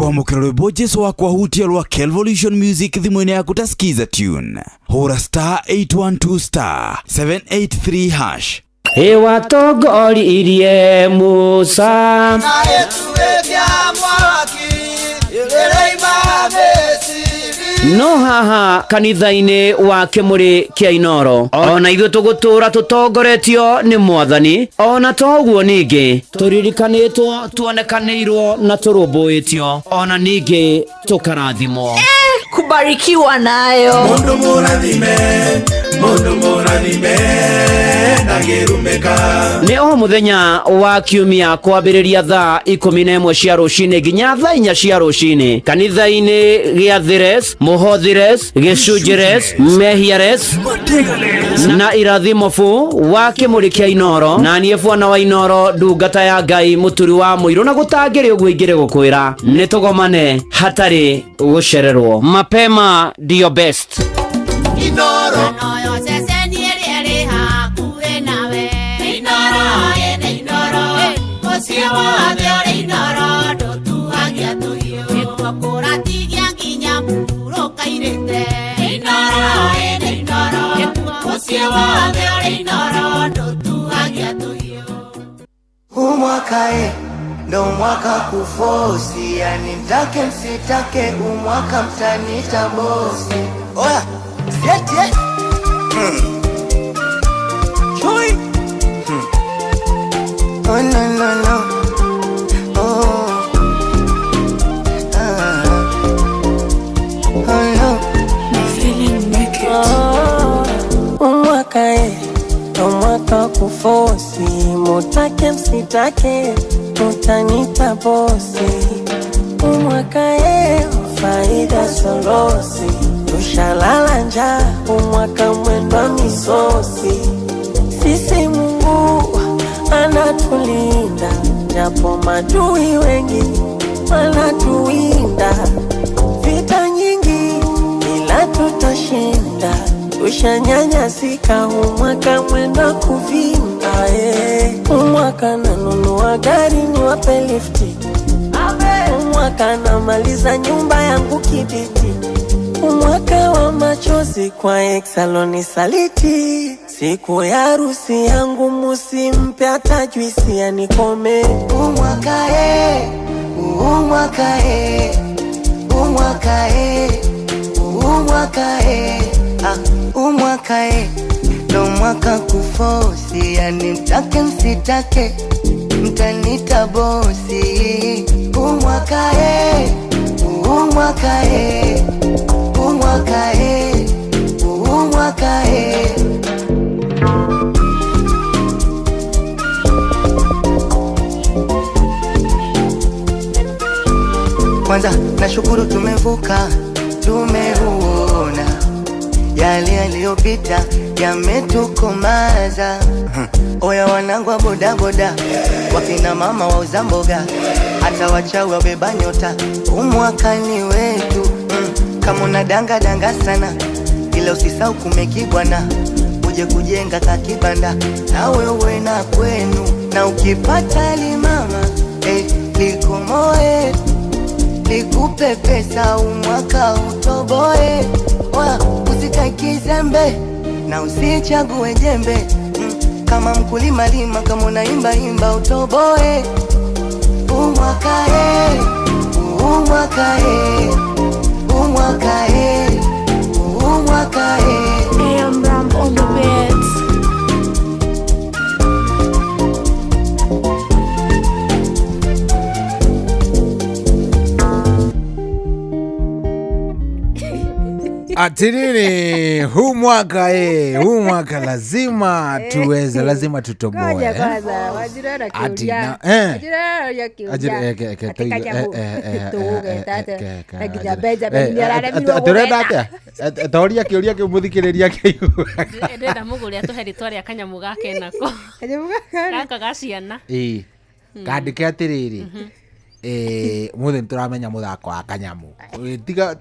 Kwamũkĩra rwĩmbo Jesu wakwahutia rwa Kelvolution Music thimũ-inĩ yaku ta Skiza Tune. Hũra star 812 star 783 hash. Ĩwatongoririe Musa. No haha kanitha-inĩ wa Kĩmũrĩ kĩa Inoro ona ithuĩ tũgũtũra tũtongoretio nĩ Mwathani, ona to ũguo ningĩ tũririkanĩtwo, tuonekanĩirwo na tũrũmbũĩtio, ona ningĩ tũkarathimwo. Kubarikiwa nayo. Mundu murathime, mundu murathime ndangĩrumĩka. Nĩ o mũthenya wa kiumia kwambĩrĩria thaa 11 cia rũcinĩ nginya thaa 4 cia rũcinĩ kanitha-inĩ gĩa Thires, Mũhothires, Gĩcunjĩres, Mehiares na Irathimo bu wa Kĩmũrĩ kĩa Inoro, na niĩ bwana wa Inoro, ndungata ya Ngai, mũturi wa mũirũ, na gũtangĩrĩ ũguo ingĩrĩ gũkwĩra nĩ tũgomane hatarĩ gũcererwo. Mapema ndio best. Inoro. Noyo ceceni ĩrĩa ĩrĩ hakuhĩ nawe. Inoro, ĩnĩ Inoro. Mũciĩ wothe ũrĩ Inoro, ndũtuagia tũhiũ. Nĩkuo kũratigia nginya mũhurũka-irĩte. Inoro, ĩnĩ Inoro. Mũciĩ wothe ũrĩ Inoro, ndũtuagia tũhiũ. Umwaka e ndo mwaka kufosi, yani mtake msitake, umwaka mtanita bosi. Oya, sieti eh? Chui. Oh no no no. Oh. Ah. Oh no. Umwaka e ndo mwaka kufosi, mutake msitake, mutanita bosi. Umwaka e faida solosi, tushalala njaa, umwaka mwendwa misosi. Sisi Mungu anatulinda, japo madui wengi wanatuwinda. Vita nyingi ila tutashinda, tushanyanyasika, umwaka mwenda kuvimba. Umwaka nanunua gari niwape lifti, umwaka namaliza nyumba yangu kibiti, umwaka wa machozi kwa exaloni saliti, siku ya harusi yangu musimpe hata juisi anikome. Umwaka e, umwaka e, umwaka e, umwaka e, ah, umwaka e ndo mwaka kufosi, yani mtake msitake, mtanita bosi. Umwaka e, umwaka e, umwaka e, umwaka e. Kwanza nashukuru tumevuka, tumeuona yale yaliyopita yametukomaza. Oya wanangu wa bodaboda, wakina mama wauza mboga, hata wachawi wabeba nyota, umwaka ni wetu. Kama unadanga danga sana, ila usisahau kumekibwana, uje kujenga kakibanda na wewe na kwenu, na ukipata limama likomoe, nikupe pesa umwaka utoboe. Oya, usikae kizembe na usichague jembe. Kama mkulima lima, kama unaimba imba utoboe. Umwaka e, umwaka e, umwaka e, umwaka e. AM Ram on the beats. Atiriri, huu mwaka huu mwaka lazima tuweze, lazima tutoboe. Ngoja kwanza, wajira na Ati kiuria. na- eh. Wajira na kiuria. Ajira, eh, ke- ke- Ati toigo, kanyamu. eh, eh, eh, Tũgũgeta eh, atĩa? eh, ke- Na nginya ajira. Benjamin Eh, nĩararemirwo tũrenda gũgeta. atĩa? Toria kĩũria kĩu mũthikĩrĩria kĩigua. Ndĩrenda mũgũre atũhe rĩtwa rĩa kanyamũ gake nako. Kanyamũ gaka. Gaka ga ciana. Ĩĩ. Kandĩke atĩrĩrĩ, mũthĩ nĩtũramenya mũthako wa kanyamu. Tiga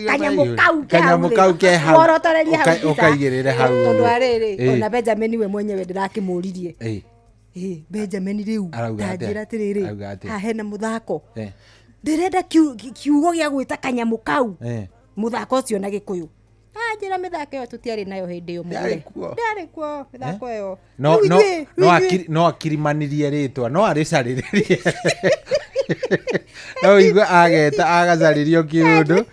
Kanyamũ kau ke kanyamũ hau kau rĩ. ke hau. Worotorerie hau mbica. Ũkaigĩrĩre hau. Tondũ wa rĩrĩ, Ĩĩ. ona Benjamin we mwenyewe ndĩrakĩmũririe. Ĩĩ. Ĩĩ, Benjamin rĩu Arauga atĩa? ta njĩra atĩrĩrĩ, Arauga atĩa? haha hena mũthako. Eh. Ndĩrenda kiugo gĩa gwĩta kanyamũ kau, mũthako ũcio na Gĩkũyũ. Anjĩra mĩthako ĩyo tũtiarĩ nayo hĩndĩ ĩyo. Ndĩarĩ Mũgũre. kuo. Ndĩarĩ kuo mĩthako ĩyo. No Rĩu no no rĩu no akirimanirie rĩtwa, no arĩcarĩrĩrie, no igue ageta agacarĩrio kĩũndũ,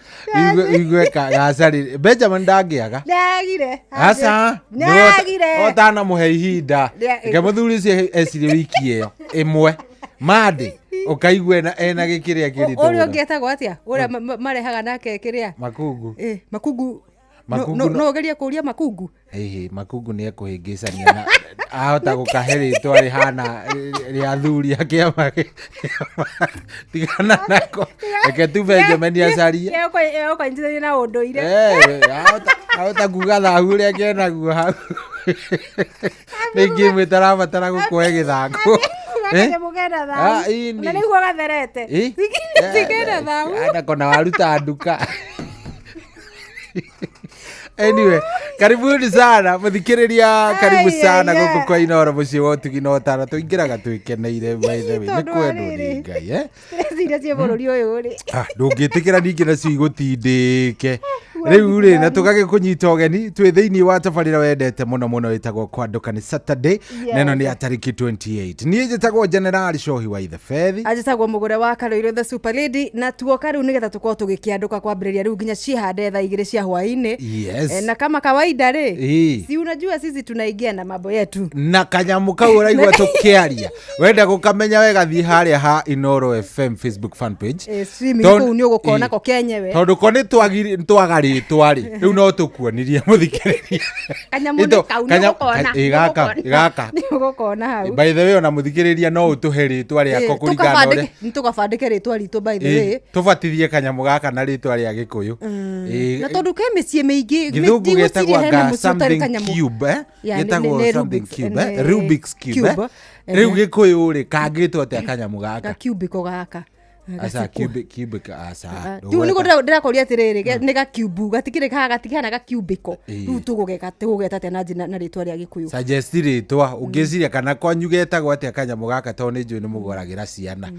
igue gacarĩrie Benjamin ndangĩaga. Ndagire. Aca. Ndagire. Otanamũhe ihinda. Reke mũthuri ũcio ecirie wiki ĩyo ĩmwe mandĩ ũkaigua ena gĩkĩrĩa kĩritũ Ũrĩa mũno. ũngĩ etagwo atĩa, ũrĩa marehaga nake kĩrĩa? Makungu. Makungu. Makungu. No ũgerie kũria Makungu. Ĩhĩ, Makungu nĩ ekũhĩngĩcania na ahota gũkahe rĩtwa rĩhana rĩa athuri a kĩama tigana nako, reke tu Benjamin acarie. Ũkanyitithania na ũndũire. Ahota kuga thahu ũrĩa kenaguo hau rĩngĩ ĩmwe ĩtarabatara gũkũhe gĩthako. Kanyamũ kena Ah, thahu. ĩni. Na nĩguo gatherete. Tikena thahu. Anakona waruta nduka. Anyway, karibuni sana muthikiriria, karibu Ai, sana ai, guku ai. kwa Inoro muciĩ wa ũtugi na ũtana. Tũingĩraga twĩkeneire, by the way, nĩ Tondũ wa kwendwo nĩ rĩrĩ. Ngai, eh? Stress iria ciĩ bũrũri ũyũ rĩ. Ah, ndũngĩtĩkĩra ningĩ nacio igũtindĩke rĩu rĩ, na tũgagĩkũnyita ũgeni twĩ thĩinĩ wa tabarĩra wendete mũno mũno ĩtagwo Kwandũka. Nĩ Saturday na ĩno nĩ ya tarĩki 28. Niĩ njĩtagwo Generali Cohi wa Ithebethi. Anjĩtagwo Mũgũre wa Karũirũ, the super lady, na tuoka rĩu nĩgetha tũkorwo tũgĩkĩandũka kwambĩrĩria rĩu nginya ciĩhande thaa 2 cia hwaĩ-inĩ. Yes. Na kama kawaida rĩ, Ĩĩ. si unajua sisi tunaingia na mambo yetu. Na kanyamũ kau ũraigua tũkĩaria, wenda gũkamenya wega, thiĩ harĩa ha Inoro FM Facebook fan page. Streaming kũu nĩ ũgũkona ko kenyewe. Tondũ ko nĩ twaga rĩtwa rĩ, rĩu no tũkuonirie mũthikĩrĩria. Kanyamũ nĩ kau, nĩ ũgũkona, Ĩ, gaka nĩ gaka. Nĩ ũgũkona hau. By the way, ona mũthikĩrĩria no ũtũhe rĩtwa rĩako kũringana na ũrĩa Nĩ tũgabandĩke rĩtwa ritũ, by the way. Tũbatithie kanyamũ gaka na rĩtwa rĩa Gĩkũyũ. Na tondũ ke mĩciĩ mĩingĩ, Gĩthũngũ ndigwĩciria gĩtagwo hena anga mũciĩ ũtarĩ something kanyamũ. cube, eh? Ya, Gĩtagwo nĩ something Rubik's, cube, eh? nĩ Rubik's cube, eh? cube. Rĩu Gĩkũyũ rĩ, kangĩtwo atĩa kanyamũ gaka? Gacubico gaka. Aca, cubic, aca. Rĩu nĩguo ndĩrakũria atĩrĩrĩ, nĩ gakiubu gatikĩrĩ kaha gatikĩhana gakiubiko. Ĩĩ. Rĩu tũgũgeta atĩa na njĩra na rĩtwa rĩa Gĩkũyũ? Suggest rĩtwa ũngĩciria kana kwanyu getagwo atĩa kanyamũ gaka, tondũ nĩ njũĩ nĩ mũgũragĩra ciana.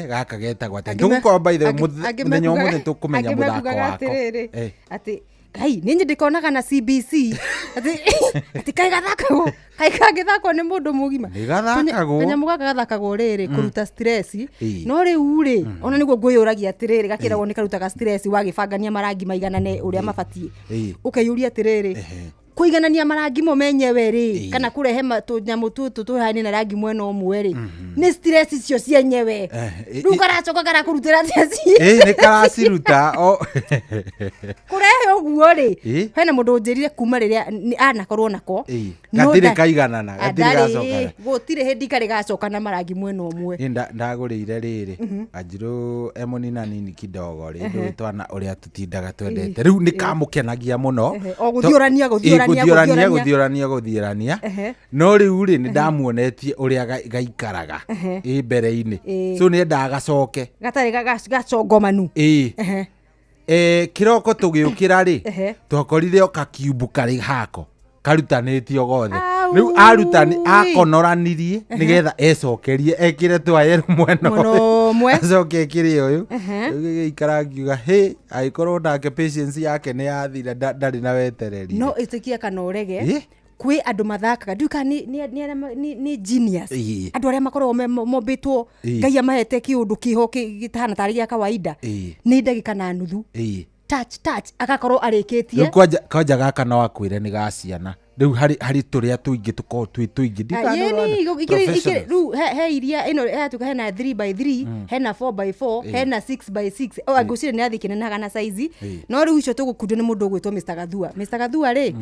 Gaka getagwo atĩa? Tũgũkorwo, by the way, Angĩ mũthenya mekugaga- ũmũthĩ tũkũmenya angĩ mũthako mekugaga wako. atĩrĩrĩ, atĩ ngai nĩ ndĩkonaga na CBC atĩ kaĩ gathakagwo, kaĩ kangĩthakwo nĩ mũndũ mũgima? Nĩ gathakagwo. Kanyamũ gaka gathakagwo rĩrĩ kũruta stress. Ĩĩ. No rĩu rĩ, ona nĩguo ngwĩyũragia atĩrĩrĩ, gakĩragwo nĩ karutaga stress wagĩbangania marangi maiganane ũrĩa mabatiĩ. Ũkeyũria atĩrĩrĩ, kũiganania marangi mo menyewe rĩ, kana kũrehe tũnyamũ tũtũ tũhane na rangi mwena ũmwe rĩ, nĩ stress icio cienyewe. Rĩu karacoka karakũrutĩra atĩa? Nĩ karaciruta Kũrehe ũguo rĩ, Ĩ. hena mũndũ ũnjĩrire kuma rĩrĩa anakorwo nako, no Gatirĩ nda- kaiganana, gatirĩ Ndarĩ, gacokana. gũtirĩ hĩndĩ karĩ gacoka na marangi mwena ũmwe. Niĩ ndagũrĩire rĩrĩ anjirũ emũnina nini kidogo rĩ, ndũĩ twana ũrĩa tũtindaga twendete, rĩu nĩ kamũkenagia mũno. O gũthiũrania, gũthiũrania, Gũthiũrania, gũthiũrania. Gũthiũrania, gũthiũrania. No rĩu rĩ, nĩ ndamuonetie ũrĩa gaikaraga ĩ mbere-inĩ. So nĩ endaga gacoke. Gatarĩ gacongomanu. Ĩ. Kĩroko tũgĩũkĩra rĩ, twakorire o kakiumbu karĩ hako karutanĩtio gothe. Rĩu arutani akonoranirie nĩgetha ecokerie ekĩre twayeru mwena Mwena ũyũ. ũmwe. Acoke ekĩre ũyũ. Rĩu gĩgĩikara ngiuga hĩ, angĩkorwo nake patience yake nĩ yathira, ndarĩ na wetereri. No ĩtĩkia kana ũrege, Ĩ. kwĩ andũ mathakaga, ndiũĩ kana nĩ genius. Ĩ. Andũ arĩa makoragwo mombĩtwo, Ĩ. Ngai amahete kĩũndũ kĩho gĩtahana tarĩ gĩa kawaida. Nĩ ndagĩka na nuthu, touch touch, agakorwo arĩkĩtie. Rĩu kwanja gaka no akwĩre nĩ ga ciana, rĩu harĩ tũrĩa tũingĩ tũkoragwo twĩ tũingĩ. Ndiũĩ kana nĩ ũrona. Professionals. Rĩu he iria ĩno yatuĩka hena 3 by 3, hena 4 by 4, hena 6 by 6. O ngwĩciria nĩ athiĩ kĩnenaga na saizi. No rĩu icio tũgũkundio nĩ mũndũ ũgwĩtwo Mr Gathua. Mr Gathua rĩ,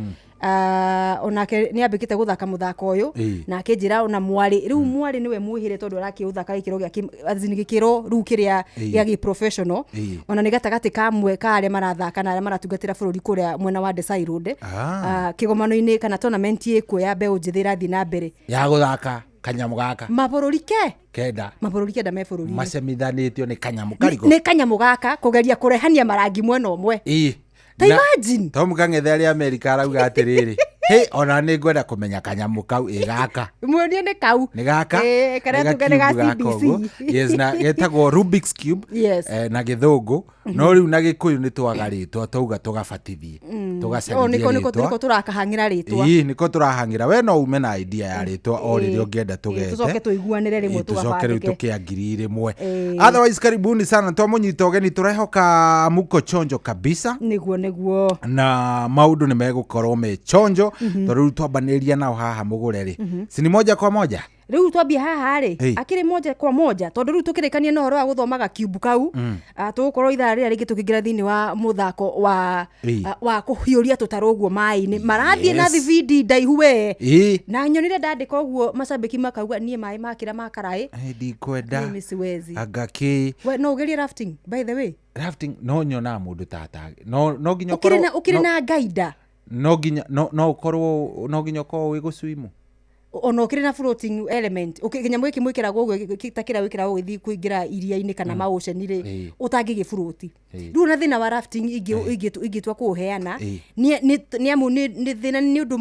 onake nĩ ambĩkĩte gũthaka mũthako ũyũ. Na akĩnjĩra ona mwarĩ, rĩu mwarĩ nĩwe mwĩhĩre tondũ arakĩũthaka gĩkĩro gĩa as in gĩkĩro rĩu kĩrĩa gĩa gĩ professional. Ona nĩ gatagatĩ kamwe ka arĩa marathaka na arĩa maratungatĩra bũrũri kũrĩa mwena wa Desai Road. Kĩgomano-inĩ kana tournament ĩkuo ya mbeũ njĩthĩ ĩrathiĩ na mbere. Ya gũthaka kanyamũ gaka. Mabũrũri ke 9. Mabũrũri 9 me bũrũri-inĩ. Macemithanĩtio nĩ kanyamũ karĩkũ? Nĩ kanyamũ gaka kũgeria kũrehania marangi mwena ũmwe. Ĩ. Ta imagine. Tom Kang'ethe arĩ Amerika arauga atĩrĩrĩ, Hĩ, ona nĩ ngwenda kũmenya kanyamũ kau ĩ gaka. Muonie nĩ kau. Nĩ gaka. Ĩ, karĩa nĩ tuge nĩ ga gacube gaka CBC. ũguo. Yes, na getagwo Rubik's Cube. Yes. Na gĩthũngũ. No rĩu na gĩkũyũ nĩ twaga rĩtwa twauga tũgabatithie. O, Tũgacarithie nĩko nĩko rĩtwa. nĩko tũrakahang'ĩra rĩtwa. Ĩĩ, nĩko tũrahang'ĩra. We no ume na idea ya rĩtwa o rĩrĩa ũngĩenda tũgete. Tũcoke tũiguanĩre rĩmwe Ĩĩ, tũcoke rĩu tũgabandĩke. tũkĩangiri rĩmwe. Ĩĩ. Otherwise karibuni sana twamũnyita ũgeni tũrehoka muko chonjo kabisa. Nĩguo nĩguo. Na maundu nĩ megũkorwo me chonjo tondũ rĩu twambanĩria nao haha mũgũre rĩ si ni moja kwa moja. Rĩu twambie haha rĩ Ĩĩ. akĩrĩ moja kwa moja tondũ rĩu tũkĩrĩkania na ũhoro wa gũthomaga cube kau, tũgũkorwo ithaa rĩrĩa rĩngĩ tũkĩingĩra thĩinĩ wa mũthako wa Ĩĩ. wa kũhiũria tũtarũ ũguo maĩ-inĩ marathiĩ na Yes. thibindi ndaihu we. Ĩĩ. Na nyonire ndandĩka ũguo macambĩki makauga niĩ maĩ makĩra makaraĩ. Ĩ, ndikwenda. Mimi siwezi. Anga kĩ. We no ũgerie rafting, by the way. Rafting no nyonaga mũndũ tata no nginya ũkĩrĩ na ũkorwo ũkĩrĩ no- na gaida. no nginya no ũkorwo no nginya ũkorwo wĩ gũswimu. Ona ũkĩrĩ na floating element. Kĩnyamũ gĩkĩ mwĩkĩragwo ũguo ta kĩrĩa wĩkĩragwo ũgĩthiĩ kũingĩra iria-inĩ kana maocean rĩ, Ĩĩ. ũtangĩgĩburũti. Ĩĩ. Rĩu ona thĩna wa rafting ingĩtua kũũheana Ĩĩ. nĩ amu nĩ thĩna nĩ ũndũ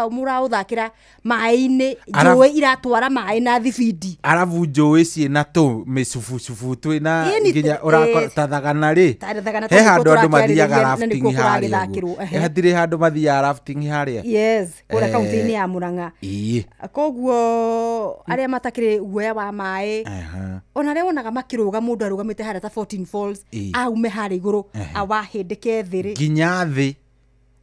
mũraũthakĩra maĩ-inĩ, Arabu- njũĩ iratwara maĩ na thibindi. Arabu njũĩ ciĩna tũ mĩcubucubu twĩna Ĩni nginya ĩĩ. ũrakora ta thagana rĩ. Ta thagana He tondũ handũ nĩkuo andũ mathiaga tũrakĩarĩrĩria na rafting nĩkuo harĩa kũragĩthakĩrwo, ũguo. ehe. Ĩ, hatirĩ handũ mathiaga rafting harĩa. Yes, kũrĩa kaunti-inĩ ya Murang'a. Ĩĩ. Koguo arĩa matakĩrĩ guoya wa maĩ, Aha. ona arĩa wonaga makĩrũga mũndũ arũgamĩte harĩa ta 14 falls, Ĩĩ. aume harĩa igũrũ awahĩndĩke thĩ rĩ. Nginya thĩ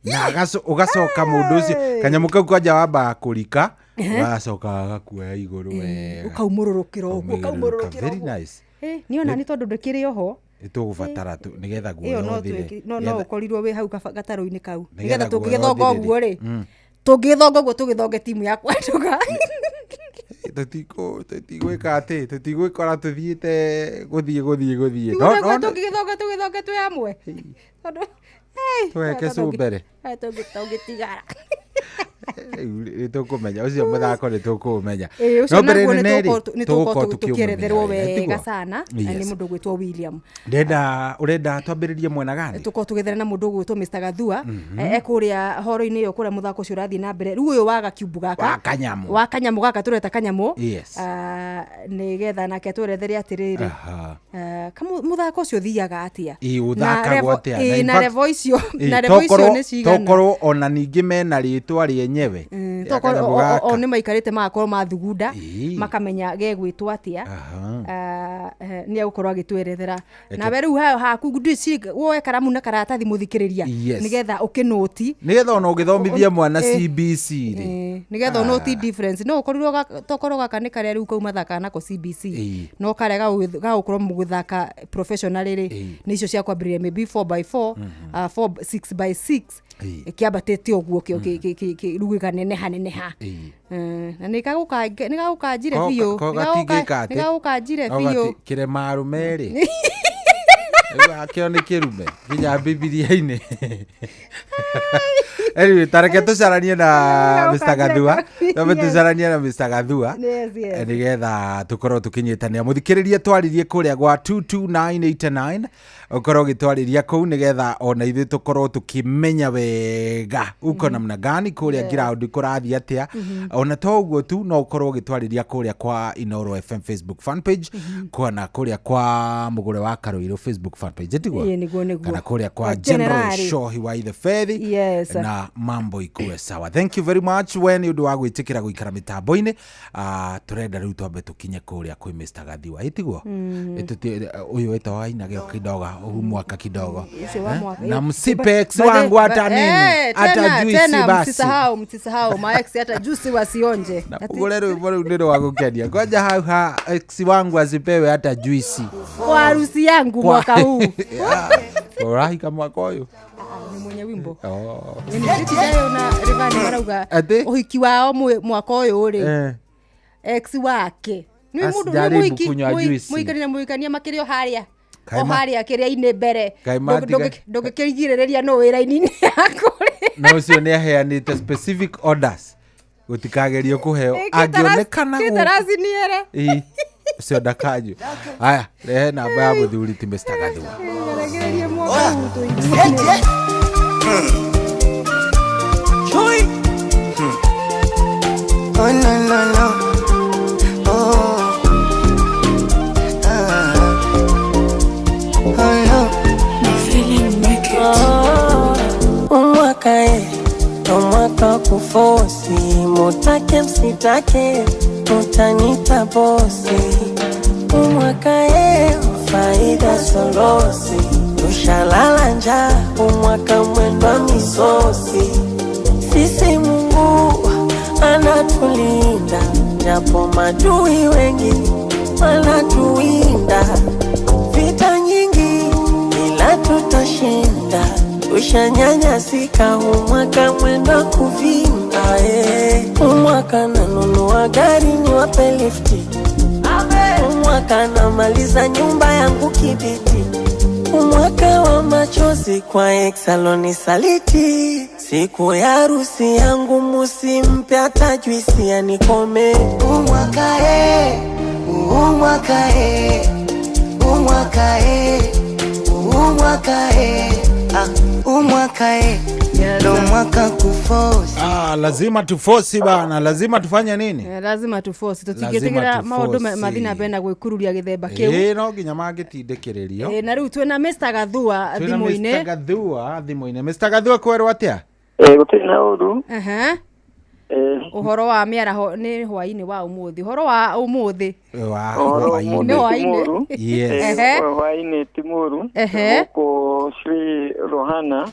na ũgacoka mũndũ ũcio kanyamũ kau kwanja wambaga kũrika ũgacoka gagakuoya igũrũ wega. Ũkaumũrũrũkĩra ũguo. Ũkaumũrũrũka. Ũkaumũrũrũkĩra Very ũguo. nice. Ĩ, niĩ ona nĩ tondũ ndĩkĩrĩ oho. Nĩ tũgũbatara tu nĩgetha Ĩyo guoya no ũthire. no ũkorirwo wĩ hau gatarũ-inĩ kau Nĩgetha nĩgetha guoya tũngĩgĩthonga ũthire ũguo rĩ, tũngĩgĩthonga ũguo tũgĩthonge timu ya kwendũka. Tũtigwĩka atĩ tũtigwĩkora tũthiĩte gũthiĩ gũthiĩ gũthiĩ. No, no, no. Tũngĩgĩthonga tũgĩthonge twĩ hamwe tondũ Tweke cu mbere. Tũngĩtigara. Rĩu nĩ tũkũmenya ũcio mũthako nĩ tũkũũmenya. Ĩĩ, ũcio No mbere naguo nene rĩ, nĩ tũgũkorwo tũgũkorwo tũkĩeretherwo tũkĩũmenya wega tiguo? sana na nĩ Yes. mũndũ ũgwĩtwo William. Ndĩrenda ũrenda twambĩrĩrie mwena gani? Tũkorwo tũgĩethera na mũndũ ũgwĩtwo Mr Gathua ekũrĩa horo-inĩ ĩyo kũrĩa mũthako ũcio ũrathiĩ na mbere rĩu ũyũ wa gakiumbu gaka Wa kanyamũ. wa kanyamũ gaka tũreta kanyamũ. Yes. Nĩgetha nake atwerethere atĩrĩrĩ, Aha. Mũthako ũcio ũthiaga atĩa? Ĩĩ, Na ũthakagwo atĩa? Na ĩĩ, in na fact- revo icio Ĩĩ, na revo icio nĩ cigana? Tokorwo ona ningĩ mena rĩtwa rĩenyewe rĩa Tokorwo kanyamũ o gaka. nĩ maikarĩte magakorwo mathugunda Ĩĩ. makamenya gegwĩtwo atĩa. Aha. Nĩ egũkorwo agĩtwerethera nawe rĩu hayo haku ndwĩciria woe karamu na karatathi mũthikĩrĩria Yes. nĩgetha ũkĩnũti Nĩgetha ona ũgĩthomithia mwana Ĩĩ. CBC rĩ. Nĩgetha ũnũti difference no ũkorirwo tokorwo gaka nĩ karĩa rĩu kau mathakaga nako CBC Ĩĩ. no karĩa gagũkorwo mũgĩthaka professional rĩ, Ĩĩ. nĩ icio cia kwambĩrĩria maybe 4x4, 4 6x6 Ĩĩ. kĩambatĩte ũguo rĩu gĩkaneneha neneha. Ĩĩ. Na nĩ gagũkanjire biũ. Ko gatingĩka atĩ? Nĩ gagũkanjire No biũ. kĩrema arũme rĩ. Rĩu akĩo nĩ kĩrume nginya Bibilia-inĩ. Anyway, ta reke tũcaranie na Mr. Gathua. Twambe Yes. tũcaranie na Mr. Gathua. Yes, yes. Nĩgetha tũkorwo tũkĩnyitanĩra mũthikĩrĩrie twaririe kũrĩa gwa 22989 ũkorwo ũgĩtwarĩria kũu nĩgetha ona ithuĩ tũkorwo tũkĩmenya wega uko namna gani kũrĩa ground kũrathiĩ atĩa. Ona to ũguo tu no ũkorwo ũgĩtwarĩria kũrĩa kwa Inooro FM Facebook fan page kwana kũrĩa kwa Mũgũre wa Karũirũ Facebook fan page tiguo? Ĩĩ, nĩguo, nĩguo. Kana kũrĩa kwa Kwa General Generali. Shohi wa Ithe Fethi. Yes. Na mambo ikue sawa. Thank you very much we nĩ ũndũ wa gwĩtĩkĩra gũikara mĩtambo-inĩ. Tũrenda rĩu twambe tũkinye kũrĩa kwĩ Mr. Gathiwa ĩtiguo ũyũ wĩtagwo ainage kidogo huu mwaka kidogo. Ũcio wa Eh? mwaka. Na msipe ex wangu hata nini hata Tena, juisi tena basi. msisahau maex hata juisi wasionje. Na ũgũre rwĩmbo rũu nĩ rwa gũkenia kwanja hau ha ex wangu asipewe hata juisi Kwa harusi yangu mwaka huu. Ũrahika mwaka ũyũ? Nĩ mwenye wimbo. Oh. Nĩtirayo na Rĩvani marauga Atĩ? ũhiki wao mwaka ũyũ rĩ, Eh. ex wake nĩ mũndũ nĩ Asijaribu mũhiki kunywa juice. mũhikania na mũhikania makĩrĩ o harĩa o Kaima- harĩa kĩrĩa-inĩ mbere. Kaima Ndũngĩkĩrigĩrĩria no wĩra-inĩ yaku rĩ. Na ũcio nĩ aheanĩte specific orders gũtikagerio kũheo angĩonekana gũkũ. Kĩtaraciniere. Ĩĩ, ũcio ndakanyue. Haya, rehe namba ya mũthuri ti Mr. Gathua. Regererie mwaka huu tũiguane. Chui. Oh no no no. Oh. Ah. Oh no. Umwaka e, umwaka kufosi, mutake msitake, mutanita bosi. Umwaka e, faida solosi, tushalala njaa, umwaka mwendwa misosi. Sisi Mungu anatulinda, japo madui wengi wanatuwinda. Vita nyingi ila tutashinda, tushanyanyasika umwaka mwenda kuvimba. Umwaka nanunua gari niwape lifti, umwaka namaliza nyumba yangu kibiti, umwaka wa machozi kwa exaloni saliti, siku ya harusi yangu musimpe hata juisi anikome. Umwaka e, umwaka e, umwaka e, umwaka e, ah, umwaka e, ndo mwaka kufosi. Ah, lazima tufosi bana, lazima tufanye nini? Lazima tufosi Lazima tũtingĩtĩkĩra maũndũ tuforce. mathiĩ na mbere na gwĩkururia gĩthemba kĩu. Ĩĩ, no nginya mangĩtindĩkĩrĩrio. Na rĩu twĩna Mr. Gathua Twĩna Mr. thimũ-inĩ. Gathua thimũ-inĩ. Mr. Gathua kwerwo atĩa? Gũtirĩ na ũru. Aha. Ũhoro wa mĩaraho nĩ hwaĩ-inĩ wa ũmũthĩ, ũhoro wa ũmũthĩ. Wa Ũhoro hwaĩ-inĩ. Nĩ hwaĩ-inĩ. Yes. Ehe. Hwaĩ-inĩ ti mũru. Ehe. Gũkũ Sri Rohana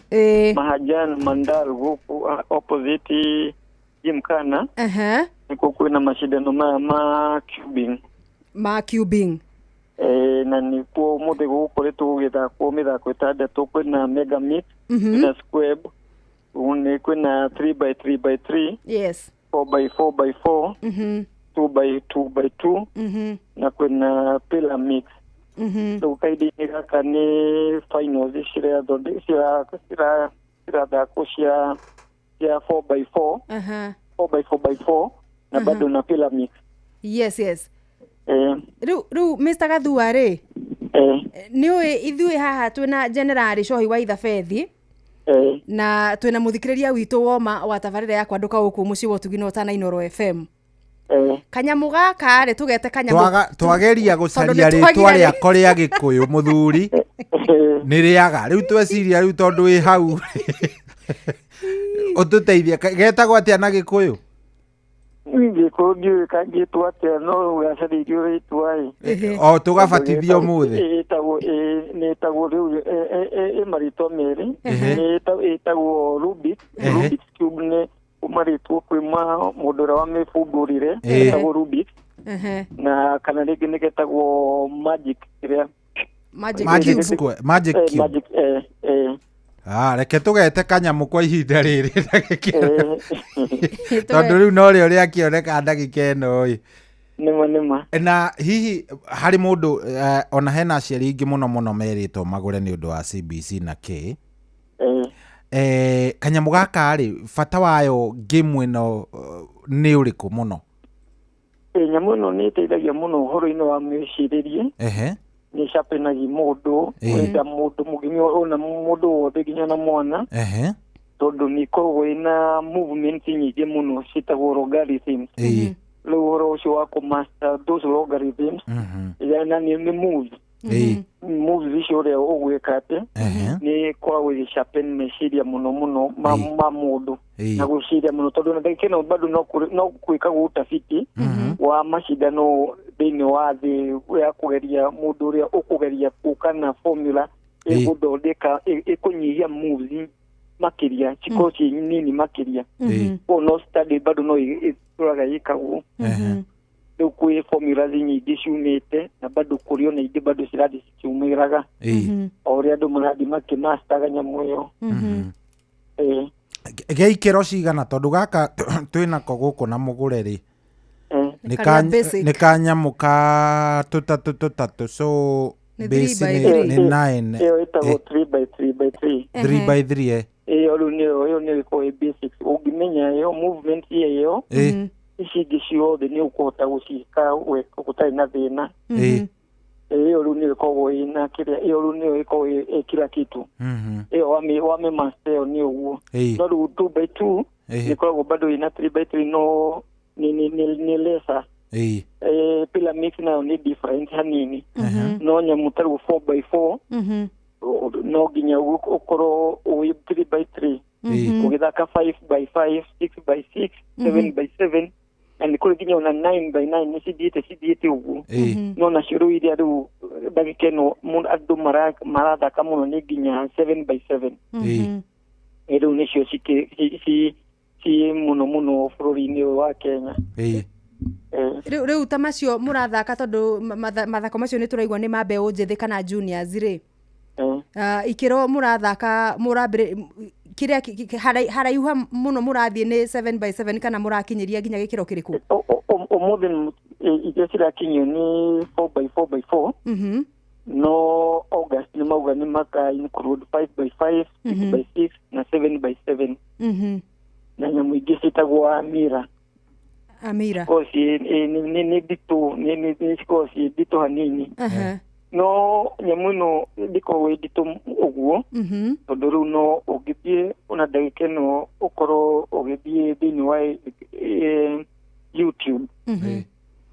Mahajan Mandal gũkũ opposite Gymkhana. Ehe. Nĩkuo kwĩna macindano maya ma cubing. Ma cubing. Na nĩkuo ũmũthĩ gũgũkoretwo gũgĩthakwo mĩthako ĩtandatũ, kwĩna mega mix, kwĩna square, nĩ kwĩna 3x3x3, Yes. 4x4x4, 2x2x2, na kwĩna pillar mix. Rĩu kahinda-inĩ gaka nĩ finals cirathakwo cia 4x4, 4x4x4 na bado na pillar mix. Yes, yes. Rĩu Mr. Gathua rĩ, nĩ ũĩ ithuĩ haha twĩna General Cohi wa Ithabethi na twĩna mũthikĩrĩria witũ woma wa tabarĩra ya kwandũka gũkũ mũciĩ wa ũtugi na ũtana Inooro FM. Kanyamũ gaka rĩ tũgete kanyamũ Twageria gũcaria Tondũ nĩ rĩtwa twagira rĩako rĩa Gĩkũyũ mũthuri nĩ rĩaga rĩu tweciria rĩu tondũ wĩ hau ũtũteithie. Getagwo atĩa na Gĩkũyũ? Gĩkũyũ ndiũĩ kangĩtwo atĩa, no gacarĩirio rĩtwa ĩ. O tũgabatithio ũmũthĩ. Ĩtagwo nĩ ĩtagwo rĩu ĩ marĩtwa merĩ, nĩ ĩtagwo Rubik, Rubik's Cube nĩ marĩtwo kwĩ mũndũ ũrĩa wamĩbumbũrire, ĩtagwo Rubik, na kana rĩngĩ nĩ getagwo Magic ĩrĩa Magic Square, Magic Cube. Magic. Ah, reke tũgete kanyamũ kwa ihinda rĩrĩ ndagĩka tondũ rĩu no rĩo rĩakĩoneka ndagĩka ĩno ĩ. Nĩma nĩma. Na hihi harĩ mũndũ ona hena aciari aingĩ mũno mũno merĩtwo magũre nĩ ũndũ wa CBC na K. Kanyamũ gaka rĩ, bata wayo game ĩno nĩ ũrĩkũ mũno? Nyamũ ĩno nĩ ĩteithagia mũno ũhoro-inĩ wa mĩcirĩrie. Ehe. Nĩ sharpenagia mũndũ, wenda mũndũ mũgima ona mũndũ wothe nginya na mwana. Ehe. Tondũ nĩ ĩkoragwo ĩna movement nyingĩ mũno ciĩtagwo logarithms. Rĩu ũhoro ũcio wa kũmaster those logarithms, na nĩ moves. Moves icio ũrĩa ũgwĩka atĩ nĩ ĩkoragwo ĩgĩ-sharpen meciria mũno mũno ma mũndũ na gwĩciria mũno, tondũ na ndagĩka ĩno bado no gwĩkagwo ũtafiti wa macindano thĩinĩ wa thĩ ya kũgeria mũndũ ũrĩa ũkũgeria gũka na formula ĩgũthondeka ĩkũnyihia moves makĩria, cikorwo ciĩ nini makĩria. Koguo no study bado no ĩtũraga ĩkagwo. Rĩu kwĩ formulas nyingĩ ciumĩte na bado kũrĩ ona ingĩ bado cirathiĩ cikiumĩraga o ũrĩa andũ marathiĩ makĩmastaga nyamũ ĩyo. Gĩa ikĩro cigana tondũ gaka twĩnako gũkũ na mũgũre rĩ, nĩ kanyamũ ka tũtatũ tũtatũ, so base nĩ 9. Ĩyo ĩtagwo 3x3x3. 3x3. Ĩyo rĩu nĩyo ĩyo nĩyo ĩkoragwo ĩ basics, ũngĩmenya ĩyo movement ĩyo ici ingĩ ciothe nĩ ũkũhota gũciĩka gũtarĩ na thĩna. Ĩyo rĩu nĩyo ĩkoragwo ĩna kĩrĩa, ĩyo rĩu nĩyo ĩkoragwo ĩ kila kitu. Ĩyo wamĩ master ĩyo nĩ ũguo. No rĩu 2x2 nĩ ĩkoragwo bado ĩna 3x3 no Nĩ lesser. Pyramix nayo nĩ different hanini, no nyamũ ta rĩu 4x4 no nginya ũkorwo ũĩ 3x3, ũgĩthaka 5x5, 6x6, 7x7, na nĩ kũrĩ nginya ona 9x9, nĩ cithiĩte ũguo. No nacio rĩu iria rĩu ndagĩka ĩno andũ marathaka mũno nĩ nginya 7x7. Rĩu nĩcio ci mũno mũno bũrũri-inĩ ũyũ wa Kenya. Rĩu ta macio mũrathaka, tondũ mathako macio nĩ tũraigua nĩ ma mbeũ njĩthĩ kana juniors rĩ, ikĩro mũrathaka kĩrĩa haraihu mũno mũrathiĩ nĩ 7x7 kana mũrakinyĩria nginya gĩkĩro kĩrĩkũ? Ũmũthĩ iria cirakinyio nĩ 4x4x4. No August nĩ mauga nĩ maka include 5x5, 6x6 na 7x7. Na nyamũ ingĩ ciĩtagwo Amira. Amira. Nĩ nditũ, nĩ cikoragwo ciĩ nditũ hanini. No nyamũ ĩno ndĩkoragwo ĩ nditũ ũguo, tondũ rĩu no ũngĩthiĩ ona ndagĩka ĩno ũkorwo ũgĩthiĩ thĩinĩ wa YouTube,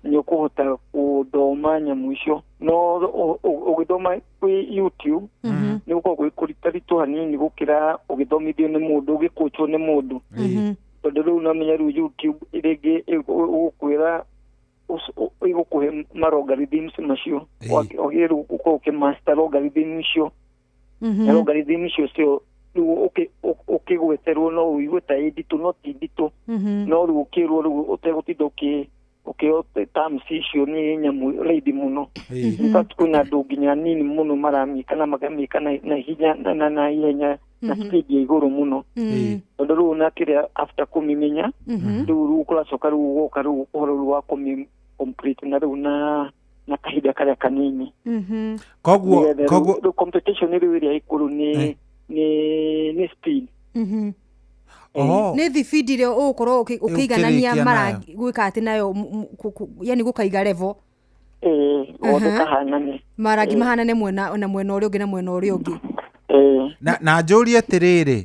nĩ ũkũhota gũthoma nyamũ icio. No ũgĩthoma kwĩ YouTube nĩ gũkoragwo gwĩ kũritaritũ hanini gũkĩra ũgĩthomithio nĩ mũndũ, ũgĩkũchwo nĩ mũndũ. Tondũ rĩu no menya rĩu YouTube rĩngĩ ĩgũkwĩra ĩgũkũhe ma logarithms macio, wagĩrĩirwo gũkorwo ũkĩmaster logarithm icio. Na logarithm icio cio rĩu ũkĩgweterwo no ũigue ta ĩ nditũ, no ti nditũ. No rĩu ũkĩrwo rĩu ũtegũtinda ũkĩo terms icio nĩ nyamũ raithi mũno. In fact kwĩna andũ nginya nini mũno maramĩka na makamĩka na hinya na ihenya na speed ya igũrũ mũno. Tondũ rĩu ona kĩrĩa after kũmĩmenya, rĩu ũracoka rĩu ũgoka rĩu ũhoro rĩu wa kũmĩ complete na rĩu na kahinda karĩa kanini. Koguo rĩu competition rĩu ĩrĩa ĩkũrũ nĩ speed. Nĩ thibindi ĩrĩa ũgũkorwo ũkĩiganania marangi gwĩka atĩ nayo, yani gũkaiga level. Wothe kahanane. Marangi mahanane mwena na mwena ũrĩa ũngĩ na mwena ũrĩa ũngĩ. Na njũrie atĩrĩrĩ,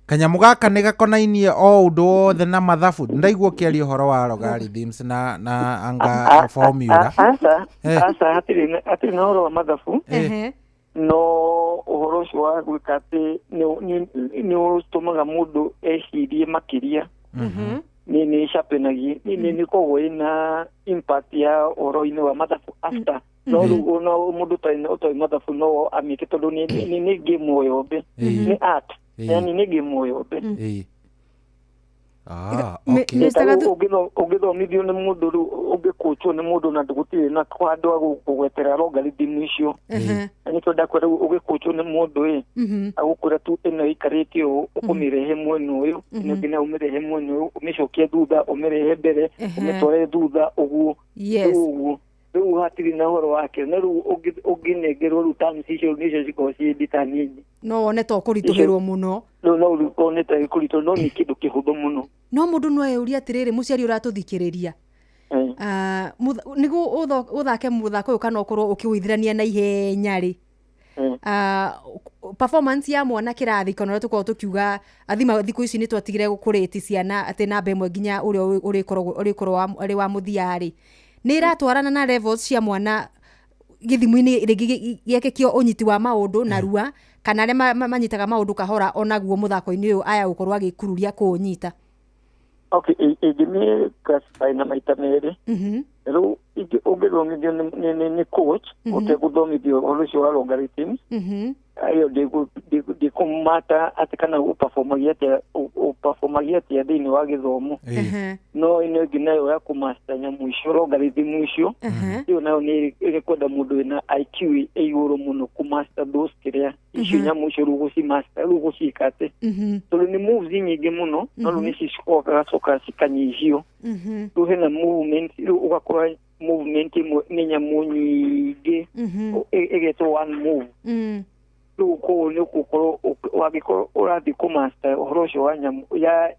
kanyamũ gaka nĩ gakonainie o ũndũ wothe na mathabu? Ndaigua ũkĩaria ũhoro wa logarithms na anga formula. Aca, hatirĩ na ũhoro wa mathabu. No ũhoro ũcio wa gwĩka atĩ nĩ ũtũmaga mũndũ ecirie makĩria. Nĩ sharpenagia, nĩ koguo ĩna impact ya ũhoro-inĩ wa mathabu after. No rĩu no mũndũ ũtoĩ mathabu no amĩke, tondũ nĩ game o yothe, nĩ art, yani nĩ game o yothe. Ũngĩthomithio nĩ mũndũ rĩu, ũngĩkũchwo nĩ mũndũ na gũtirĩ na handũ ha gũgwetera logarithm icio. Na nĩkĩo ndakwĩra rĩu ũgĩkũchwo nĩ mũndũ ĩ, agũkwĩra tu ĩno ĩikarĩte ũũ, ũkũmĩrehe mwena ũyũ, ĩno ĩngĩ nayo ũmĩrehe mwena ũyũ, ũmĩcokie thutha, ũmĩrehe mbere, ũmĩtware thutha ũguo. Ũguo rĩu hatirĩ na ũhoro wake. Na rĩu ũngĩnengerwo rĩu terms icio nĩcio cikoragwo ciĩ nditũ hanini. No wone ta ũkũritũhĩrwo mũno. No wone ta ĩkũritũhĩrwo, no nĩ kĩndũ kĩhũthũ mũno. No mũndũ no eyũrie atĩrĩrĩ, mũciari ũratũthikĩrĩria, nĩguo ũthake mũthako ũyũ kana ũkorwo ũkĩwũithĩrania na ihenya rĩ, performance ya mwana kĩrathi kana ũrĩa tũkoragwo tũkiuga athima thikũ ici nĩ twatigire kũrĩti ciana atĩ namba ĩmwe nginya ũrĩa ũrĩkorwo arĩ wa mũthia rĩ, nĩ ĩratwarana na levels cia mwana gĩthimo-inĩ rĩngĩ gĩake kĩa ũnyiti wa maũndũ narua, kana arĩa manyitaga maũndũ kahora onaguo mũthako-inĩ ũyũ aya gũkorwo agĩkururia kũũnyita. Okay, ingĩmĩ classify na maita merĩ. Rĩu ũngĩthomithio nĩ coach ũtegũthomithio ũhoro ũcio wa logarithms, ĩyo ndĩkũmata atĩ kana ũperformagia atĩa thĩinĩ wa gĩthomo. No ĩno ĩngĩ nayo ya kũmaster nyamũ icio logarithm icio, ĩyo nayo nĩ ĩkwenda mũndũ wĩna IQ ĩ igũrũ mũno kũmaster those kĩrĩa icio nyamũ icio rĩu gũcimaster, rĩu gũciĩka atĩ, tondũ nĩ moves nyingĩ mũno, no rĩu nĩ cicokaga cikanyihio. Rĩu hena movement, rĩu ũgakora movement ĩmwe nĩ nyamũ nyingĩ ĩgetwo one move. Rĩu koguo nĩ ũgũkorwo wangĩkorwo ũrathiĩ kũmaster ũhoro ũcio wa nyamũ ya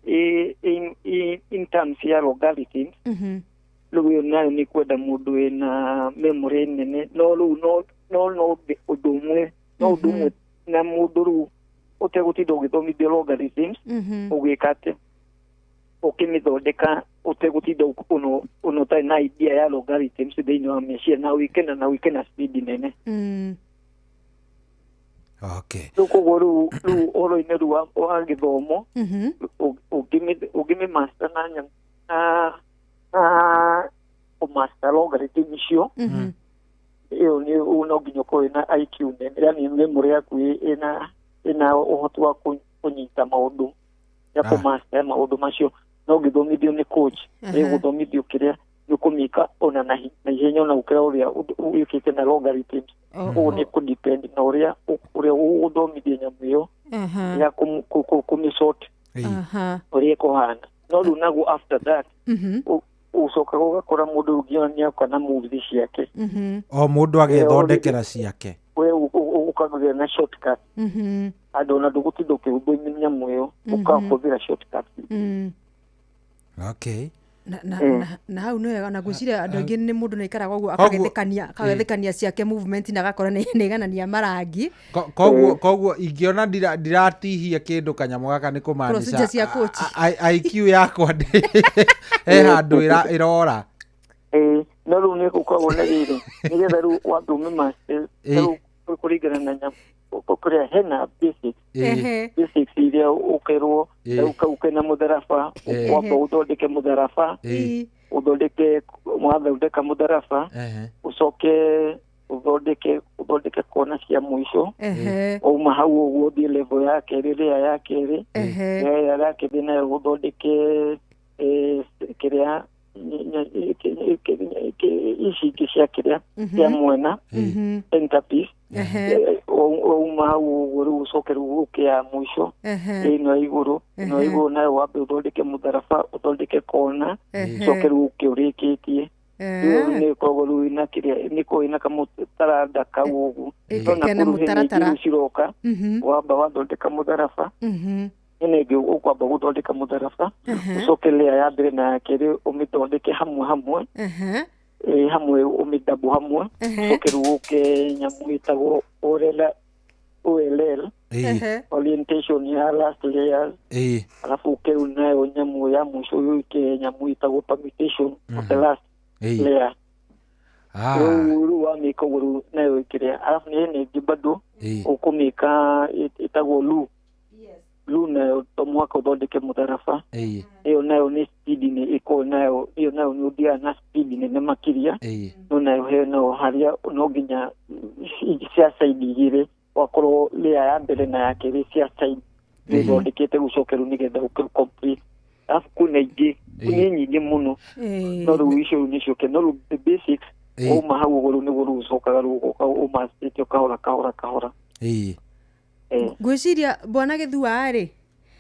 in terms ya logarithms, rĩu ĩyo nayo nĩ kwenda mũndũ wĩna memory nene. No rĩu no ũndũ ũmwe, no ũndũ ũmwe na mũndũ rĩu ũtegũtinda ũgĩthomithio logarithms, ũgĩka atĩ ũkĩmĩthondeka ũtegũtinda ũno ũtarĩ na idea ya logarithms thĩinĩ wa meciria na wĩke na speed nene. Okay. Rĩu koguo rĩu ũhoro-inĩ rĩu wa gĩthomo ũngĩmĩ master na na kũmaster logarithm icio ĩyo nĩ no nginya ũkorwo ĩna IQ nene, yani memory yaku ĩna ũhoti wa kũnyita maũndũ ya kũmaster maũndũ macio. No ũngĩthomithio nĩ coach ĩgũthomithio kĩrĩa nĩũkũmĩka ona na ihenya ona gũkĩra ũrĩa wĩkĩte na logarithms. Ũguo nĩ kũdepend na ũrĩa ũgũthomithia nyamũ ĩyo ya kũmĩsort ũrĩa ĩkũhana. No rĩu naguo after that ũcokaga ũgakora mũndũ ũngĩ ona nĩoka na moves ciake. O mũndũ agethondekera ciake. We ũkagĩa na shortcut. Andũ ona ndũgũtinda ũkĩhũthĩra nyamũ ĩyo ũkahũthĩra shortcut. Okay. Na hau nĩ wega na ngwĩciria andũ aingĩ nĩ mũndũ nĩaikaraga ũguo akagethekania ciake movement na agakora nĩaiganania marangi. Koguo ingĩona ndiratihia kĩndũ kanyamũ gaka nĩ kũmaanisha procedure cia coach IQ yakwa he handũ ĩrora. No rĩu nĩ gũkoragwo na rĩrĩ nĩgetha rĩu wambe ũmĩmaster rĩu kũringana na nyamũ kũrĩa hena basics iria ũkerwo ũke na mũtharaba wamba ũthondeke mũtharaba ũthondeke wathondeka mũtharaba ũcoke ũthondeke kona cia mũico wauma hau ũguo ũthiĩ level ya kerĩ rĩa ya kerĩ rĩa ya kerĩ nayo ũthondeke kĩrĩa ici ingĩ cia kĩrĩa cia mwena centerpiece wauma hau ũguo rĩu ũcoke rĩu ũke ya mũico ĩno ya igũrũ ĩno ya igũrũ nayo wambe ũthondeke mũtharaba ũthondeke kona ũcoke rĩu ũke ũrĩkĩtie. Rĩu nĩ ĩkoragwo rĩu ĩna kĩrĩa nĩ ĩkoragwo ĩna kamũtaranda kau ũguo no na kũu hena ingĩ ciroka wamba wathondeka mũtharaba ĩno ĩngĩ ũkwamba gũthondeka mũtharaba ũcoke layer ya mbere na ya kerĩ ũmĩthondeke hamwe hamwe hamwe ũmĩdouble hamwe ũcoke rĩu ũke nyamũ ĩtagwo OLL orientation ya last layers alafu ũke rĩu nayo nyamũ ya mũico ũke nyamũ ĩtagwo permutation of the last layer. Rĩu wamĩka ũguo rĩu nayo ĩkĩrĩa alafu nĩ hena ĩngĩ bado ũkũmĩka ĩtagwo lu nayo to mũhaka ũthondeke mũtharaba ĩyo nayo nĩ speed nĩ ĩkoragwo nayo ĩyo nayo nĩ ũthiaga na speed nene makĩria no nayo hena harĩa no nginya cia side igĩrĩ wakorwo layer ya mbere na ya kerĩ cia side nĩthondekete gũcoke rĩu nĩgetha ũke complete. Alafu kwĩna ingĩ nĩ nyingĩ mũno no rĩu icio rĩu nĩcio no rĩu the basics wauma hau ũguo rĩu nĩguo rĩu ũcokaga rĩu ũgoka ũmastĩte kahora kahora kahora. Ngwĩciria bwana Gĩthua rĩ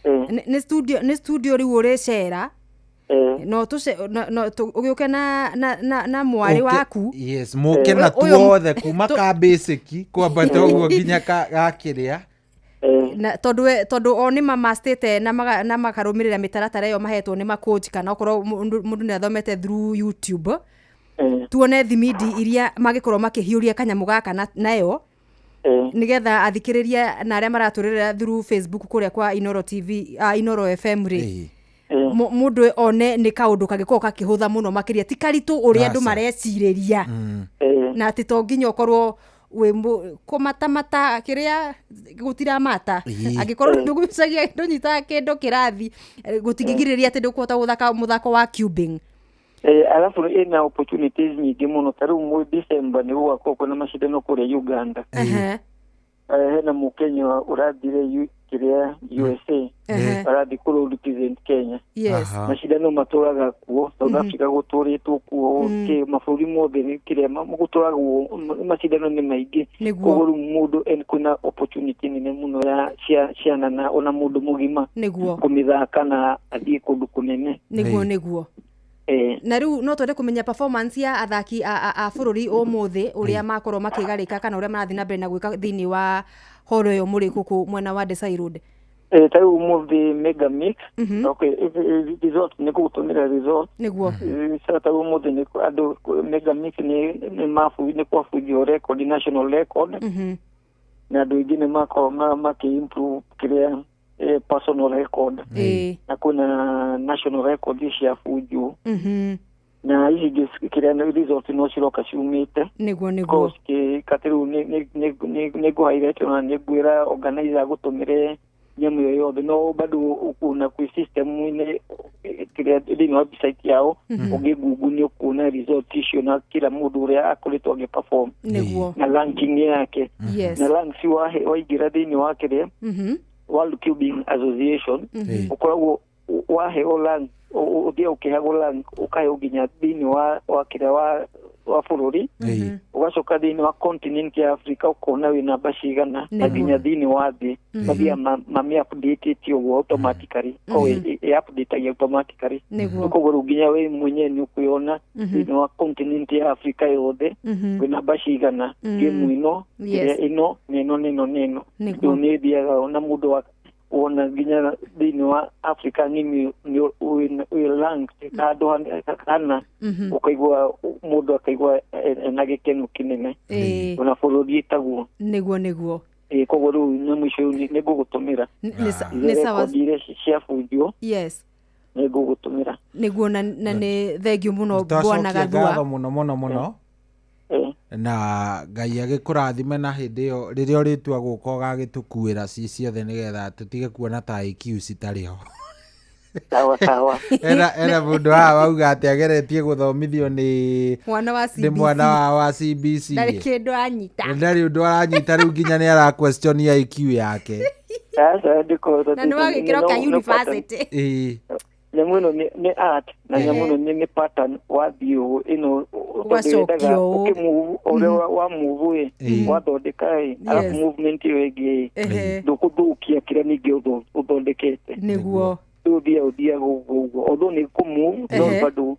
nĩ studio rĩu ũrĩcera no ũgĩũke na mwarĩ waku. Yes, mũke na tuothe kuma ka basic kwambata ũguo nginya gakĩrĩa na tondũ o nĩ mamastĩte na makarũmĩrĩra mĩtaratara ĩyo mahetwo nĩ macoach kana okorwo mũndũ nĩ athomete through YouTube tuone thimindi iria mangĩkorwo makĩhiũria kanyamũ gaka nayo nigetha athikĩrĩria na arĩa maratũrĩrĩra through Facebook kũrĩa kwa Inoro TV Inoro FM rĩ mũndũ one nĩ kaũndũ kangĩkorwo kakĩhũtha mũno makĩria ti karitũ ũrĩa andũ marecirĩria na atĩ to nginya ũkorwo wĩ kũmatamata kĩrĩa gũtiramata angĩkorwo ndũgucagia ndũnyitaga kĩndũ kĩrathi gũtingĩgirĩrĩria atĩ ndũkũhota gũthaka mũthako wa cubing. Alafu ĩna opportunities nyingĩ mũno ta rĩu mwĩ December nĩ gũgakorwo kwĩna macindano kũrĩa Uganda. Hena mũkenya ũrathire kĩrĩa USA arathiĩ kũrĩa represent Kenya. Macindano matũraga kuo South Africa gũtũrĩtwo kuo mabũrũri mothe kĩrĩa gũtũragwo macindano nĩ maingĩ koguo rĩu mũndũ kwĩna opportunity nene mũno ya ciana na ona mũndũ mũgima kũmĩthaka na athiĩ kũndũ kũnene. Nĩguo na rĩu no twende kũmenya performance ya athaki a bũrũri ũmũthĩ ũrĩa makorwo makĩgarĩka kana ũrĩa marathiĩ na mbere na gwĩka thĩinĩ wa horo ĩyo mũrĩ gũkũ mwena wa Desai Road. Ta rĩu ũmũthĩ mega mix okay result nĩ gũtũmĩra result nĩguo ta rĩu ũmũthĩ nĩ andũ mega mix nĩ mabu nĩ kwabunjwo record national record na andũ aingĩ nĩ makorwo makĩ improve kĩrĩa Personal record na kwĩna national record cia bunjo. Na ici ingĩ kĩrĩa result no ciroka ciumĩte. Nĩguo. Kati rĩu nĩ ngũ-highlight ona nĩ ngwĩra organizer agũtũmĩre nyamũ ĩyo yothe, no bado ũkuona kwĩ system-inĩ kĩrĩa thĩinĩ wa website yao, ũngĩ Google nĩ ũkuona result icio na kila mũndũ ũrĩa akoretwo agĩ perform na ranking yake. Na ranks waingĩra thĩinĩ wa kĩrĩa World Cubing Association, ũkoragwo waheo rank, ũthiaga ũkĩheagwo rank, ũkaheo nginya thĩinĩ wa kĩrĩa wa bũrũri, ũgacoka thĩinĩ wa continent ya Africa ũkona wĩ namba cigana, na nginya thĩinĩ wa thĩ mathiaga mami update ũguo automatically, koguo ĩ update automatically. Koguo rĩu nginya we mwenyewe nĩ ũkwĩona thĩinĩ wa continent ya Africa yothe wĩ namba cigana, game ĩno ĩrĩa ĩno na ĩno na ĩno na ĩno. Rĩu nĩ ĩthiaga na mũndũ wa wona nginya thĩinĩ wa Africa ng'ima wĩ ranked handũ hana, ũkaigua mũndũ akaigua ena gĩkeno kĩnene, ona bũrũri ĩtaguo. Nĩguo. Koguo rĩu nyamũ icio nĩ ngũgũtũmĩra. Nĩ sawa. Rekondi iria cia bunjo. Yes. Nĩ ngũgũtũmĩra. Nĩguo, na nĩ thengiũ mũno bwana Twacokia ngatho Gathua. mũno mũno mũno, na Ngai agĩkũrathime, na hĩndĩ ĩyo rĩrĩa ũrĩtua gũka ũgagĩtũkuĩra ci ciothe nĩgetha tũtige kuona ta IQ citarĩ ho. Sawa sawa. Ena mũndũ haha wauga atĩ ageretie gũthomithio nĩ mwana wa nĩ CBC. Mwana wa CBC. Ndarĩ kĩndũ anyita. Ndarĩ ũndũ aranyita, rĩu nginya nĩ ara question IQ yake. Sasa ndiko Na nĩ wa gĩkĩro kĩa university. Nyamũ ĩno nĩ art, na nyamũ ĩno nĩ pattern wathiĩ ũũ ĩno Ũgacokia ũũ. Ũkĩmove ũrĩa wa move ĩ wathondeka ĩ, arabu movement ĩyo ĩngĩ ĩ ndũkũthũkia kĩrĩa ningĩ ũthondekete. Rĩu ũthiaga ũguo ũguo, although nĩ kũmove, no bado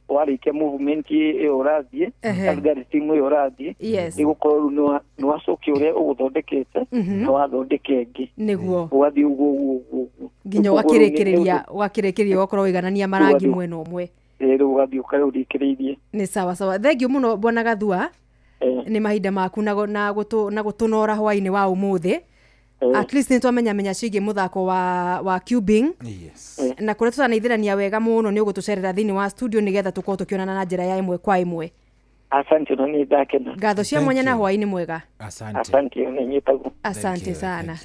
warĩkia movement ĩyo ũrathiĩ, algorithm ĩyo ũrathiĩ, ĩgũkorwo rĩu nĩ wacokia ũrĩa ũgũthondekete na wathondeka ĩngĩ. Ũgathiĩ ũguo ũguo ũguo ũguo Nginya ũgakĩrĩkĩrĩria ũgakorwo ũiganania marangi mwena ũmwe. Rĩu ũgathiĩ ũkarĩrĩkĩrĩirie. Nĩ sawa sawa, thengiũ mũno bwana Gathua nĩ mahinda maku na gũtũnora hwaĩ-inĩ wa ũmũthĩ. At least nĩ twamenya menya ciĩgiĩ mũthako wa cubing. Na kũrĩa tũtanaithĩrania wega mũno nĩ ũgũtũcerera thĩinĩ wa studio nĩgetha tũkorwo tũkĩonana na njĩra ya ĩmwe kwa ĩmwe. Asante, na nĩ ndakena. Ngatho cia mwanya na hwaĩ-inĩ mwega. Asante. Asante, na nyĩtagwo. Asante sana.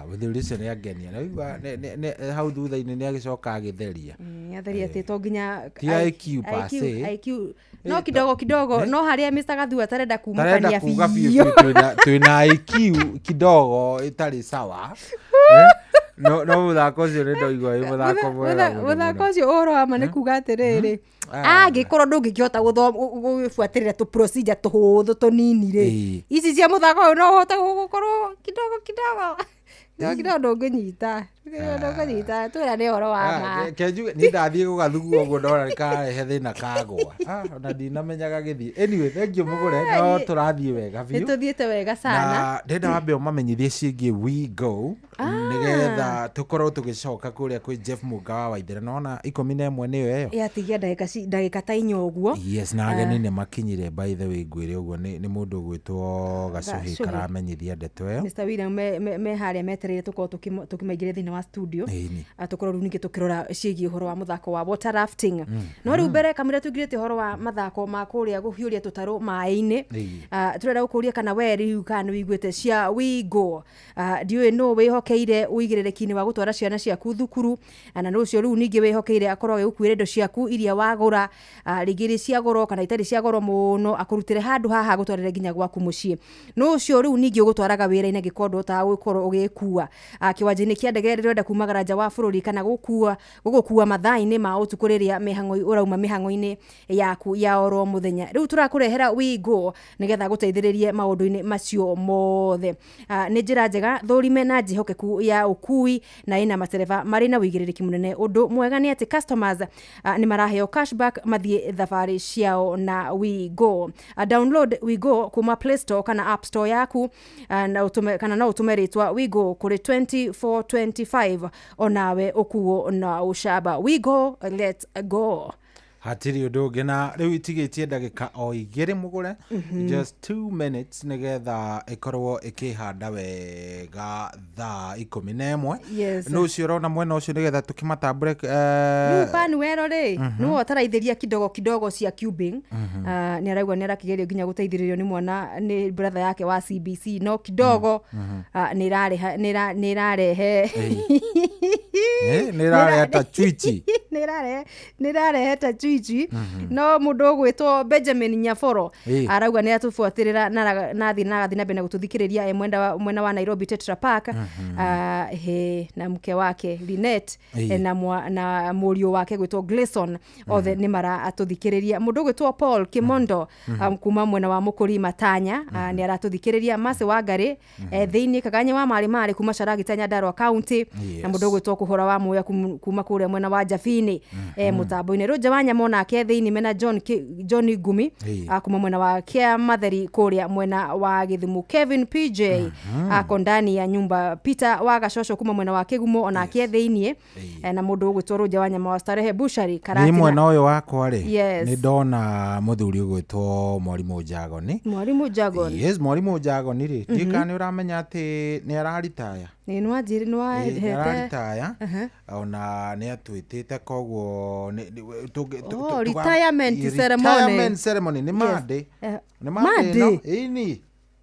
Mũthuri ũcio nĩ angenia, na waigua hau thutha-inĩ nĩ agĩcoka agĩtheria. Atheria atĩ to nginya Ti IQ per se. IQ no kidogo kidogo, no harĩa Mr. Gathua atarenda kumũkania tarenda kuga biũ. Biũ twĩna IQ kidogo ĩtarĩ sawa. No mũthako ũcio nĩ ndoigua wĩ mũthako mwega mũno. Mũthako ũcio ũhoro wa ma nĩ kuga atĩrĩrĩ, angĩkorwo ndũngĩkĩhota gũgĩbuatĩrĩra tũ procedure tũhũthũ tũnini rĩ, ici cia mũthako ũyũ no ũhote gũkorwo kidogo kidogo kidogo kidogo ndũngĩnyita twĩra nĩ ũhoro wa ma. Kenjuge niĩ ndathiĩ gũgathugua ũguo ndona nĩ karehe thĩna kagwa, ona ndinamenyaga gĩthiĩ. Anyway, thank you mũgũre, no tũrathiĩ wega biũ. Nĩ tũthiĩte wega sana. Na ndĩrenda wambe ũmamenyithie ciĩgiĩ We Go nĩgetha tũkorwo tũgĩcoka kũrĩa kwĩ Jeff Mũnga wa Waithera, nona 11 nĩyo ĩyo yatigia ndagĩka ta inya ũguo. Yes, na ageni nĩ makinyire, by the way ngwĩre ũguo nĩ mũndũ ũgwĩtwo Gacuhĩ karamenyithia ndeto ĩyo. Mr. William me harĩa metereire tũkorwo tũkĩmaingĩria thĩinĩ wa studio, tũkorwo rĩu ningĩ tũkĩrora ciĩgiĩ ũhoro wa mũthako wa water rafting. No rĩu mbere kamũira tũingĩrĩte ũhoro wa mathako ma kũrĩa gũhiũria tũtarũ maĩ-inĩ, tũrenda gũkũria kana we rĩu kana nĩ wĩiguĩte cia We Go. Ndiũĩ nũ wĩhokeire ũigĩrĩrĩki-inĩ wa gũtwara ciana ciaku thukuru, na nũ ũcio rĩu ningĩ wĩhokeire akorwo agĩgũkuĩra indo ciaku iria wagũra, rĩngĩ irĩ cia goro kana itarĩ cia goro mũno, akũrutĩre handũ haha agũtwarĩre nginya gwaku mũciĩ. Nũ ũcio rĩu ningĩ ũgũtwaraga wĩra-inĩ angĩkorwo ndũhotaga gũkorwo ũgĩkua kĩwanja-inĩ kĩa ndege rĩrĩa ũrenda kumagara nja wa bũrũri, kana gũgũkua mathaa-inĩ ma ũtukũ rĩrĩa mĩhang'o ũrauma mĩhang'o-inĩ yaku ya oro mũthenya. Rĩu tũrakũrehera We Go nĩgetha gũteithĩrĩrie maũndũ-inĩ macio mothe. Nĩ njĩra njega thũrime na njĩhokeku ya ũkui na ĩna matereba marĩ na ũigĩrĩrĩki mũnene. Ũndũ mwega nĩ atĩ customers nĩ maraheo cashback mathiĩ thabarĩ ciao na We Go. Download We Go kuma Play Store kana App Store yaku, na ũtũme kana no ũtũme rĩtwa We Go kũrĩ 2425 onawe ũkuo na ũcamba. We Go, let's go. Hatirĩ ũndũ ũngĩ na rĩu itigĩtie ndagĩka o igĩrĩ mũgũre, just 2 minutes, nĩgetha ĩkorwo ĩkĩhanda wega thaa 11. Yes. Nũ ũcio ũrona mwena ũcio nĩgetha tũkĩmatambũre? Rĩu Panuelo rĩ, nĩwe ũtaraithĩria kidogo kidogo cia cubing. Ah, nĩ araigua nĩ arakĩgerio nginya gũteithĩrĩrio nĩ mwana, nĩ brother yake wa CBC, no kidogo, ah, nĩ ĩrareha nĩ ĩrarehe Nĩ ĩrarehe ta chwichi. Nĩ ĩrarehe ta chwichi, no mũndũ ũgwĩtwo Benjamin Nyaboro arauga nĩ atũbuatĩrĩra na athiĩ na agathiĩ na mbere na gũtũthikĩrĩria e mwena wa Nairobi Tetra Park. Ah, he na mke wake Linet, na mũriũ wake gwĩtwo Gleason, othe nĩ maratũthikĩrĩria. Mũndũ ũgwĩtwo Paul Kimondo, kuma mwena wa Mũkũri Matanya, nĩ aratũthikĩrĩria. Masi wa Ngarĩ, thĩinĩ Kaganye wa Marĩ Marĩ kuma Caragita, Nyandarua County, na mũndũ ũgwĩtwo Kũhũra wa Muya kuma kũrĩa mwena wa Jabini, mũtambo-inĩ. Rũnja wa Nyama onake thĩinĩ mena John, John Ngumi, kuma mwena wa Kia Matheri kũrĩa mwena wa Gĩthumo. Kevin PJ ako ndani ya nyumba. Peter wa Gacoco kuma mwena wa Kĩgumo onake thĩinĩ, na mũndũ ũgwĩtwo Rũnja wa Nyama wa Starehe Bushari Nĩ Karatina. Mwena ũyũ wakwa rĩ, nĩ ndona mũthuri ũgwĩtwo Mwarimũ Njagoni. Mwarimũ Jagon. Yes, Mwarimũ Njagoni rĩ, ndiũĩ kana nĩ ũramenya atĩ nĩ araritaya. Nĩ nwanjĩrĩ. Nĩ Nĩwahete. araritaya, ona nĩ atwĩtĩte, koguo Oh, retirement ceremony. Retirement ceremony nĩ Monday. Nĩ Monday. Monday? Ĩno ĩni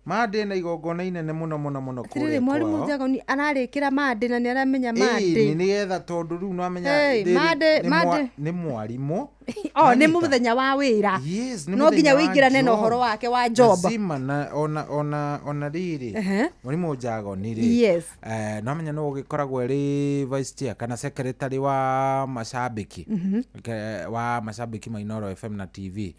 Monday na igongona inene mũno mũno mũno Atĩrĩrĩ, kũrĩa Mwarimũ kwao. Jagoni ararĩkĩra Monday na nĩ aramenya Ĩĩ, Monday. nĩ nĩgetha tondũ rĩu nĩwamenya Hey, rĩrĩ Monday. nĩ mwarimũ. Oh, nĩ Nanyita. mũthenya wa wĩra. Yes, nĩ No nginya mũthenya wa wĩingĩrane na job. ũhoro wake wa job. Lazima na ona rĩrĩ, Mwarimũ Njagoni rĩ, nomenya nĩ ũgĩkoragwo ĩrĩ vice chair kana secretary wa macambĩki, wa macambĩki ma Inooro FM na TV,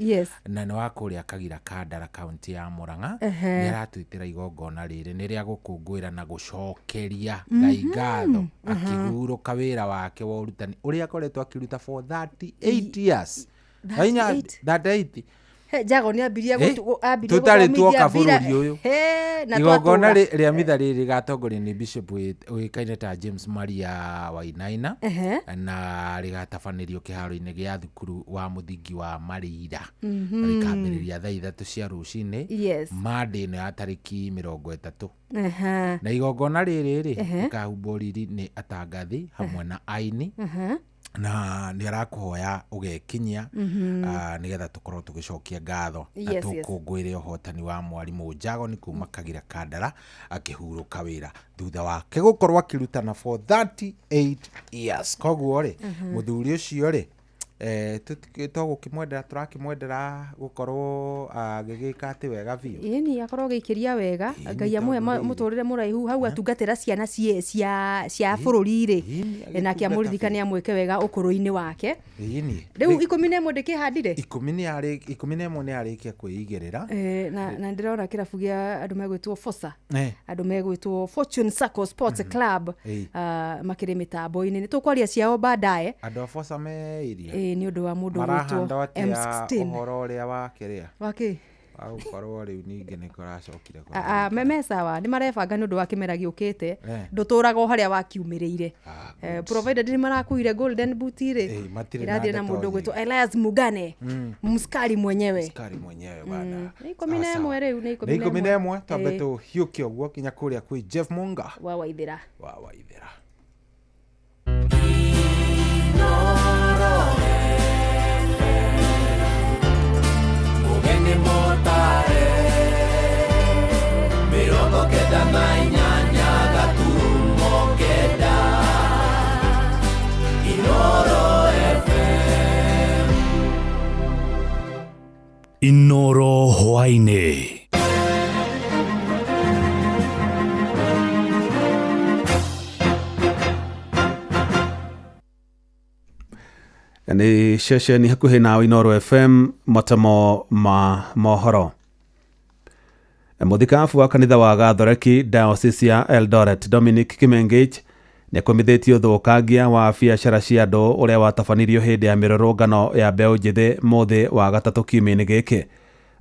na nĩ wa kũrĩa Kagira Kandara, kaunti ya Murang'a. Nĩ aratwĩtĩra igongona rĩrĩ nĩ rĩa gũkũngũĩra na gũcokeria Ngai ngatho akĩhurũka wĩra wake wa ũrutani ũrĩa akoretwo akĩruta for 38 years. 38? 38. He, Jagoni ambirie ambirie tũtarĩ gũthomithia tuoka bũrũri ũyũ. He, na Igongona twatũra. Rĩa mitha rĩrĩ rĩgatongorio nĩ bishop ũĩkaine ta James Maria Wainaina, na rĩgatabanĩrio kĩharo-inĩ gĩa thukuru wa mũthingi wa Marĩira, na rĩkambĩrĩria thaa 3 cia rũcinĩ, Monday ĩno ya tarĩki 30. Na igongona rĩrĩ rĩ rĩkahumbwo riri nĩ atangathi hamwe na aini, na nĩ arakũhoya ũgekinyia, nĩgetha tũkorwo tũgĩcokia ngatho na tũkũngũĩre ũhotani wa Mwarimũ Njagoni kuma Kagira Kandara akĩhurũka wĩra thutha wake gũkorwo akĩrutana for 38 years. Koguo rĩ, mũthuri ũcio rĩ, togũkĩmwendera, tũrakĩmwendera gũkorwo agĩgĩka atĩ wega biũ. Ĩni akorwo agĩikĩria wega. Ĩni, Ngai amũhe tondũ rĩrĩ. mũtũrĩre mũraihu hau atungatĩra ciana cia bũrũri rĩ, Ĩni, nake agĩtungata. amũririkane, amwĩke wega ũkũrũ-inĩ wake. Ĩni. Rĩu 11 ndĩkĩhandire. 11 nĩ arĩkia kwĩigĩrĩra. Na ndĩrona kĩrabu gĩa andũ megwĩtwo Fosa, andũ megwĩtwo Fortune Sacco Sports Club, makĩrĩ mĩtambo-inĩ, nĩ tũkwaria ciao baadaye. Andũ a Fosa me iria. Nĩ ũndũ wa mũndũ Marahanda ũgwĩtwo atĩa M16. ũhoro ũrĩa wa kĩrĩa Wakĩ? Wa gũkorwo rĩu ningĩ nĩ kũracokire. Meme sawa, nĩ marebanga nĩ ũndũ wa kĩmera gĩũkĩte. Ndũtũraga o harĩa wakiumĩrĩire. Provided nĩ marakuire golden boot rĩ. Matirĩ na Ĩrathiĩ na ndeto mũndũ ũgwĩtwo nyingĩ. Elias Mugane, mskari mwenyewe. Skari mwenyewe bana. Nĩ 11 rĩu, nĩ Nĩ 11. Twambe tũhiũke ũguo kinya kũrĩa kwĩ Jeff Munga wa Waithĩra. Wa Waithĩra. Mũgeni mũtare 98.9 Inooro FM. Inoro hwaini. Nĩ ceceni hakuhĩ nawe Inoro FM, matemo ma mohoro. Mũthikabu wa kanitha wa Gathoreki Diocese ya Eldoret Dominic Kimengich nĩ akomithĩtie ũthũkangia wa biacara cia andũ ũrĩa watabanirio hĩndĩ ya mĩrũrũngano ya mbeũ njĩthĩ mũthĩ wa gatatũ kiumia-inĩ gĩkĩ.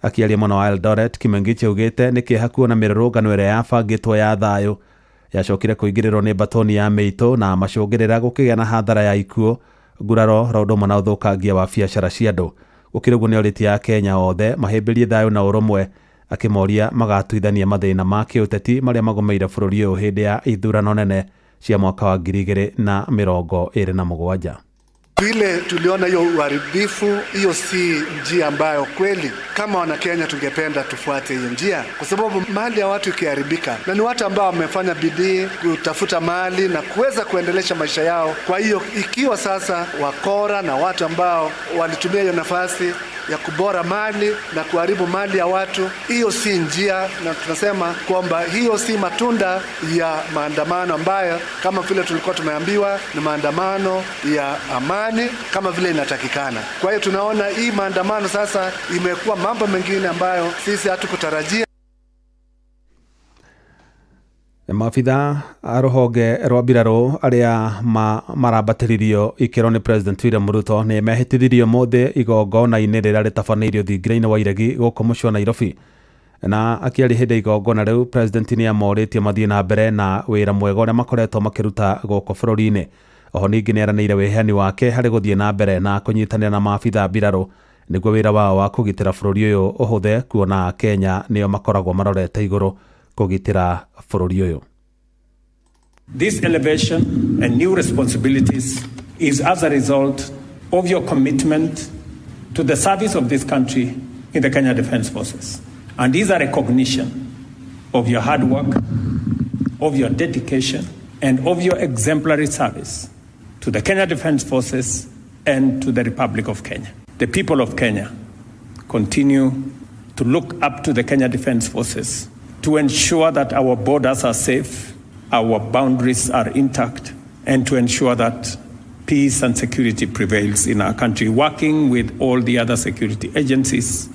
Akĩaria mwena wa Eldoret, Kimengich augĩte nĩ kĩeha kuona mĩrũrũngano ĩrĩa yabangĩtwo ya thayũ yacokire kũingĩrĩrwo nĩ mbatoni ya mĩitũ na macũngĩrĩra gũkĩgĩa na hathara ya ikuũ Nguraro ro ũndũ ũmwe na ũthũkangia wa biacara cia andũ. Gũkĩrĩ ũguo nĩorĩtie Akenya othe mahĩmbĩrie thayũ na ũrũmwe, akĩmoria magatuithania mathĩna ma kĩũteti marĩa magũmĩire bũrũri ũyũ hĩndĩ ya ithurano nene cia mwaka wa 2027. Vile tuliona hiyo uharibifu, hiyo si njia ambayo kweli kama Wanakenya tungependa tufuate hiyo njia, kwa sababu mali ya watu ikiharibika, na ni watu ambao wamefanya bidii kutafuta mali na kuweza kuendelesha maisha yao. Kwa hiyo ikiwa sasa wakora na watu ambao walitumia hiyo nafasi ya kubora mali na kuharibu mali ya watu, hiyo si njia, na tunasema kwamba hiyo si matunda ya maandamano ambayo kama vile tulikuwa tumeambiwa ni maandamano ya amani kama vile inatakikana. Kwa hiyo tunaona hii maandamano sasa imekuwa mambo mengine ambayo sisi hatukutarajia. Maabitha a rũhonge rwa mbirarũ arĩa marambatĩririo ikĩro nĩ President William Ruto nĩ mehĩtithirio mũthĩ igongona-inĩ rĩrĩa rĩtabanĩirio thingira-inĩ wa Iregi gũkũ mũciĩ wa Nairobi. Na akĩaria hĩndĩ ya igongona rĩu, President nĩ amorĩtie mathiĩ na mbere na wĩra mwega ũrĩa makoretwo makĩruta gũkũ bũrũri-inĩ. Oho ningĩ nĩ eranĩire wĩheani wake harĩ gũthiĩ na mbere na kũnyitanĩra na maabitha a mbirarũ nĩguo wĩra wao wa kũgitĩra bũrũri ũyũ ũhũthe, kuona Kenya nĩo makoragwo marorete igũrũ kũgitĩra bũrũri ũyũ. This elevation and new responsibilities is as a result of your commitment to the service of this country in the Kenya Defence Forces, and is a recognition of your hard work, of your dedication, and of your exemplary service to the Kenya Defence Forces and to the Republic of Kenya. The people of Kenya continue to look up to the Kenya Defence Forces to ensure that our borders are safe, our boundaries are intact, and to ensure that peace and security prevails in our country, working with all the other security agencies.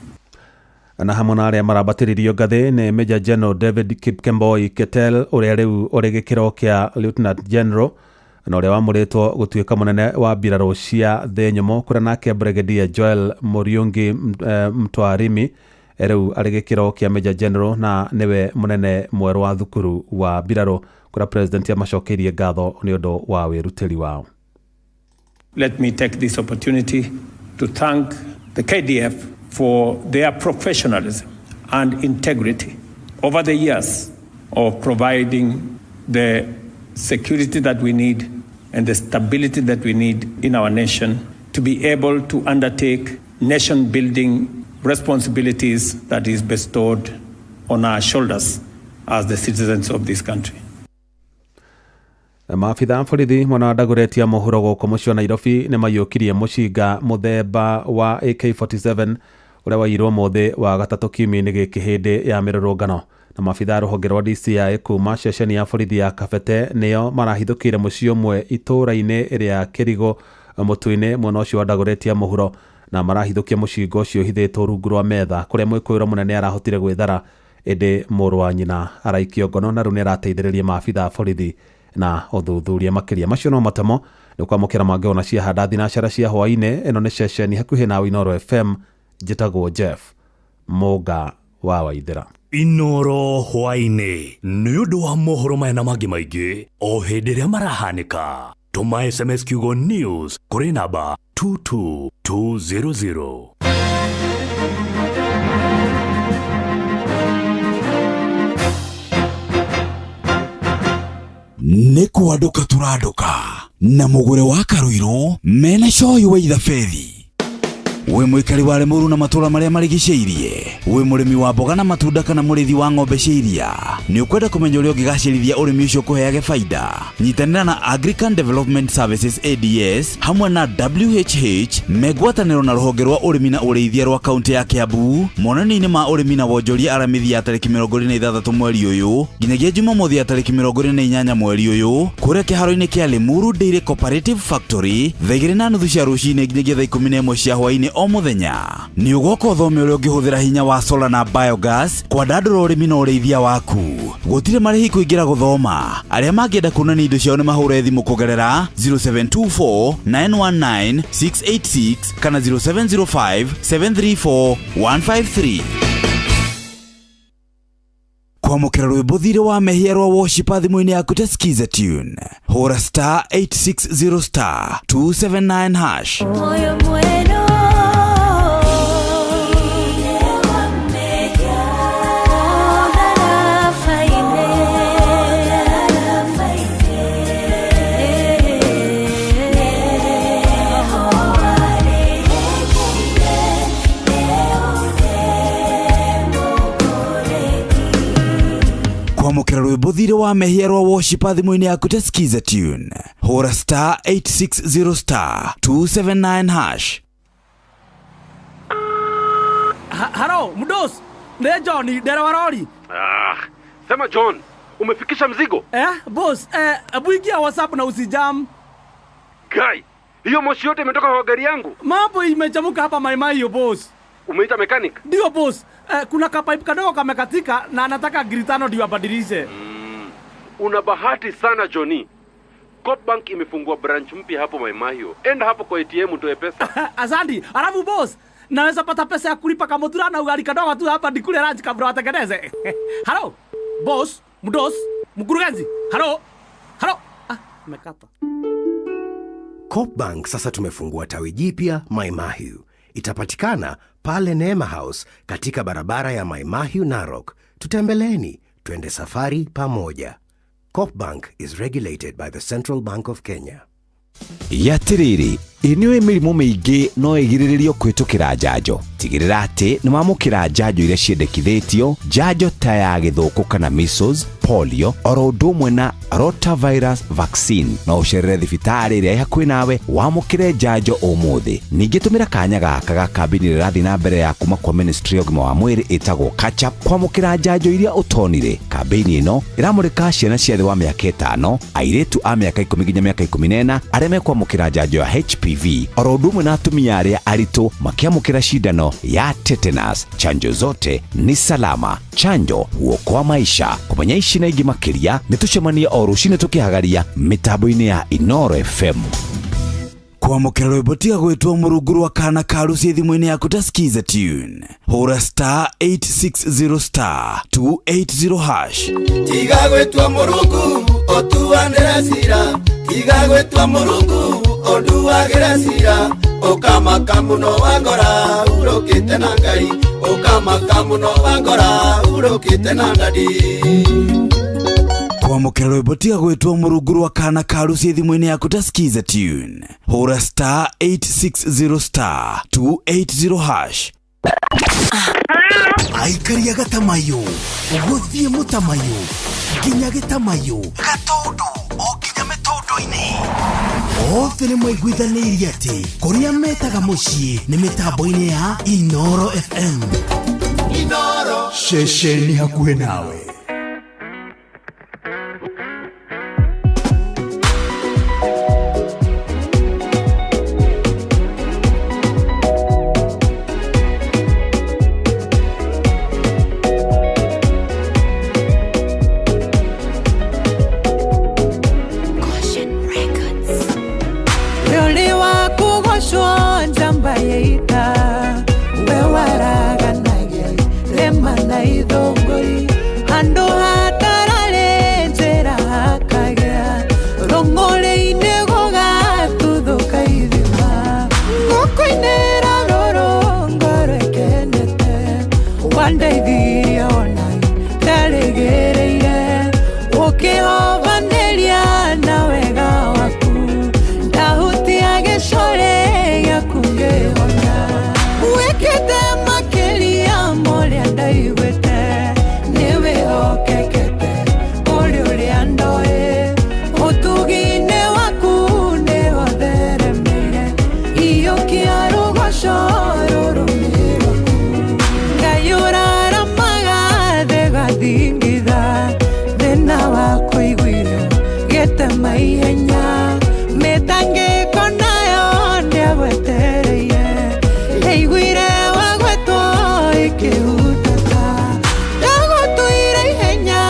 Na hamwe na arĩa marambatĩrĩrio ngathĩ nĩ Major General David Kipkemboi Ketel ũrĩa rĩu ũrĩ gĩkĩro kĩa Lieutenant General na ũrĩa wamũrĩtwo gũtuĩka mũnene wa mbirarũ cia thĩ nyũmũ, kũrĩa nake Brigadier Joel Muriungi Mtwarimi rĩu arĩ gĩkĩro kĩa Major General na nĩwe mũnene mwerũ wa thukuru wa mbirarũ, kũrĩa President amacokeirie ngatho nĩ ũndũ wa wĩrutĩri wao. Let me take this opportunity to thank the KDF for their professionalism and integrity over the years of providing the security that we need and the stability that we need in our nation to be able to undertake nation-building responsibilities that is bestowed on our shoulders as the citizens of this country. Maabitha a borithi mwena wa Dagoretti mũhuro gũkũ mũciĩ wa Nairobi nĩ maiyũkirie mũcinga mũthemba wa AK47 ũrĩa waiyirwo mũthĩ wa gatatũ kiumia-inĩ gĩkĩ hĩndĩ ya mĩrũrũngano. Na maabitha a rũhonge rwa DCI kuma ceceni ya borithi ya Kabete nĩo marahithũkĩire mũciĩ ũmwe itũũra-inĩ rĩa Kĩrigo mũtũ-inĩ mwena ũcio wa Dagoretti mũhuro, na marahithũkia mũcinga ũcio ũhithĩtwo rungu rwa metha kũrĩa mwĩkũĩrwo mũnene arahotire gwĩthara, ĩndĩ mũrũ wa nyina araikio ngono na rĩu nĩ arateithĩrĩria maabitha a borithi na ũthuthuria makĩria. Macio no matemo nĩ kwamũkĩra mangĩ ona cia handa thinacara cia hwaĩ-inĩ. Ĩno nĩ ceceni hakuhĩ na Inooro FM. Njĩtagwo Jeff Mũnga wa Waithĩra. Inooro hwaĩ-inĩ nĩ ũndũ wa mohoro maya na mangĩ maingĩ o hĩndĩ ĩrĩa marahanĩka. Tũma SMS kiugo news kũrĩ namba 22200. Nĩ kwandũka tũrandũka na mũgũre wa Karũirũ mena coyi wa ithabethi. Wĩ mũikari wa Limuru na matũra marĩa marigicĩirie, wĩ mũrĩmi wa mboga na matunda kana mũrĩithi wa ng'ombe cia iria, nĩ ũkwenda kũmenya ũrĩa ũngĩgacĩrithia ũrĩmi ũcio ũkũheage baida? Nyitanĩra na Agrican Development Services ADS hamwe na WHH megwatanĩro na rũhonge rwa ũrĩmi na ũrĩithia rwa kaunti ya Kiambu monanio-inĩ ma ũrĩmi na wonjoria Aramithi ya tarĩki 26 mweri ũyũ nginyagia Jumamothi ya tarĩki 28 mweri ũyũ kũrĩa kĩharo-inĩ kĩa Limuru Dairy Cooperative Factory thaa 2:30 cia rũcinĩ nginyagia thaa 11 cia hwaĩ-inĩ o mũthenya. Nĩ ũgoka ũthome ũrĩa ũngĩhũthĩra hinya wa solar na biogas kwandandũra ũrĩmi na ũrĩithia waku. Gũtirĩ marĩhi kũingĩra gũthoma. Arĩa mangĩenda kuonania indo ciao nĩ mahũre thimũ kũgerera 0724 919 686 kana 0705 734 153. Kwamũkĩra rwĩmbo thirĩ wa mehia rwa worship thimũ-inĩ yaku ta skiza tune, hũra star 860 star 279 hash. Moyo mweno Kwamũkĩra rwĩmbo thirĩ wa mehia rwa worship thimũ-inĩ yaku ta skiza tune, hũra star 860 star 279 hash. Halo, mdos. Ne John, dereva lori. Ah, sema John, umefikisha mzigo? Boss, hebu ingia WhatsApp na usijam. Guy, hiyo moshi yote imetoka kwa gari yangu. Mambo imechamuka hapa maimai hiyo boss. Umeita mechanic? Ndio boss. Kuna kapipe kadogo kamekatika na anataka gritano ndio abadilishe. Una bahati sana Johnny. Coop Bank imefungua branch mpya hapo Maimahio. Enda hapo kwa ATM utoe pesa. Asante. Alafu boss, naweza pata pesa ya kulipa kamutura na ugali kadogo tu hapa nikule lunch kabla watengeneze. Halo, boss, mdos, mkurugenzi. Halo. Halo. Ah, imekata. Coop Bank sasa tumefungua tawi jipya Maimahiu. Itapatikana pale Neema House katika barabara ya Maimahiu Narok. Tutembeleeni, twende safari pamoja. Coop Bank is regulated by the Central Bank of Kenya. Yatiriri, ĩ nĩũĩ mĩrimũ mĩingĩ no ĩgirĩrĩrio kũhĩtũkĩra njanjo. Tigĩrĩra atĩ nĩ wamũkĩra njanjo iria ciendekithĩtio, njanjo ta ya gĩthũkũ kana measles, polio, oro ũndũ ũmwe na rotavirus vaccine. No ũcerere thibitarĩ ĩrĩa ĩ hakuhĩ nawe wamũkĩre njanjo ũmũthĩ. Ningĩ tũmĩra kanya gaka ga kambĩini ĩrĩa ĩrathiĩ na mbere ya kuma kwa Ministry ya ũgima wa mwĩrĩ ĩtagwo Catch Up kwamũkĩra njanjo iria ũtonire. Kambĩini ĩno ĩramũrĩka ciana cia thĩ wa mĩaka 5, airĩtu a mĩaka 10 nginya mĩaka 14 arĩa mekwamũkĩra njanjo ya HPV, oro ũndũ ũmwe na atumia arĩa aritũ makĩamũkĩra cindano ya tetanus. Chanjo zote ni salama. Chanjo huokoa maisha. Kũmenya ici na ingĩ makĩria nĩ tũcemanie o rũcinĩ tũkĩhagaria mĩtambo-inĩ ya Inoro FM. Kwamũkĩra rwĩmbo tiga gwĩtwo mũrungu rwa kana ka ruci thimũ-inĩ yaku ta skiza tune, hũra star 860 star 280 hash. Tiga gwĩtua mũrungu ũtuanĩre cira, tiga gwĩtua mũrungu ũnduagĩre cira, ũkamaka mũno wangora urũkĩte na Ngai, ũkamaka mũno wangora urũkĩte na ndadi. Kwamũkĩra rwĩmbo tiga gwĩtwo mũrungu rwa kana ka ruci thimũ-inĩ yaku ta skiza tune, hũra star 860 star 280 hash. Aikaria gatamayo gũthiĩ mũtamayo nginya gĩtamayo gatũndũ o nginya mĩtũndũ-inĩ othe nĩ maiguithanĩirie atĩ kũrĩa metaga mũciĩ nĩ mĩtambo-inĩ ya Inoro FM. Inoro ceceni hakuhĩ nawe. Roli wa kugoshwo njamba yeita we waraganagia rema na ithongori handu hatararĩ njĩra hakagĩa rũng'ũrĩ-inĩ gũgatuthũka ithima ngũkũinĩra rũrũ ngoro ĩkenete wandeithirie ona ndarĩgĩrĩire ũkĩhovanĩria na wega waku ndahutia gĩcore gĩaku ngĩhona wĩkĩte makĩria ma ũrĩa ndaiguĩte nĩwĩhokekete kũrĩ ũrĩa ndoĩ ũtugi-inĩ waku nĩhotheremeire iyũkia rũgoco rũrũmĩ rwaku Ngai ũraramaga thĩ gathingitha thĩna wa kũiguire gĩtema ihenya mĩtangĩko nayo ndĩagwetereire ĩiguire wagwetwo ĩkĩhutata ndagũtuire ihenya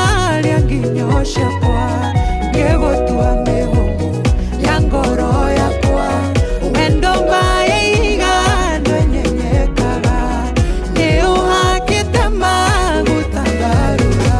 rĩa nginyo ciakwa ngĩgũtua mĩhũmũ ya ngoro yakwa wendo mbaĩ ihiga ndwenyenyekaga nĩũhakĩte maguta ngarura.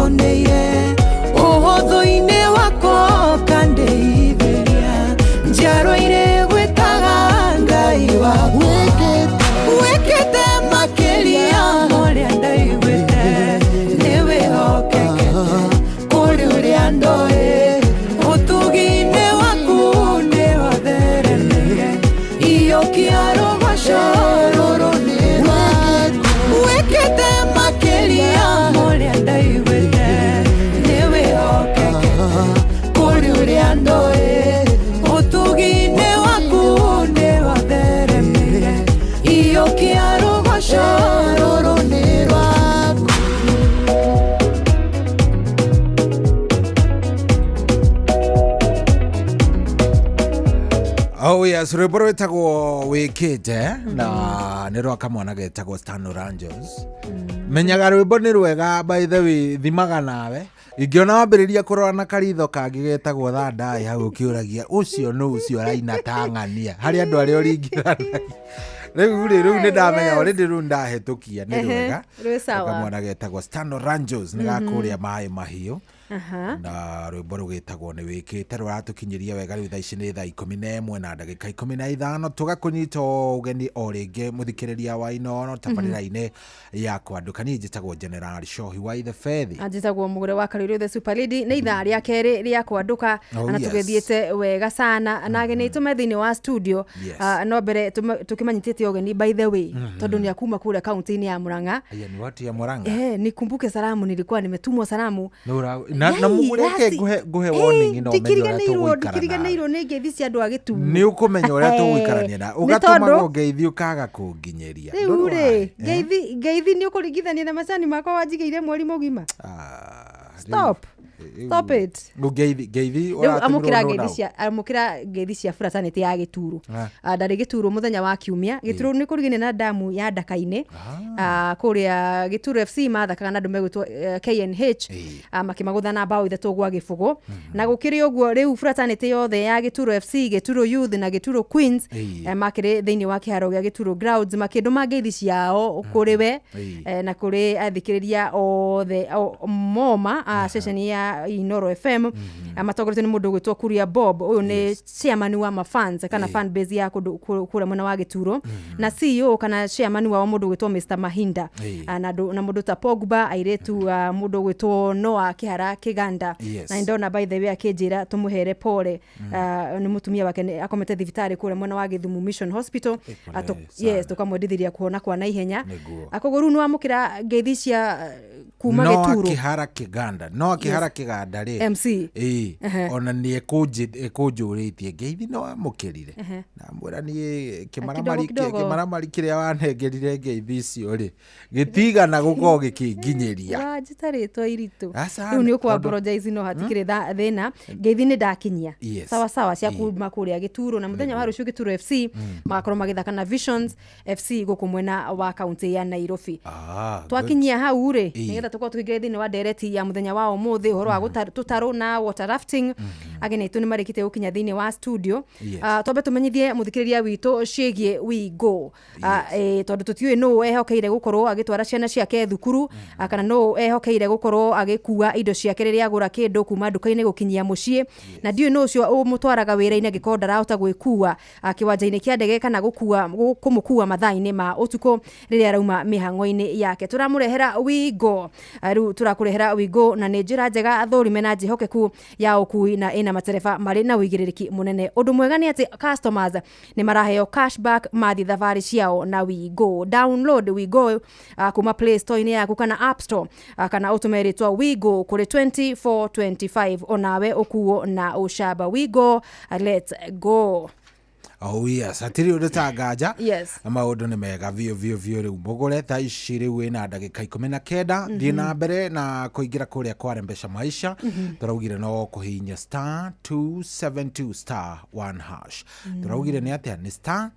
nĩwĩoneire ũhũthũ-inĩ wakwa ũkandeithĩria njiarwa irĩ gwĩtaga Ngai wakwa wĩkĩte makĩria ũrĩa ndaiguĩte nĩwĩhokekete kũrĩ ũrĩa ndoĩ ũtugi-inĩ waku nĩwatheremire iyũkia rũgoco rũrũ nĩ rwaku wĩkĩte makĩria ũrĩa ndaiguĩte nĩwĩhokekete kũrĩ ũrĩa ndoĩ ũtugi-inĩ waku nĩwatheremire iyũkia rũgoco rũrũ nĩ rwaku. Oh yes, rwĩmbo rwĩtagwo wĩkĩte na nĩ rwa kamwana getagwo Stan Oranges. Menyaga rwĩmbo nĩ rwega, by the way, thimaga nawe ingĩona wambĩrĩria kũrora na karitho kangĩ getagwo thandai hau ũkĩũragia ũcio nũ ũcio araina ta ng'ania harĩ andũ arĩa ũringithanagia rĩu rĩ rĩu nĩ ndamenya already rĩu ndahĩtũkia nĩ Ehe, rwega. rwĩ sawa. Kamwana getagwo Stan Oranges nĩ gakũrĩa maĩ mahiũ Aha. na rwĩmbo rũgĩtagwo nĩ wĩkĩte rũratũkinyĩria wega. Rĩu thaa ici nĩ thaa 11 na ndagĩka 15, tũgakũnyita ũgeni o rĩngĩ mũthikĩrĩria wa Inooro tabarĩra-inĩ ya kwandũka. Niĩ njĩtagwo General Shohi wa Ithe Fethi. Anjĩtagwo mũgũre wa Karũirũ the super lady. Nĩ ithaa rĩa kerĩ rĩa kwandũka Oh, na yes. tũgĩthiĩte wega sana na ageni aitũ me thĩinĩ wa studio. Yes. Ah, no mbere tũkĩmanyitĩte ũgeni, by the way, tondũ nĩ akuma kũrĩa kaunti-inĩ ya Murang'a. Aya nĩ watu ya Murang'a. Eh, nikumbuke salamu, nilikuwa nimetumwa salamu. Nĩ na Yai, mũgũre rasi- ngũhe Eh, warning na ũmenye ũrĩa ndikiriganĩirwo tũgũikara nawe. ndikiriganĩirwo nĩ ngeithi cia andũ a gĩtuu. Nĩ ũkũmenya ũrĩa tũgũikarania na Nĩ ũgatũmagwo tondũ- ngeithi ũkaga kũnginyĩria. Rĩu rĩ, ngeithi nĩ ũkũringithania na macani makwa wanjigĩire mweri mũgima. Stop. Stop it. Ngeithi ngeithi Rĩu ũratũmĩrwo amũkĩra nũ ngeithi nao? cia amũkĩra ngeithi cia fraternity ya Gĩturu. Ah. Ah, ndarĩ Gĩturu mũthenya wa kiumia. Gĩturu nĩ kũrigainie na damu ya Ndaka-inĩ. Ah, kũrĩa Gĩturu FC mathakaga na andũ megwĩtwo KNH. Ah, makĩmagũtha na mbaũ 3-0. Na gũkĩrĩ ũguo rĩu fraternity yothe ya Gĩturu FC, Gĩturu Youth na Gĩturu Queens makĩrĩ thĩinĩ wa kĩharo gĩa Gĩturu Grounds makĩndũma ngeithi ciao kũrĩ we na kũrĩ athikĩrĩria othe moma a ceceni ya Inoro FM. Matongoretio nĩ mũndũ ũgwĩtwo Kuria Bob. Ũyũ nĩ chairman wa mafans kana fan base ya kũndũ kũrĩa mwena wa Gĩturo, na CEO kana chairman wao mũndũ ũgwĩtwo Mr Mahinda. Ah, na na mũndũ ta Pogba airĩtu, ah, mũndũ ũgwĩtwo Noah Kĩhara Kĩganda. Na nĩndona, by the way, akĩnjĩra tũmũhere pole. Ah, nĩ mũtumia wake akomete thibitarĩ kũrĩa mwena wa Gĩthumo Mission Hospital. Pole Yes, tũkamwendithĩria kuhona kwa naihenya. Nĩguo. Akoguo rĩu nĩwamũkĩra ngeithi cia kuma no Gĩturo. Akĩhara Kĩganda, no akĩhara Kĩganda rĩ. MC. Ĩĩ. Ehe. Ona nĩ ekũnjũrĩtie ngeithi no amũkĩrire. Namwĩra niĩ kĩmaramari Kidogo, kidogo. Kĩmaramari kĩrĩa wanengerire ngeithi icio rĩ gĩtigana gũkorwo gĩkĩnginyĩria. Wanjĩta rĩtwa iritũ. Aca, Rĩu nĩ tondũ- ũkũ apologize no hatikĩrĩ thĩna, ngeithi nĩ ndakinyia. Sawa sawa cia kuma kũrĩa Gĩturo, na mũthenya wa rũciũ Gĩturo FC magakorwo magĩthaka na Visions FC gũkũ mwena wa kaunti ya Nairobi. Ah, good. Twakinyia hau rĩ, nĩgetha tũkorwo tũkĩingĩra thĩinĩ wa ndereti ya mũthenya wa ũmũthĩ, ũhoro wa tũtarũ na water rafting, ageni aitũ nĩ marĩkĩtie gũkinya thĩinĩ wa studio. Ah, twambe tũmenyithie mũthikĩrĩria witũ ciĩgiĩ We Go. Ah, tondũ tũtiũĩ nũ ehokeire gũkorwo agĩtwara ciana ciake thukuru, ah, kana nũ ehokeire gũkorwo agĩkua indo ciake rĩrĩa agũra kĩndũ kuma nduka-inĩ gũkinyia mũciĩ, na ndiũĩ nũ ũcio ũmũtwaraga wĩra-inĩ angĩkorwo ndarahota gwĩkua, ah, kĩwanja-inĩ kĩa ndege kana gũkua kũmũkua mathaa-inĩ ma ũtukũ rĩrĩa arauma mĩhang'o-inĩ yake. Tũramũrehera We Go. Ah, rĩu tũrakũrehera We Go na nĩ njĩra njega thũrime na njĩhokeku ya ũkui na ĩna matereba marĩ na ũigĩrĩrĩki mũnene. Ũndũ mwega nĩ atĩ customers nĩ maraheo cashback mathiĩ thabarĩ ciao na We Go. Download We Go kuma Play Store-inĩ yaku kana App Store, kana ũtũme rĩtwa We Go kũrĩ 2425 onawe ũkuo na ũcamba. We Go, let's go. Oh yes, hatirĩ ũndũ ta nganja. Yes. Na maũndũ nĩ mega biũ biũ biũ. Rĩu mũgũre thaa ici rĩu wĩna ndagĩka 19. Thiĩ na mbere na kũingĩra kũrĩa kwarembesha maisha. Tũraugire no kũhihinya star 272 star 1 hash. Tũraugire nĩ atĩa? Nĩ star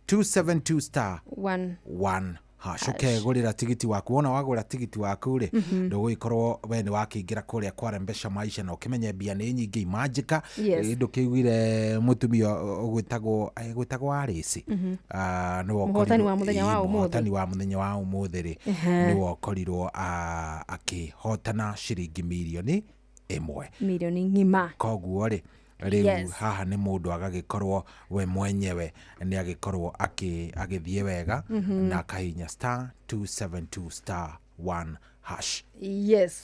272 star 1 1 Hash. Ũkegũrĩra tigiti waku. Wona wagũra tigiti waku rĩ, ndũgũgĩkorwo we nĩ wakĩingĩra kũrĩa kwa Rembesha Maisha na ũkĩmenye mbia nĩ nyingĩ imanjĩka. Yes. Ndũkĩiguire mũtumia ũgwĩtagwo gwĩtagwo Arĩci. Ah, nĩwe Mũhotani ũkorirwo- wa mũthenya wa ĩĩ, ũmũthĩ. mũhotani wa mũthenya wa ũmũthĩ rĩ, nĩwe ũkorirwo akĩhotana ciringi mirioni 1. Mirioni ng'ima. Koguo rĩ, rĩu haha nĩ mũndũ agagĩkorwo we mwenyewe nĩ agĩkorwo agĩthiĩ wega na akahinya *272*1#.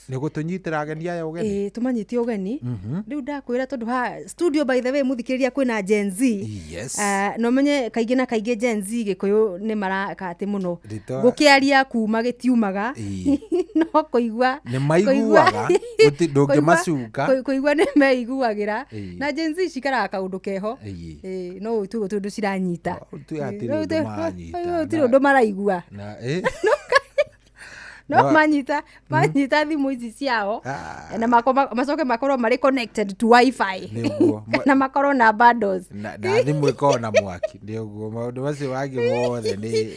Nĩ gũtũnyitĩra ageni aya ũgeni. Ĩĩ, tũmanyite ũgeni. Rĩu ndakwĩra tondũ ha studio, by the way, mũthikĩrĩria, kwĩna Gen Z. Ah, na ũmenye kaingĩ na kaingĩ Gen Z gĩkũyũ nĩ maraka atĩ mũno gũkĩaria kuma gĩtiumaga, no kũigua Nĩ maiguaga, ndũngĩmacuka. Kũigua nĩ meiguagĩra. Na Gen Z cikaraga kaũndũ keho. Ĩĩ, no ũtue gũtirĩ ũndũ ciranyita. Ũtue hatirĩ ũndũ maranyita. Gũtirĩ ũndũ maraigua. Na No manyita thimũ ici ciao na macoke makorwo marĩ connected to WiFi Nĩguo. na makorwo na bundles. Na thimũ ĩkorwo na mwaki, nĩ ũguo maũndũ macio mangĩ mothe nĩ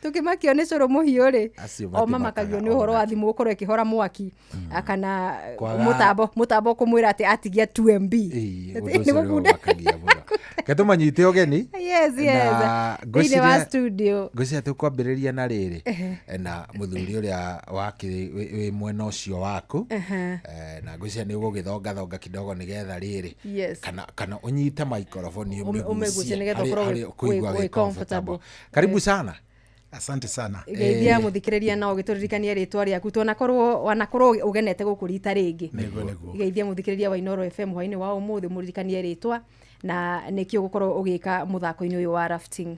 Tũkĩmakio nĩ cũrũ mũhiũ rĩ, Acio o matimakagio mamakagio nĩ ũhoro wa thimũ gũkorwo ĩkĩhora mwaki kana mũtambo kũmwĩra atĩ atigia 2 MB. Ĩĩ, Atĩ ũndũ ũcio nĩ nĩ gũkunda. ũmakagia mũno. Reke tũmanyite ũgeni. Yes. Na Thĩinĩ wa studio. Ngwĩciria tũkwambĩrĩria na rĩrĩ, na mũthuri ũrĩa wakĩrĩ wĩ mwena ũcio waku. Na ngwĩciria nĩ ũgũgĩthongathonga kidogo nĩgetha rĩrĩ, kana ũnyite microphone ũmĩgucie nĩgetha ũkorwo harĩa ũkũigua wĩ wĩ comfortable. comfortable. Karibu sana. Asante sana. Geithia mũthikĩrĩria na ũgĩtũririkania rĩtwa rĩaku, twanakorwo wanakorwo ũgenete gũkũ rita rĩngĩ. Nĩguo. Geithia mũthikĩrĩria wa Inooro FM hwainĩ wa ũmũthĩ, mũririkanie rĩtwa na nĩkĩo ũgũkorwo ũgĩka mũthako-inĩ ũyũ wa rafting.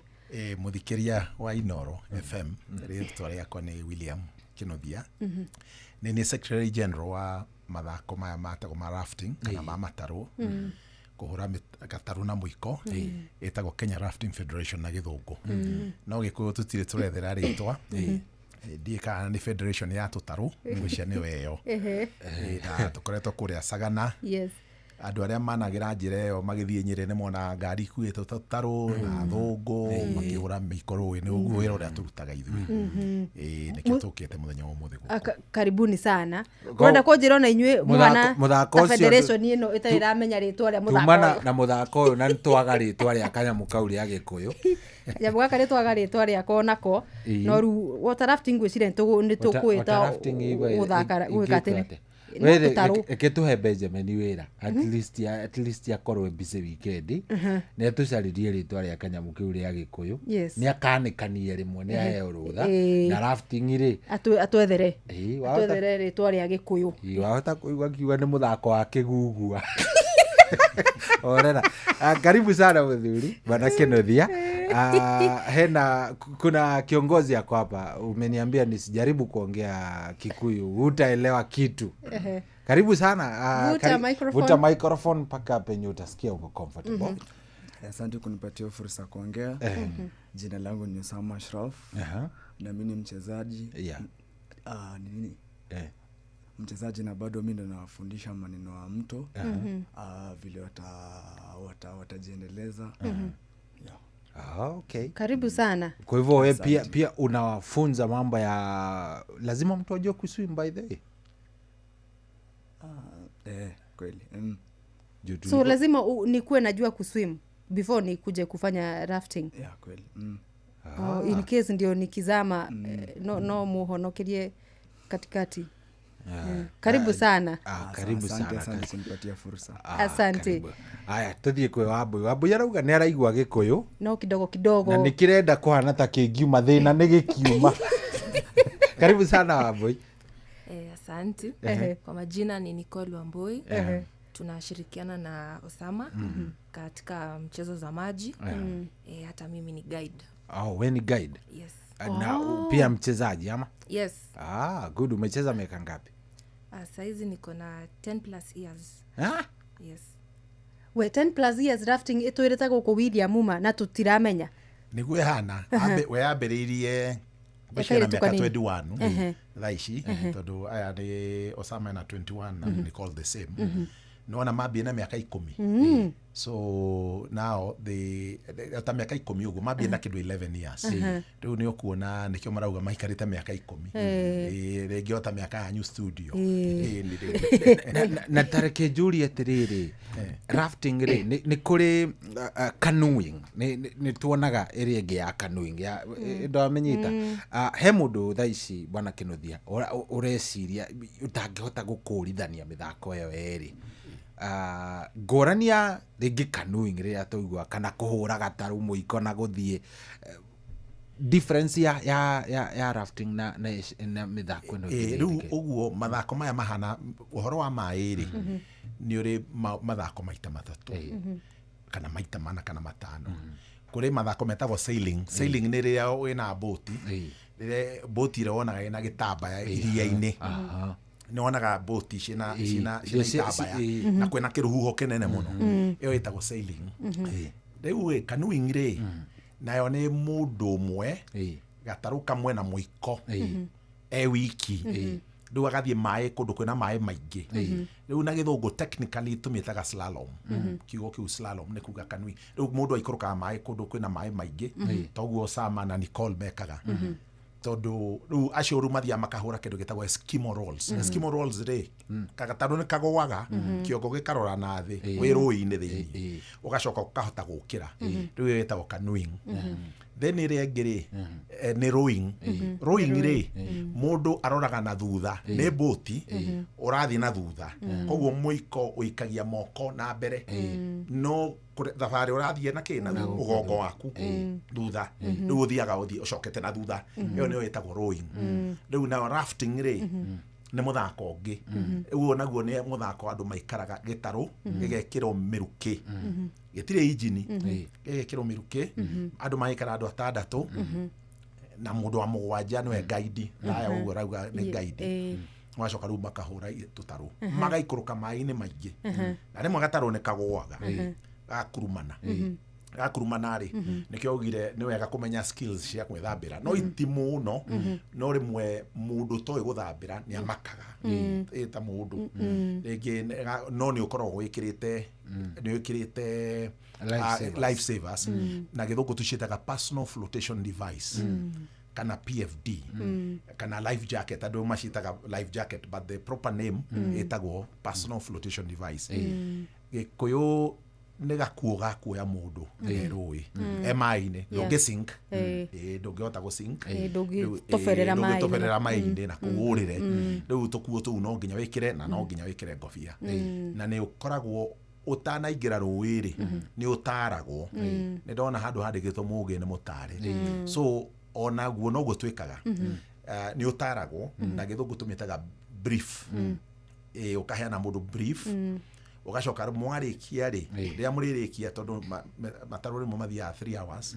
Mũthikĩria wa Inooro FM, rĩtwa rĩakwa nĩ William Kĩnuthia. Nĩ niĩ Secretary General wa mathako maya matagwo ma rafting kana ma matarũ, kũhũra gatarũ na mũiko, ĩtagwo Kenya Rafting Federation na gĩthũngũ. No gĩkũyũ tũtirĩ tũrethera rĩtwa. Ndiĩ kana nĩ federation ya tũtarũ, ngwĩciria nĩyo ĩyo. Na tũkoretwo kũrĩa Sagana. Andũ arĩa managĩra njĩra ĩyo magĩthiĩ Nyĩrĩ nĩ monaga ngari ikuĩte tũtarũ na thũngũ makĩhũra mĩiko rũĩ. Nĩ ũguo wĩra ũrĩa tũrutaga ithuĩ. Ĩĩ, nĩkĩo tũkĩte mũthenya wa ũmũthĩ gũkũ. Karibuni sana. Ũrenda kũnjĩra ona inyuĩ mũhana Mũthako ta ũcio federation ĩno ĩtarĩ ĩramenya rĩtwa rĩa tuma mũthako na, na mũthako ũyũ na nĩtwaga rĩtwa rĩa kanyamũ kau rĩa gĩkũyũ. Kanyamũ gaka nĩ twaga rĩtwa rĩako onako. No rĩu water rafting ngwĩciria nĩ tũkwĩta Water rafting gũthaka gwĩka ingĩtwo atĩ atĩa? No Wee, tũtarũ. Reke tũhe Benjamin wĩra, at least akorwo busy weekend, nĩ atũcaririe rĩtwa rĩa kanyamũ kĩu rĩa gĩkũyũ. Nĩ akanĩkanie rĩmwe, nĩ aheo rũtha. Na rafting rĩ, Atwethere wahota atwethere rĩtwa rĩa gĩkũyũ. Ĩĩ, wahota kũigua kiuga nĩ mũthako wa kĩgugua orera. Ah, karibu sana mũthuri bwana Kĩnuthia. Ah, hena kuna kiongozi ako hapa, umeniambia nisijaribu kuongea Kikuyu, hutaelewa kitu. Karibu sana. Ah, Vuta microphone. Vuta microphone mpaka penye utasikia uko comfortable. Asante kunipatia fursa kuongea. Jina langu ni Osama Ashraf. Na mi ni mchezaji. Ni nini? Mchezaji na bado mi ndo nawafundisha maneno ya mto. Vile watajiendeleza. Yeah. Ah, okay. Karibu sana. Kwa hivyo we pia unawafunza mambo ya lazima mtu ajue kuswim, by the way. Ah, kweli. Juu So lazima nikuwe najua kuswim before nikuje kufanya rafting? Yeah, kweli. Oh, in case ndio nikizama, no muhonokerie katikati. Karibu sana. Ah, karibu Asante, sana. asante kunipatia fursa. Ah, Asante. karibu. Aya, tuthiĩ kwĩ Wambui. Wambui arauga nĩ araigua gĩkũyũ no kidogo kidogo. Na nĩ kĩrenda kũhana ta kĩngiuma thĩna nĩ gĩkiuma. Karibu sana, Wambui. Asante. Kwa majina ni Nicole Wambui. Tunashirikiana na Osama katika mchezo za maji. Hata mimi ni guide. Oh, we ni guide? Yes. Na pia mchezaji ama? Yes. Ah, good. Umecheza miaka ngapi? Saizi niko na 10 plus years. Ah? Yes. We 10 plus years rafting ĩtwĩrĩte gũkũ William uma na tũtiramenya. Nĩguo ĩhana. We yambĩrĩirie ngwĩciria na Kairĩtu mĩaka kanini. 21 thaa ici, tondũ aya nĩ Osama na 21 na Nicole the same. Nĩwona mambie na mĩaka 10. So now they ta mĩaka 10 ũguo mambie na kĩndũ 11 years. Rĩu nĩ ũkuona nĩkĩo marauga maikarĩte mĩaka 10. Rĩngĩ o ta mĩaka yanyu studio. Ĩĩ, nĩ rĩu. Na tareke njũrie atĩrĩrĩ, rafting rĩ, nĩ kũrĩ canoeing, nĩ tuonaga ĩrĩa ĩngĩ ya canoeing ya ndwamenyita. He mũndũ thaa ici, bwana Kĩnuthia, ũreciria ũtangĩhota gũkũrithania mĩthako ĩyo ĩrĩ. Ngũrani ya rĩngĩ canoeing rĩrĩa tũigua kana kũhũra gatarũ mũiko na gũthiĩ, difference ya rafting na mĩthako ĩno ĩngĩ Rĩu nĩ ĩrĩkũ? Ũguo mathako maya mahana ũhoro wa maĩ rĩ, nĩ ũrĩ mathako maita matatũ kana maita mana kana matano. Kũrĩ mathako metagwo sailing. Sailing nĩ rĩrĩa wĩna boti, rĩrĩa boti ĩrĩa wonaga ĩna gĩtambaya iria-inĩ. Nĩ wonaga boti ciĩna ciĩna Iria itambaya na kwĩna kĩrũhuho kĩnene mũno. Ĩyo ĩtagwo sailing. Rĩu ĩ canoeing rĩ, nayo nĩ mũndũ ũmwe, gatarũ kamwe na mũiko, e wiki. Rĩu agathiĩ maĩ kũndũ kwĩna maĩ maingĩ. Rĩu na gĩthũngũ technically tũmĩtaga slalom. Kiugo kĩu slalom nĩ kuga canoeing. Rĩu mũndũ aikũrũkaga maĩ kũndũ kwĩna maĩ maingĩ, toguo Sama na Nicole mekaga, tondũ rĩu acio rĩu mathiaga makahũra kĩndũ gĩtagwo Eskimo rolls. Eskimo rolls rĩ, gatarũ nĩ kagũaga, kĩongo gĩkarora na thĩ, wĩ rũĩ-inĩ thĩinĩ, ũgacoka ũkahota gũkĩra. Rĩu ĩyo ĩtagwo canoeing. Then ĩrĩa ĩngĩ rĩ, nĩ rowing. Rowing rĩ, mũndũ aroraga na thutha, nĩ boti ũrathiĩ na thutha, koguo mũiko ũikagia moko na mbere, no thabarĩ ũrathiĩ na kĩ na mũgongo waku thutha. Rĩu ũthiaga ũthiĩ ũcokete na thutha. Ĩyo nĩyo ĩtagwo rowing. Rĩu nayo rafting rĩ, nĩ mũthako ũngĩ. Ũguo naguo nĩ mũthako andũ maikaraga gĩtarũ gĩgekĩrwo mĩrukĩ, gĩtirĩ injini, gĩgekĩrwo mĩrukĩ, andũ magaikara andũ atandatũ na mũndũ wa mũgwanja nĩwe guide. Thaya ũguo rauga nĩ guide. Magacoka rĩu makahũra tũtarũ, magaikũrũka maĩ-inĩ maingĩ, na rĩmwe gatarũ nĩ kagũaga, gakurumana. Gakurumana rĩ, nĩkĩo augire nĩ wega kũmenya skills cia gwĩthambĩra, no iti mũno, no rĩmwe mũndũ ũtoĩ gũthambĩra nĩ amakaga ĩ ta mũndũ rĩngĩ no nĩ ũkoragwo wĩkĩrĩte, nĩ wĩkĩrĩte Life savers. Life savers. Na gĩthũngũ tũciĩtaga personal flotation device kana PFD kana life jacket. Andũ maciĩtaga life jacket, but the proper name ĩtagwo personal flotation device. Gĩkũyũ nĩ gakuo ga kuoya mũndũ e rũĩ, e maĩ-inĩ. Ndũngĩ sink. Ĩĩ, ndũngĩhota gũ sink. Ndũngĩtoberera maĩ-inĩ. Ndũngĩtoberera maĩ-inĩ na kũũrĩre. Rĩu tũkuo tũu no nginya wĩkĩre, na no nginya wĩkĩre ngobia, na nĩ ũkoragwo ũtanaingĩra rũĩ rĩ, nĩ ũtaragwo. Nĩ ndona handũ handĩkĩtwo mũgĩ nĩ mũtare, so onaguo noguo twĩkaga. Nĩ ũtaragwo, na gĩthũngũ tũmĩtaga brief. Ĩ, ũkaheana mũndũ brief, ũgacoka rĩu mwarĩkia rĩ, rĩrĩa mũrĩrĩkia, tondũ matarũ rĩmwe mathiaga 3 hours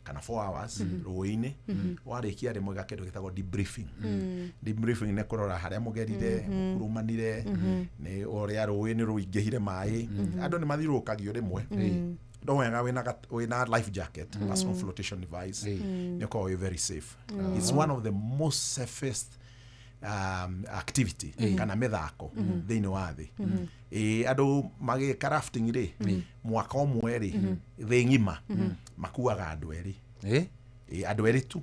kana 4 hours rũĩ-inĩ, warĩkia rĩ, mwĩga kĩndũ gĩtagwo debriefing. Debriefing nĩ kũrora harĩa mũgerire, mũkurumanire, nĩ ũrĩa rũĩ nĩ rũingĩhire maĩ, andũ nĩ mathiũrũrũkagio rĩmwe. No wega wĩna life jacket, personal flotation device, nĩ ũkoragwo wĩ very safe. It's one of the most safest activity kana mĩthako thĩinĩ wa thĩ. Ĩ, andũ magĩka rafting rĩ, mwaka ũmwe rĩ, thĩ ng'ima makuaga andũ erĩ. Ĩ, andũ erĩ tu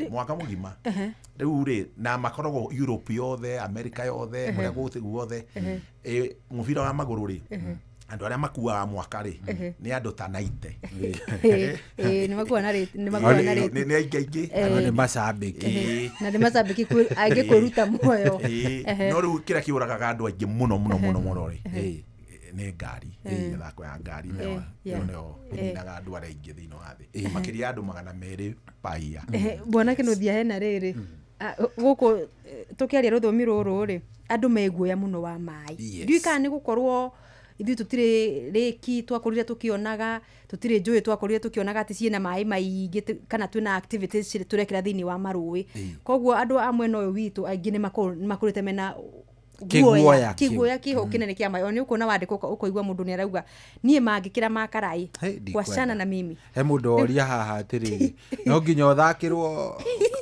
mwaka mũgima. Rĩu rĩ, na makoragwo Europe yothe, America yothe, kũrĩa gũthĩ guothe. Ĩ, mũbira wa magũrũ rĩ, andũ arĩa makuaga mwaka rĩ, nĩ andũ ta 90. Ĩ, nĩ makuaga na rate, nĩ makuaga na rate. Nĩ aingĩ aingĩ. Nĩ macambĩki. Na nĩ macambĩki angĩ kwĩruta muoyo. No rĩu kĩrĩa kĩũragaga andũ aingĩ mũno mũno mũno mũno rĩ, nĩ ngari. Mĩthako ya ngari nayo, ĩyo nĩyo ĩninaga andũ arĩa aingĩ thĩinĩ wa thĩ, makĩria andũ 200 paia. Bwana Kĩnuthia, hena rĩrĩ, gũkũ tũkĩaria rũthiomi rũrũ rĩ, andũ me guoya mũno wa maĩ. Ndiũĩ kana nĩ gũkorwo ithuĩ tũtirĩ rĩki twakũrire tũkĩonaga, tũtirĩ njũĩ twakũrire tũkĩonaga atĩ ciĩna maĩ maingĩ, kana twĩna activities tũrekĩra thĩinĩ wa marũĩ. Koguo andũ a mwena ũyũ witũ aingĩ nĩ makũrĩte mena Kĩguoya guoya, kĩu. Kĩguoya kĩho kĩnene kĩa maĩ. Ona nĩ ũkuona wandĩkwo ũkaigua mũndũ nĩ arauga niĩ mangĩkĩra makaraĩ Hey, ndikwenda. wachana na mimi. He mũndũ oria haha atĩrĩrĩ, no nginya ũthakĩrwo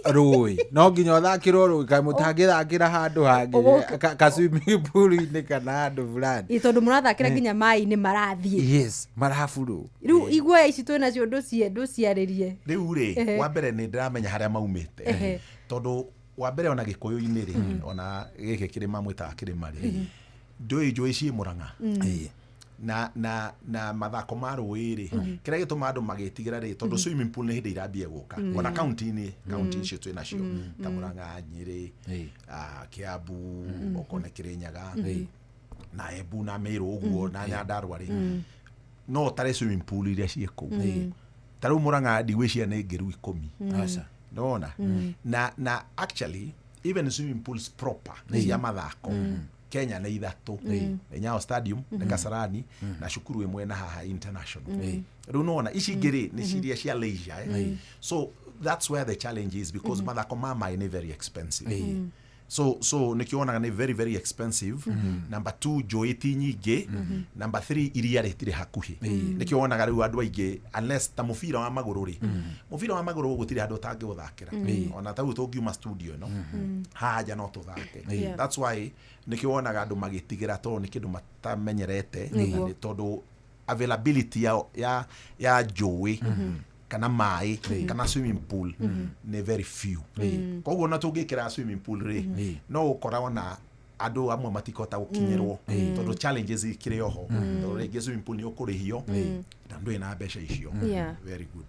Rũĩ no nginya ũthakĩrwo rũĩ kaĩ mũtangĩthakĩra handũ hangĩ ka swimming pool-inĩ kana handũ fulani. Ĩ tondũ mũrathakĩra nginya maĩ-inĩ marathiĩ. Yes, maraburu. Rĩu iguoya ici twĩ nacio ndũciarĩrie. Rĩu rĩ, wa mbere nĩ ndĩramenya harĩa maumĩte. Tondũ wa mbere ona Gĩkũyũ-inĩ rĩ, ona gĩkĩ kĩrĩma mwĩtaga kĩrĩma rĩ, ndũĩ njũĩ ciĩ Mũrang'a. Na mathako ma rũĩ rĩ, kĩrĩa gĩtũmaga andũ magĩtigĩra rĩ, tondũ swimming pool nĩ hĩndĩ irambia gũka. Ona kaunti-inĩ, kaunti icio twĩ nacio ta Mũrang'a, Nyĩrĩ, Kiambu, okorwo nĩ Kĩrĩnyaga, na Embu na Meru ũguo, na Nyandarua rĩ, no ũtare swimming pool iria ciĩ kũu. Ta rĩu Mũrang'a ndigwĩciria nĩ ngĩru 10. Nona na actually even swimming pools proper cia mathako Kenya nĩ 3, nĩ Nyayo Stadium, nĩ Kasarani, na cukuru ĩmwe na haha international. Rĩu nona ici ingĩ rĩ nĩ ciria cia leisure. So that's where the challenge is, because mathako ma maĩ nĩ very expensive. So nĩkĩo wonaga nĩ very very expensive. Number 2, njũĩ ti nyingĩ. Number 3, iria rĩtirĩ hakuhĩ. Nĩkĩo wonaga rĩu andũ aingĩ unless ta mũbira wa magũrũ rĩ, mũbira wa magũrũ gũtirĩ handũ ũtangĩũthakĩra. Ona ta rĩu tũngiuma studio ĩno haha nja no tũthake. That's why nĩkĩo wonaga andũ magĩtigĩra tondũ nĩ kĩndũ matamenyerete, tondũ availability ya njũĩ kana maĩ kana swimming pool nĩ very few. Koguo na tũngĩkĩra swimming pool rĩ, no ũkora ona andũ amwe matikota gũkinyĩrwo tondũ challenges ikĩrĩ oho, tondũ rĩngĩ swimming pool nĩ ũkũrĩhio na ndũrĩ na mbeca icio. Very good.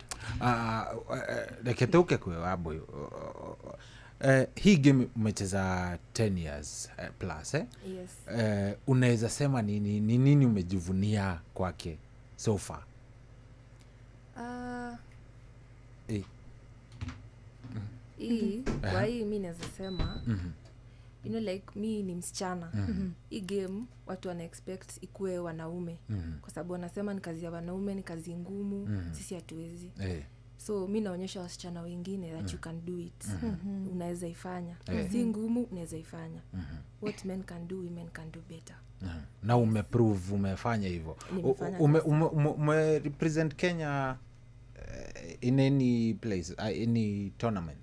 Reke tũke kwĩ Wambũyũ. Hii game umecheza 10 years plus, eh? Yes. Unaweza sema ni nini umejivunia kwake so far? Kwa hii mi naweza sema, you know, like mi ni msichana. Hii game watu wana expect ikue wanaume, kwa sababu wanasema ni kazi ya wanaume, ni kazi ngumu, sisi hatuwezi. So mi naonyesha wasichana wengine that you can do it. Unaweza ifanya. Si ngumu, unaweza ifanya. What men can do, women can do better. Na umeprove, umefanya hivyo. Ume represent Kenya in any place, any tournament?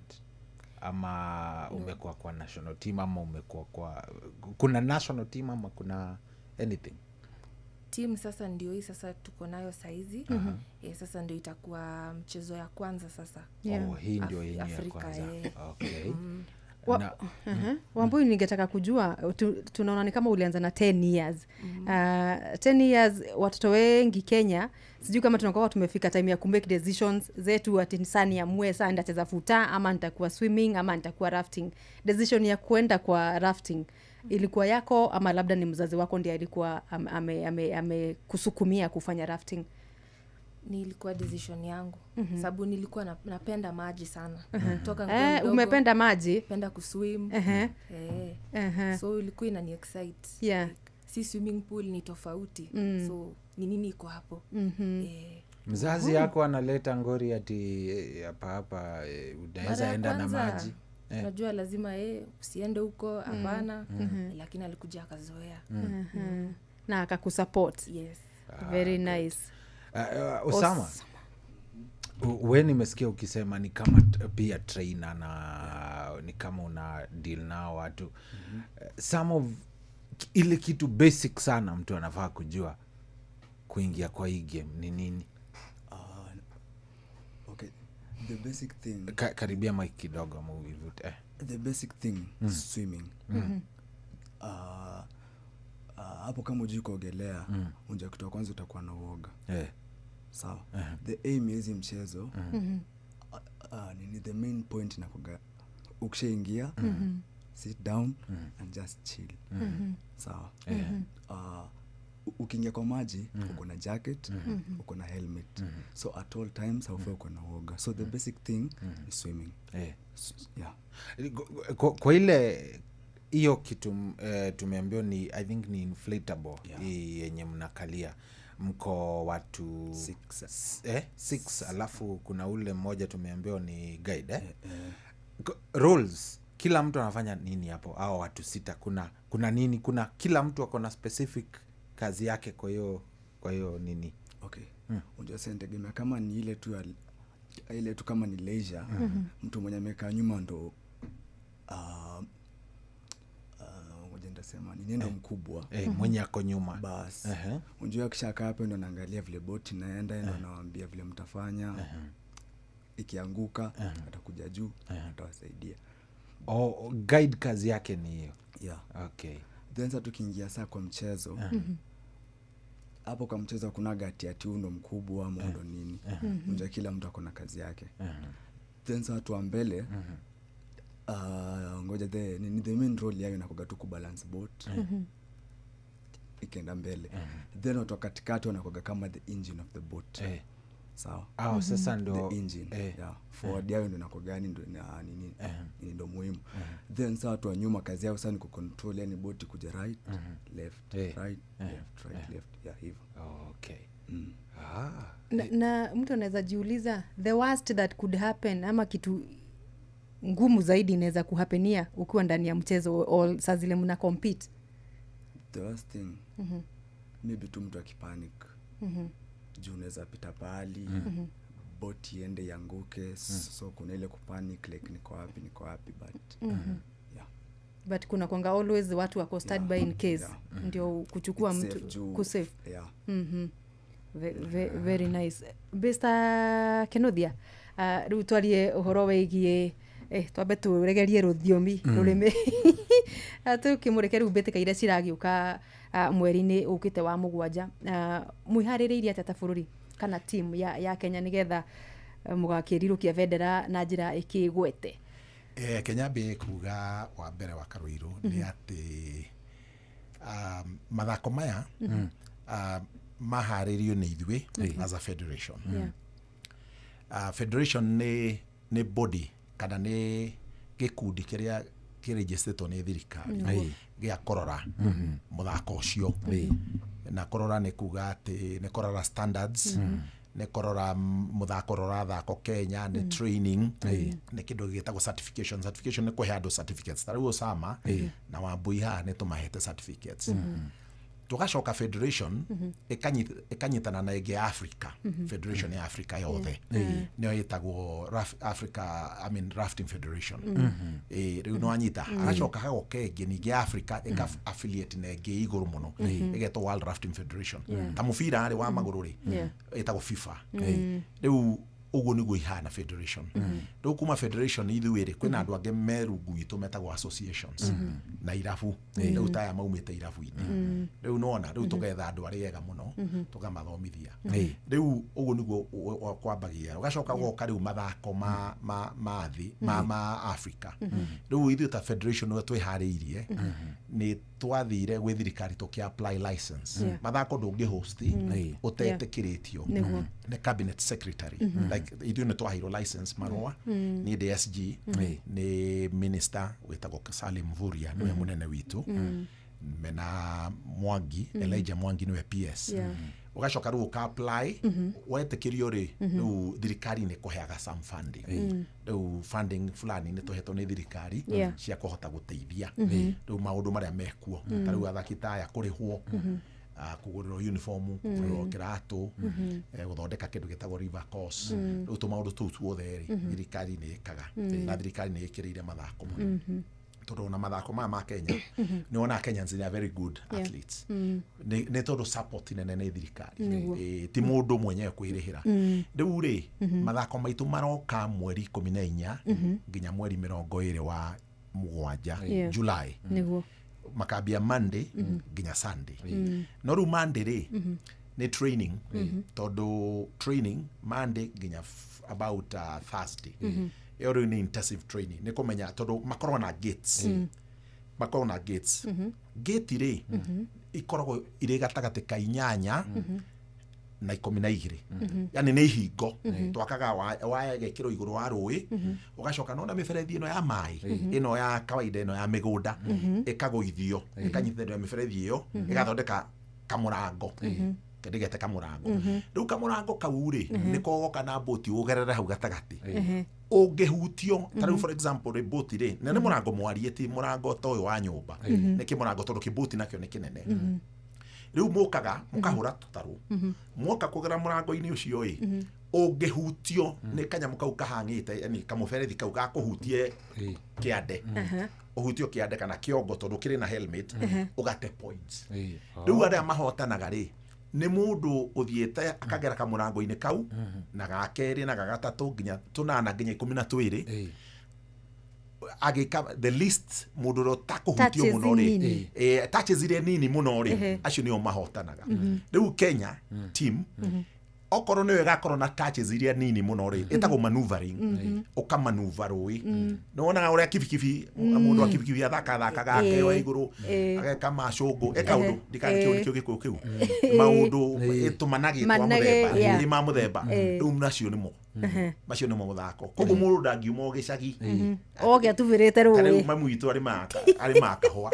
Ama umekuwa kwa national team, ama umekuwa kwa, kuna national team ama kuna anything? Team sasa ndio hii sasa tuko nayo saizi. Sasa ndio itakuwa mchezo ya kwanza sasa. Oh, hii ndio yenyewe ya kwanza. Okay. Wambui, ningetaka kujua, tunaona ni kama ulianza na 10 years. 10 years watoto wengi Kenya, sijui kama tunakuwa tumefika time ya kumake decisions zetu ati sani ya mwe saa nitacheza futa ama nitakuwa swimming ama nitakuwa rafting. Decision ya kuenda kwa rafting ilikuwa yako ama labda ni mzazi wako ndiye alikuwa amekusukumia kufanya rafting? Nilikuwa decision yangu. Sababu nilikuwa napenda maji sana. Toka nikiwa mdogo. Umependa maji? Napenda kuswim. So ilikuwa inani excite. Yeah. Si swimming pool ni tofauti. So ni nini iko hapo? Mzazi yako analeta ngori ati hapa hapa unaweza enda na maji. Unajua lazima usiende huko, hapana. Lakini alikuja akazoea. Na akakusupport. Yes. Very nice. Osama, wewe nimesikia ukisema ni kama pia trainer na ni kama una deal na watu. Some of ile kitu basic sana mtu anafaa kujua kuingia kwa hii game ni nini? Okay, the basic thing. Karibia mic kidogo muvute. The basic thing, swimming. Hapo kama hujui kuogelea, unja kitu kwanza utakuwa na uoga. Sawa. The aim hizi mchezo, nini the main point na kuga ukishaingia, sit down and just chill. Sawa. Ukiingia kwa maji, uko na jacket, uko na helmet. So at all times haufai uko na uoga. So the basic thing is swimming. Yeah. Kwa ile hiyo kitu tumeambiwa ni I think ni inflatable yenye mnakalia. Mko watu 6 alafu kuna ule mmoja tumeambiwa ni guide. Roles, kila mtu anafanya nini hapo? Hao watu 6 kuna nini? Kuna kila mtu ako na specific kazi yake kwa hiyo nini? Okay. Unajua sasa nitegemea kama ni ile tu Ile tu kama ni leisure, mtu mwenye amekaa nyuma ndo ngoja nitasema ni nendo mkubwa. Mwenye ako nyuma. Bas. Unajua akishakaa hapo ndo anaangalia vile boti inaenda, ndo anawaambia vile mtafanya. Ikianguka atakuja juu, atawasaidia. Oh, guide kazi yake ni hiyo. Yeah. Okay. Then sasa tukiingia saa kwa mchezo. Hapo kwa mchezo kuna gati ati huyu ndo mkubwa ama ndo nini. Unajua kila mtu ako na kazi yake. Then sasa watu wa mbele ngoja the ni the main role yao inakuwa tu kubalance boat. Ikienda mbele. Then watu wa katikati wanakuwa kama the engine of the boat. Sawa. Sasa ndo the engine. Yeah. Forward yao ndo inakuwa gani ndo na nini ndo muhimu. Then sasa watu wa nyuma kazi yao sasa ni kucontrol yani boat kuja right, left, right, left, right, left. Yeah, hivyo. Okay. Na mtu anaweza jiuliza the worst that could happen ama kitu ngumu zaidi inaweza kuhappenia ukiwa ndani ya mchezo au saa zile mna compete. The worst thing. Maybe tu mtu akipanic. Juu unaweza pita pahali, boti iende ianguke, so kuna ile kupanic like niko wapi but yeah. But kuna kwanga always watu wako stand by in case. Ndio kuchukua mtu kusave. Yeah. Very nice. Mr. Kenothia, rĩu twarie ũhoro wĩgiĩ twambe tũregerie rũthiomi rũrĩmĩ tũkĩmũrĩke rĩu mbĩtĩka iria ciragĩũka mweri-inĩ ũkĩte wa mũgwanja. Mwĩharĩrĩirie atĩa ta bũrũri kana team ya Kenya nĩgetha mũgakĩrirũkia bendera na njĩra ĩkĩgwete? Kenya mbĩ kuga wa mbere wa Karuiru nĩ atĩ mathako maya maharĩrio nĩ ithuĩ as a federation. Federation nĩ body kana nĩ gĩkundi kĩrĩa kĩrĩgĩstĩtwo nĩ thirikari gĩa kũrora mũthako ũcio. Na kũrora nĩ kuga atĩ nĩ kũrora standards, nĩ kũrora mũthako ũrĩa ũrathakwo Kenya, nĩ training, nĩ kĩndũ gĩtagwo certification. Certification nĩ kũhe andũ certificates. Ta rĩu Osama na Wambui haha nĩ tũmahete certificates. Tugacoka federation ĩkanyitana na ĩngĩ ya Africa, federation ya Africa yothe nĩyo ĩtagwo Africa, I mean Rafting Federation. Rĩu no anyita agacoka hagoka ĩngĩ ningĩ ya Africa ĩka affiliate na ĩngĩ igũrũ mũno ĩgetwo World Rafting Federation. Ta mũbira rĩ wa magũrũ rĩ ĩtagwo FIFA. Rĩu ũguo nĩguo ihana federation. Rĩu kuma federation ithuĩ rĩ kwĩna andũ angĩ me rungu witũ metagwo associations na irabu. Rĩu ta aya maumĩte irabu-inĩ. Rĩu nĩwona rĩu tũgetha andũ arĩa ega mũno tũkamathomithia. Rĩu ũguo nĩguo kwambagia. Ũgacoka ũgoka rĩu mathako ma thĩ ma Africa. Rĩu ithuĩ ta federation ũrĩa twĩharĩirie nĩ twathire gwĩ thirikari tũkĩ apply license. Mathako ndũngĩ host ũtetĩkĩrĩtio nĩ cabinet secretary. Like ithuĩ nĩ twaheirwo license marũa nĩ DSG nĩ minister wĩtagwo Salim Mvurya nĩwe mũnene witũ, mena Mwangi, Elijah Mwangi nĩwe PS. Ũgacoka rĩu ũka apply wetĩkĩrio rĩ rĩu thirikari nĩ kũheaga some funding. Rĩu funding fulani nĩ tũhetwo nĩ thirikari cia kũhota gũteithia rĩu maũndũ marĩa mekuo. Ta rĩu athaki ta aya kũrĩhwo, kũgũrĩrwo uniform, kũgũrĩrwo kĩratũ, gũthondeka kĩndũ gĩtagwo river course. Rĩu tũmaũndũ tũu tuothe rĩ thirikari nĩ ĩkaga na thirikari nĩ ĩkĩrĩire mathako mũno. Tondũ ona mathako maya ma Kenya nĩ wonaga Kenyans they are very good athletes. Nĩ tondũ support nene nĩ thirikari, ti mũndũ mwenyewe kwĩrĩhĩra. Rĩu rĩ mathako maitũ maroka mweri 14 nginya mweri 20 wa mũgwanja, July. Makambia Monday nginya Sunday. No rĩu Monday rĩ nĩ training, tondũ training Monday nginya about Thursday. Ĩyo rĩu nĩ intensive training, nĩ kũmenya tondũ makoragwo na gates. Makoragwo na gates. Gate rĩ ikoragwo irĩ gatagatĩ ka 8 na 12. Yani nĩ ihingo twakaga waya ĩgekĩrwo igũrũ wa rũĩ, ũgacoka nona mĩberethi ĩno ya maĩ ĩno ya kawaida ĩno ya mĩgũnda ĩkagũithio ĩkanyitithanio mĩberethi ĩyo ĩgathondeka kamũrango kĩndĩgete kamũrango. Rĩu kamũrango kau rĩ nĩko ũgoka na mbũti ũgerere hau gatagatĩ. Ũngĩhutio ta rĩu for example rĩ mbũti rĩ na nĩ mũrango mwarie, ti mũrango ta ũyũ wa nyũmba, nĩ kĩmũrango tondũ kĩmbũti nakĩo nĩ kĩnene. Rĩu mũkaga mũkahũra tũtarũ. Mwoka kũgera mũrango-inĩ ũcio ĩ, ũngĩhutio nĩ kanyamũ kau kahang'ĩte, yani kamũberethi kau gakũhutie kĩande, ũhutio kĩande kana kĩongo tondũ kĩrĩ na helmet, ũgate points. Rĩu arĩa mahotanaga rĩ, nĩ mũndũ ũthiĩte akagera kamũrango-inĩ kau na ga kerĩ na ga gatatũ nginya tũnana nginya 12, agĩka the least mũndũ ũrĩa ũtakũhutio Touches mũno rĩ, nini. Touches iria nini mũno rĩ, acio nĩo mahotanaga. Rĩu Kenya team okorwo nĩyo ĩgakorwo na touches iria nini mũno rĩ, ĩtagwo maneuvering. Ũkamanuva rũĩ, nĩwonaga ũrĩa kibikibi, mũndũ wa kibikibi athakathakaga akeo igũrũ, ageka macũngũ, eka ũndũ ndikana kĩu nĩkĩo gĩkũyũ kĩu maũndũ ĩtũmanagĩ twa Manage, mũthemba, ĩ ma mũthemba. Rĩu nacio nĩmo macio nĩmo mũthako, koguo mũndũ ndangiuma o gĩcagi oke atubĩrĩte ta rĩu rũĩ. Mami witũ arĩ kahũa,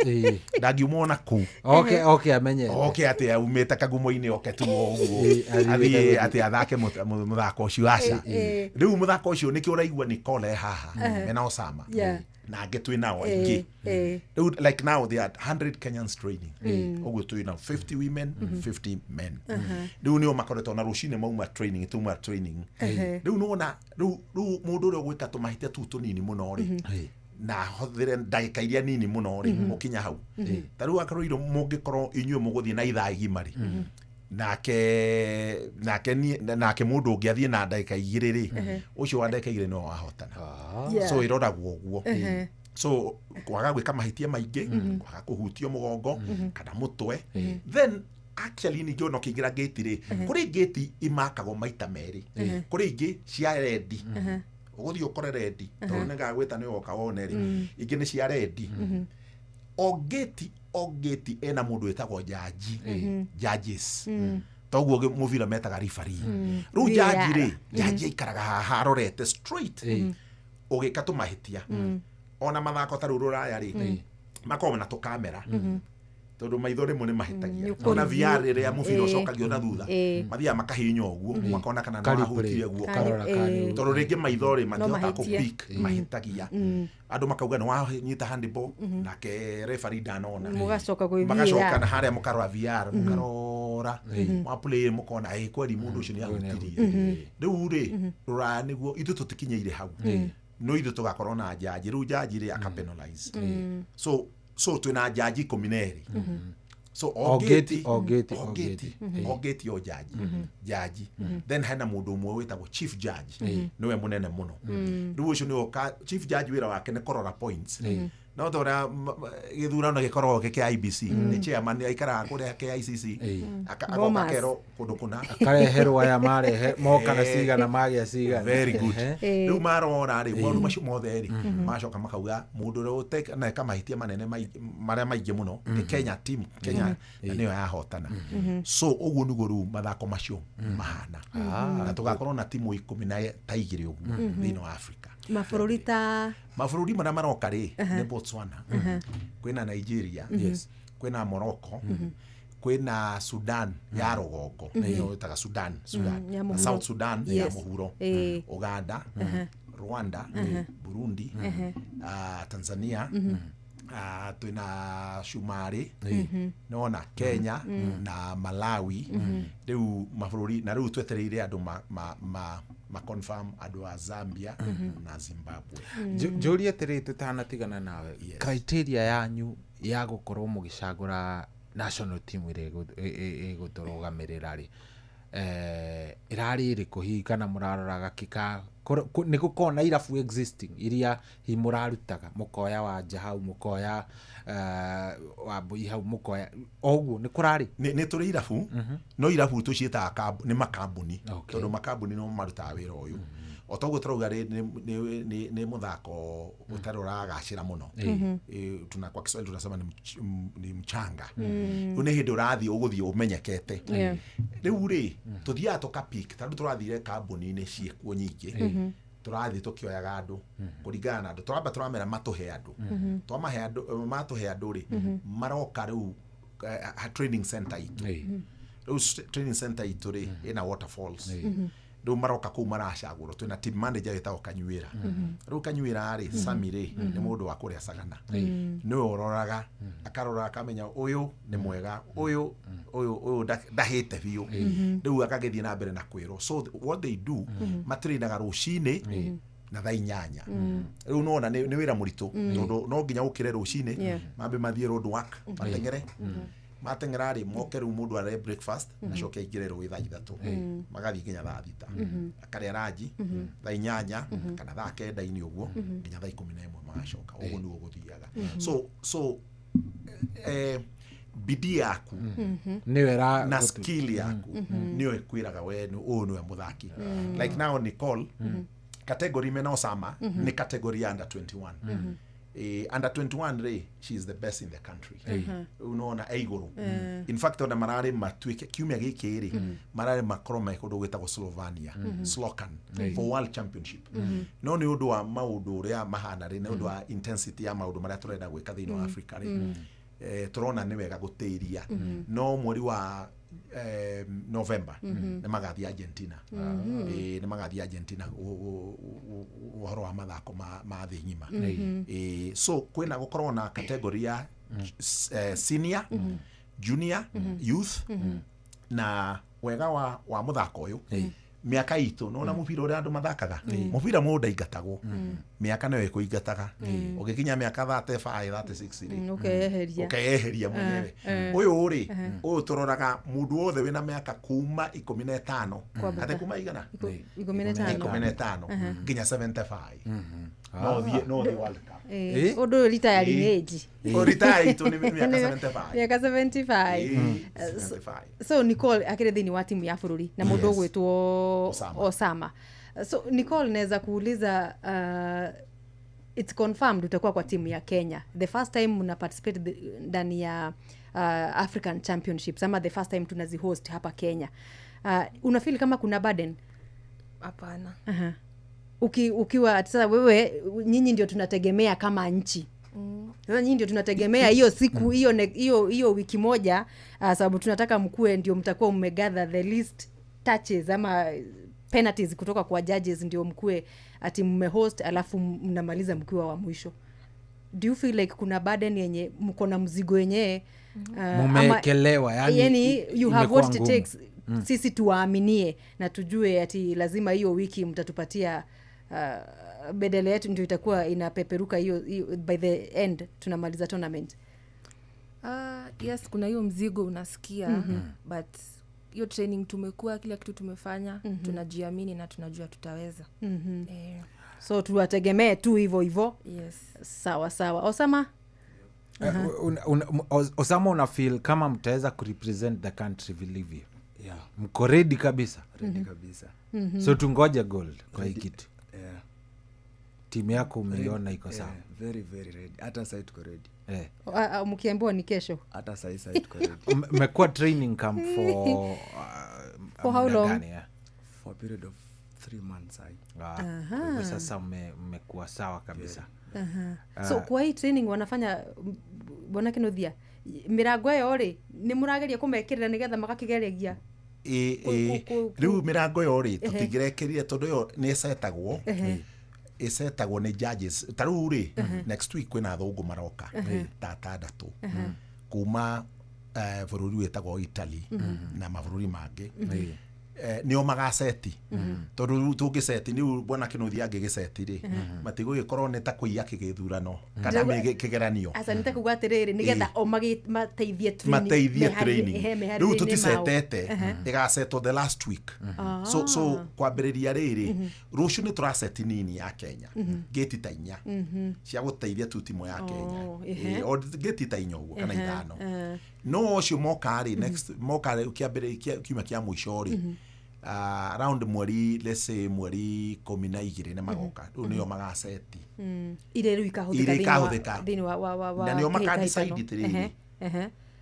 ndangiuma ona kũu oke oke amenyete oke atĩ aumĩte kagumo-inĩ, oke tu o ũguo Athiĩ athiĩ atĩ athake mũthako ũcio, aca. Rĩu mũthako ũcio nĩkĩo ũraigua Nicole e haha mena Osama na angĩ twĩ nao aingĩ. Rĩu like now there are 100 Kenyans training, ũguo twĩ na 50 women, 50 men. Rĩu nĩo makoretwo na rũcinĩ mauma training, tuma training. Rĩu nĩwona rĩu mũndũ ũrĩa ũgwĩka tũmahĩtia tũu tũnini mũno rĩ, na hũthĩre ndagĩka iria nini mũno rĩ, ũkinya hau. Ta rĩu akorwo irio mũngĩkorwo inyuĩ mũgũthiĩ na ithaa igima rĩ, nake nake mũndũ ũngĩ athiĩ na ndagĩka 2 rĩ, ũcio wa ndagĩka 2 nĩwe wahotana. So ĩroragwo ũguo. So kwaga gwĩka mahĩtia maingĩ, kwaga kũhutio mũgongo kana mũtwe. Then actually ningĩ ona ũkĩingĩra gate rĩ, kũrĩ gate imakagwo maita merĩ, kũrĩ ingĩ cia red, ũgũthiĩ ũkore red, tondũ nĩngagwĩta nĩ woka wone rĩ, ingĩ nĩ cia red. O gate ena mũndũ wĩtagwo jaji, judges, toguo mũbira metaga referee. Rĩu jaji rĩ, jaji aikaraga haha arorete straight ũgĩka tũmahĩtia. Ona mathako ta rĩu rũraya rĩ, makoragwo na tũkamera tondũ maitho rĩmwe nĩ mahĩtagia. Nĩ Ona ũkũrigio. VR rĩrĩa mũbira ũcokagio na thutha, mathiaga makahihinya ũguo makona kana Ka no replay. ahutirie guoko. Karora Tondũ rĩngĩ maitho rĩ matihotaga mahĩtie. kũ-pick, mahĩtagia. Andũ makauga nĩ wanyita handball, nake referee ndanona. Mũgacoka kwĩ Magacoka VAR. na harĩa mũkarora VR, mũkarora mwaplay, mũkona ĩ kweri mũndũ ũcio nĩ ahutirie. Rĩu rĩ, rũraya nĩguo ithuĩ tũtikinyĩire hau, no ithuĩ tũgakorwo na jaji. Rĩu jaji rĩ aka penalize. So twĩna jaji 12, so o O gate, gate, o gate, o o gate, gate. O gate o jaji. Then hena mũndũ ũmwe wĩtagwo chief judge, nĩwe mũnene mũno. Rĩu ũcio nĩwe chief judge wĩra wake nĩ kũrora points, no ta ũrĩa gĩthurano gĩkoragwo gĩ kĩa IBC, nĩ chairman aikaraga kũrĩa KICC, agoka Bomas. kerwo kũndũ kũna. Akareherwo aya marehe moka na cigana magĩa cigana. Very good. Rĩu marora rĩ, maũndũ macio mothe rĩ, macoka makauga mũndũ ũrĩa ũteka mahĩtia manene marĩa maingĩ mũno nĩ Kenya team, Kenya, na nĩyo yahotana. So ũguo nĩguo rĩu mathako macio mahana, na tũgakorwo na timu 12 ũguo thĩinĩ wa Africa. Mabũrũri ta? Mabũrũri marĩa maroka rĩ nĩ Botswana, kwĩna Nigeria, kwĩna Morocco, kwĩna Sudan ya rũgongo, nĩyo ĩtaga Sudan, Sudan ya na mũhuro. South Sudan ya mũhuro, Uganda, Rwanda, Burundi, Tanzania, twĩna Shumari, nona Kenya na Malawi. Rĩu mabũrũri na rĩu twetereire andũ ma confirm andũ a Zambia na Zimbabwe. Njũrie atĩrĩ tũtanatigana nawe, criteria yanyu ya gũkorwo mũgĩcagũra national team ĩrĩa ĩgũtũrũgamĩrĩra rĩ, ĩrarĩ ĩrĩkũ hihi, kana mũraroraga kĩka nĩ gũkorwo na irabu existing iria hihi mũrarutaga, mũkoya wanja hau, mũkoya wambui hau, mũkoya o ũguo nĩ kũrarĩ? Nĩ tũrĩ irabu, no irabu tũciĩtaga nĩ makambuni, tondũ makambuni nĩmo marutaga wĩra ũyũ. O toguo tũrauga rĩ, nĩ mũthako ũtarĩ ũragacĩra mũno. Tuna kwa Kiswahili tunasema ni mchanga. Rĩu nĩ hĩndĩ ũrathiĩ ũgũthiĩ ũmenyekete. Rĩu rĩ, tũthiaga tũkapick, tondũ tũrathire kambuni-inĩ ciĩkuo nyingĩ, tũrathiĩ tũkĩoyaga andũ kũringana na andũ, tũramba tũramera matũhe andũ, twamahe andũ, matũhe andũ rĩ, maroka rĩu training center itũ. Rĩu training center itũ rĩ, ĩna waterfalls. Rĩu maroka kũu maracagũrwo, twĩna team manager wĩtagwo Kanyuĩra. Rĩu Kanyuĩra rĩ, Sami rĩ, nĩ mũndũ wa kũrĩa Sagana, nĩwe ũroraga, akarora akamenya ũyũ nĩ mwega, ũyũ ũyũ ũyũ ndahĩte biũ. Rĩu akagĩthiĩ na mbere na kwĩrwo. So what they do, matrainaga rũcinĩ na thaa 8. Rĩu nona nĩ wĩra mũritũ, tondũ no nginya ũkĩre rũcinĩ, mambe mathiĩ road work, mateng'ere, mateng'era rĩ, moke rĩu mũndũ arĩe breakfast, acoke aingĩre rũĩ thaa 3, magathiĩ nginya thaa 6, akarĩa ranji thaa 8 kana thaa 9-inĩ ũguo, nginya thaa 11 magacoka. Ũguo nĩguo gũthiaga. So bidii yaku nĩyo na skill yaku nĩyo ĩkwĩraga we ũyũ nĩwe mũthaki. Like now Nicole, category mena Osama nĩ category ya under 21. Under 21 rĩ, she is the best in the country. Unaona e igũrũ. In fact, ona mararĩ matuĩke kiumia gĩkĩ rĩ, mararĩ makorwo me kũndũ gwĩtagwo Slovenia, Slocan, for world championship. No nĩ ũndũ wa maũndũ ũrĩa mahana rĩ, nĩ ũndũ wa intensity ya maũndũ marĩa tũrenda gwĩka thĩinĩ wa Africa rĩ, tũrona nĩ wega gũtĩria. No mweri wa November nĩ magathiĩ Argentina. Nĩ magathiĩ Argentina ũhoro wa mathako ma thĩ ng'ima. So kwĩna gũkorwo na category ya senior, junior, youth. Na wega wa mũthako ũyũ, mĩaka itũ nona mũbira ũrĩa andũ mathakaga, mũbira mũndũ ndaingatagwo, mĩaka nĩyo ĩkũingataga. Ũgĩkinya mĩaka 35, 36 rĩ, Ũkeyeheria. Ũkeyeheria mwenyewe. Ũyũ rĩ, ũyũ tũroraga mũndũ wothe wĩna mĩaka kuma 15. Kwambata. Ate kuma igana? 15. 15 nginya 75 no thiĩ World Cup. Ũndũ ũyũ retiring age. O retire itũ nĩ mĩaka 75. Mĩaka 75. 75. So Nicole akĩrĩ thĩinĩ wa timu ya bũrũri na mũndũ ũgwĩtwo Osama. Osama. So Nicole, naweza kuuliza, it's confirmed utakuwa kwa timu ya Kenya the first time mna participate ndani ya African Championships, ama the first time tunazihost hapa Kenya? Unafeel kama kuna burden? Hapana. Ukiwa ati sasa wewe, nyinyi ndio tunategemea kama nchi. Sasa nyinyi ndio tunategemea hiyo siku hiyo hiyo hiyo wiki moja, sababu tunataka mkue ndio mtakuwa mmegather the least touches ama penalties kutoka kwa judges, ndio mkue ati mmehost alafu mnamaliza mkiwa wa mwisho. Do you feel like kuna burden yenye mko na mzigo yenyewe, Mumewekelewa, yani yani you have imekuwa what it ngumu. takes, sisi tuwaaminie na tujue ati lazima hiyo wiki mtatupatia, bendera yetu ndio itakuwa inapeperuka hiyo by the end tunamaliza tournament? Yes, kuna hiyo mzigo unasikia, but hiyo training tumekuwa, kila kitu tumefanya, tunajiamini na tunajua tutaweza. So tuwategemee tu hivyo hivyo. Yes. Sawa sawa. Osama? Osama, una feel kama mtaweza kurepresent the country vilivyo? Yeah. Mko ready kabisa? Ready kabisa. So tungoje gold kwa hii kitu. Yeah. Timu yako umeiona iko sawa? Yeah, very very ready. Hata sasa tuko ready. Mkiambiwa ni kesho? Hata sasa tuko ready. Mmekuwa training camp for For how muda long? gani, yeah? For a period of 3 months I. Kwa hivyo sasa mmekuwa sawa kabisa. So kwa hii training wanafanya, bwana Kinuthia, mirango ĩyo rĩ, nĩ mũrageria kũmekĩrĩra nĩgetha magakĩgeregia? Ĩ, rĩu mĩrango ĩyo rĩ, tũtingĩrekĩrire tondũ ĩyo nĩ ĩcetagwo, ĩcetagwo nĩ judges. Ta rĩu rĩ, next week kwĩna athũngũ maroka ta atandatũ kuma bũrũri wĩtagwo Italy na mabũrũri mangĩ. Nĩo magaceti, tondũ rĩu tũngĩceti rĩu bwana Kinuthia angĩgĩceti rĩ, matigũgĩkorwo nĩ ta kũiya kĩgĩthurano kana kĩgeranio. Aca, nĩ ta kuga atĩrĩrĩ, nĩgetha o mateithie training, mateithie training. Meharĩrie Rĩu mao. tũticetete, ĩgacetwo the last week. So kwambĩrĩria rĩrĩ, rũciũ nĩ tũraceti nini ya Kenya, ngĩti ta 4 cia gũteithia tu timu ya Kenya. O ngĩti ta 4 ũguo kana 5. No ũcio moka rĩ, next moka rĩ, kĩambĩrĩria kiumia kĩa mũico rĩ, around mweri, let's say mweri 12 nĩ magoka, rĩu nĩo magaceti. Iria rĩu ikahũthĩka Iria ikahũthĩka. Thĩinĩ wa Na nĩo kĩhĩtahĩtano. makadecide atĩrĩrĩ,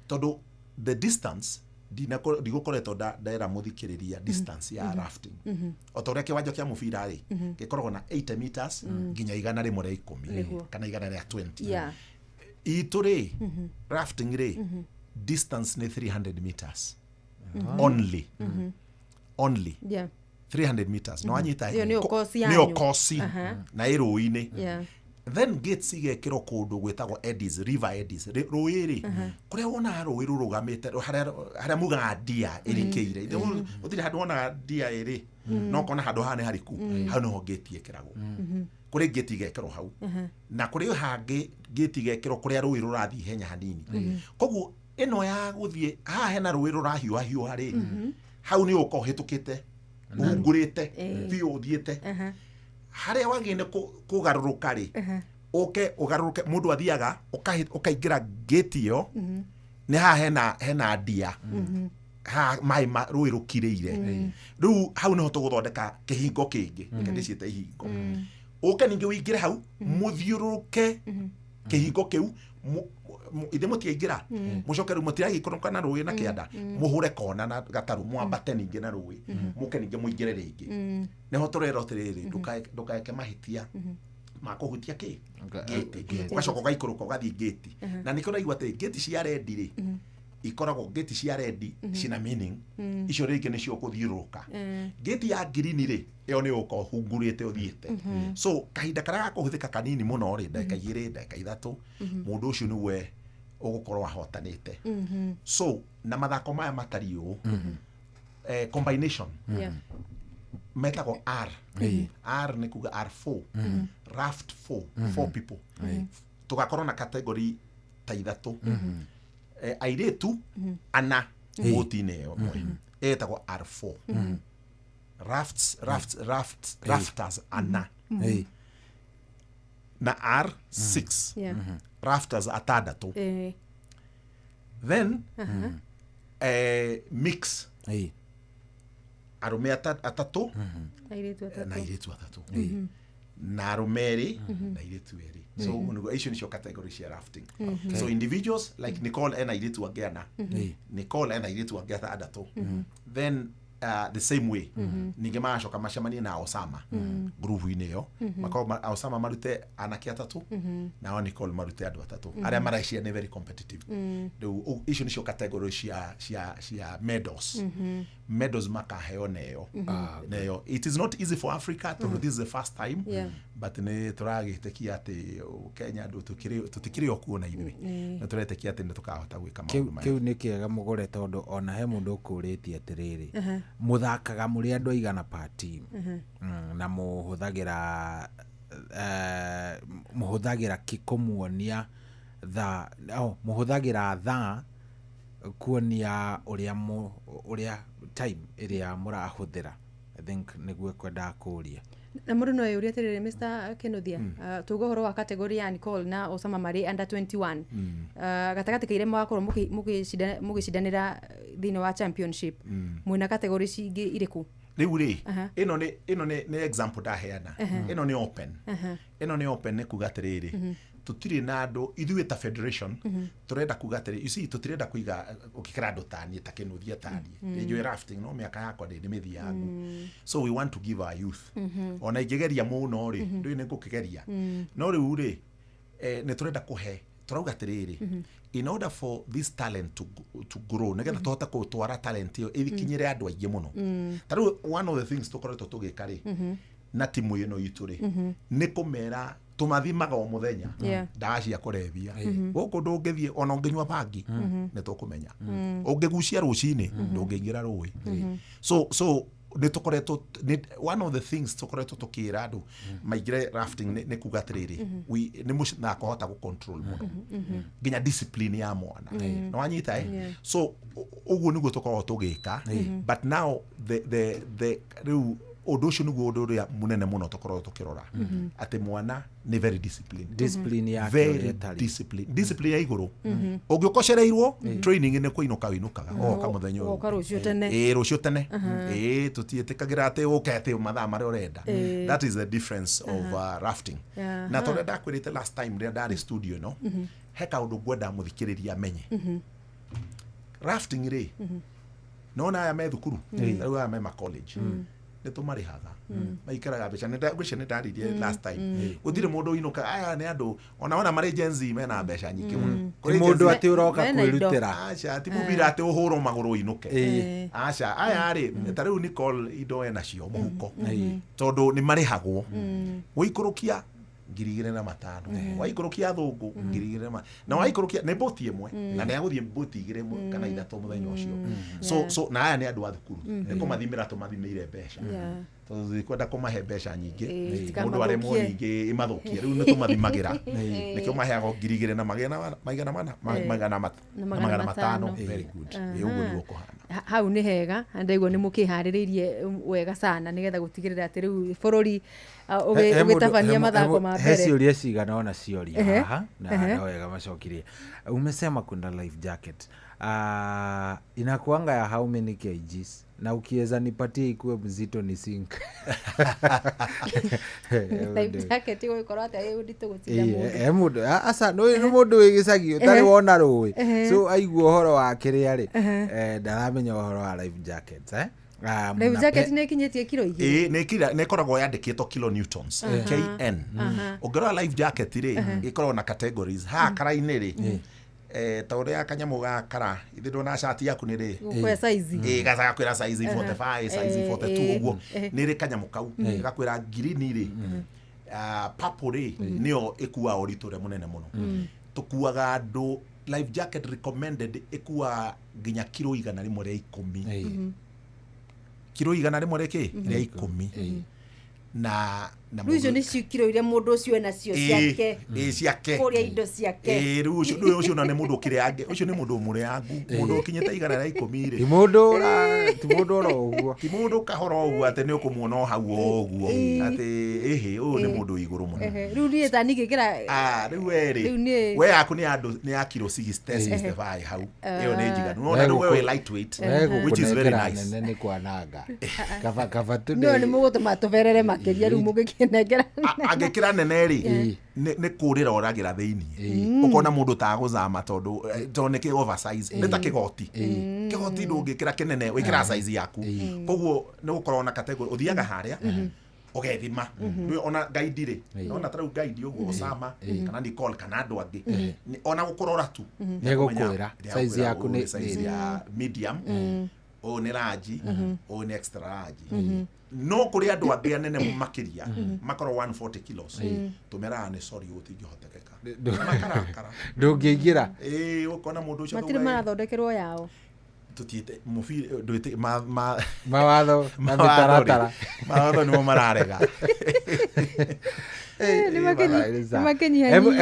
tondũ the distance ndigũkoretwo ndera mũthikĩrĩria distance ya rafting, o ta ũrĩa kĩwanja kĩa mũbira rĩ, gĩkoragwo na 80 meters nginya 110 kana 120. Itũ rĩ, rafting rĩ, distance nĩ 300 meters only, only. 300 meters no anyita. Ĩyo nĩyo kosi yanyu. Nĩyo kosi na ĩ rũĩ-inĩ. Then gates igekĩrwo kũndũ gwĩtagwo eddies, river eddies, rũĩ rĩ, kũrĩa wonaga rũĩ rũrũgamĩte, harĩa mugaga ndia ĩrikĩire. Gũtirĩ handũ wonaga ndia ĩrĩ, no ũkona handũ haha nĩ hariku, hau nĩho gate ĩkĩragwo. Kũrĩ gate igekĩrwo hau, na kũrĩ hangĩ gate igekĩrwo kũrĩa rũĩ rũrathiĩ ihenya hanini. Koguo ĩno ya gũthiĩ haha hena rũĩ rũrahiũha hiũha rĩ, hau nĩ ũka ũhĩtũkĩte ũhungurĩte biũ ũthiĩte harĩa wagĩrĩire kũgarũrũka rĩ, ũke ũgarũrũke. Mũndũ athiaga ũkaingĩra gate ĩyo, nĩ haha hena ndia, haha maĩ rũĩ rũkirĩire. Rĩu hau nĩho tũgũthondeka kĩhingo kĩngĩ, reke ndĩciĩte ihingo. Ũke ningĩ ũingĩre hau, mũthiũrũrũke kĩhingo kĩu, ithe mũtiaingĩra, mũcoke rĩu mũtiragĩikũrũka na rũĩ na kĩanda, mũhũre kona na gatarũ, mwambate ningĩ na rũĩ, mũke ningĩ mũingĩre rĩngĩ. Nĩho tũrerwo atĩrĩrĩ, ndũkaeke mahĩtia ma kũhutia kĩ gate, ũgacoka ũgaikũrũka ũgathiĩ gate. Na nĩkĩo ũraigua atĩ gate cia red rĩ, ikoragwo gate cia red cina meaning, icio rĩngĩ nĩcio ũkũthiũrũrũka. Gate ya green rĩ, ĩyo nĩ ũka ũhungurĩte ũthiĩte. So kahinda karĩa gakũhũthĩka kanini mũno rĩ, ndagĩka 2, ndagĩka 3, mũndũ ũcio nĩwe ũgũkorwo ahotanĩte. So na mathako maya matariĩ ũũ, combination metagwo R. R nĩ kuga R4, raft 4, 4 people. Tũgakorwo na category ta 3, airĩtu 4 boti-inĩ ĩyo ĩmwe ĩtagwo R4, rafts, rafts, rafts, rafters 4, na R6, rafters 6. Then mix, arũme 3 airĩtu na 3. Airĩtu 3, na arũme 2 na airĩtu 2. So ũguo nĩguo, icio nĩcio category cia rafting. So individuals like Nicole ena airĩtu angĩ 4, Nicole ena airĩtu angĩ 6. Then the same way ningĩ magacoka macemanie na Osama ngurubu-inĩ ĩyo, makorwo Osama marute anake 3, nao Nicole marute andũ 3 arĩa mareciria nĩ very competitive. Rĩu icio nĩcio category cia medals. Medals makaheo neyo neyo. It is not easy for Africa tondũ this is the first time, but nĩ tũragĩtĩkia atĩ Kenya andũ tũtikĩrĩ o kuo na ithuĩ nĩ tũretĩkia atĩ nĩ tũkahota gwĩka maũndũ maya. Kĩu nĩ kĩega mũgũre, tondũ ona he mũndũ ũkũrĩtie atĩrĩrĩ, mũthakaga mũrĩ andũ aigana per team? Na mũhũthagĩra kĩ kũmuonia thaa? Oh, mũhũthagĩra thaa kuonia ũrĩa time ĩrĩa mũrahũthĩra? I think nĩguo kwendaga kũũria. Na mũndũ no eyũrie atĩrĩrĩ, Mr. Kinuthia, tuge ũhoro wa category ya Nicole na Osama marĩ under 21, gatagatĩ ka iria mũgakorwo mũgĩcindanĩra thĩinĩ wa championship, mwĩna category cingĩ irĩkũ? Rĩu rĩ, ĩno nĩ example ndaheana. Ĩno nĩ open. Ĩno nĩ open nĩ kuga atĩrĩrĩ, tũtirĩ na andũ ithuĩ ta federation tũrenda kuga atĩrĩ, you see, tũtirenda kũiga ũkĩkĩra andũ taniĩ ta Kĩnuthia taniĩ nĩ njũĩ rafting, no mĩaka yakwa ndĩ nĩ mĩthiangu. So we want to give our youth, ona ingĩgeria mũno rĩ, ndũĩ nĩ ngũkĩgeria, no rĩu rĩ, nĩ tũrenda kũhe, tũrauga atĩrĩrĩ, in order for this talent to grow, nĩgetha tũhote gũtwara talent ĩyo ĩkinyĩre andũ aingĩ mũno. Ta rĩu one of the things tũkoretwo tũgĩka rĩ na timu ĩno itũ rĩ, nĩ kũmera tũmathimaga o mũthenya ndawa cia kũrebia. Gũkũ ndũngĩthiĩ ona ũngĩnyua bangi, nĩ tũkũmenya. Ũngĩgucia rũcinĩ, ndũngĩingĩra rũĩ. So nĩ tũkoretwo one of the things tũkoretwo tũkĩra andũ maingĩre rafting nĩ kuga atĩrĩrĩ, nĩ mũthako hota gũ control mũno nginya discipline ya mwana, nĩ wanyita, eh? Yeah. So ũguo nĩguo tũkoragwo tũgĩka. But now the rĩu ũndũ ũcio nĩguo ũndũ ũrĩa mũnene mũno tũkoragwo tũkĩrora, atĩ mwana nĩ very disciplined. Discipline yake very ũrĩa ĩtariĩ. Discipline ya igũrũ. Ũngĩũkocereirwo training nĩ kũinũka wĩinũkaga oka mũthenya ũyũ. Ũgoka rũciũ tene. Ĩĩ, rũciũ tene. Ĩĩ, tũtiĩtĩkagĩra atĩ ũke atĩ mathaa marĩa ũrenda. That is the difference of rafting. Na tondũ ndakwĩrĩte last time rĩrĩa ndarĩ studio ĩno, he kaũndũ ngwenda mũthikĩrĩria amenye. Rafting rĩ, nona aya me thukuru, rĩu aya me ma college. Nĩ tũmarĩhaga maikaraga mbeca ngwĩciria nĩ ndaririe last time gũtirĩ mũndũ ũinũkaga aya nĩ andũ ona marĩ Gen Z mena mbeca nyingĩ mũno. Ti mũndũ atĩ ũroka kwĩrutĩra. Aca ti mũbira atĩ ũhũrwo magũrũ ũinũke. Aca aya rĩ ta rĩu Nicole indo enacio mũhuko tondũ nĩ marĩhagwo gũikũrũkia 2,500 waikũrũkia thũngũ 2,000 na waikũrũkia nĩ boti ĩmwe na nĩ agũthiĩ boti 2 kana 3 mũthenya ũcio so na aya nĩ andũ a thukuru nĩ kũmathimĩra tũmathimĩire mbeca tondũ tũtikwenda kũmahe mbeca nyingĩ mũndũ aremwo nyingĩ ĩmathũkie rĩu nĩ tũmathimagĩra nĩkĩo maheagwo 2,000 na 500. Very good. Ũguo nĩguo kũhana hau nĩ hega ndaigua nĩ mũkĩharĩrĩirie wega sana nĩgetha gũtigĩrĩra atĩ rĩu bũrũri ũgĩtabania mathako ma mbere. He ciũria cigana ona cioria haha na wega macokirie. Umesema kuna life jacket inakuanga ya how many kgs na ukiweza nipatie ikuwe mzito ni sink. Life jacket iko ikora ata ndito gutinda mundu. Mundu asa no ni mundu wi gicagi utari wona rui so aigua uhoro wa kiria ri ndaramenya uhoro wa life jackets Life jacket nĩ ĩkinyĩtie kilo igĩrĩ. Ĩĩ nĩ ĩkoragwo yandĩkĩtwo kilonewtons KN. Ũngĩrora life jacket rĩ ĩkoragwo na categories haha kara-inĩ rĩ ta ũrĩa kanyamũ ga kara ithe ndona cati yaku nĩ rĩ gũkwĩra size gakwĩra size 45 size 42 ũguo nĩ rĩ kanyamũ kau gakwĩra green rĩ purple rĩ nĩyo ĩkuaga ũritũ ũrĩa mũnene mũno. Tũkuaga andũ life jacket recommended ĩkuaga nginya kilo 110. Kilo 110 na rĩu icio nĩ kilo iria mũndũ ũcio enacio ciake ciake kũrĩa indo ciake rĩu ũcio na nĩ mũndũ ũkĩrĩange ũcio nĩ mũndũ mũrĩangu mũndũ ũkinyĩte 110 rĩ ti mũndũ ti mũndũ oro ũguo ti mũndũ kahora ũguo atĩ nĩ ũkũmuona o hau o ũguo atĩ ĩhĩ ũyũ nĩ mũndũ wĩ igũrũ mũno. Rĩu niĩ ta ningĩkĩra rĩu we rĩ we yaku nĩ andũ nĩ ya kilo 60 65 hau ĩyo nĩ njiganu no na we wĩ lightweight which is very nice. Nene nĩ kwananga kaba tu no nĩ mũgũtũma tũberere makĩria rĩu mũngĩkĩnengera angĩkĩra nene rĩ nĩ kũrĩra oragĩra thĩinĩ ũkona mũndũ tagũzama tondũ nĩ kĩ oversize nĩ ta kĩgoti kĩgoti ndũngĩkĩra kĩnene wĩkĩra size yaku koguo nĩ gũkorwo na category ũthiaga harĩa ũgethima ona guide rĩ ona ta rĩu guide ũguo Osama kana Nicole kana andũ angĩ ona gũkũrora tu nĩgũkwĩra size yaku nĩ size ya medium ũyũ nĩ large ũyũ nĩ extra large no kũrĩ andũ angĩ anene makĩria makorwo 140 kilos tũmeraga nĩ sorry gũtingĩhotekeka makarakara ndũngĩingĩra ũkona mũndũ ũcio matirĩ marathondekerwo yao tũtiĩte mũbira ndwĩte mawatho na mĩtaratara mawatho nĩmo mararega. He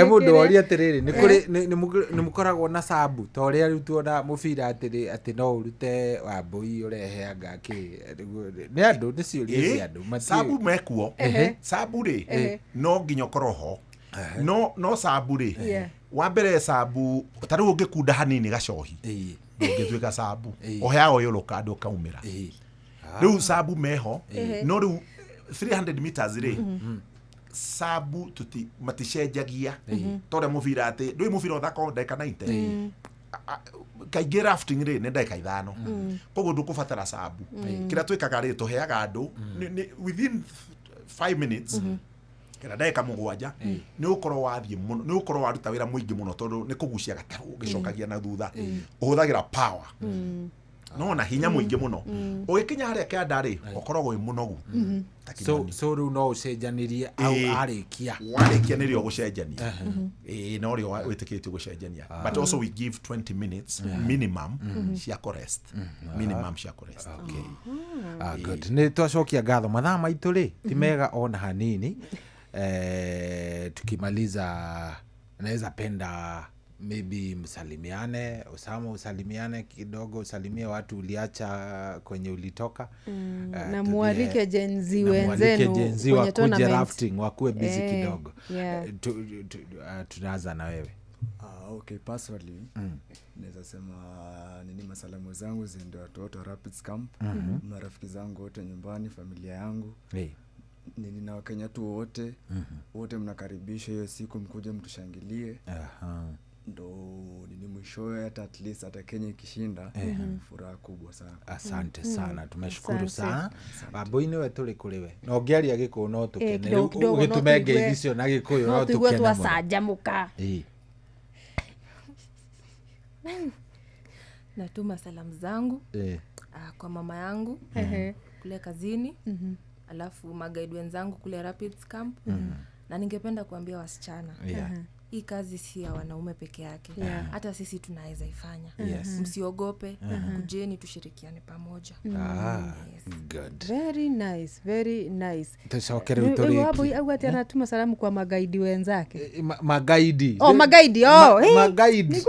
mũndũ woria atĩrĩrĩ nĩ mũkoragwo na sabu ta ũrĩa rĩu tuona mũbira atĩ no ũrute wambũi ũrehe anga kĩ nĩ andũ nĩ ciũria cia andũ sabu mekuo sabu rĩ no nginya ũkorwo ho no sabu rĩ wa mbere sabu ta rĩu ũngĩkunda hanini gacohi ndũngĩtuĩka sabu ũheagwo yũrũka andũ ũkaumĩra rĩu sabu meho no rĩu 300 meters rĩ sabu tuti maticenjagia tondũ mũbira atĩ ndũĩ mũbira ũthakagwo ndagĩka 90 kaingĩ rafting rĩ nĩ ndagĩka 5 koguo ndũkũbatara sabu kĩrĩa twĩkaga rĩ tũheaga andũ within 5 minutes kana ndagĩka 7 nĩ ũkorwo wathiĩ mũno nĩ ũkorwo waruta wĩra mũingĩ mũno tondũ nĩ kũgucia gatarũ ũgĩcokagia na thutha ũhũthagĩra power no na hinya mũingĩ mũno ũgĩkinya harĩa kĩanda rĩ ũkoragwo wĩ mũnogu. So rĩu no ũcenjanirie au arĩkia warĩkia nĩrĩo gũcenjania no rĩo wĩtĩkĩtio gũcenjania but also we give 20 minutes minimum cia kũrest minimum cia kũrest. Okay. Good. Nĩ twacokia ngatho mathaa maitũ rĩ ti mega ona hanini. Tukimaliza naweza penda maybe msalimiane Osama, usalimiane kidogo, usalimie watu uliacha kwenye ulitoka na mualike Gen Z wenzenu kwenye tournament rafting wakuwe busy kidogo. Tunaanza na wewe. Okay, personally naweza sema nini masalamu zangu ziende watu wote Rapids Camp, marafiki zangu wote nyumbani, familia yangu. Nini na Wakenya tu wote, wote mnakaribishwa hiyo siku mkuje mtushangilie. Ndo nini mwishowe hata at least hata Kenya ikishinda, furaha kubwa sana. Asante sana, tumeshukuru sana. Wambui nĩwe tũrĩ kũrĩ we na ũngĩaria Gĩkũyũ no tũkene. Kidogo Rĩu kidogo no ũgĩtũme tũigue- ngeithi icio na Gĩkũyũ no no tũigue tũkene mũno. twacanjamũka. Natuma salamu zangu kwa mama yangu kule kazini, alafu magaidi wenzangu kule Rapids Camp. Na ningependa kuambia wasichana, hii kazi si ya wanaume peke yake. Hata sisi tunaweza ifanya. Msiogope, kujeni tushirikiane pamoja. Ah, good. Very nice, very nice. Tũcoke rĩu Rĩu Wambui tũrĩkie. auga atĩ anatuma salamu kwa magaidi wenzake. Magaidi. Oh, magaidi, oh, hey. Magaidi.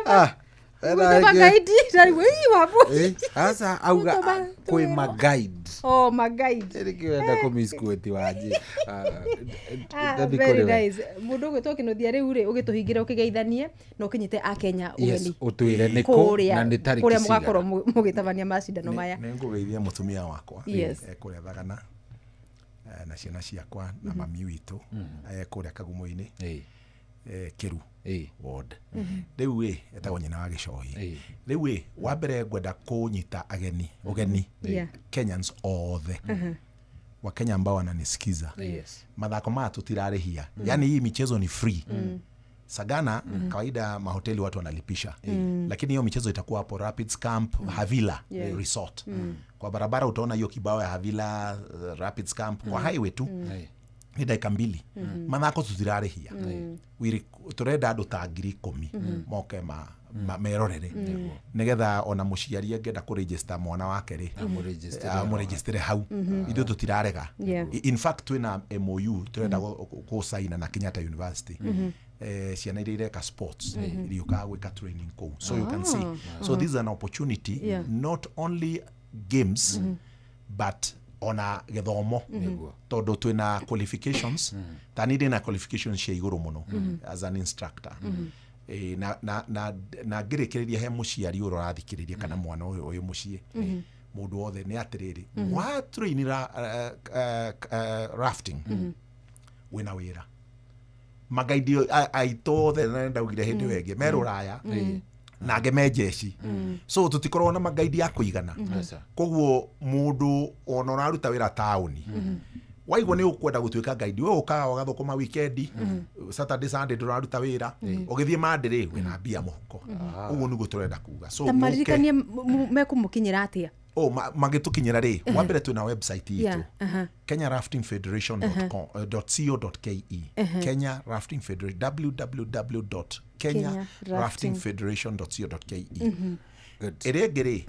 Ah, Gwĩta magaidi, rĩu, ii, Wambui. Sasa auga Gũtũma kwĩ twĩrwo. magaidi. Oh, magaidi. Rĩngĩ wenda kũmisquote wanjĩ. Ah, Ndathi very kũrĩ we. nice. Mũndũ ũgwĩtwo Kĩnuthia rĩu rĩ, ũgĩtũhingĩra ũkĩgeithanie na ũkĩnyite akenya Yes, ũgeni ũtwĩre nĩ kũ kũrĩa na nĩ tarĩki kũrĩa cigana. mũgakorwo mũgĩtabania macindano maya. Nĩ ngũgeithia mũtumia wakwa Yes. kũrĩa Thagana, na ciana ciakwa na mami witũ kũrĩa Kagumo-inĩ, Kĩru ward. Rĩu ĩ etagwo nyina wa Gĩcohi. Rĩu ĩ wa mbere ngwenda kũnyita ageni ũgeni, Kenyans othe, Wakenya ambao wananisikiza. Mathako maya tutirarĩhia, yani hii michezo ni free. Sagana kawaida mahoteli watu wanalipisha, lakini hiyo michezo itakuwa hapo Rapids Camp, Havila Resort. Kwa barabara utaona hiyo kibao ya Havila Rapids Camp kwa highway tu, nĩ ndagĩka 2. Mathako tutirarĩhia. Tũrenda andũ ta 10,000 moke merorere, nĩgetha ona mũciari angĩenda kũregister mwana wake rĩ, Amũregistere. Amũregistere hau. Ithuĩ tũtirarega. In fact twĩna MOU tũrenda gũcaina na Kenyatta University. Ciana iria ireka sports iriũkaga gwĩka training kũu, so you can see. So this is an opportunity, not only games but ona gĩthomo, tondũ twĩna qualifications. Ta niĩ ndĩna qualifications cia igũrũ mũno as an instructor. Na ngĩrĩkĩrĩria he mũciari ũrĩa ũrathikĩrĩria kana mwana ũyũ ũyũ mũciĩ, mũndũ wothe, nĩ atĩrĩrĩ, watrainĩra rafting, wĩna wĩra. Magaidi aitũ othe, na ndaugire hĩndĩ ĩyo ĩngĩ, me rũraya na angĩ me jeshi, so tũtikoragwo na magaidi a kũigana. Koguo mũndũ ona ũraruta wĩra taũni, waigua nĩ ũkwenda gũtuĩka guide, we ũkaga ũgathũkũma weekend, Saturday, Sunday ndũraruta wĩra, ũgĩthiĩ Monday rĩ, wĩna mbia mũhuko. Ũguo nĩguo tũrenda kuga. So Ta mũke- maririkanie mekũmũkinyĩra atĩa? Oh, magĩtũkinyĩra rĩ, wa mbere twĩna website itũ, Kenya Rafting Federation dot co.ke. Kenya Rafting Federation, www Kenya Rafting Federation co.ke. Ĩrĩa ĩngĩ rĩ,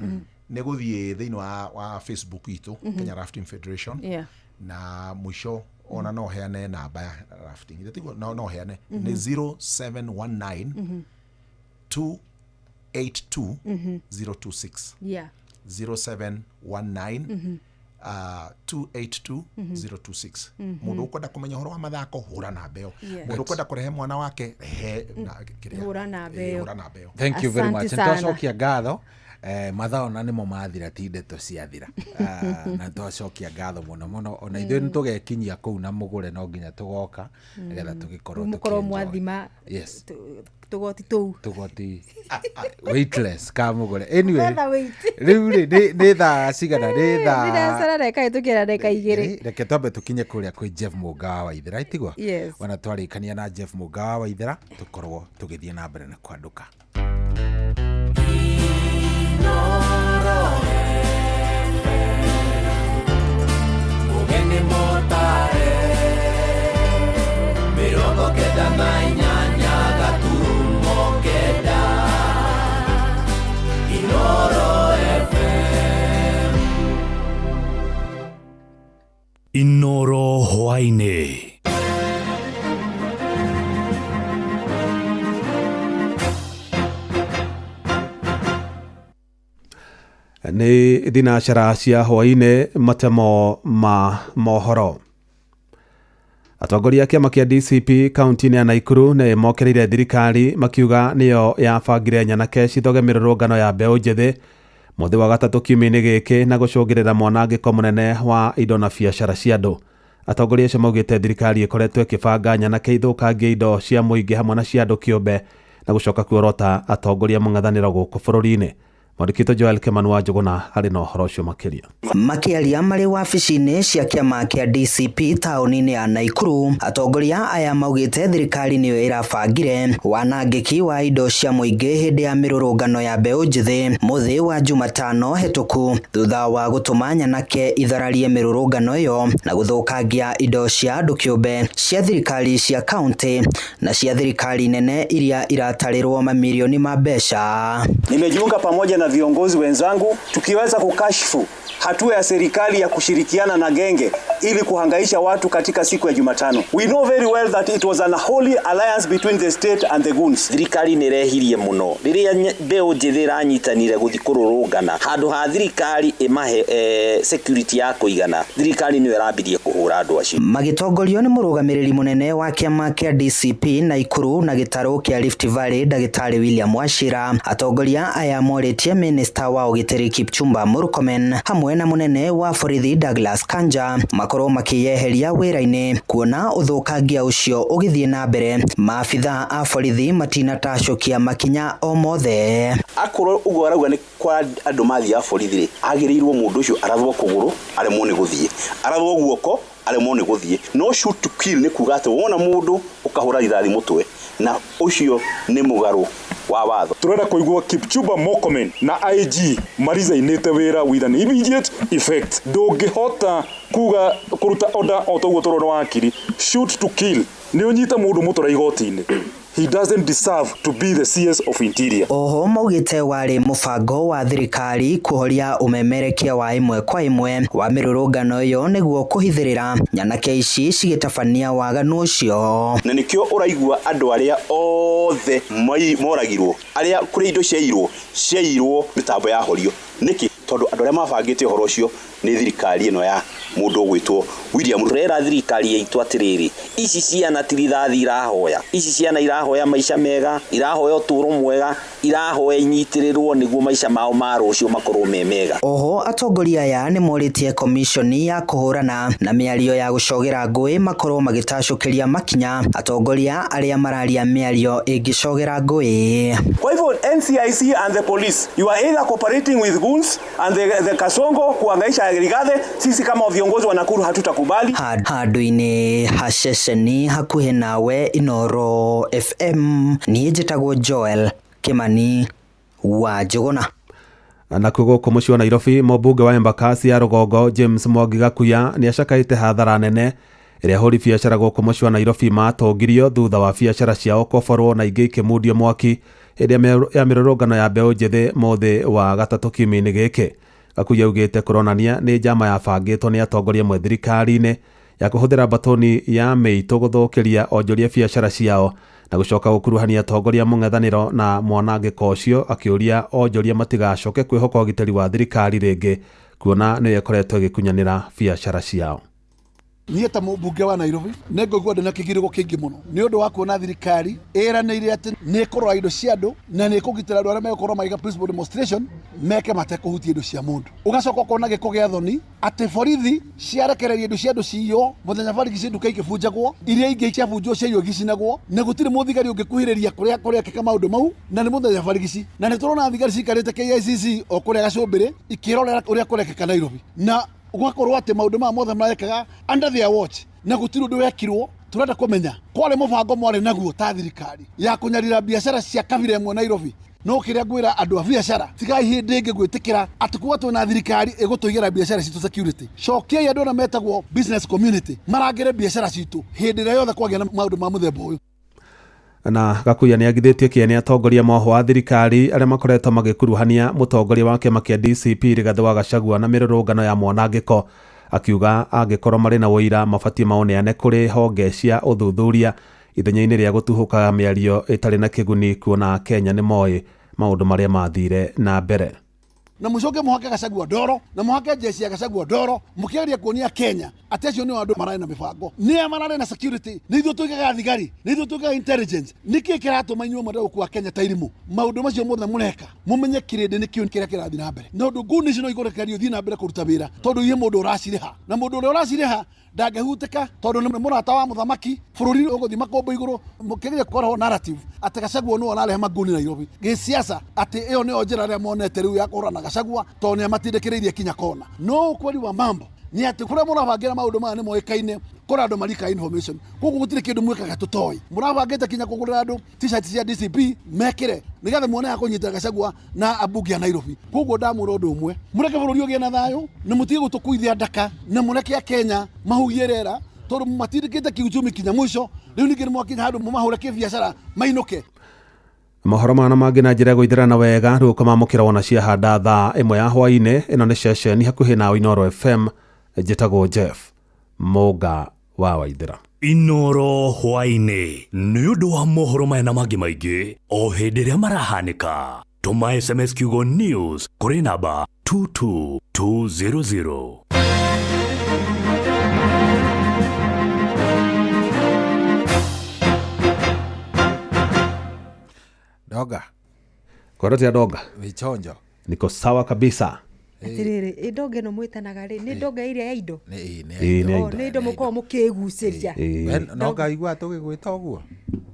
nĩ gũthiĩ thĩinĩ wa Facebook itũ, Kenya Rafting Federation. Na mũico ona no heane namba ya rafting. Ithe tiguo? No heane nĩ 0719 282 026. 0719 282 026. Mũndũ ũkwenda kũmenya ũhoro wa mathako, hũra namba ĩyo. Mũndũ ũkwenda kũrehe mwana wake, rehe na kĩrĩa. Hũra namba ĩyo. Hũra namba ĩyo. Thank you very Asante much. sana. Nĩtwacokia ngatho. Mathaa ona nĩmo mathira, ti ndeto ciathira. Ah, na twacokia ngatho mũno mũno. Ona ithuĩ nĩtũgekinyia kũu na mũgũre, no nginya tũgoka nĩgetha tũgĩkorwo Mũkorwo tũkĩ-enjoy. mwathima Yes. tũgoti tũu. Tũgoti weightless ka mũgũre. Anyway, Featherweight. rĩu rĩ, nĩ thaa cigana? Nĩ thaa Ndĩracara reka ĩtũkĩra ndagĩka 2. Reke twambe tũkinye kũrĩa kwĩ Jeff Mũnga wa Waithera, itigwa? Yes. Ona twarĩkania na Jeff Mũnga wa Waithera, tũkorwo tũgĩthiĩ na mbere na kwandũka. Ugeni motare 98.9 Inoro FM. Inoro hwaĩ-inĩ. Nĩ thinacara cia hwaĩ-inĩ, matemo ma mohoro. Atongoria a kĩama kĩa DCP kaunti-inĩ ya Naikuru nĩ mokereire thirikari makiuga nĩyo yabangire nyanake cithoge mĩrũrũngano ya mbeũ njĩthĩ mũthĩ wa gatatũ kiumia-inĩ gĩkĩ na gũcũngĩrĩra mwanangĩko mũnene wa indo na biacara cia andũ. Atongoria acio maugĩte thirikari ĩkoretwo ĩkĩbanga nyanake ithũkangie indo cia mũingĩ hamwe na cia andũ kĩũmbe na gũcoka kuorota atongoria mũng'ethanĩro gũkũ bũrũri-inĩ. Mwandĩki Joel Kimani wa Njũgũna arĩ na ũhoro ũcio makĩria. Makĩaria marĩ wabici-inĩ cia kĩama kĩa DCP taũni-inĩ ya Naikuru, atongoria aya maugĩte thirikari nĩyo ĩrabangire wanangĩki wa indo cia mũingĩ hĩndĩ ya mĩrũrũngano ya mbeũ njĩthĩ mũthĩ wa Jumatano hetũku, thutha wa gũtũma nyanake ithararie mĩrũrũngano ĩyo na gũthũkangia indo cia andũ kĩũmbe cia thirikari cia kaunti na cia thirikari nene iria iratarĩrwo mamirioni ma mbeca. Nimejiunga pamoja na viongozi wenzangu tukiweza kukashifu hatua ya serikali ya kushirikiana na genge ili kuhangaisha watu katika siku ya Jumatano. We know very well that it was an holy alliance between the state and the goons. Thirikari nĩ rehirie mũno rĩrĩa mbeũ njĩthĩ ĩranyitanire gũthiĩ kũrũrũngana handũ ha thirikari ĩmahe security ya kũigana, thirikari nĩyo ĩrambirie kũhũra andũ acio. Magĩtongorio nĩ mũrũgamĩrĩri mũnene wa kĩama kĩa DCP Naikuru na gĩtarũ kĩa Rift Valley Ndagĩtarĩ William Wachira, atongoria aya morĩtie minista wa ũgitĩri Kipchumba Murkomen hamwe na mũnene wa borithi Douglas Kanja makorwo makĩyeheria wĩra-inĩ kuona ũthũkangia ũcio ũgĩthiĩ na mbere. Maabitha a borithi matinatacũkia makinya o mothe. Akorwo ũguo arauga nĩ kwa andũ mathiaga borithi rĩ, agĩrĩirwo mũndũ ũcio arathwo kũgũrũ aremwo nĩ gũthiĩ, arathwo guoko aremwo nĩ gũthiĩ. No shoot to kill nĩ kuga atĩ wona mũndũ ũkahũra rithathi mũtwe, na ũcio nĩ mũgarũ wa watho. Turenda kuigua Kipchumba Murkomen na IG marizainite wira with an immediate effect. Ndũngĩhota kuga kuruta order o toguo tũrona wakiri shoot to kill nĩ ũnyite mũndũ mũtware igoti-inĩ. He doesn't deserve to be the CS of Interior. Oho maugĩte warĩ mũbango wa thirikari kũhoria ũmemerekia wa ĩmwe kwa ĩmwe wa mĩrũrũngano ĩyo nĩguo kũhithĩrĩra nyanake ici cigĩtabania waganu ũcio. Na nĩkĩo ũraigua andũ arĩa othe moragirwo, arĩa kũrĩ indo ciairwo mĩtambo yahorio. Nĩkĩ? Tondũ andũ arĩa mabangĩte ũhoro ũcio nĩ thirikari ĩno ya mũndũ ũgwĩtwo William Ruto. Rera thirikari itũ atĩrĩrĩ, ici ciana ti rithathi irahoya, ici ciana irahoya maica mega, irahoya ũtũũro mwega, irahoya inyitĩrĩrwo nĩguo maica mao ma rũciũ makorwo me mega. Oho atongoria aya nĩ morĩtie komishoni ya kũhũrana na mĩario ya gũcogera ngũĩ makorwo magĩtacũkĩria makinya atongoria arĩa mararia mĩario ĩngĩcogera ngũĩ. Kwa hivyo NCIC and the police, you are either cooperating with goons and the Kasongo kuhangaisha Rigathi. Sisi kama viongozi wa Nakuru hatutakubali. Handũ-inĩ ha ceceni hakuhĩ nawe Inooro FM, niĩ njĩtagwo Joel Kimani wa Njũgũna. Na kuo gũkũ mũciĩ wa Nairobi, mũmbunge wa Embakasi ya rũgongo James Mwangi Gakuya nĩ acakaĩte hathara nene ĩrĩa ahũri biacara gũkũ mũciĩ wa Nairobi matongirio thutha wa biacara ciao kũborwo na ingĩ ikĩmundio mwaki hĩndĩ ya mĩrũrũngano ya mbeũ njĩthĩ mũthĩ wa gatatũ kiumia-inĩ gĩkĩ. Gakuya augĩte kũronania nĩ njama yabangĩtwo nĩ atongoria amwe thirikari-inĩ ya kũhũthĩra mbatoni ya mĩitũ gũthũkĩria onjoria biacara ciao na gũcoka gũkuruhania atongoria mũng'ethanĩro na mwanangĩko ũcio, akĩũria onjoria matigacoke kwĩhoka ũgitĩri wa thirikari rĩngĩ kuona nĩyo ĩkoretwo ĩgĩkunyanĩra biacara ciao. Niĩ ta mũmbunge wa Nairobi nĩ ngũigua ndĩ na kĩgirĩko kĩingĩ mũno nĩ ũndũ wa kuona thirikari ĩranĩire atĩ nĩ ĩkũrora indo cia andũ na nĩ ĩkũgitĩra andũ arĩa megũkorwo magĩka peaceful demonstration meke matekũhutia indo cia mũndũ. Ũgacoka ũkona gĩko gĩa thoni atĩ borithi ciarekereria indo cia andũ ciywo mũthenya borithi nduka ikĩbunjagwo, iria ingĩ ciabunjwo ciaiywo igĩcinagwo, na gũtirĩ mũthigari ũngĩkuhĩrĩria kũrĩa kũrekĩka maũndũ mau, na nĩ mũthenya borithi. Na nĩ tũrona thigari cikarĩte KICC o kũrĩa Gacũmbĩrĩ ikĩrorera ũrĩa kũrekĩka Nairobi, na gwakorwo atĩ maũndũ maya mothe marekaga under their watch na gũtirĩ ũndũ wekirwo. Turenda kũmenya kwarĩ mũbango mwarĩ naguo ta thirikari ya kũnyarira biacara cia kabira ĩmwe Nairobi. No kĩrĩa ngwĩra andũ a biacara, tigai hĩndĩ ĩngĩ gwĩtĩkĩra atĩ kuga twĩna thirikari ĩgũtũigĩra biacara citũ security. Cokiai andũ arĩa metagwo business community marangĩre biacara citũ hĩndĩ ĩrĩa yothe kwagĩa na maũndũ ma mũthemba ũyũ. Na Gakuya nĩ agithĩtie kĩene atongoria mohwo wa thirikari arĩa makoretwo magĩkuruhania mũtongoria wa kĩama kĩa DCP Rigathĩ wa Gachagua na mĩrũrũngano ya mwanangĩko, akiuga angĩkorwo marĩ na ũira mabatiĩ maũneane kũrĩ honge cia ũthuthuria ithenya-inĩ rĩa gũtuhũkaga mĩario ĩtarĩ na kĩguni kuona Kenya nĩ moĩ maũndũ marĩa mathire na mbere. Na mũcoke mũhake Gachagua ndoro na mũhake jeshi ya Gachagua ndoro mũkĩgeria kuonia Kenya atĩ acio nĩo andũ mararĩ na mĩbango, nĩa mararĩ na security, nĩ ithuĩ tũigaga thigari, nĩ ithuĩ tũigaga intelligence. Nĩkĩĩ kĩratũma inyuĩ mwende gũkua Kenya ta irimũ? Maũndũ macio mothe mũreka mũmenye kĩrĩndĩ nĩkĩo kĩrĩa kĩrathiĩ na mbere, na ũndũ nguni ici no ikũrekererio ithiĩ na mbere kũruta wĩra tondũ ihe mũndũ ũracirĩha, na mũndũ ũrĩa ũracirĩha Ndangĩhutĩka tondũ nĩ mũrata wa mũthamaki. Bũrũri ũgũthiĩ makombo igũrũ mũkĩgeria kũreho narrative atĩ Gachagua nĩwe ũrarehe manguni Nairobi gĩsiasa, atĩ ĩyo nĩyo njĩra ĩrĩa monete rĩu ya kũhũrana Gachagua tondũ nĩ amatindĩkĩrĩirie kinya kona. No ũkweli wa mambo nĩ atĩ kũrĩa mũrabangĩra maũndũ maya nĩ moĩkaine, kũrĩ andũ marika information, koguo gũtirĩ kĩndũ mwĩkaga tũtoĩ. Mũrabangĩte kinya kũgũrĩra andũ t-shirt cia DCP mekĩre nĩgetha muone ha kũnyitĩra Gachagua na ambunge a Nairobi. Koguo ndamwĩra ũndũ ũmwe, mũreke bũrũri ũgĩe na thayũ na mũtige gũtũkuithia ndaka na mũreke Akenya mahugie rĩera tondũ matindĩkĩte kiuchumi kinya mũico. Rĩu ningĩ nĩ mwakinya handũ mũmahũre kĩbiacara mainũke. Mohoro mana mangĩ na njĩra ya gũithĩrana wega rĩu ũkamamũkĩra wona ciahanda thaa 1 ya hwaĩ-inĩ. Ĩno nĩ ceceni hakuhĩ na Inooro FM, njĩtagwo Jeff Mũnga wa Waithĩra. Inooro hwaĩ-inĩ nĩ ũndũ wa mohoro maya na mangĩ maingĩ o hĩndĩ ĩrĩa marahanĩka. Tũma SMS kiugo news kũrĩ namba 22200. Doga. Kwaratia Doga. Wichonjo. Niko sawa kabisa. Atiriri, ĩ ndonga ĩno mwĩtanaga rĩ, nĩ ndonga ĩrĩa ya indo? Nĩ Ĩ, nĩ ya O, indo. nĩ indo mũkoragwo mũkĩgucĩria. Ĩ. No ngaigua tũgĩgwĩta ũguo.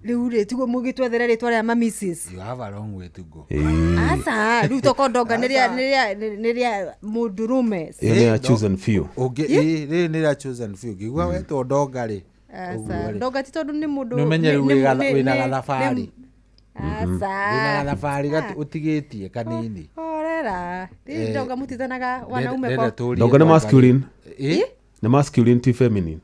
Rĩu rĩ, tiguo mũgĩtwethere rĩtwa rĩa ma Mrs. You have a long way to go. Aca, rĩu tokorwo ndonga nĩ rĩa nĩ rĩa nĩ rĩa mũndũrũme. Ĩyo nĩ ya chosen few. Ũngĩ ĩ rĩrĩ nĩ rĩa chosen few. Ngĩigua wetwo ndonga rĩ. Aca, ndonga ti tondũ nĩ mũndũ Nĩ ũmenye rĩu nĩ- wĩna nĩ- gathabarĩ. nĩ- Aca. Wĩna gathabarĩ ũtigĩtie kanini. Horera. Rĩu ndonga mũtitanaga wanaume Ndĩrenda kwa tũrie Ndonga nĩ kwanza. masculine. Ĩ? Nĩ masculine ti feminine.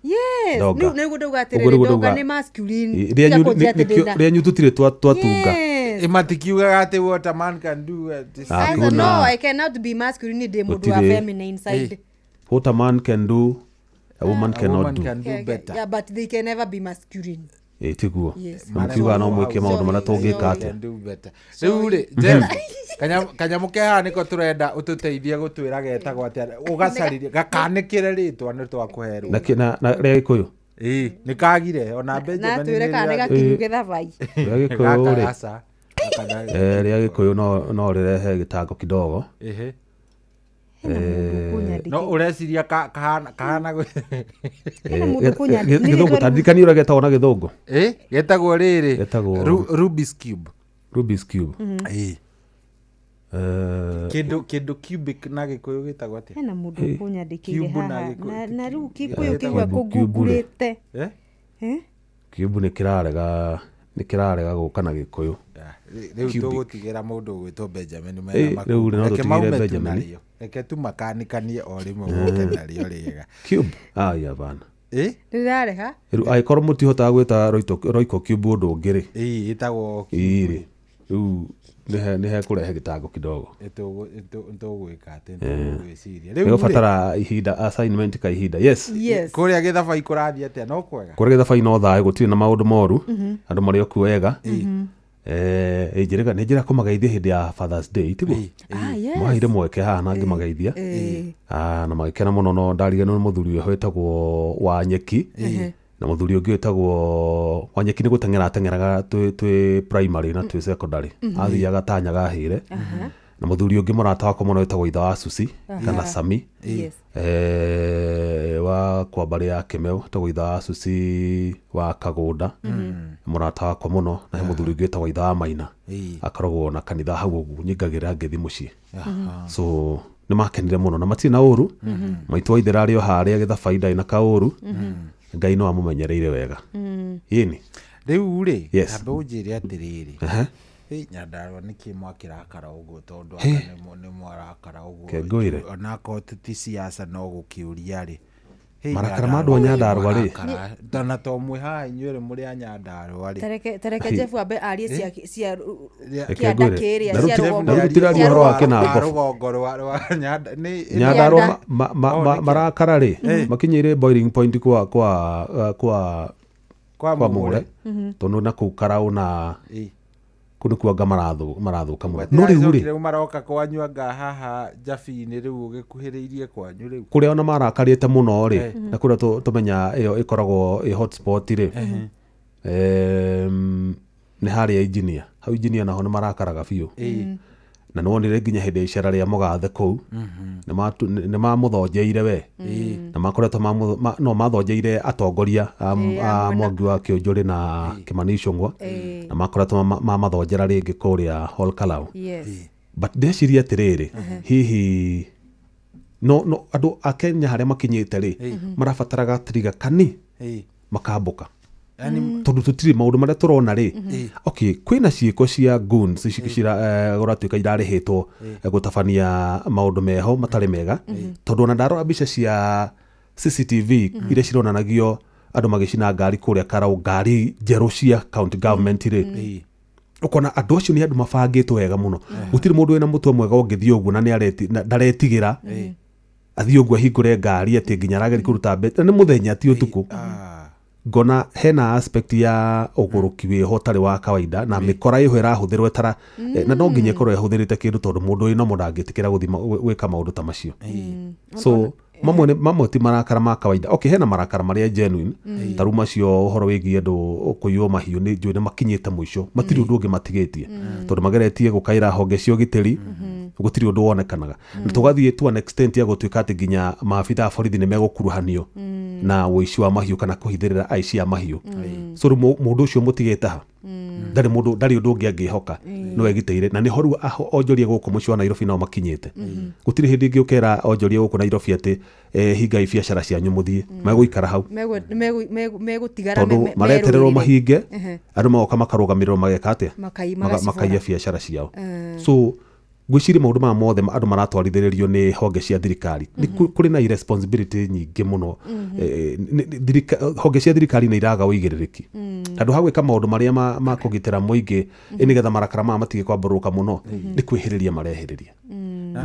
Yes, Ndonga. nĩu nĩguo ndauga Ũguo atĩrĩrĩ, nĩguo ndonga ndauga. nĩ masculine. Ĩ, Tiga rĩanyu kũnjia atĩ ndĩna- rĩanyu tũtirĩ twatunga. Yes. Ĩ matikiugaga atĩ what a man can do. Ah, Aca, kuna. no, I cannot be masculine ndĩ mũndũ wa Gũtirĩ. feminine side. What a man can do, a woman A cannot woman do. can do better. Yeah, but they can never be masculine. Ĩ tiguo. Yes. Na mũkiugaga no mwĩke maũndũ marĩa tũngĩka atĩa. Can do better. Rĩu rĩ, Jeff, kanyamũ ke haha nĩko tũrenda ũtũteithie gũtwĩra getagwo atĩa, ũgacaririe gakanĩkĩre rĩtwa nĩ twakũherwo. Na na rĩa Gĩkũyũ. Ĩ, nĩ kagire ona Na Benjamin twĩre nĩ kana nĩ rĩa- gakinyu gĩthabai. Rĩa Gĩkũyũ Gaka rĩ. aca. Gaka Rĩa Gĩkũyũ no rĩrehe gĩtango kidogo. Ĩhĩ. Eh, No ũreciria kahana Gĩthũngũ ta ndirikania ũrĩa getagwo na gĩthũngũ. Ĩ, getagwo rĩrĩ. Getagwo Rubik's Cube. Rubik's Cube. Ĩ. Kĩndũ cubic na Gĩkũyũ gĩtagwo atĩa? Hena mũndũ ũkũnyandĩkĩire Cube na haha. Gĩkũyũ. Na rĩu Gĩkũyũ kĩigua Cube, cube rĩ. kũngungurĩte. Eh? Eh? Cube nĩ kĩrarega gũka na Gĩkũyũ. Rĩu Cubic. tũgũtigĩra mũndũ ũgwĩtwo Benjamin Ĩ, mena rĩu rĩ, no Reke tũtigĩre maume tu Benjamin. narĩo. Reke tu makanikanie o rĩmwe moke narĩo rĩega. Cube. Ai hapana. Ĩ? Rĩrareha. Rĩu angĩkorwo mũtihotaga gwĩta Royco Cube ũndũ ũngĩ rĩ. Ĩ, ĩtagwo Ĩ rĩ. Rĩu nĩ hekũrehe gĩtango kidogo. Nĩtũgwĩka atĩ Eh. nĩtũgwĩciria. Nĩ gũbatara ihinda assignment ka ihinda. Yes. Yes. Kũrĩa gĩthabai kũrathiĩ atĩa no kwega? Kũrĩa gĩthabai no thayũ gũtirĩ na maũndũ moru. Andũ marĩ o kuo wega. Ĩ njĩrĩga nĩ njĩra kũmageithia hĩndĩ ya Father's Day tiguo? Ah, yes. Mwaheire mweke haha na ngĩmageithia. Ah, na magĩkena mũno no ndariganĩrwo nĩ mũthuri ũyũ wĩtagwo Wanyeki. Na mũthuri ũngĩ wĩtagwo Wanyeki nĩ gũteng'era ateng'eraga twĩ primary na twĩ secondary. Athiaga tanya gahĩre. Na mũthuri ũngĩ mũrata wakwa mũno wĩtagwo ithe wa Susi kana Sami. Yes. Wa kwa mbarĩ ya Kĩmeu wĩtagwo ithe wa Susi wa Kagũnda. Mũrata wakwa mũno na he mũthuri ũngĩ wĩtagwo ithe wa Maina. Akoragwo na kanitha hau ũguo nyingagĩra ngĩthiĩ mũciĩ. So nĩ makenire mũno na matirĩ na ũru. Maitũ wa ithera arĩ o harĩa gĩthabai ndarĩ na kaũru. Ngai no amũmenyereire wega. Ĩni. Rĩu rĩ, Yes. amba ũnjĩre atĩrĩrĩ. Aha. Ĩ, Nyandarũa nĩkĩ mwakĩrakara ũguo tondũ Hĩ. anga nĩ mwarakara ũguo. Ke ngwĩre. Onakorwo ti siasa no gũkĩũria rĩ. Hĩ, Marakara ma andũ a Nyandarũa rĩ. mwarakara. Na to mwĩ haha inyuĩ rĩ mũrĩ a Nyandarũa rĩ. Tareke Hĩ. Jeff ambe arie cia cia Reke kĩanda ngwĩre. kĩrĩa Na cia rĩu rũgongo. na rĩu tũtiraria cia ũhoro wa rũgongo. kĩnangobu. Rũgongo rwa Nyanda nĩ Nyandarũa Oh, nĩkĩ? marakara rĩ makinyĩire boiling point kwa kwa kwa Kwa kwa Mũgũre. Mũgũre tondũ na kũu Karaũ na Ĩ. kũu nĩkuo anga marathũka mũno no rĩu rĩ Rĩu maroka kwanyu anga haha Njabi-inĩ rĩu ũgĩkuhĩrĩirie kwanyu rĩu. kũrĩa ona marakarĩte mũno rĩ na kũrĩa tũmenya ĩyo ĩkoragwo ĩ hotspot rĩ nĩ harĩa engineer hau engineer naho nĩ marakaraga biũ. Na nĩwonire nginya hĩndĩ ya icera rĩa mũgathe kũu nĩ mamũthonjeire we na makoretwo no mathonjeire atongoria a Mwangi wa Kĩũnjũrĩ na Kĩmani Ichung'wa na makoretwo mamathonjera rĩngĩ kũrĩa Ol Kalou. But ndeciria atĩrĩrĩ, hihi no andũ a Kenya harĩa makinyĩte rĩ, marabataraga trigger kani makambũka, tondũ tũtirĩ maũndũ marĩa tũrona rĩ. Okay, kwĩna ciĩko cia goons ici ũratuĩka irarĩhĩtwo gũtabania maũndũ meho matarĩ mega, tondũ ona ndarora mbica cia CCTV iria cironanagio andũ magĩcina ngari kũrĩa Karau, ngari njerũ cia county government rĩ, ũkona andũ acio nĩ andũ mabangĩtwo wega mũno. Gũtirĩ mũndũ wĩna mũtwe mwega ũngĩthiĩ ũguo na ndaretigĩra athiĩ ũguo ahingũre ngari atĩ nginya arageria kũruta mbeca, nĩ mũthenya ti ũtukũ. Ngona hena aspect ya ũgũrũki wĩho ũtarĩ wa kawaida na mĩkora ĩho ĩrahũthĩrwo ĩtara na no nginya ĩkorwo ĩhũthĩrĩte kĩndũ, tondũ mũndũ wĩna mũndũ ndangĩtĩkĩra gũthiĩ gwĩka maũndũ ta macio. So mamwe ti marakara ma kawaida. Okay, hena marakara marĩa genuine, ta rĩu macio ũhoro wĩgiĩ andũ kũiywo mahiũ nĩ njũĩ nĩ makinyĩte mũico, matirĩ ũndũ ũngĩ matigĩtie, tondũ mageretie gũkaĩra honge cia ũgitĩri, gũtirĩ ũndũ wonekanaga. Na tũgathiĩ to an extent ya gũtuĩka atĩ nginya maabitha a borithi nĩ megũkuruhanio na ũici wa mahiũ kana kũhithĩrĩra aici a mahiũ. So rĩu mũndũ ũcio mũtigĩte ha, ndarĩ mũndũ, ndarĩ ũndũ ũngĩ angĩhoka, no egitĩire. Na nĩho rĩu onjoria gũkũ mũciĩ wa Nairobi nao makinyĩte. Gũtirĩ hĩndĩ ĩngĩ ũkera onjoria gũkũ Nairobi atĩ hingai biacara cianyu mũthiĩ, megũikara hau megũtigara, tondũ maretererwo mahinge, andũ magoka makarũgamĩrĩrwo mageka atĩa, makaiya biacara ciao. So ngwĩciria maũndũ maya mothe andũ maratwarithĩrĩrio nĩ honge cia thirikari. Nĩ kũrĩ na irresponsibility nyingĩ mũno. Honge cia thirikari nĩ iraga ũigĩrĩrĩki handũ ha gwĩka maũndũ marĩa ma kũgitĩra mũingĩ, nĩgetha marakara maya matige kwambũrũka mũno, nĩ kwĩhĩrĩria marehĩrĩria.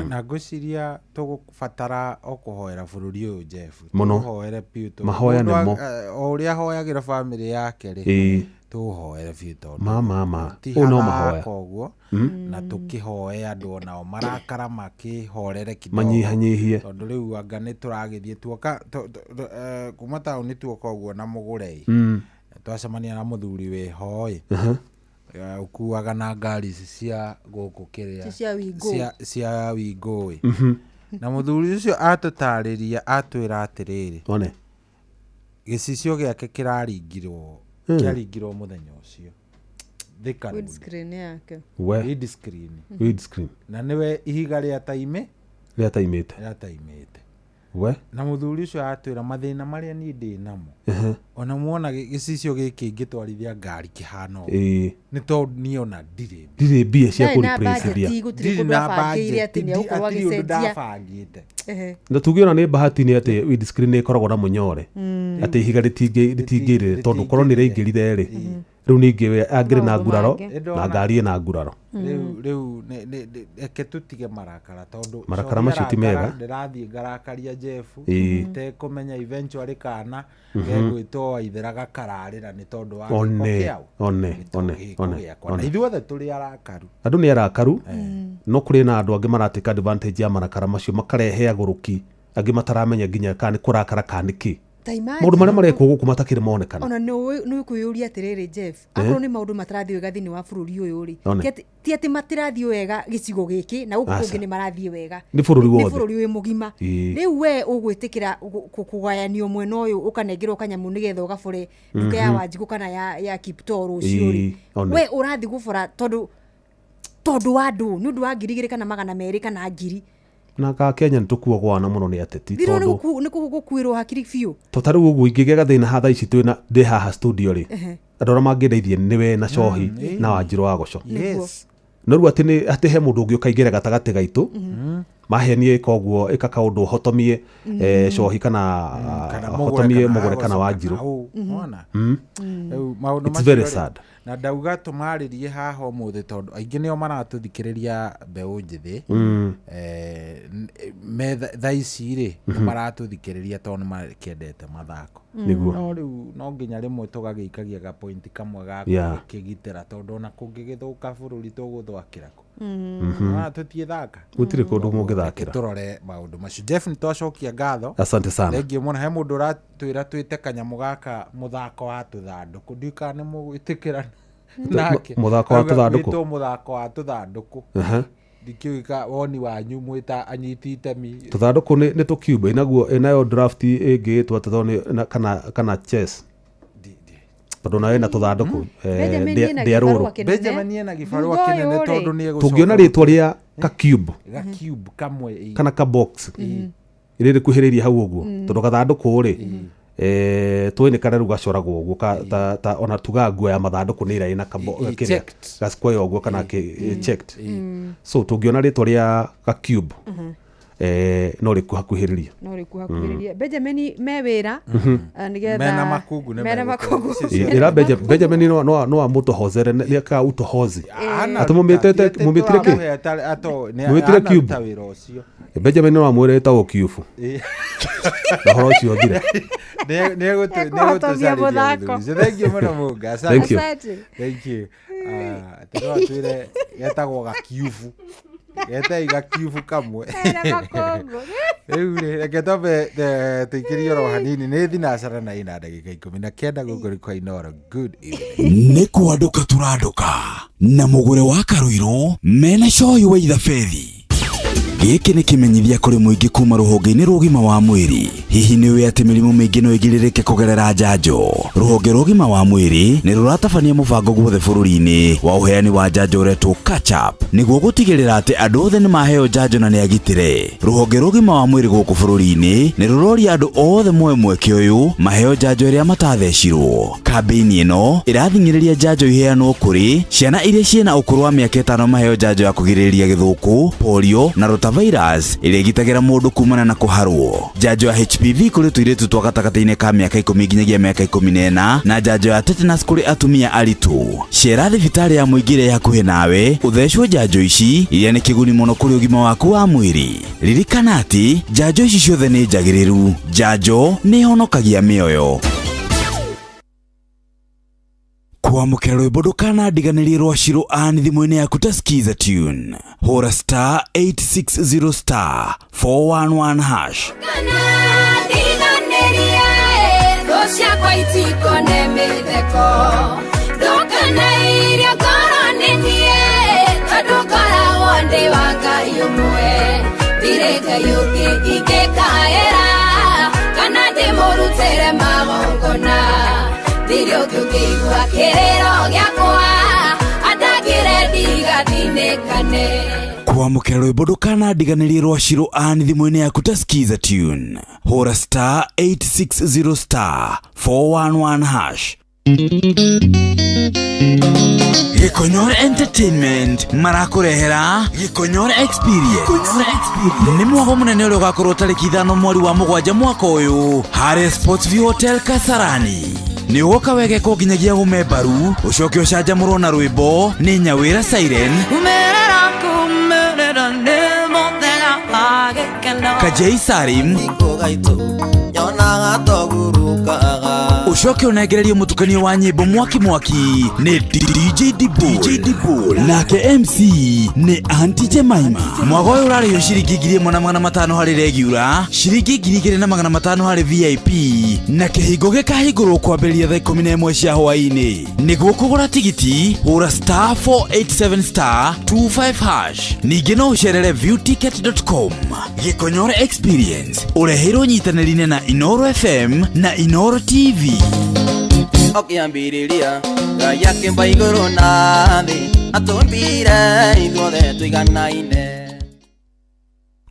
Na ngwĩciria tũgũbatara o kũhoera bũrũri ũyũ, Jeff, mũno tũhoere biũ, mahoya nĩmo o ũrĩa ahoyagĩra bamĩrĩ yake rĩ, tũhoere biũ tondũ ma ũũ no mahoya ũguo, na tũkĩhoe andũ onao marakara makĩhorere kidogo, manyihanyihie, tondũ rĩu anga nĩ tũragĩthiĩ tuoka kuma taũni tuoka ũguo na mũgũre, twacemania na mũthuri wĩho ĩ ũkuaga na ngari ici cia gũkũ kĩrĩa cia Wingũ ĩ, na mũthuri ũcio atũtarĩria atwĩra atĩrĩrĩ, one gĩcicio gĩake kĩraringirwo, kĩaringirwo mũthenya ũcio Thika Road. Windscreen yake, windscreen, na nĩwe ihiga rĩa taimĩte we. Na mũthuri ũcio atwĩra mathĩna marĩa niĩ ndĩ namo, ona muona gĩcicio gĩkĩ ingĩtwarithia ngari kĩhana ũũ, nĩ tondũ niĩ ona ndirĩ mbia cia kũreplaceithia, ndirĩ na budget, hatirĩ ũndũ ndabangĩte. Na tuge ona nĩ bahati nĩ atĩ windscreen nĩ ĩkoragwo na mũnyore, atĩ ihiga rĩtingĩrĩre, tondũ korwo nĩ rĩaingĩrire rĩ, rĩu ningĩ angĩrĩ na nguraro na ngari ĩna nguraro. Rĩu reke tũtige marakara, tondũ marakara macio ti mega. Ndĩrathiĩ ngarakaria Jeff itekũmenya eventually kana gegwĩtwo Waithera gakararĩra nĩ tondũ wa gĩko kĩao. One. Na ithuothe tũrĩ arakaru, andũ nĩ arakaru, no kũrĩ na andũ angĩ maratake advantage ya marakara macio, makarehe agũrũki angĩ mataramenya nginya kana nĩ kũrakara kana nĩ kĩ. Maũndũ marĩa marekwo gũkũ matakĩrĩ monekana. Ona nĩ ũkwĩyũria atĩrĩrĩ, Jeff, akorwo nĩ maũndũ matarathiĩ wega thĩinĩ wa bũrũri ũyũ rĩ, ti atĩ matirathiĩ wega gĩcigo gĩkĩ na gũkũ kũngĩ nĩ marathiĩ wega, nĩ bũrũri wothe, nĩ bũrũri wĩ mũgima. Rĩu we ũgwĩtĩkĩra kũgayanio mwena ũyũ ũkanengerwo kanyamũ nĩgetha ũgabore nduka ya Wanjikũ kana ya Kiptoo rũciũ rĩ, we ũrathiĩ gũbora tondũ wa andũ, nĩ ũndũ wa 2,000 kana 200 kana 1,000. Na ka Kenya nĩ tũkuagwo mũno nĩ ateti, tondũ nĩ gũkuĩrwo hakiri biũ. To ta rĩu ũguo ingĩgĩa gathĩna ha thaa ici twĩna ndĩ haha studio rĩ, andũ arĩa mangĩndeithia nĩwe na Cohi na Wanjirũ wa Gũco. No rĩu atĩ he mũndũ ũngĩ ũkaingĩra gatagatĩ gaitũ, mahenie ĩka ũguo, ĩka kaũndũ ũhotomie Cohi kana hotomie Mũgũre kana Wanjirũ. It's very sad. Na ndauga tũmarĩrie haha ũmũthĩ tondũ aingĩ nĩo maratũthikĩrĩria mbeũ njĩthĩ, me thaa ici rĩ nĩ maratũthikĩrĩria tondũ nĩ makĩendete mathako. No rĩu no nginya rĩmwe tũgagĩikagia ga point kamwe ga kũgĩtĩra, tondũ ona kũngĩgĩthũka bũrũri tũgũthwakĩra kũ? Tũtiĩthaka, gũtirĩ kũndũ mũngĩthakĩra. Tũrore maũndũ macio. Jeff, nĩ twacokia ngatho, asante sana. Thengiũ mũno. He mũndũ ũratwĩra twĩte kanyamũ gaka mũthako wa tũthandũkũ, ndiũĩ kana nĩ mũgwĩtĩkĩra nake. Mũthako wa tũthandũkũ? Wĩtwo mũthako wa tũthandũkũ. Ndikĩũĩ ka woni wanyu mwĩ ta anyiti itemi. Tũthandũkũ nĩ tũcube ĩnaguo ĩnayo draft ĩngĩtwo atĩ tondũ kana chess tondũ nayo ĩna tũthandũkũ Benjamin ena ndĩa gĩbarũa rũrũ. kĩnene. Benjamin ena gĩbarũa Thutha kĩnene ũyũ rĩ, tondũ nĩ egũcoka Tũngĩona rĩtwa rĩa ka cube ga cube kamwe ĩ. kana ka box ĩrĩ rĩkuhĩrĩirie hau ũguo tondũ gathandũkũ rĩ tũĩ nĩ karĩa rĩu gacoragwo ũguo ta ona tugaga nguo ya mathandũkũ nĩ ĩrĩa ĩna Ĩ, kĩrĩa checked. ga square ũguo kana checked. So tũngĩona rĩtwa rĩa ga cube no rĩkuhakuhĩrĩrie. No rĩkuhakuhĩrĩrie. Benjamin me wĩra nĩgetha Mena makungu nĩ mena megũkorwo. makungu. Icio ciothe. Ĩra Benjamin no amũtohozere nĩ aka utohozi. Ana Atĩ mũmĩtĩte ruta, mũmĩtire kĩ? tũramũhe Mũmĩtire ana cube. ruta wĩra ũcio. Benjamin no amwĩre ĩtagwo cube na ũhoro ũcio ũthire. Ekũhotomia Nĩegũtũcarĩria mũthako. mũthuri ũcio. Thank you mũno Mũnga. Asante. Thank you. Asante. Thank you. Atĩ no atwĩre getagwo gakiubu, getei gakiubu kamwe. Mena makungu. Rĩu rĩ, reke twambe tũikĩrie oro hanini nĩ thinacara na ina ndagĩka 19 gũkũ nĩ kwa Inooro. Good evening. Nĩ kwandũka tũrandũka na mũgũre wa Karũirũ mena cohi wa ithabethi. Gĩkĩ nĩ kĩmenyithia kũrĩ mũingĩ kuma rũhonge-inĩ rwa ũgima wa mwĩrĩ. Hihi nĩ ũĩ atĩ mĩrimũ mĩingĩ no ĩgirĩrĩke kũgerera njanjo? Rũhonge rwa ũgima wa mwĩrĩ nĩ rũratabania mũbango guothe bũrũri-inĩ wa ũheani wa njanjo ũretwo catch up nĩguo gũtigĩrĩra atĩ andũ othe nĩ maheo njanjo na nĩ agitĩre. Rũhonge rwa ũgima wa mwĩrĩ gũkũ bũrũri-inĩ nĩ rũroria andũ othe moe mweke ũyũ maheo njanjo ĩrĩa matathecirwo. Kambĩini ĩno ĩrathing'ĩrĩria njanjo iheanwo kũrĩ ciana iria ciĩna ũkũrũ wa mĩaka 5 maheo njanjo ya kũgirĩrĩria gĩthũkũ, polio na rotavirus ĩrĩa ĩgitagĩra mũndũ kumana na kũharwo. Njanjo ya HPV kũrĩ tũirĩtu twa gatagatĩ-inĩ ka mĩaka 10 nginyagia mĩaka 14 na njanjo ya tetanus kũrĩ atumia aritũ. Cera thibitarĩ ya mũingĩ ĩrĩa ĩ hakuhĩ nawe ũthecwo njanjo ici iria nĩ kĩguni mũno kũrĩ ũgima waku wa mwĩrĩ. Ririkana atĩ njanjo ici ciothe nĩ njagĩrĩru. Njanjo nĩ ĩhonokagia mĩoyo. Kwamũkĩra rwĩmbo ndũkanandiganĩrie rwa Shiro Ann thimũ-inĩ yaku ta Skiza tune. Hũra star 860 star 411 hash. Ndiganĩrie thũ ciakwa itikone mĩtheko, ndũkanairie ngoro nĩ niĩ tondũ ngoragwo ndĩ wa Ngai ũmwe, ndirĩ Ngai ũngĩ ingĩkaĩra kana ndĩmũrutĩre magongona, ndirĩ ũngĩ ũngĩigua kĩrĩro gĩakwa andangĩre ndigathinĩkane. Kwamũkĩra rwĩmbo ndũkanandiganĩrie rwa Shiro Ann thimũ-inĩ yaku ta Skiza tune. Hũra star 860 star 411 hash. Gĩkonyore Entertainment marakũrehera Gĩkonyore Experience. Nĩ mwago mũnene ũrĩa ũgakorwo tarĩki 5 mweri wa 7 mwaka ũyũ harĩa Sports View Hotel Kasarani. Nĩ ũgoka wegekwo nginyagia ũme mbaru ũcoke ũcanjamũrwo na rwĩmbo nĩ Nyawĩra Siren, Umerera kumerera nĩ mũthenya wa gĩkeno. Kajei Sarim, ũcoke ũnengererio mũtukanio wa nyĩmbo mwaki mwaki nĩ DJ Dibul nake MC nĩ Aunty Jemima. Mwago ũyũ ũrarĩhio ciringi 1500 harĩ regular, ciringi 2500 harĩ VIP na kĩhingo gĩkahingũrwo kwambĩrĩria thaa 11 cia hwaĩ-inĩ. Nĩguo kũgũra tigiti hũra star 487 star 25 hash. Ningĩ no ũcerere viewticket.com. Gĩkonyore Experience ũreheirwo nyitanĩri-inĩ na Inooro FM na Inooro TV. Ũkĩambĩrĩria Ngai akĩmba igũrũ na thĩ atũmbire ithuothe tũiganaine.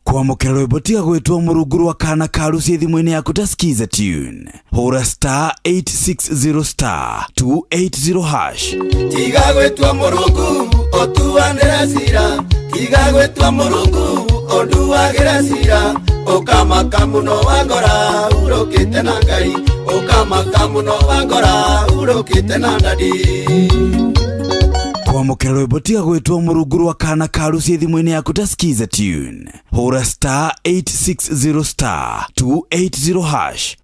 Kwamũkĩra rwĩmbo tiga gwĩtwo mũrungu rwa kana ka ruci thimũ-inĩ yaku ta Skiza tune. Hũra star 860 star 280 hash. Tiga gwĩtua mũrungu ũtuanĩre cira, tiga gwĩtua mũrungu ũnduagĩre cira, ũkamaka mũno wangora urũkĩte na Ngai, ũkamaka mũno wangora urũkĩte na ndadi. Kwamũkĩra rwĩmbo tiga gwĩtwo mũrungu rwa kana ka ruci thimũ-inĩ yaku ta Skiza tune. Hũra star 860 star 280 hash.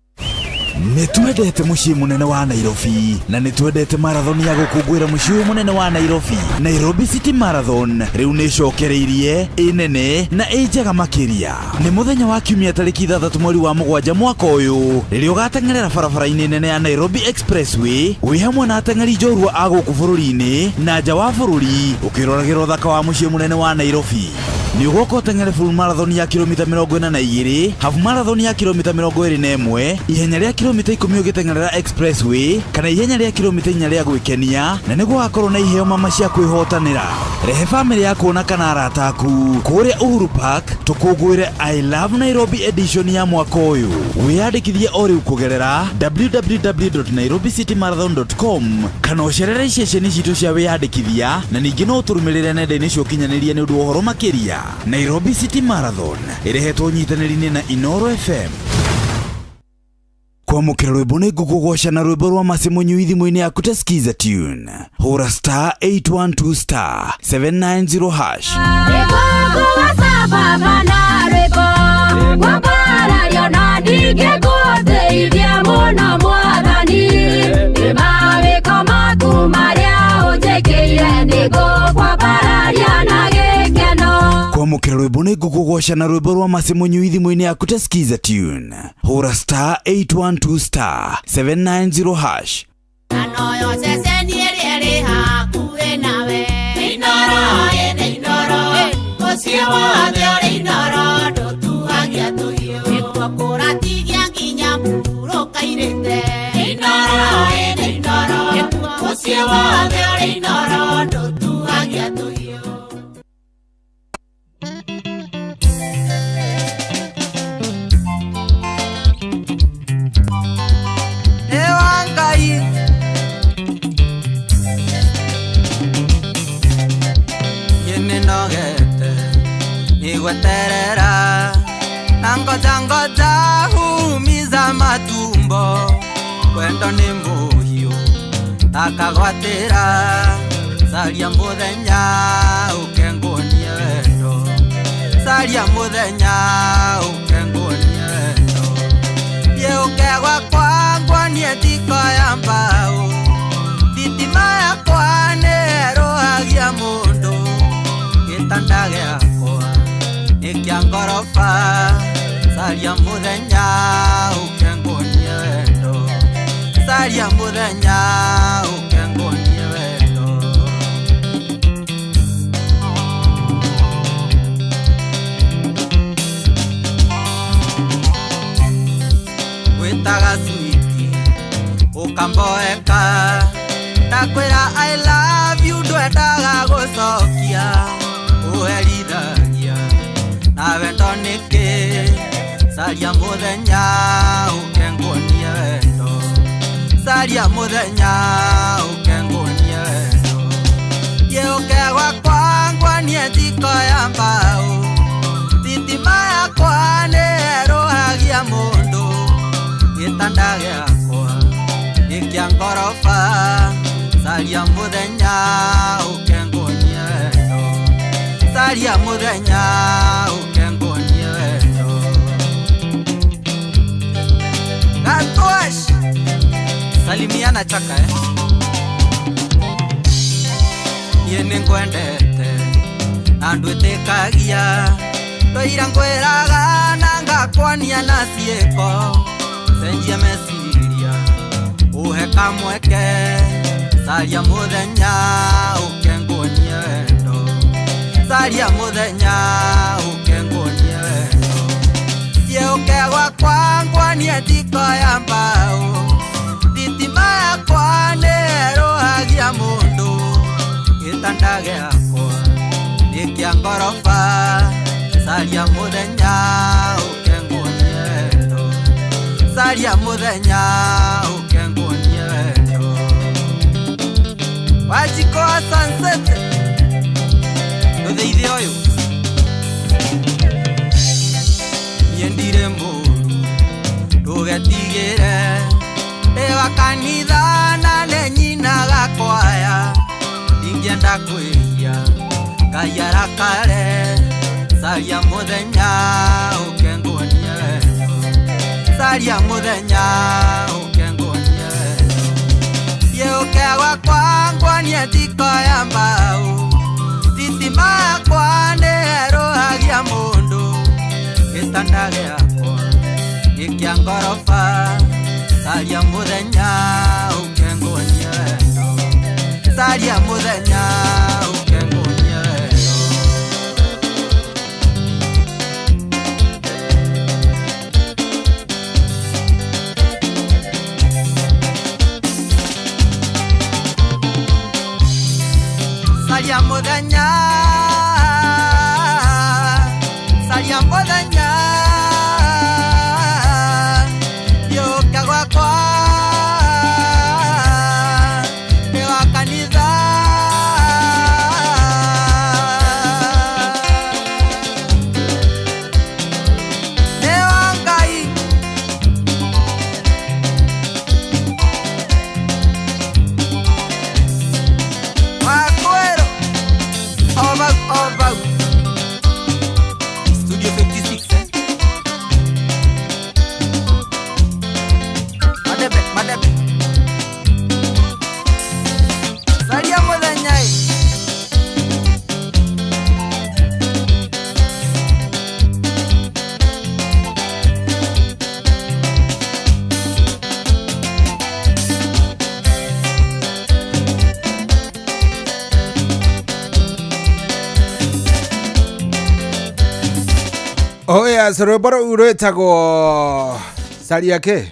Nĩ twendete mũciĩ mũnene wa Nairobi na nĩ twendete marathon ya gũkũngũĩra mũciĩ ũyũ mũnene wa Nairobi. Nairobi City Marathon rĩu nĩ ĩcokereirie, ĩ nene na ĩ njega makĩria. Nĩ mũthenya wa kiumia tarĩki 6 mweri wa 7 mwaka ũyũ rĩrĩa ũgateng'erera barabara-inĩ nene ya Nairobi Expressway wĩ hamwe na ateng'eri njorua a gũkũ bũrũri-inĩ na nja wa bũrũri ũkĩroragĩra ũthaka wa mũciĩ mũnene wa Nairobi. Nĩ ũgoka ũteng'ere full marathon ya kilomita 42, half marathon ya kilomita 21, ihenya rĩa kilomita 10 ũgĩteng'erera expressway kana ihenya rĩa kilomita 4 rĩa gwĩkenia, na nĩguo gakorwo na iheo mama cia kwĩhotanĩra. Rehe bamĩrĩ yaku ona kana arata aku kũrĩa Uhuru Park tũkũngũĩre I Love Nairobi edition ya mwaka ũyũ. Wĩyandĩkithie o rĩu kũgerera www.nairobicitymarathon.com kana ũcerere ceceni citũ cia wĩyandĩkithia, na ningĩ no ũtũrũmĩrĩre nenda-inĩ cia ũkinyanĩria nĩ ũndũ wa ũhoro makĩria. Nairobi City Marathon ĩrehetwo ũnyitanĩri-inĩ na Inoro FM. Kwamũkĩra rwĩmbo nĩ ngũkũgoca na rwĩmbo rwa Mercy Mũnyui thimũ-inĩ yaku ta Skiza Tune. Hũra star 812 star 790 hash. Kwamũkĩra rwĩmbo nĩ ngũkũgoca na rwĩmbo rwa Mercy Mũnyui thimũ-inĩ yaku ta Skiza Tune. Hũra star 812 star 790 hash. Gweterera na ngoja ngoja humiza matumbo wendo ni muhiu akagwatira saria muthenya ukengunie wendo saria muthenya ukengunie wendo ye ukegwa kwangwa nie tiko ya mbao thitima yakwa nĩĩrũhagia mũndũ gĩtanda gĩakwa nĩ ngorofa saria muthenya ukengunie wendo saria muthenya ukengunie wendo witaga switi ukamboeka ndakwĩra I love you ndwendaga gũcokia ũherithagia na wendo nĩkĩ saria muthenya ukengunie wendo saria muthenya ukengunie wendo ye ũkegwa kwangwa nie thiko ya mbao thitima yakwa nĩĩrũhagia mũndũ gĩtanda gĩakwa nĩ kĩa ngoroba saria muthenya ukengunie wendo saria muthenya ukengunie wendo Gatwash salimiana chaka niĩ nĩngwendete na ndwĩtĩkagia twaira ngwĩraga na ngakwania na ciĩko cenjia meciria ũhe kamweke saria muthenya ukengunie wendo saria muthenya ukengunie wendo ye ũkegwa kwangwa nie thiko ya mbao thitima yakwa nĩĩrũhagia mũndũ gĩtanda gĩakwa nĩ kĩa ngoroba saria muthenya ukengunie wendo saria muthenya ukengunie wendo Wajiko wa sunset ndutheithie ũyũ niĩ ndirĩ mũru ndũgetigĩre ndĩ wa kanitha na nĩ nyinaga kwaya ndingĩenda kwĩhia Ngai arakare saria muthenya ukengunie wendo Caria mũthenya ũke nguonie wendo. Thiĩ ũke gwakwa nguonie njiko ya mbaũ. Thitima yakwa nĩherũhagia mũndũ. Gĩtanda gĩakwa nĩ kĩa ngoroba. Caria mũthenya ũke nguonie wendo. Caria mũthenya ũke nguonie wendo. Caria mũthenya, caria mũthenya, thiũka gwakwa nĩ wa kanitha. Nĩ wa Ngai. Wakwero over over Studio 56 eh? Madebe madebe. Caria mũthenya ĩ. Oh yes, rwĩmbo rũu rwĩtagwo caria kĩ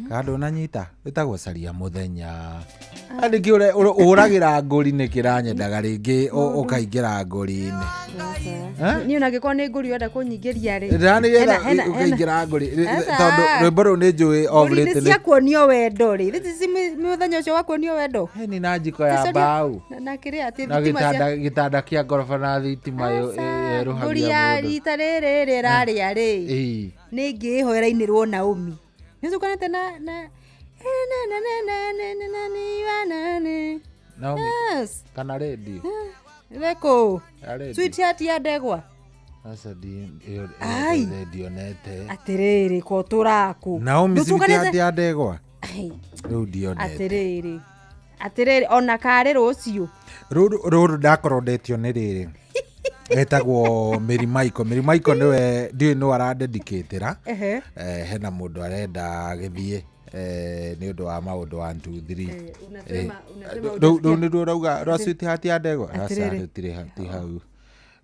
kana ndũnanyita rwĩtagwo caria mũthenya. Nĩkĩ ũragĩra ngũri nĩkĩ ũranyendaga rĩngĩ ũkaingĩra ngũri-inĩ? Niĩ ona angĩkorwo nĩ ngũri ũrenda kũnyingĩria rĩ. Nĩgetha Hena- hena- ũkaingĩra ngũri Aca. tondũ rwĩmbo rũu nĩ njũĩ of Ngũri nĩ late cia kuonio wendo rĩ. Thĩ ci mũthenya ũcio wa kuonio wendo. Heni na njiko ya mbaũ Na kĩrĩa atĩ na thitima cia gĩtanda gĩtanda kĩa ngoroba na thitima ngũri ĩrũhagia ya mũndũ. rita rĩrĩ rĩ ĩrarĩa rĩ. Ĩĩ. Nĩ ngĩ ĩho ĩrainĩrwo Naomi. Nĩũcukanĩte na Naomi Yes. kana redio Reko. Ya redio. Sweetheart ya ndegwa. Aca ĩyo Ai. ndionete. Atĩrĩrĩ ko tũraku. Naomi Ndũcukanĩte- sweetheart ya ndegwa Ai. rĩu ndionete. Atĩrĩrĩ. Atĩrĩrĩ ona karĩ rũciũ. Rũrũ rũrũ ndakorwo ndetio nĩ rĩrĩ etagwo Mary Michael. Mary Michael nĩwe ndiũĩ nũ aradedicatĩra. Ehe. Hena mũndũ arenda gĩthiĩ nĩ ũndũ wa maũndũ 1 2 3. Unasema Rĩu rĩu nĩruo ũrauga rwa sweetheart ya ndegwa. Aca Atĩrĩrĩ. rũtirĩ ti hau.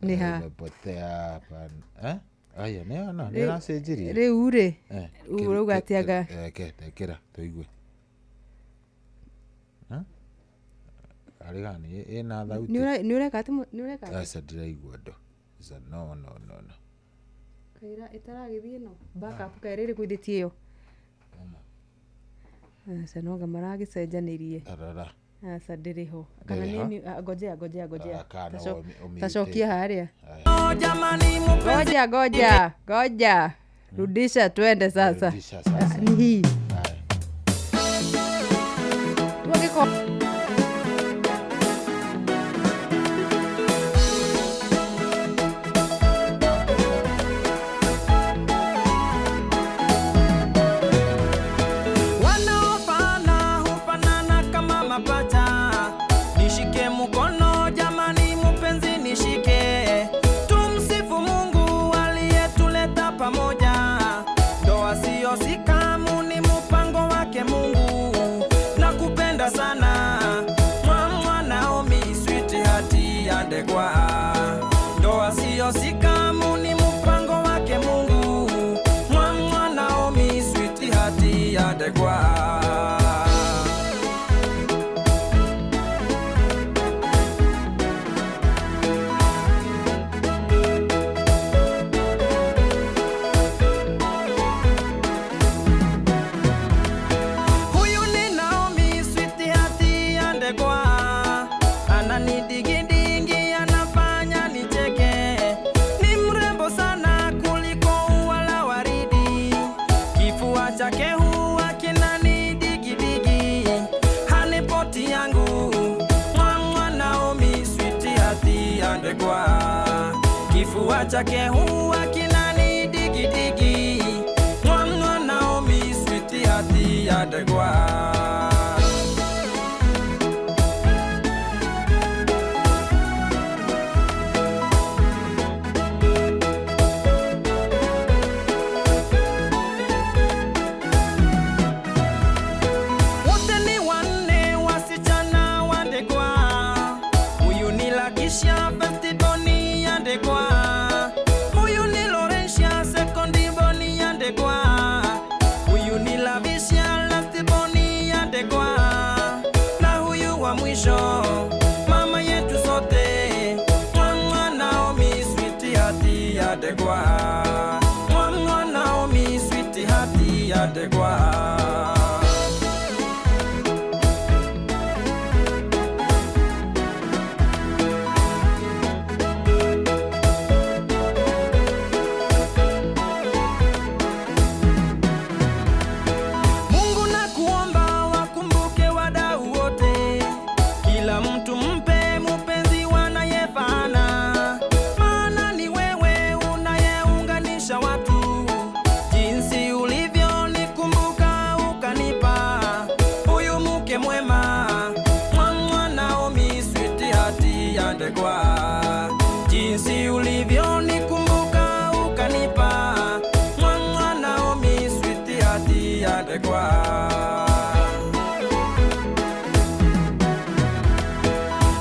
Nĩ ha? Imepotea hapa. Eh? Aya nĩ ona nĩ ũracenjirie. Rĩu rĩ. Eh, Ũrauga atĩ anga. Ke tekĩra tũigue. Arĩ gani ĩna thauti. Nĩ ũreka atĩ nĩ ũreka atĩ? Aca ndiraigua ũndũ. Aca no no no no. Kaira ĩtaragĩthiĩ ĩno. Backup kaĩ rĩrĩ kũithĩtie ĩyo. Aca no anga maragĩcenjanirie. Tarara. Aca ndĩrĩ ho. Kana Ndĩrĩ ho? nĩ ngojea ngojea ngojea. Ah, kana ũmĩte. Tacokia harĩa. Ngoja ngoja ngoja. Rudisha twende sasa. Rudisha sasa. Ni hii. Wagĩko Wanaofana hufanana kama mapacha. Nishike mkono jamani, mpenzi nishike. Tumsifu Mungu aliyetuleta pamoja. Ndoa sio sikamu, ni mpango wake Mungu. Nakupenda sana mama Naomi, sweetheart ya ndegwa. Ndoa sio sikamu, ni mpango wake Mungu. Mama Naomi, sweetheart ya ndegwa. Huyu ni Naomi, sweetheart ya ndegwa. Ananidigidigi, anafanya nicheke. Ni mrembo sana kuliko ua la waridi. Kifua chake huwa kinanidigidigi. Hanipoti yangu mama Naomi, sweetheart ya ndegwa. Kifua chake huwa kinanidigidigi. Lavisha firstborn ya Ndegwa, huyu ni Laurentia secondborn ya Ndegwa, huyu ni Lavisha lastborn ya Ndegwa, na huyu wa mwisho mama yetu sote Mwa Naomi sweetheart ya Ndegwa, Mwa Naomi sweetheart ya Ndegwa. Mungu na kuomba wakumbuke wadau wote, kila mtu mpe mupenzi wanayefana, maana ni wewe unayeunganisha watu. Jinsi ulivyo nikumbuka ukanipa huyu mke mwema, Mwa Naomi sweetheart ya Ndegwa. Jinsi ulivyo nikumbuka ukanipa Mwa Naomi sweetheart ya Ndegwa.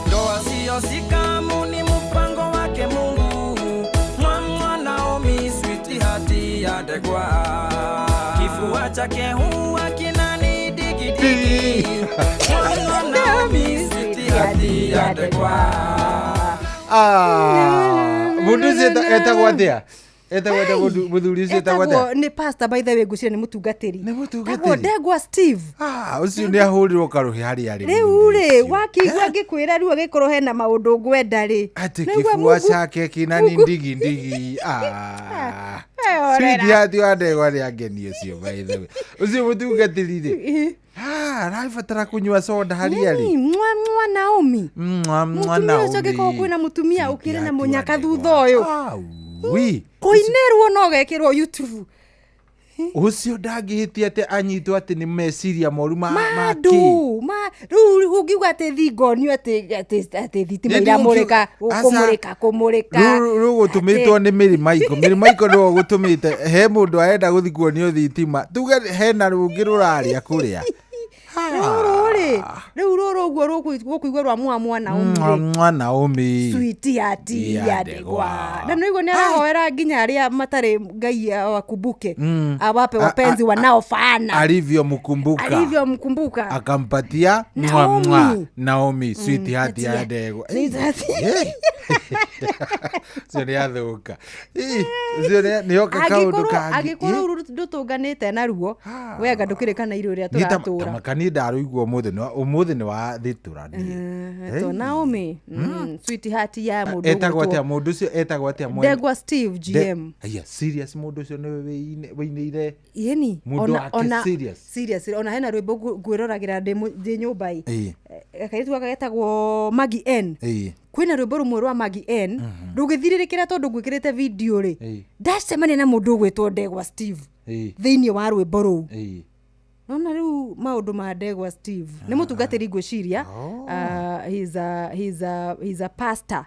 Ndoa siyo sikamu, ni mpango wake Mungu. Mwa Naomi sweetheart ya Ndegwa, kifua chake huwa kinani digi digi. Mwa Naomi sweetheart ya Ndegwa. Mundu ucio etagwo atia? Etagwo atia muthuri ucio etagwo atia? Nĩ pastor by the way, ngwĩciria nĩ mũtungatĩri. Nĩ mũtungatĩri. Ndegwa Steve. Ucio nĩ ahũrirwo karũhĩ harĩa arĩ. Rĩu rĩ, wakĩigua ngĩkwĩra rĩu agĩkorwo hena maũndũ ngwenda rĩ. Atĩ kĩbua cake kĩna ni ndigi ndigi. Sweetheart ya Ndegwa nĩ angeni ũcio by the way. Ũcio mũtungatĩri rĩ. Arabatara kunyua soda harĩa arĩ. Mwa Naomi. Mwa Mũtumia Naomi. ũcio angĩkorwo kwĩna mũtumia ũkĩrĩ na mũnyaka thutha ũyũ. Wi. Kũinĩrwo no gekĩrwo YouTube. Ũcio ndangĩhĩtia atĩ anyitwo atĩ nĩ meciria moru ma Andũ ma rĩu ũngiuga atĩ thingonio atĩ thitima Nĩ iramũrĩka aca. kũmũrĩka kũmũrĩka. Rĩu gũtũmĩtwo nĩ Mĩrĩmaiko. Mĩrĩmaiko nĩwe ũgũtũmĩte he mũndũ arenda gũthiĩ kuonio thitima. Tuge hena rũngĩ rũrarĩa kũrĩa. Rũrũ rĩ, rĩu rũrũ ũguo rũkũigua rwa Mwa Mwa Naomi rĩ. Mwa Naomi. Sweetheart ya Ndegwa. Na nĩguo nĩ arahoera nginya arĩa matarĩ Ngai awakumbuke. Awape wapenzi wanaofaana. Alivyomkumbuka. Alivyomkumbuka. Akampatia Naomi. Mwa Naomi sweetheart ya Ndegwa. Sweetheart. Ũcio nĩ athũka. Ũcio nĩ oka kaũndũ kangĩ. Angĩkorwo rũu ndũtũnganĩte naruo, wega ndũkĩrĩkana irio ũrĩa tũratũra. Makani ndarũigua ũmũthĩ ũmũthĩ nĩ wa thitũra niĩ. To Naomi, sweetheart ya mũndũ Etagwo atĩa mũndũ ũcio etagwo atĩa mwene? Ndegwa Steve GM. Aya serious mũndũ ũcio nĩwe wĩinĩire. Yeni, Mũndũ wake serious. Serious. Ona hena rwĩmbo ngwĩroragĩra ndĩ nyũmba ĩ. Kairĩtu gaka getagwo Maggie N. Kwĩna rwĩmbo rũmwe rwa Maggie N rũgĩthirĩrĩkĩra tondũ ngwĩkĩrĩte video rĩ. Ndacemania na mũndũ ũgwĩtwo Ndegwa Steve thĩinĩ wa rwĩmbo rũu. Nona rĩu maũndũ ma Ndegwa Steve nĩ mũtungatĩri ngwĩciria. He's a pastor.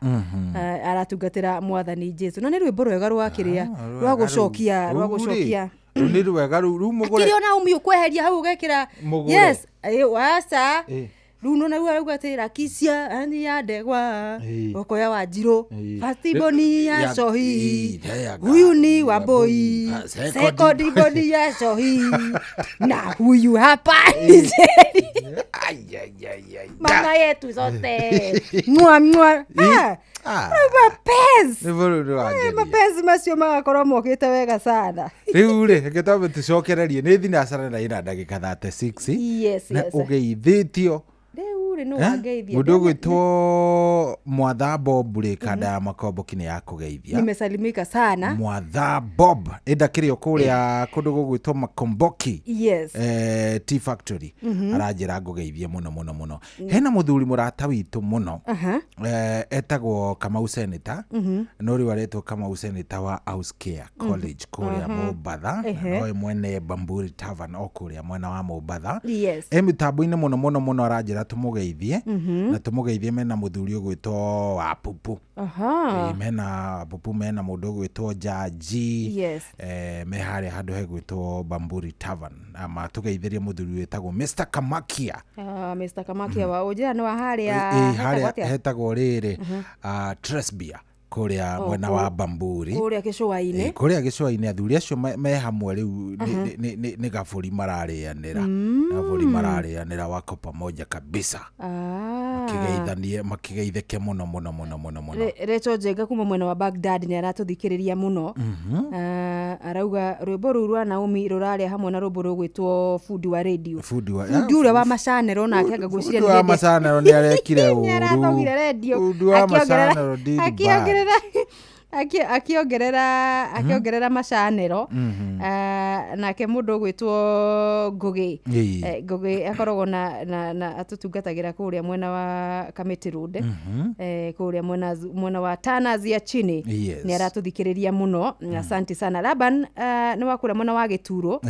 Aratungatĩra mwathani Jesu. Na nĩ rwĩmbo rwega rwa kĩrĩa rwa gũcokia rwa gũcokia. Nĩ rwega rĩu mũgũre. Akĩrĩ ona umi ũkweheria hau ũgekĩra. Yes, aca. Rĩu nona rĩu arauga atĩ Rakisia ani ya Ndegwa, Okoya wa Njirũ, firstborn ya Cohi, huyu ni Wambui, secondborn ya Cohi, na huyu hapa ni Njeri. Mama yetu sote. Mwa mwa. Mapenzi. Mapenzi macio magakorwo mokĩte wega sana. Rĩu rĩ, reke twambe tũcokererie nĩ thinacara na ĩna ndagĩka 36. Yes, na yes. ũgeithĩtio. Rĩu rĩ, nũ wangeithia? Mũndũ ũgwĩtwo Mwatha Bob rĩ, kanda ya Makomboki nĩ yakũgeithia. Nimesalimika sana. Mwatha Bob ĩndakĩrĩ o kũrĩa kũndũ gũgwĩtwo Makomboki. Yes. Tea Factory. Aranjĩra ngũgeithie mũno mũno mũno. Hena mũthuri mũrata witũ mũno. Etagwo Kamau Senator. No rĩu aretwo Kamau Senator wa House Care College kũrĩa Mombatha. Nowe mwene Bamburi Tavern o kũrĩa mwena wa Mombatha. Yes. E mĩtambo-inĩ mũno mũno mũno aranjĩra tũmũgeithie. tũmũgeithie. Na tũmũgeithie mena mũthuri ũgwĩtwo wa Pupu. Aha. Ĩĩ, mena Pupu, mena mũndũ ũgwĩtwo Jaji. Yes. Me harĩa handũ hegwĩtwo Bamburi Tavern. Na matũgeithĩrie mũthuri wĩtagwo Mr. Kamakia. Ah, Mr. Kamakia wa ũnjĩra nĩ wa harĩa Ĩĩ, hetagwo harĩa atĩa? hetagwo rĩrĩ, Tresbia kũrĩa Oh, mwena wa Bamburi. Kũrĩa gĩcũa-inĩ. Ĩĩ, kũrĩa gĩcũa-inĩ athuri acio me hamwe rĩu nĩ gabũri mararĩanĩra. Gabũri mararĩanĩra wako pamoja kabisa. Makĩgeithanie, makĩgeithĩke mũno mũno mũno mũno mũno. Rachel Njenga kuma mwena wa Baghdad nĩ aratũthikĩrĩria mũno. Arauga rwĩmbo rũu rwa Naomi rũrarĩa hamwe na rwĩmbo rũgwĩtwo Fundi wa Radio. Fundi wa Fundi ũrĩa wa macanero nake anga ngwĩciria Fundi wa nĩ hĩndĩ- macanero nĩ arekire Nĩ ũru. arathogire redio. Fundi wa macanero did bad. Akĩongerera macanero. Nake mũndũ ũgwĩtwo Ngũgĩ. Ngũgĩ akoragwo na atũtungatagĩra kũrĩa mwena wa Kamĩtĩ Road. Kũrĩa mwena wa Tana ya chini. Yes. Nĩ aratũthikĩrĩria mũno. Asante sana. Laban nĩ wa kũrĩa mwena wa Gĩturo.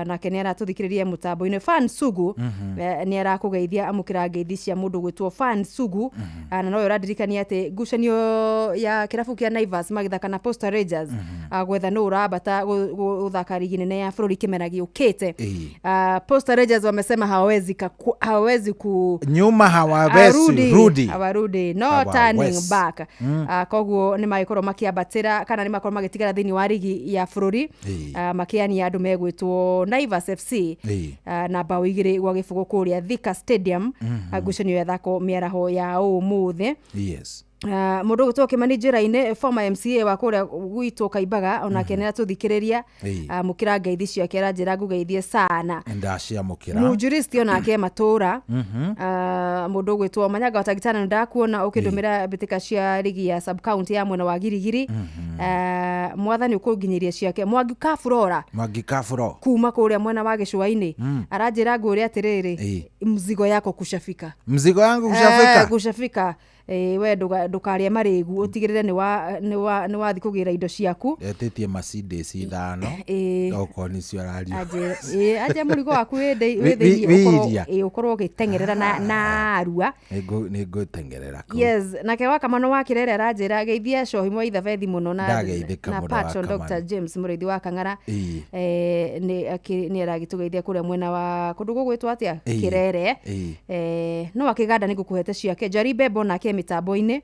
Nake nĩ aratũthikĩrĩria mũtambo-inĩ. Fan Sugu nĩ arakũgeithia, amũkĩra ngeithi cia mũndũ ũgwĩtwo Fan Sugu. Na nowe ũrandirikania atĩ ngucanio ya kĩrabu kĩa Naivas magĩthaka na Posta Rangers, gwetha nũ ũrambata gũthaka rigi nene ya bũrũri kĩmera gĩũkĩte. Posta Rangers wamesema hawawezi ku Nyuma hawawezi rudi. Hawarudi, no Hawawezi. turning back. Koguo nĩ magĩkorwo makĩambatĩra kana nĩ makorwo magĩtigara thĩinĩ wa rigi ya bũrũri, makĩania andũ megwĩtwo Naivas FC na mbaũ 2-0 kũrĩa Thika Stadium. Ngucanio ya thako mĩaraho ya ũmũthĩ. Yes. Mũndũ ũgwĩtwo Kĩmani Njĩra-inĩ, former MCA wa kũrĩa gwitũ Kaimbaga, onake nĩ aratũthikĩrĩria. Mũkĩra ngeithi ciake, aranjĩra ngũgeithie sana. Ndaciamũkĩra. Mũnjuristi onake matũra. Mũndũ ũgwĩtwo Manyanga wa Tagitana, nĩ ndakuona ũkĩndũmĩra mbĩtĩka cia rigi ya sub county ya mwena wa Girigiri. Mwathani ũkũnginyĩria ciake. Mwangi Kaburora Mwangi Kaburo kuma kũrĩa mwena wa gĩcũa-inĩ aranjĩra ngũre atĩrĩrĩ, mzigo yako kushafika. Mzigo yangu kushafika. Kushafika. We ndũkarĩe marĩgu, ũtigĩrĩre nĩ wathiĩ kũgĩra indo ciaku. Etĩtie Mercedes 5. Okorwo nĩcio araria. Anja mũrigo waku wĩ Wĩ thĩinĩ, wĩ iria. Ũkorwo ũgĩteng'erera na arua. Nĩngũteng'erera kũu. Yes, nake wa Kamano wa Kĩrere aranjĩra geithia Cohi mwa Ithabethi mũno na Ndageithĩka na mũno patron wa Kamano. Dr. James Mũrĩithi wa Kang'ara. Nĩ aragĩtũgeithia kũrĩa mwena wa kũndũ gũgwĩtwo atĩa? Kĩrere. No akĩganda nĩ ngũkũhete ciake. Njari Bebo nake mĩtambo-inĩ.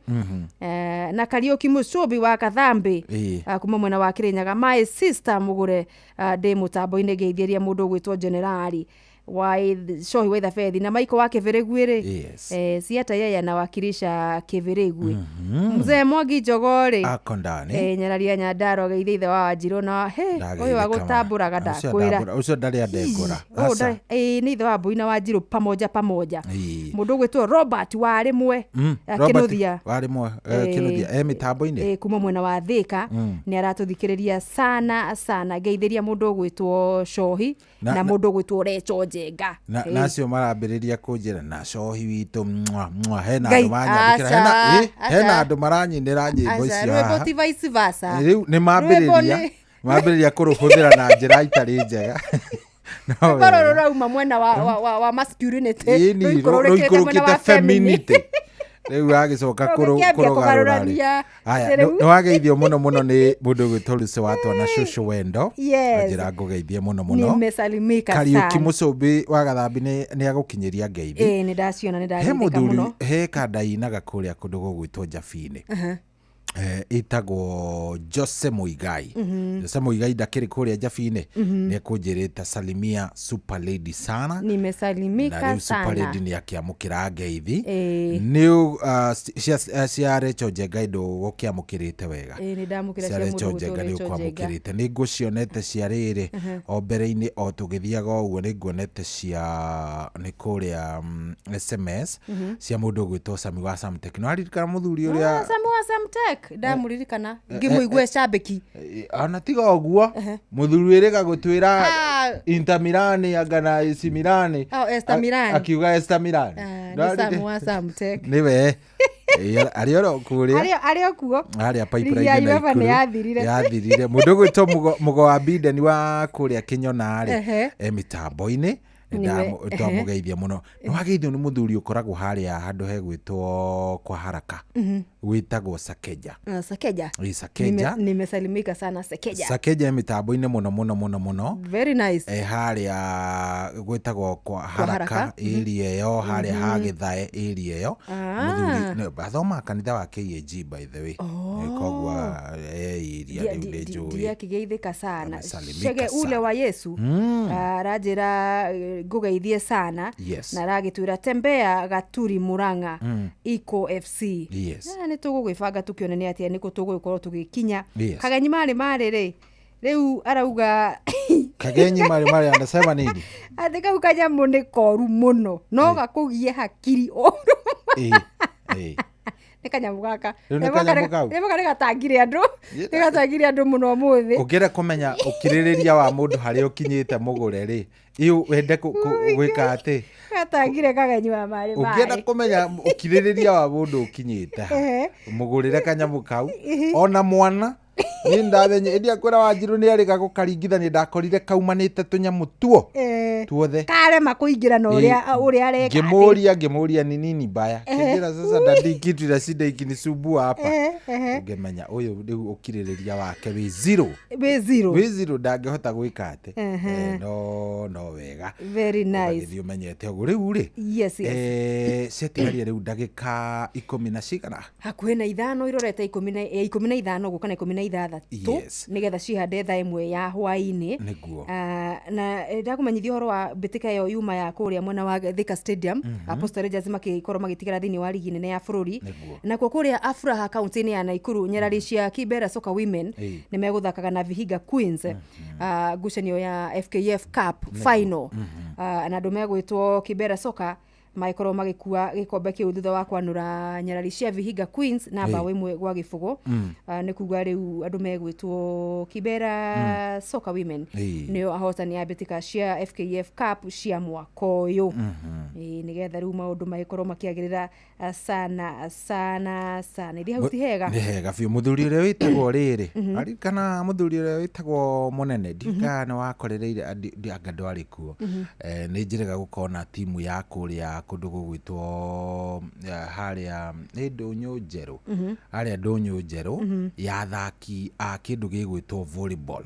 Na Kariũki Mũcũbi wa Kathambi, kuma mwena wa Kĩrĩnyaga, my sister mũgũre, ndĩ mũtambo-inĩ ngeithĩria mũndũ ũgwĩtwo Generali wa Cohi wa Ithabethi na Maiko wa Kĩbĩrĩgui rĩ. Yes. Siata yeye anawakilisha Kĩbĩrĩgui. Mzee Mwangi Njogoo rĩ, Ako ndani. Nyararia Nyandaro geithia ithe wa Wanjirũ na he ũyũ wa Ndageithĩka. gũtambũraga Ũcio ndakwĩra. ũcio ndarĩ andengũra. Ũyũ Aca. nĩ ithe wa Mbui na Wanjirũ pamoja pamoja. Mũndũ ũgwĩtwo Robert wa rĩmwe, Robert Kĩnuthia. wa rĩmwe, Kĩnuthia mĩtambo-inĩ. Kuma mwena wa Thika nĩ aratũthikĩrĩria sana sana. Ngeithĩria mũndũ ũgwĩtwo Cohi na mũndũ ũgwĩtwo Recho Njenga. Na acio marambĩrĩria kũnjĩra na cohi witũ mwa mwa hena Ngai, andũ maranyandĩkĩra, hena aca, hena aca. andũ maranyinĩra nyĩmbo Aca, icio rwĩmbo haha. ti vice versa. Rĩu nĩ Rwĩmbo mambĩrĩria kũrũhũthĩra na njĩra itarĩ njega. No Rwĩmbo wega. rũrũ rũrauma mwena wa masculinity, Ĩni, rũikũrũkĩte mwena wa rũikũrũkĩte femininity. Rĩu agĩcoka Rũgĩkĩambia kũrũgarũra rĩ. kũgarũrania. Aya, Rĩu- nĩ wageithio mũno mũno nĩ mũndũ ũgwĩtwo Lucy wa Twana Cũcũ Wendo. Yes. Njĩra ngũgeithie mũno mũno. Nimesalimika Kariũki sana. Mũcũmbi wa Gathambi nĩ agũkinyĩria ngeithi. Nĩ ndaciona, nĩ He ndageithĩka mũthuri mũno. he kanda inaga kũrĩa kũndũ gũgwĩtwo Njabini. Ĩtagwo Jose Muigai. Jose Muigai ndakĩrĩ kũrĩa Njabini. Nĩ ekũnjĩrĩte salimia super lady sana. Na Nimesalimika rĩu super sana. lady nĩ akĩamũkĩra ngeithi. Nĩ cia Rachel Njenga ndũgũkĩamũkĩrĩte wega. Nĩ ndamũkĩra Cia cia mũndũ Rachel ũgwĩtwo Njenga nĩ Rachel Njenga. ũkwamũkĩrĩte. Nĩ ngũcionete cia rĩrĩ o mbere-inĩ o tũgĩthiaga ũguo nĩ nguonete cia nĩ kũrĩa SMS cia mũndũ ũgwĩtwo Sami wa Samtech. Nĩ waririkana mũthuri ũrĩa Samu wa Samtech ndamũririkana ngĩmũigua cambĩki. Ona tiga ũguo mũthuri wĩrĩga gũtwĩra Ah. Inter Milan anga na AC Milan. Oh, Ester Milan. Akiuga Ester Milan. Nĩ Samu wa Samtech. Nĩwe. Arĩ oro kũrĩa Arĩ o kuo. harĩa Rigi ya pipeline UEFA nĩ yathirire. yathirire. Mũndũ ũgwĩtwo Mũgo wa Biden wa kũrĩa Kĩnyona rĩ, mĩtambo-inĩ Nĩwe, Twamũgeithia mũno. Nĩ wageithio nĩ mũthuri ũkoragwo harĩa handũ hegwĩtwo kwa haraka, wĩtagwo Sakeja. Ah, Sakeja. Ĩ, Sakeja. Nimesalimika sana Sakeja. Sakeja e mĩtambo-inĩ mũno mũno mũno mũno. Very nice. E harĩa gwĩtagwo kwa haraka Haraka, area ĩyo harĩa ha Gĩthae area ĩyo. Ah. Mũthuri athomaga kanitha wa KAG, by the way. Koguo e area rĩu nĩ njũĩ. Ndiakĩgeithĩka sana. Amesalimika Chege ule sana. wa Yesu. Aranjĩra ngũgeithie sana. Na aragĩtwĩra tembea Gaturi Murang'a Iko FC. Ah, nĩ tũgũgĩbanga tũkĩone nĩ atĩa nĩkũ tũgũgĩkorwo tũgĩkinya. Kagenyi marĩ marĩ rĩ rĩu arauga Kagenyi marĩ marĩ anasema nini? Atĩ kau kanyamũ nĩ koru mũno no gakũgie hakiri ũru. Ĩ, ĩ. Nĩ kanyamũ gaka. Rĩu nĩ kanyamũ kau? Rĩmwe nĩ gatangire andũ, nĩ gatangire andũ mũno ũmũthĩ. Ũngĩenda kũmenya ũkirĩrĩria wa mũndũ harĩa ũkinyĩte mũgũre rĩ, iũ wende gwĩka atĩ Gatangire kagenyi wa marĩ ũngĩenda marĩ. Kũmenya ũkirĩrĩria wa mũndũ ũkinyĩte ha, mũgũrĩre kanyamũ kau. Ona mwana nĩ ndamenye ĩndĩ akwĩra Wanjirũ nĩ arĩga gũkaringithania, ndakorire kaumanĩte tũnyamũ tuo tuothe. Karema kũingĩra na ũrĩa ũrĩa areka atĩ. Ngĩmũria ni nini mbaya, kĩnjĩra sasa dadi, kitu inashinda ikinisumbua hapa. Ũngĩmenya ũyũ rĩu ũkirĩrĩria wake wĩ zero. Wĩ zero. Wĩ zero, ndangĩhota gwĩka atĩ. No wega. Very nice. Ũgagĩthiĩ ũmenyete ũguo rĩu rĩ. Yes. Ciatigaria rĩu ndagĩka 10 na cigana? Hakuhĩ na 5, irorete 15 ũguo kana 16. Nĩgetha cihande thaa 1 ya hwaĩ-inĩ. Ah, na ndakũmenyithia ũhoro wa mbĩtĩka ĩyo yuma ya kũrĩa mwena wa Thika Stadium. Posta Rangers makĩkorwo magĩtigara thĩinĩ wa rigi nene ya bũrũri. Nakuo kũrĩa Afraha kaunti-inĩ ya Naikuru, nyarari cia Kibera Soccer Women nĩ megũthakaga na Vihiga Queens. Ah, ngucanio ya FKF Cup final. Ah, na andũ megwĩtwo Kibera Soccer magĩkorwo magĩkua gĩkombe kĩu thutha wa kwanũra nyarari cia Vihiga Queens na mbaũ 1-0. Ah, nĩ kuga rĩu andũ megwĩtwo Kibera Soccer Women nĩo ahotani a mbĩtĩka cia FKF Cup cia mwaka ũyũ. Ĩĩ, nĩgetha rĩu maũndũ magĩkorwo makĩagĩrĩra, ah, sana sana sana. Ithi hau ti hega? Nĩ hega biũ. Mũthuri ũrĩa wĩtagwo rĩrĩ, aririkana mũthuri ũrĩa wĩtagwo mũnene, ndikana nĩ wakorereire anga ndwarĩ kuo. Nĩ njĩrĩga gũkona timu ya kũrĩa kũndũ gũgwĩtwo harĩa nĩ Ndũnyũ Njerũ, harĩa Ndũnyũ Njerũ, ya athaki a kĩndũ gĩgwĩtwo volleyball,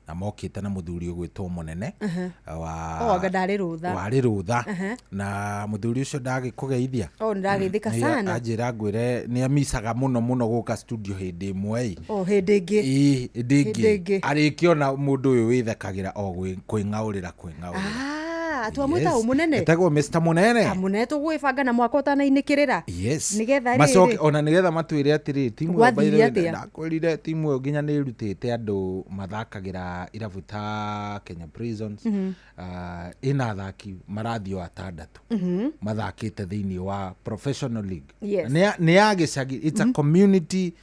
na mokĩte na mũthuri ũgwĩtwo mũnene wa O anga ndarĩ rũtha. Warĩ rũtha. Na mũthuri ũcio ndagĩkũgeithia. O nĩndagĩthĩka Nĩ sana. Anjĩra ngwĩre nĩ amicaga mũno mũno gũka studio hĩndĩ ĩmwe ĩ. O hĩndĩ ĩngĩ. Ĩ, hĩndĩ Hĩndĩ ĩngĩ ĩngĩ. arĩkĩona mũndũ ũyũ wĩthekagĩra o kwĩng'aũrĩra. Ah, twamwĩta ũ mũnene? Etagwo Mr Mũnene. Ah, mũnene tũgwĩbanga na mwaka ũtanainĩkĩrĩra. Nĩgetha Macoke rĩrĩ ona nĩgetha matwĩre atĩrĩ, timu ĩyo, by the Gwathire way, atĩa? ndakwĩrire timu ĩyo nginya nĩ ĩrutĩte andũ mathakagĩra irabu ta Kenya Prisons. Ĩna athaki marathiĩ o atandatũ mathakĩte thĩinĩ wa professional league. Nĩ ya gĩcagi, it's a community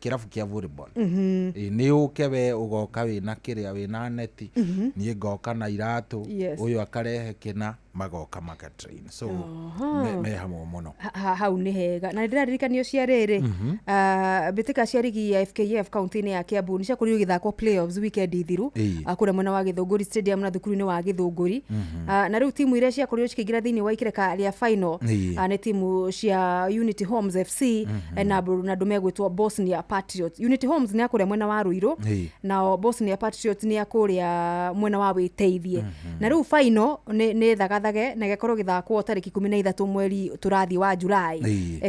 kĩrabu kĩa volleyball. Ĩ, nĩ ũke we ũgoka wĩna kĩrĩa wĩna neti, niĩ ngoka na iratũ, ũyũ akarehe kĩna, magoka makatrain, so me hamwe mũno. Hau nĩ hega na nĩndĩraririkanio cia rĩrĩ. Ah, mbĩtĩka cia rigi ya FKF kaunti-inĩ ya Kiambu nĩ ciakorirwo igĩthakwo playoffs weekend thiru. Ah, kũrĩa mwena wa Gĩthũngũri Stadium na thukuru-inĩ wa Gĩthũngũri. Ah, na rĩu timu iria ciakorirwo cikĩingĩra thĩinĩ wa ikereka rĩa final, ah, nĩ timu cia Unity Homes FC na andũ megwĩtwo Bosnia Patriots. Unity Homes nĩ ya kũrĩa mwena wa Ruiru, nao Bosnia Patriots nĩ ya kũrĩa mwena wa Wĩteithie. Na rĩu final nĩ thagathage na gĩkorwo gĩthakwo tarĩki 13 mweri tũrathiĩ wa Julai,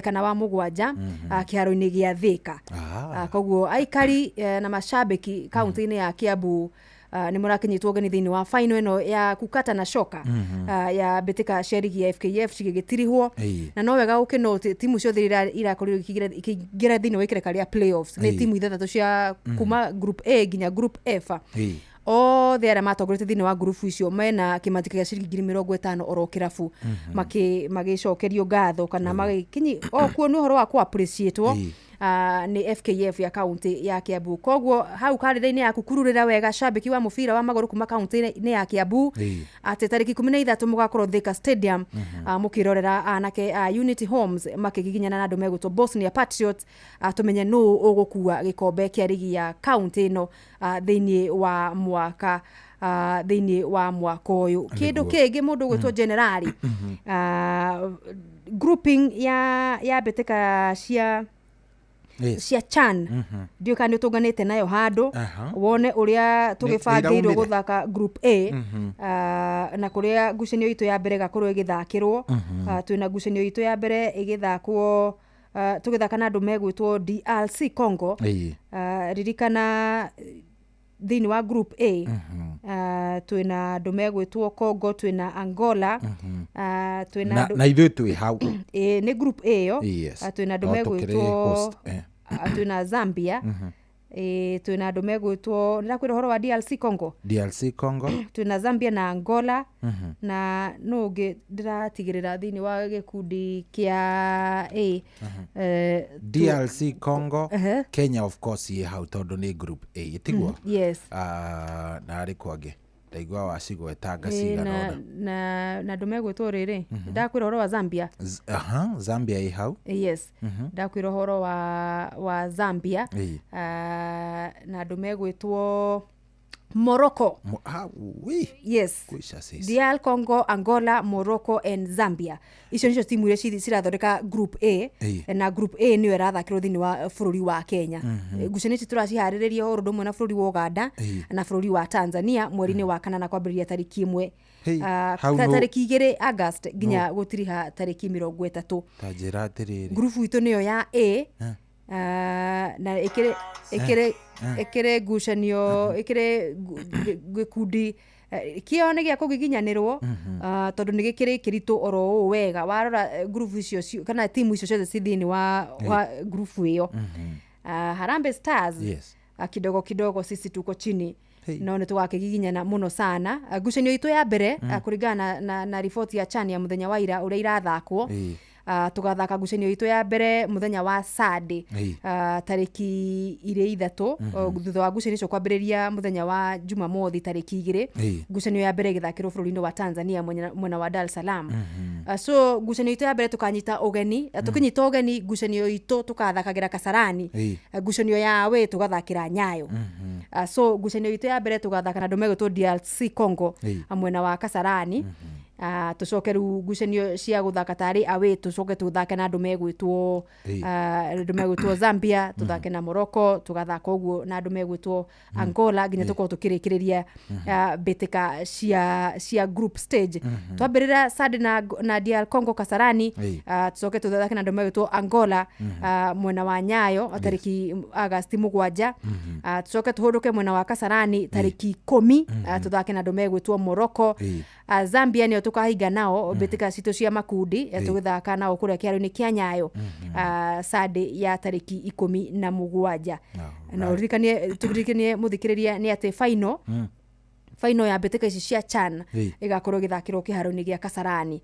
kana wa 7, ah, kĩharo-inĩ gĩa Thĩka. Ah, koguo aikari na macambĩki kaunti-inĩ ya Kiambu, ah, nĩ mũrakinyĩtwo ũgeni thĩinĩ wa final ĩno ya kukata na shoka, ah, ya mbĩtĩka cia rigi ya FKF cigĩgĩtirihwo. Na no wega gũkĩnote timu ciothe iria irakorirwo ikĩingĩra thĩinĩ wa ikereka rĩa playoffs nĩ timu ithathatũ cia kuma group A nginya group F. Othe arĩa matongoretie thĩinĩ wa ngurubu icio mena kĩmanjĩka gĩa ciringi 50,000 oro kĩrabu, magĩcokerio ngatho kana magĩkinyi o kuo nĩ ũhoro wa kũ appreciate-wo nĩ FKF ya kaunti ya Kiambu. Koguo hau karenda-inĩ yaku kururĩra wega, cambĩki wa mũbira wa magũrũ kuma kaunti-inĩ ya Kiambu, atĩ tarĩki 13 mũgakorwo Thika Stadium, mũkĩrorera anake a Unity Homes makĩgiginyana na andũ megwĩtwo Bosnia Patriots, tũmenye nũ ũgũkua gĩkombe kĩa rigi ya kaunti ĩno, thĩinĩ wa mwaka Thĩinĩ wa mwaka ũyũ kĩndũ Nĩguo. Kĩngĩ mũndũ ũgwĩtwo generali, grouping ya mbĩtĩka cia cia CHAN, ndiũĩ kana nĩ ũtũnganĩte nayo handũ, wone ũrĩa tũgĩbangĩirwo Nĩ iraumire. Gũthaka group A, na kũrĩa ngucanio itũ ya mbere ĩgakorwo ĩgĩthakĩrwo. Twĩna ngucanio itũ ya mbere ĩgĩthakwo, tũgĩthaka na andũ megwĩtwo DRC Congo. Ririkana thĩinĩ wa group A, twĩna andũ megwĩtwo Congo, twĩna Angola, twĩna Na, andũ na ithuĩ twĩ hau. Ĩ, nĩ group A ĩyo. Twĩna andũ No tũkĩrĩ megwĩtwo host, eh. Twĩna Zambia. Ĩ, twĩna andũ megwĩtwo, nĩndakwĩra ũhoro wa DRC Congo. DRC Congo. Twĩna Zambia na Angola, na nũ ũngĩ ndĩratigĩrĩra thĩinĩ wa gĩkundi kĩa A? DRC Congo. Kenya of course ĩ hau tondũ nĩ group A, tiguo? Yes. Ah, na arĩ kwangĩ ndaigua wacigwetanga Ĩ, cigana na, ũna. na andũ megwĩtwo rĩrĩ, ndakwĩra ũhoro wa Zambia. Aha, Zambia ĩ hau. Yes. Ndakwĩra ũhoro wa Zambia. Na andũ megwĩtwo Morocco. Ah, wi. Yes. Kwisha sis. DR Congo, Angola, Morocco and Zambia, icio nicio timu iria cirathondeka group A. Na group A nĩyo ĩrathakĩrwo thĩinĩ wa bũrũri wa Kenya. Ngucanio ici tũraciharĩrĩria o ũndũ ũmwe na bũrũri wa Uganda na bũrũri wa Tanzania mweri-inĩ wa kanana kwambĩrĩria tarĩki 1, Hey, hau tarĩki 2 August nginya gũtiriha tarĩki 30. Ta njĩra atĩrĩrĩ. Ngurubu itũ nĩyo ya A. Na ĩkĩrĩ ĩkĩrĩ ĩkĩrĩ ngucanio, ĩkĩrĩ gĩkundi kĩo nĩ gĩa kũgiginyanĩrwo, tondũ nĩ gĩkĩrĩ kĩritũ oro ũũ wega warora, ngurubu icio kana timu icio ciothe ci thĩinĩ wa ngurubu ĩyo. Harambee Stars, kidogo kidogo sisi tuko chini. Hey. No nĩ tũgakĩgiginyana mũno sana. Ngucanio itũ ya mbere, kũringana na riboti ya CHAN ya mũthenya wa ira ũrĩa irathakwo, tũgathaka ngucanio itũ ya mbere mũthenya wa Sunday, tarĩki irĩ ithatũ, thutha wa ngucanio icio kwambĩrĩria mũthenya wa Jumamothi tarĩki 2. Ngucanio ya mbere ĩgĩthakĩrwo bũrũri-inĩ wa Tanzania, mwena wa Dar es Salaam. So ngucanio itũ ya mbere tũkanyita ũgeni, tũkĩnyita ũgeni ngucanio itũ tũkathakagĩra Kasarani. Ngucanio ya we tũgathakĩra Nyayo. So ngucanio itũ ya mbere tũgathaka na andũ megwĩtwo DRC Congo, mwena wa Kasarani. Tũcoke rĩu ngucanio cia gũthaka tarĩ away tũcoke tũthake na andũ megwĩtwo andũ megwĩtwo Zambia, tũthake na Morocco, tũgathaka ũguo na andũ megwĩtwo Angola nginya tũkorwo tũkĩrĩkĩrĩria mbĩtĩka cia group stage. Twambĩrĩra Sunday na DR Congo Kasarani, tũcoke tũthake na andũ megwĩtwo Angola, mwena wa Nyayo tarĩki Agasti 7. Tũcoke tũhũndũke mwena wa Kasarani tarĩki 10, tũthake na andũ megwĩtwo Morocco. Zambia nĩo tũkahinga nao mbĩtĩka citũ cia makundi, tũgĩthaka nao kũrĩa kĩharo-inĩ kĩa Nyayo, Sunday ya tarĩki 17. Na ũririkanie, tũririkanie mũthikĩrĩria nĩ atĩ final ya mbĩtĩka ici cia CHAN ĩgakorwo ĩgĩthakĩrwo kĩharo-inĩ gĩa Kasarani.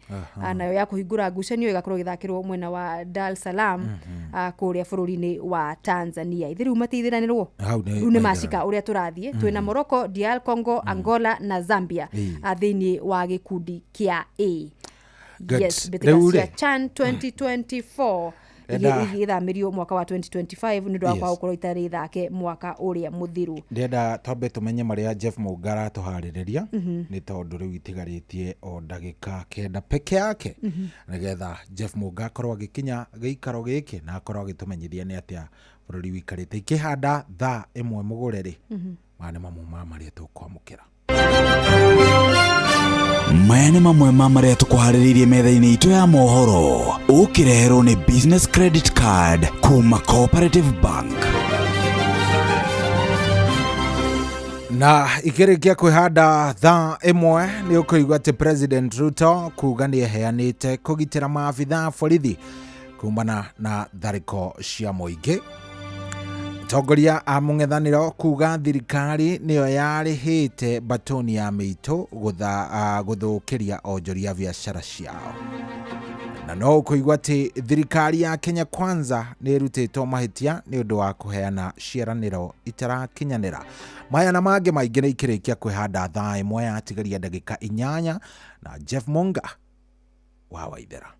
Nayo ya kũhingũra ngucanio ĩgakorwo ĩgĩthakĩrwo mwena wa Dar es Salaam, kũrĩa bũrũri-inĩ wa Tanzania. Ithe rĩu matithiranĩrwo. Hau nĩ Rĩu nĩ maithanĩrwo. Macika ũrĩa tũrathiĩ, twĩna Morocco, DR Congo, Angola na Zambia, thĩinĩ wa gĩkundi kĩa A. Good. Yes, mbĩtĩka Rĩu cia rĩ. CHAN 2024 igĩthamĩrio mwaka wa 2025 nĩ ũndũ wa kwaga gũkorwo itarĩ thake mwaka ũrĩa mũthiru. Ndĩrenda twambe tũmenye marĩa Jeff Mũnga aratũharĩrĩria, nĩ tondũ rĩu itigarĩtie o ndagĩka 9 peke yake, nĩgetha Jeff Mũnga akorwo agĩkinya gĩikaro gĩkĩ na akorwo agĩtũmenyithia nĩ atĩa bũrũri wĩikarĩte ikĩhanda thaa 1 mũgũre rĩ. Maya nĩ mamwe ma marĩa tũkwamũkĩra. Maya nĩ mamwe ma marĩa tũkũharĩrĩirie metha-inĩ itũ ya mohoro, ũkĩreherwo nĩ business credit card kuma Cooperative Bank. Na ikĩrĩkia kwĩhanda thaa 1, nĩ ũkũigua atĩ President Ruto kuga nĩ eheanĩte kũgitĩra maabitha a borithi kumana na tharĩko cia mũingĩ. Atongoria a mũng'ethanĩro kuga thirikari nĩyo yarĩhĩte batoni ya mĩitũ gũthũkĩria onjoria biacara ciao. Na no ũkũigua atĩ thirikari ya Kenya Kwanza nĩ ĩrutĩtwo mahĩtia nĩ ũndũ wa kũheana ciĩranĩro itarakinyanĩra. Maya na mangĩ maingĩ nĩ ikĩrĩkia kwĩhanda thaa 1 yatigaria ndagĩka 8 na Jeff Munga wa Waithera.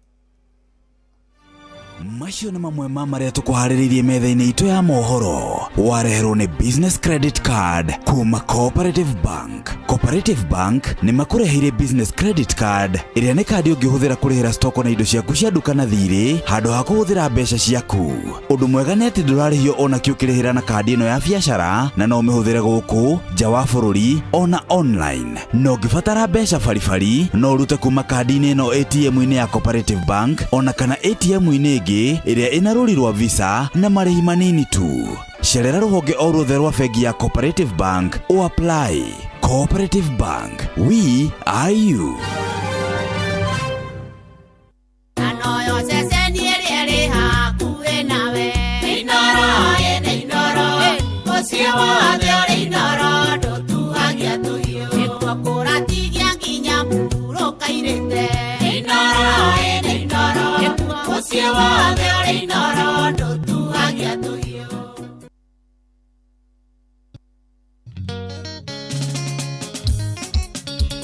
Macio nĩ mamwe ma marĩa tũkũharĩrĩirie metha-inĩ itũ ya mohoro, wareherwo nĩ business credit card kuma Cooperative Bank. Cooperative Bank nĩ makũreheire business credit card ĩrĩa nĩ kandi ũngĩhũthĩra kũrĩhĩra stoko na indo ciaku cia nduka na thirĩ handũ ha kũhũthĩra mbeca ciaku. Ũndũ mwega nĩ atĩ ndũrarĩhio ona kĩ ũkĩrĩhĩra na kandi ĩno ya biacara na no ũmĩhũthĩre gũkũ nja wa bũrũri ona online. Na ũngĩbatara mbeca baribari no ũrute kuma kandi-inĩ ĩno ATM-inĩ ya Cooperative Bank ona kana ATM-inĩ ĩngĩ ĩrĩa ĩna rũri rwa Visa na marĩhi manini tu. Cerera rũhonge o ruothe rwa bengi ya Cooperative Bank o apply. Cooperative Bank, we are you. Anoyo ceceni ĩrĩa ĩrĩ hakuhĩ nawe. Inooro ĩnĩ Inooro, mũciĩ wothe ũrĩ Inooro, ndũtuhagia tũhiũ. Nĩkuo kũratigia nginya mũhurũka-irĩte. Inooro ĩnĩ Inooro, mũciĩ wothe ũrĩ Inooro, ndũtuhagia tũhiũ.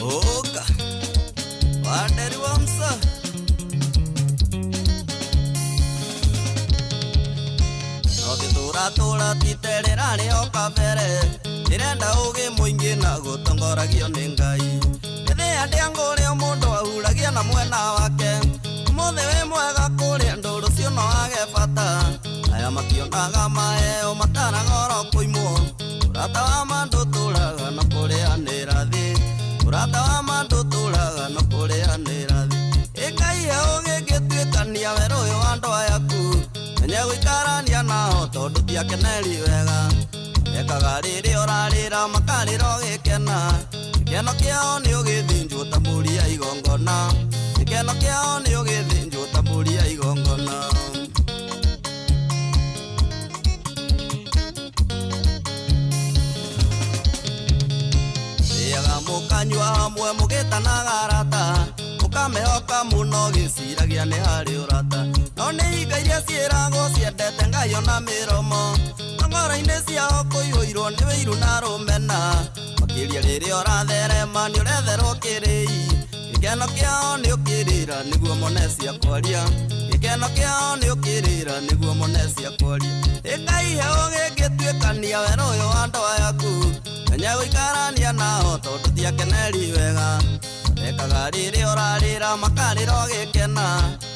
Oka Wanderi wa msa Nogĩtũratũra titerera rĩo kabere Ndĩrenda ũgĩ mũingĩ na gũtongoragio nĩ Ngai Ĩthĩa ndĩangũrĩ o mũndũ ahuragia na mwena wake Ũmũthĩ wĩ mwega kũrĩ andũ rũciũ no age bata Aya mationaga maheo mataragoro kũimwo Ũrata wa ma ndũtũraga no kũrĩanĩra thĩ Ũrata wa ma ndũtũraga no kũrĩanĩra thĩ Ĩkaihe ũgĩ ngĩtuĩkania werũ ũyũ wa andũ ayaku Menye gũikarania nao tondũ tiakeneri wega Mekaga rĩrĩa ũrarĩra makarĩra ũgĩkena Gĩkeno kĩao nĩ ũgĩthĩnjwo ta mbũri ya igongona Gĩkeno kĩao nĩ ũgĩthĩnjwo ta mbũri ya igongona Rĩaga mũkanyua hamwe mũgĩtanaga arata Mũkamehoka mũno gĩciragia nĩ harĩ ũrata No nĩ hinga iria ciĩragwo ciendete Ngai ona mĩromo No ngoro-inĩ ciao kũihũirwo nĩ wĩiru na rũmena Makĩria rĩrĩa ũratherema nĩ ũretherwo kĩrĩi Gĩkeno kĩao nĩ ũkĩrĩra nĩguo mone cia kwaria Gĩkeno kĩao nĩ ũkĩrĩra nĩguo mone cia kwaria Ĩkaihe ũgĩ ngĩtuĩkania werũ ũyũ wa andũ ayaku Menye gũikarania nao tondũ tiakeneri wega Mekaga rĩrĩa ũrarĩra makarĩra ũgĩkena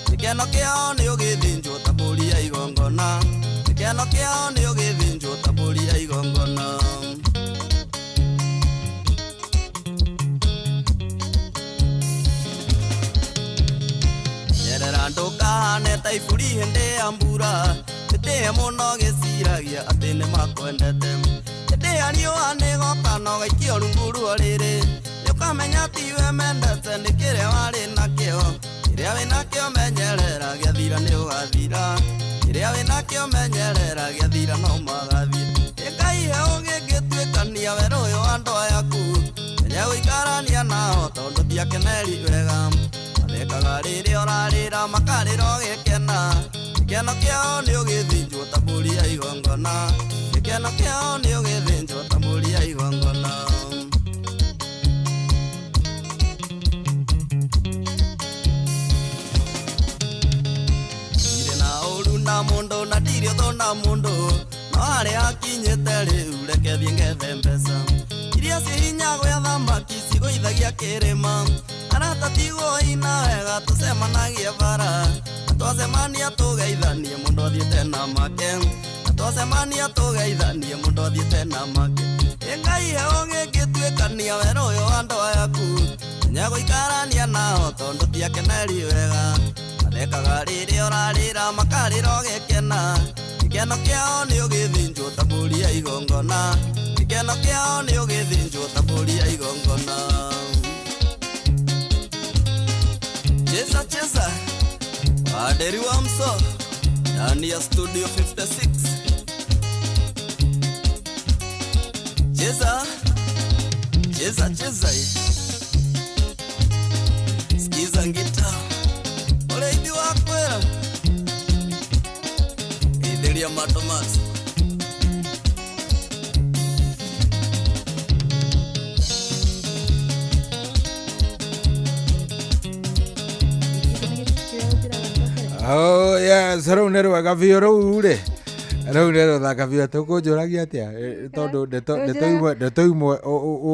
Gĩkeno kĩao nĩ ũgĩthĩnjwo ta mbũri ya igongona Gĩkeno kĩao nĩ ũgĩthĩnjwo ta mbũri ya igongona Nyerera ndũkahane ta iburi hĩndĩ ya mbura Ĩtĩe mũno gĩciragia atĩ nĩmakwendete Hĩndĩ ya riũa nĩgoka na ũgaikio rungu rwa rĩrĩ Nĩũkamenya tiwe mendete nĩ kĩrĩa warĩ nakĩo Kĩrĩa wĩnakĩo menyerera gĩathira nĩũgathira Kĩrĩa wĩnakĩo menyerera gĩathira no magathiĩ Ĩkaihe ũgĩ ngĩtuĩkania werũ ũyũ wa andũ ayaku Menye gũikarania nao tondũ tiakeneri wega Mathekaga rĩrĩa ũrarĩra makarĩra ũgĩkena Gĩkeno kĩao nĩ ũgĩthĩnjwo ta mbũri ya igongona Gĩkeno kĩao nĩ ũgĩthĩnjwo ta mbũri ya igongona Ndirĩ na ũru na mũndũ na ndirĩ ũthũ na mũndũ No harĩa hakinyĩte rĩu reke thiĩ ngethe mbeca Iria ciĩ hinya gwĩ thamaki cigũithagia kĩrĩma Arata tigwo ina wega tũcemanagia bara Na twacemania tũgeithanie mũndũ athiĩte na make Na twacemania tũgeithanie mũndũ athiĩte na make Ĩkaihe ũgĩ ngĩtuĩkania werũ ũyũ wa andũ ayaku Menye gũikarania nao tondũ tiakeneri wega Mathekaga rĩrĩa ũrarĩra makarĩra ũgĩkena Gĩkeno kĩao nĩ ũgĩthĩnjwo ta mbũri ya igongona Gĩkeno kĩao nĩ ũgĩthĩnjwo ta mbũri ya igongona Cheza cheza Waderi wa mso ndani ya studio 56 Cheza cheza cheza Sikiza ngita Oleidi wakwera Idelia matomati Oh yes, rĩu nĩ rwega biũ rĩu rĩ Rĩu nĩ rũthaka biũ tũkũnjũragia atĩa? Eh, tondũ ndeto ndeto imwe ndeto imwe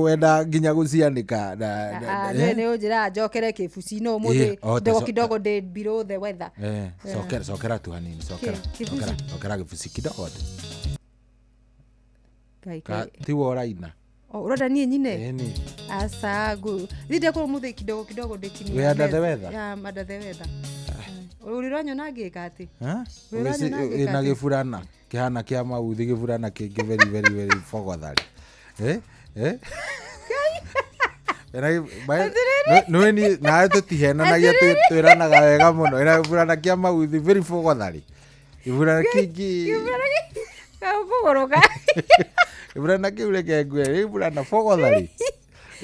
wenda nginya gũcianĩka na eh? Nä å njä raga njokere kä buci no må Eh, oh, thä ndogo ta- kidogo ndä below the weather. Eh, cokera cokera tu hanini cokera Kĩ- cokera kĩbuci? cokera gĩbuci kidogo tu. Ngai, Ka- Ngai. tiwe ũraina. Oh, ũrenda niĩ nyine? Ĩni. Aca thinde korwo mũthĩ kidogo kidogo ndĩ chini Wĩ ya under the meza. weather? Yeah, I'm under the weather. Ũrĩ ũranyona ngĩka atĩ? Ha? Wĩ ũranyona ngĩka Wĩna atĩ? gĩburana kĩhana kĩa mauthi gĩburana kĩngĩ very very very bogothari. Eh? Eh? Wĩna nĩwe niĩ nawe tũtihenanagia twĩranaga wega mũno wĩna gĩburana kĩa mauthi very bogothari gĩburana kĩngĩ Kĩburana kũgũrũka. Gĩburana kĩu reke ngwĩre gĩburana bogothari.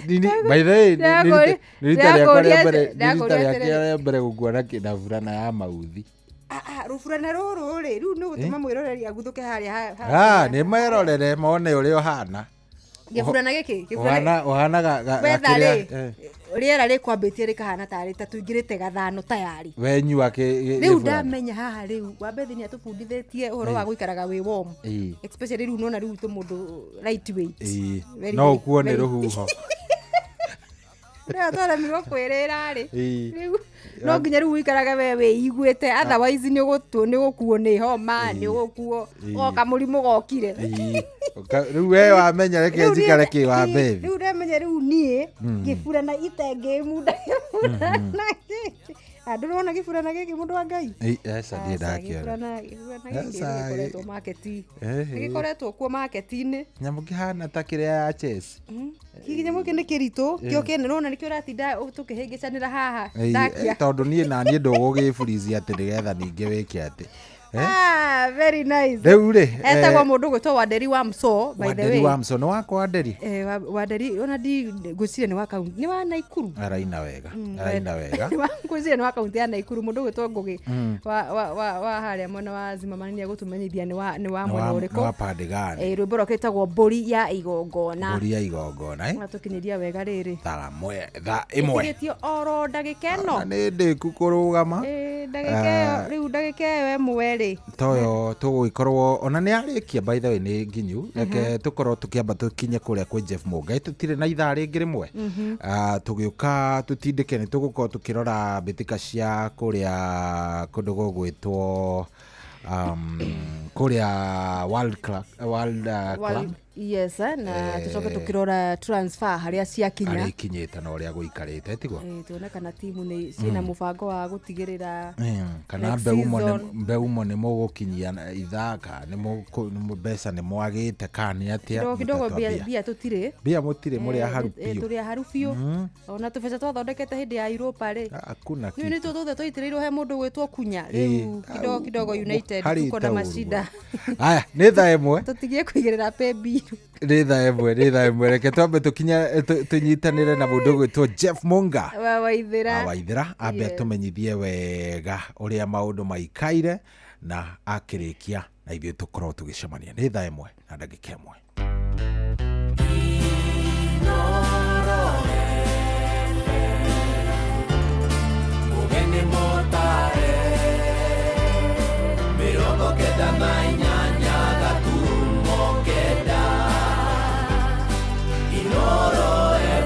By the way, nĩ rita rĩakwa rĩa mbere nĩ rita Ndakũria rĩakwa atĩrĩrĩ. rĩa mbere gũkuona kĩna burana ya mauthi. Ah, ah, rũburana rũrũ rĩ rĩu nĩ gũtũma mwĩroreri aguthũke harĩa Ah, nĩ merorere mone ũrĩa ũhana. Gĩburana gĩkĩ Ũhana ũhana ga Weather kĩrĩa rĩ rĩera rĩkwambĩtie rĩkahana tarĩ ta tũingĩrĩte gathano tayari. Wenyua Rĩu kĩ ndamenya haha rĩu wambethi nĩ atũbundithĩtie ũhoro wa gũikaraga wĩ warm, especially rĩu nona rĩu tũ mũndũ lightweight. Very no ũkuo nĩ very- rũhuho. Rĩrĩa twaremirwo kwĩrĩra rĩ Ĩĩ. rĩu no nginya rĩu ũikarage we wĩiguĩte, otherwise nĩ ũgũtuo nĩ ũgũkuo nĩ homa, nĩ ũgũkuo goka mũrimũ gokire. Ĩĩ. Rĩu we wamenya reke Rĩu niĩ- njikare kĩ wambethi. Rĩu ndamenya rĩu niĩ ngĩburana itengĩmunda gĩburana gĩkĩ andũ rona gĩburana gĩkĩ mũndũ wa Ngai. Aca ndiĩ Aca, ndakĩona. gĩburana gĩkĩ Aca, gĩkoretwo market Eh, gĩkoretwo kuo market-inĩ. Nyamũ kĩhana ta kĩrĩa ya chess. Kĩnyamũ gĩkĩ nĩ kĩritũ Eh. kĩo kĩene rona nĩkĩo ũratinda tũkĩhĩngĩcanĩra haha Ĩĩ, ndakia. eh, tondũ niĩ na niĩ ndũgũgĩburicia atĩ nĩgetha ningĩ wĩke atĩ. Eh? Ah, very nice. Rĩu rĩ, Etagwo eh, mũndũ ũgwĩtwo Wanderi wa Mso by the Wanderi way. wa Mso nĩ wakwa Wanderi? Eh, Wanderi ona ndi ngwĩciria nĩ wa kaunti nĩ wa Naikuru. Araina wega araina wega. Ngwĩciria nĩ wa kaunti ya Naikuru mũndũ ũgwĩtwo Ngũgĩ wa harĩa mwena wa Zimamani nĩ egũtũmenyithia nĩ wa Nĩ mwena nĩ ũrĩkũ. wa pande gani? Eh, rwĩmbo rwake rwĩtagwo Mbũri ya Igongona. Mbũri ya igongona eh? Atũkinyĩria wega rĩrĩ. Thaa mwe thaa ĩmwe. Ĩtigĩtio oro ndagĩka ĩno. Na nĩ ndĩku kũrũgama. Ĩ, ndagĩka ĩyo rĩu ndagĩka ĩyo ĩmwe rĩ. Toyo tũgũgĩkorwo ona nĩ arĩkia by the way nĩ nginyu reke tũkorwo tũkĩamba tũkinye kũrĩa kwĩ Jeff Mũngai tũtirĩ na ithaa rĩngĩ rĩmwe. Ah, tũgĩũka tũtindĩke nĩ tũgũkorwo tũkĩrora mbĩtĩka cia kũrĩa kũndũ gũgwĩtwo kũrĩa World Club, World, Club Yes, na Eh, tũcoke tũkĩrora transfer harĩa ciakinya. harĩa ikinyĩte na ũrĩa gũikarĩte tiguo. Eh, tuone kana timu nĩ ciĩna mũbango wa gũtigĩrĩra Kana next mbeumo nĩ season. mbeumo nĩ mũgũkinyia na ithaa ka nĩ mbeca nĩ mwagĩte ka nĩ atĩa kidogo kidogo mbia mũtatwambia. mbia tũtirĩ. Mbia mũtirĩ mũrĩ Eh, aharu eh, biũ. tũrĩ aharu biũ ona tũbeca twathondekete hĩndĩ ya Europa rĩ Hakuna rĩu nĩ tũthe twaitĩrĩirwo he mũndũ gwĩtwo Kunya Ĩĩ. rĩu kidogo kidogo United harĩ tuko na ta ũru mashida. Aya nĩ thaa ĩmwe tũtigie kũigĩrĩra pay bill. Nĩ thaa ĩmwe nĩ thaa ĩmwe reke twambe tũkinye tũnyitanĩre na mũndũ ũgwĩtwo Jeff Munga wa Waithĩra. Waithĩra ambe Yes. atũmenyithie wega ũrĩa maũndũ maikaire na akĩrĩkia na ithuĩ tũkorwo tũgĩcemania nĩ thaa ĩmwe na ndagĩka ĩmwe. Ũgeni mũtare 98 gaturumo 9 Inoro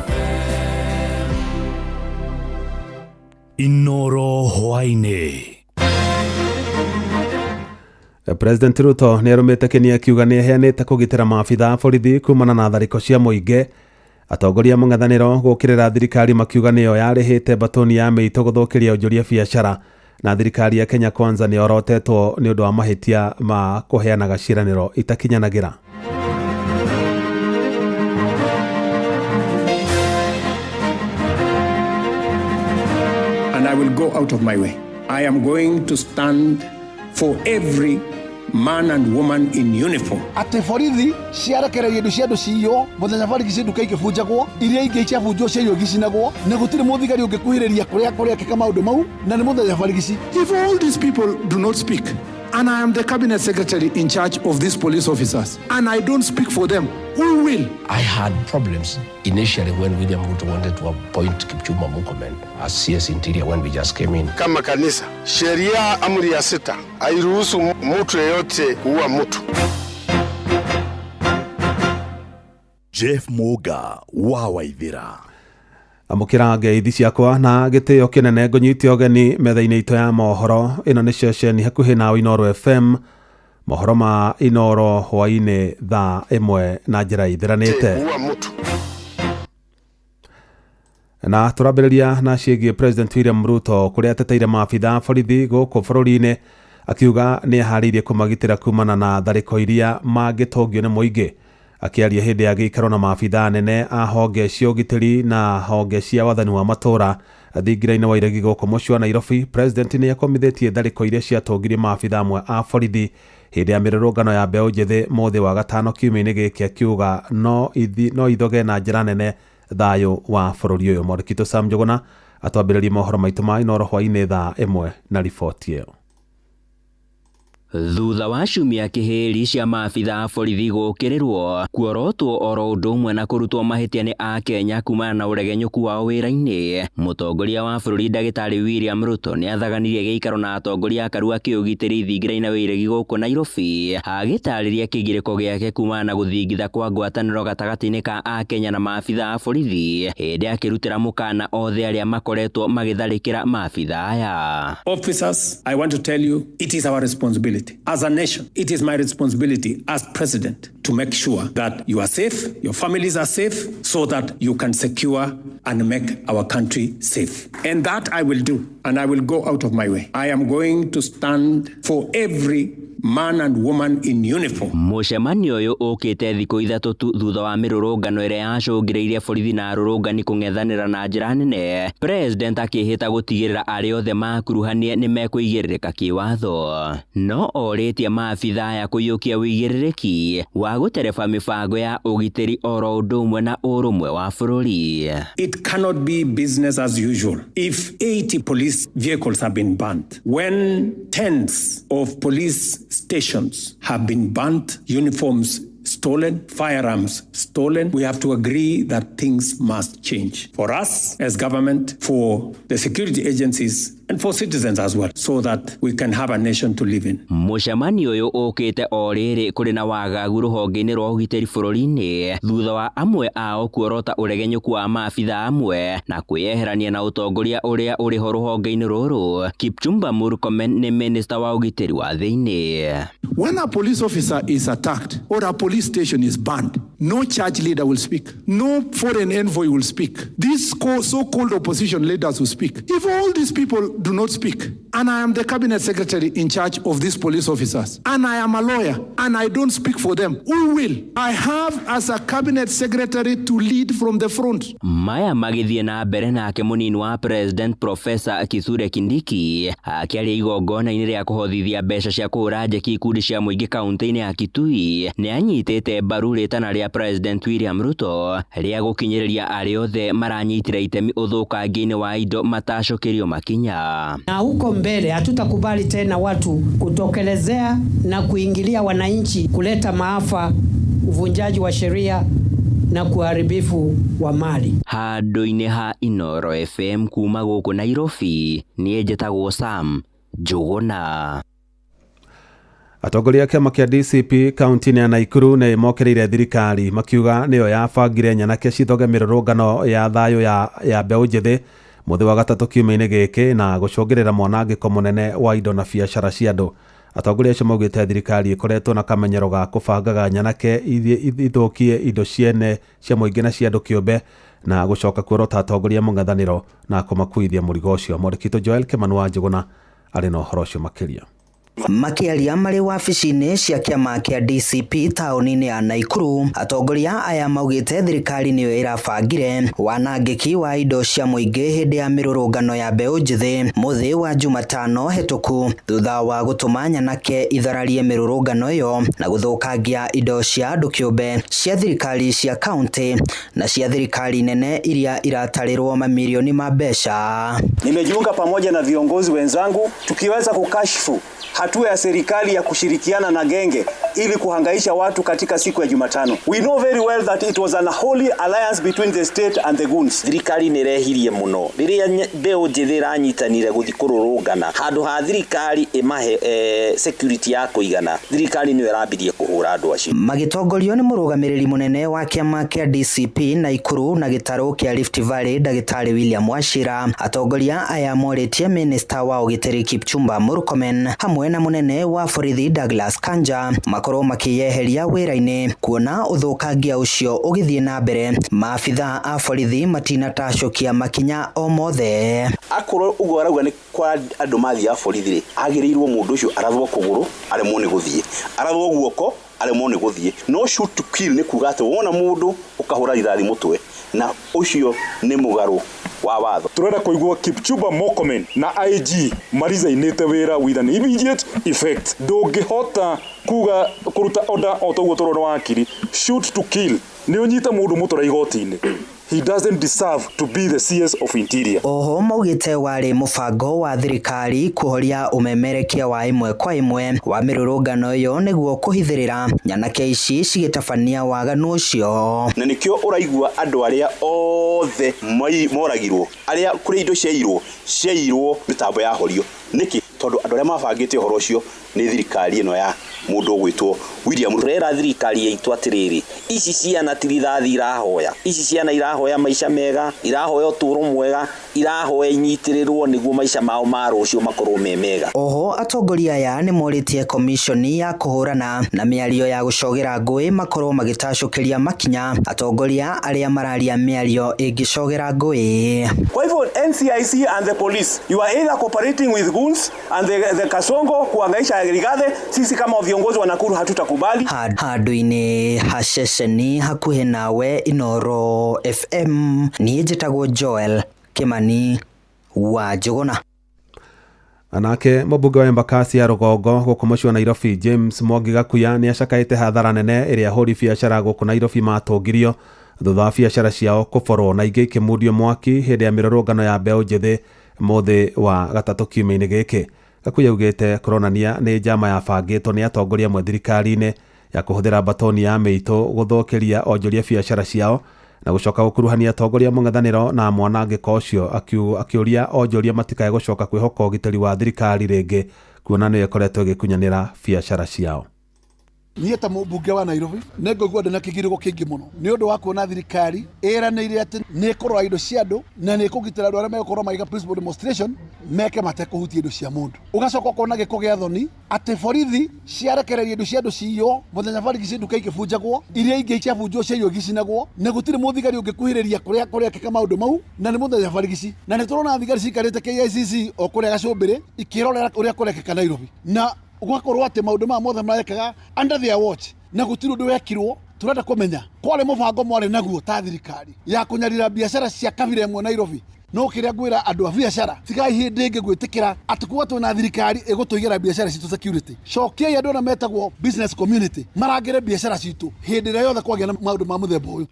FM. Inoro hwaĩ-inĩ. President Ruto nĩ arũmĩte Kenya akiuga nĩ aheanĩte kũgitĩra maabitha a borithi kumana na tharĩko cia mũingĩ. Atongoria a mũng'ethanĩro gũkĩrĩra thirikari makiuga nĩyo yarĩhĩte mbatoni ya mĩito gũthũkĩria onjoria biacara na thirikari ya Kenya Kwanza nĩ yorotetwo nĩ ũndũ wa mahĩtia ma kũheanaga ciĩranĩro itakinyanagĩra. And I will go out of my way. I am going to stand for every man and woman in uniform. Atä borithi ciarekereria indo cia andå ciywo mũthenya borithi nduka ikĩbunjagwo iria ingĩ ciabunjwo ciaiywo igicinagwo na gũtirĩ mũthigari ũngĩkuhĩrĩria kũrĩa kũrekĩka maũndũ mau na nĩ mũthenya borigici. If all these people do not speak, And I am the cabinet secretary in charge of these police officers, and I don't speak for them, who will? I had problems initially when William Ruto wanted to appoint Kipchumba Murkomen as CS Interior when we just came in. Kama kanisa, sheria amri ya sita hairuhusu mtu yeyote kuua mtu. Jeff Muga wa Waithira. Amũkĩra ngeithi ciakwa na gĩtĩo kĩnene ngũnyite ũgeni metha-inĩ itũ ya mohoro. Ĩno nĩ ceceni hakuhĩ nawe Inooro FM. Mohoro ma Inooro hwaĩ-inĩ thaa 1 na njĩra ithiranĩte. Kuua mtu. Na tũrambĩrĩria na ciĩgiĩ President William Ruto kũrĩa ateteire maabitha borithi gũkũ bũrũri-inĩ akiuga nĩ eharĩirie kũmagitĩra kumana na tharĩko iria mangĩtũngio nĩ mũingĩ. Akĩaria hĩndĩ ya gĩikaro na maabitha anene a honge cia ũgitĩri na honge cia wathani wa matũũra thingira-inĩ wa iregi gũkũ mũciĩ wa Nairobi, President nĩ akomithĩtie tharĩko iria ciatũngirie maabitha amwe a borithi hĩndĩ ya mĩrũrũngano ya mbeũ njĩthĩ mũthĩ wa gatano kiumia-inĩ gĩkĩ, akiuga no ithoge na njĩra nene thayũ wa bũrũri ũyũ. Mwandĩki Sam Njuguna atwambĩrĩrie mohoro maitũ ma Inooro hwaĩ-inĩ thaa 1 na riboti ĩyo. Thutha wa ciumia kĩhĩri cia maabitha a borithi gũkĩrĩrwo kuorotwo oro ũndũ ũmwe na kũrutwo mahĩtia nĩ akenya kumana na ũregenyũku wao wĩra-inĩ, mũtongoria wa bũrũri ndagĩtarĩ William Ruto nĩ athaganirie gĩikaro na atongoria akaru a kĩũgitĩri thingira-inĩ wa iregi gũkũ Nairobi, agĩtarĩria kĩgirĩko gĩake kumana na gũthingitha kwa ngwatanĩro gatagatĩ-inĩ ka akenya na maabitha a borithi hĩndĩ akĩrutĩra mũkana othe arĩa makoretwo magĩtharĩkĩra maabitha aya. Officers, I want to tell you, it is our responsibility. As a nation, it is my responsibility as president to make sure that you are safe, your families are safe, so that you can secure and make our country safe. And that I will do, and I will go out of my way. I am going to stand for every man and woman in uniform. Mũcemanio ũyũ ũkĩte thikũ ithatũ tu thutha wa mĩrũrũngano ĩrĩa yacũngĩrĩirie borithi na arũrũngani kũng'ethanĩra na njĩra nene, President akĩhĩta gũtigĩrĩra arĩa othe makuruhanie nĩ mekũigĩrĩrĩka kĩwatho. No orĩtie maabitha aya kũiyũkia ũigĩrĩrĩki wa gũtereba mĩbango ya ũgitĩri oro ũndũ ũmwe na ũrũmwe wa bũrũri. It cannot be business as usual if 80 police vehicles have been burnt, when tens of police stations have been burnt, uniforms stolen, firearms stolen. We have to agree that things must change for us as government, for the security agencies, and for citizens as well, so that we can have a nation to live in. Mũcemanio ũyũ ũkĩte o rĩrĩ kũrĩ na wagagu rũhonge-inĩ rwa ũgitĩri bũrũri-inĩ thutha wa amwe ao kuorota ũregenyũku wa maabitha amwe na kwĩyeherania na ũtongoria ũrĩa ũrĩho rũhonge-inĩ rũrũ. Kipchumba Murkomen nĩ minista wa ũgitĩri wa thĩinĩ. When a police officer is attacked or a police station is burned, no church leader will speak, no foreign envoy will speak. These so-called opposition leaders will speak. If all these people do not speak, and I am the cabinet secretary in charge of these police officers, and I am a lawyer, and I don't speak for them, who will? I have as a cabinet secretary to lead from the front. Maya magĩthiĩ na mbere nake mũnini wa President Professor Kithure Kindiki akĩaria igongona-inĩ rĩa kũhothithia mbeca cia kũhũra njeki ikundi cia mũingĩ kaunti-inĩ ya Kitui nĩ anyitĩte mbaru rĩtana rĩa President William Ruto rĩa gũkinyĩrĩria arĩa othe maranyitire itemi ũthũkangia-inĩ wa indo matacũkĩrio makinya. Na huko mbele hatutakubali tena watu kutokelezea na kuingilia wananchi, kuleta maafa, uvunjaji wa sheria na kuharibifu wa mali. Handũ-inĩ ha Inooro FM kuma gũkũ Nairobi, niĩ njĩtagwo Sam Njuguna. Atongoria a kĩama kĩa DCP kaunti-inĩ ya Naikuru nĩ mokĩrĩire thirikari makiuga nĩyo yabangire nyanake cithoge mĩrũrũngano ya thayũ ya mbeũ njĩthĩ mũthĩ wa gatatũ kiumia-inĩ gĩkĩ na gũcũngĩrĩra mwanangĩko mũnene wa indo na biacara cia andũ. Atongoria acio maugĩte thirikari ĩkoretwo na kamenyero ga kũbangaga nyanake ithũkie indo ciene cia mũingĩ na cia andũ kĩũmbe na gũcoka kuorota atongoria mũng'ethanĩro na kũmakuithia mũrigo ũcio. Mwandĩki Joel Kimani wa Njuguna arĩ na ũhoro ũcio makĩria. Makĩaria marĩ wabici-inĩ cia kĩama kĩa DCP taũni-inĩ ya Naikuru, atongoria aya maugĩte thirikari nĩyo ĩrabangire wanangĩki wa indo cia mũingĩ hĩndĩ ya mĩrũrũngano ya mbeũ njĩthĩ mũthĩ wa Jumatano hĩtũku thutha wa gũtũma nyanake ithararie mĩrũrũngano ĩyo na gũthũkangia indo cia andũ kĩũmbe cia thirikari cia kaunti na cia thirikari nene iria iratarĩrwo mamirioni ma mbeca. Nimejiunga pamoja na viongozi wenzangu tukiweza kukashifu hatua ya serikali ya kushirikiana na genge ili kuhangaisha watu katika siku ya Jumatano. We know very well that it was an holy alliance between the state and the goons. Thirikari nä rehirie må no rä rä a mbeå njä thä ĩranyitanire gå thiä kå rå rå ngana handå ha thirikari ĩmahe security ya kũigana, thirikari nĩyo ĩrambirie kũhũra andũ acio. Magĩtongorio nĩ mũrũgamĩrĩri mũnene wa kĩama kĩa DCP Naikuru na gĩtarũ kĩa Rift Valley ndagĩtarĩ William Wachira, atongoria aya morĩtie minista wa ũgitĩri Kipchumba Murkomen hamwe na mũnene wa borithi Douglas Kanja makorwo makĩyeheria wĩra-inĩ kuona ũthũkangia ũcio ũgĩthiĩ na mbere. Maabitha a borithi matinatacũkia makinya o mothe. Akorwo ũguo arauga nĩ kwa andũ mathiaga borithi rĩ, agĩrĩirwo mũndũ ũcio arathwo kũgũrũ aremwo nĩ gũthiĩ, arathwo guoko aremwo nĩ gũthiĩ. No shoot to kill nĩ kuga atĩ wona mũndũ ũkahũra rithathi mũtwe, na ũcio nĩ mũgarũ wa watho. Turenda kuigua Kipchumba Murkomen na IG marizainĩte wĩra with an immediate effect. Ndũngĩhota kuga kũruta order o toguo tũrona wakiri, shoot to kill nĩ ũnyite mũndũ mũtware igoti-inĩ. He doesn't deserve to be the CS of Interior. Oho maugĩte warĩ mũbango wa thirikari kũhoria ũmemerekia wa ĩmwe kwa ĩmwe wa mĩrũrũngano ĩyo nĩguo kũhithĩrĩra nyanake ici cigĩtabania waganu ũcio. Na nĩkĩo ũraigua andũ arĩa othe moragirwo, arĩa kũrĩ indo ciairwo, ciairwo mĩtambo yahorio. Nĩkĩ? Tondũ andũ arĩa mabangĩte ũhoro ũcio nĩ thirikari ĩno ya mũndũ ũgwĩtwo William Ruto. Rera thirikari itũ atĩrĩrĩ, ici ciana ti rithathi irahoya, ici ciana irahoya maica mega, irahoya ũtũũro mwega, irahoya inyitĩrĩrwo nĩguo maica mao ma rũciũ makorwo me mega. Oho atongoria aya nĩ morĩtie komishoni ya kũhũrana na mĩario ya gũcogera ngũĩ makorwo magĩtacũkĩria makinya atongoria arĩa mararia mĩario ĩngĩcogera ngũĩ. Kwa hivyo NCIC and the police, you are either cooperating with goons and the Kasongo kuhangaisha Rigathi. Sisi kama viongozi wa Nakuru hatutakubali. Handũ-inĩ ha ceceni hakuhĩ nawe Inooro FM, niĩ njĩtagwo Joel Kimani wa Njũgũna. Anake mũmbunge wa Embakasi ya rũgongo gũkũ mũciĩ wa Nairobi James Mwangi Gakuya nĩ acakaĩte hathara nene ĩrĩa ahũri biacara gũkũ Nairobi matũngirio thutha wa biacara ciao kũborwo na ingĩ ikĩmundio mwaki hĩndĩ ya mĩrũrũngano ya mbeũ njĩthĩ mũthĩ wa gatatũ kiumia-inĩ gĩkĩ. Gakuya augĩte kũronania nĩ njama yabangĩtwo nĩ atongoria amwe thirikari-inĩ ya kũhũthĩra batoni ya mĩitũ gũthũkĩria onjoria biacara ciao na gũcoka gũkuruhania atongoria mũng'ethanĩro na mwanangĩko ũcio, akĩũria onjoria matikae gũcoka kwĩhoka ũgitĩri wa thirikari rĩngĩ kuona nĩyo ĩkoretwo ĩgĩkunyanĩra biacara ciao. Niĩ ta mũmbunge wa Nairobi nĩ ngũigua ndĩ na kĩgirĩko kĩingĩ mũno nĩ ũndũ wa kuona thirikari ĩranĩire atĩ nĩ ĩkũrora indo cia andũ na nĩ ĩkũgitĩra andũ arĩa megũkorwo magĩka peaceful demonstration meke matekũhutia indo cia mũndũ. Ũgacoka ũkona gĩko gĩa thoni atĩ borithi ciarekereria indo cia andũ ciywo mũthenya borithi nduka ikĩbunjagwo, iria ingĩ ciabunjwo ciaiywo igĩcinagwo, na gũtirĩ mũthigari ũngĩkuhĩrĩria kũrĩa kũrekĩka maũndũ mau, na nĩ mũthenya borithi. Na nĩ tũrona thigari cikarĩte KICC o kũrĩa gacũmbĩrĩ ikĩrorera ũrĩa kũrekĩka Nairobi, na gũgakorwo atĩ maũndũ maya mothe marekaga under their watch na gũtirĩ ũndũ wekirwo. Turenda kũmenya kwarĩ mũbango mwarĩ naguo ta thirikari ya kũnyarira biacara cia kabira ĩmwe Nairobi. No kĩrĩa ngwĩra andũ a biacara, tigai hĩndĩ ĩngĩ gwĩtĩkĩra atĩ kuga twĩna thirikari ĩgũtũigĩra biacara citũ security. Cokiai andũ arĩa metagwo business community marangĩre biacara citũ hĩndĩ ĩrĩa yothe kwagĩa na maũndũ ma mũthemba ũyũ.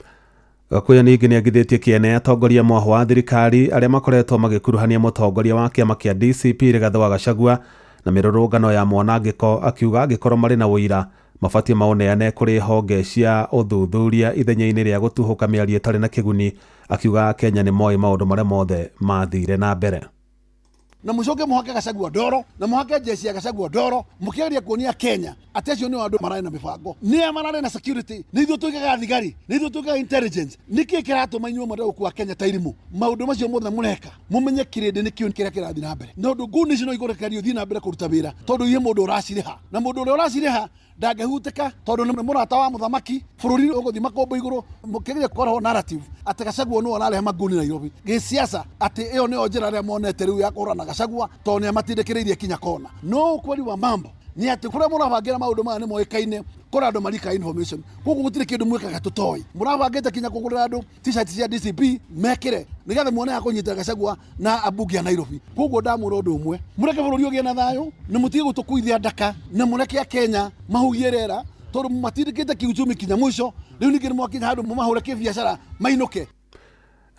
Gakuya ningĩ nĩagithĩtie kĩene atongoria mwaho wa thirikari arĩa makoretwo magĩkuruhania mũtongoria wa kĩama kĩa DCP Rigathĩ wa Gachagua na mĩrũrũngano ya mwanangĩko, akiuga angĩkorwo marĩ na ũira mabatiĩ maũneane kũrĩ honge cia ũthuthuria ithenya-inĩ rĩa gũtuhũka mĩario ĩtarĩ na kĩguni, akiuga Kenya nĩ moĩ maũndũ marĩa mothe mathire na mbere. Na mũcoke mũhake Gachagua ndoro na mũhake jeshi ya Gachagua ndoro, mũkĩgeria kuonia Kenya atĩ acio nĩo andũ mararĩ na mĩbango, nĩa mararĩ na security, nĩ ithuĩ tũigaga thigari, nĩ ithuĩ tũigaga intelligence. Nĩkĩ kĩratũma inyuĩ mwende gũkua Kenya ta irimũ? Maũndũ macio mothe mũreka mũmenye kĩrĩndĩ nĩkĩo kĩrĩa kĩrathiĩ na mbere. Na ũndũ nguni ici no ikũrekererio ũthiĩ na mbere kũruta wĩra, tondũ ihe mũndũ ũracirĩha, na mũndũ ũrĩa ũracirĩha ndangĩhutĩka tondũ nĩ mũrata wa mũthamaki. Bũrũri ũgũthiĩ makombo igũrũ mũkĩgeria kũreho narrative atĩ Gachagua nĩwe ũrarehe manguni Nairobi gĩsiasa, atĩ ĩyo nĩyo njĩra ĩrĩa monete rĩu ya kũhũrana na Gachagua tondũ nĩamatindĩkĩrĩirie kinya kona. No ũkweli wa mambo nĩ atĩ kũrĩa mũrabangĩra maũndũ maya nĩ moĩkaine, kũrĩ andũ marika information, koguo gũtirĩ kĩndũ mwĩkaga tũtoĩ. Mũrabangĩte kinya kũgũrĩra andũ t-shirt cia DCP mekĩre nĩgetha muone ha kũnyita Gachagua na ambunge a Nairobi. Koguo ndamwĩra ũndũ ũmwe, mũreke bũrũri ũgĩe na thayũ na mũtige gũtũkuithia ndaka na mũreke Akenya mahugie rĩera tondũ matindĩkĩte kiuchumi kinya mũico. Rĩu ningĩ nĩmwakinya handũ mũmahũre kĩbiacara mainũke.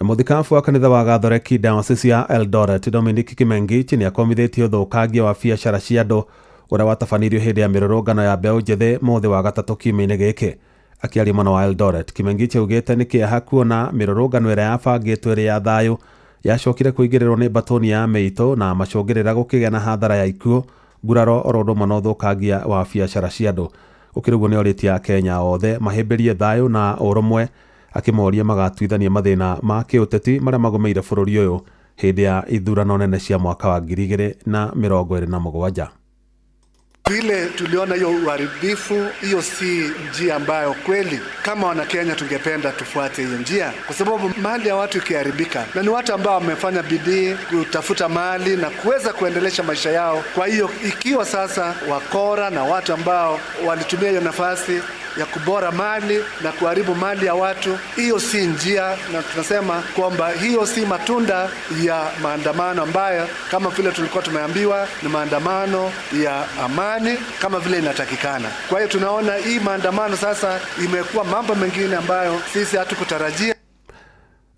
Mũthikabu wa kanitha wa Gathoreki Diocese ya Eldoret Dominic Kimengich nĩakomithĩtie ũthũkangia wa biacara cia andũ ũrĩa watabanirio hĩndĩ ya mĩrũrũngano ya mbeũ njĩthĩ mũthĩ wa gatatũ kiumia-inĩ gĩkĩ. Akĩaria mwena wa Eldoret, Kimengich augĩte nĩ kĩeha kuona mĩrũrũngano ĩrĩa yabangĩtwo ĩrĩ ya thayũ yacokire kũingĩrĩrwo nĩ mbatũni ya mĩitũ na macũngĩrĩra gũkĩgĩa na hathara ya ikuũ, nguraro oro ũndũ ũmwe na ũthũkangia wa biacara cia andũ. Gũkĩrĩ ũguo nĩorĩtie Akenya othe mahĩmbĩrie thayũ na ũrũmwe, akĩmoria magatuithania mathĩna ma kĩũteti marĩa magũmĩire bũrũri ũyũ hĩndĩ ya ithurano nene cia mwaka wa 2027. Vile tuliona hiyo uharibifu, hiyo si njia ambayo kweli kama Wanakenya tungependa tufuate hiyo njia, kwa sababu mali ya watu ikiharibika, na ni watu ambao wamefanya bidii kutafuta mali na kuweza kuendelesha maisha yao. Kwa hiyo ikiwa sasa wakora na watu ambao walitumia hiyo nafasi ya kubora mali na kuharibu mali ya watu, hiyo si njia, na tunasema kwamba hiyo si matunda ya maandamano ambayo kama vile tulikuwa tumeambiwa ni maandamano ya amani kama vile inatakikana. Kwa hiyo tunaona hii maandamano sasa imekuwa mambo mengine ambayo sisi hatukutarajia.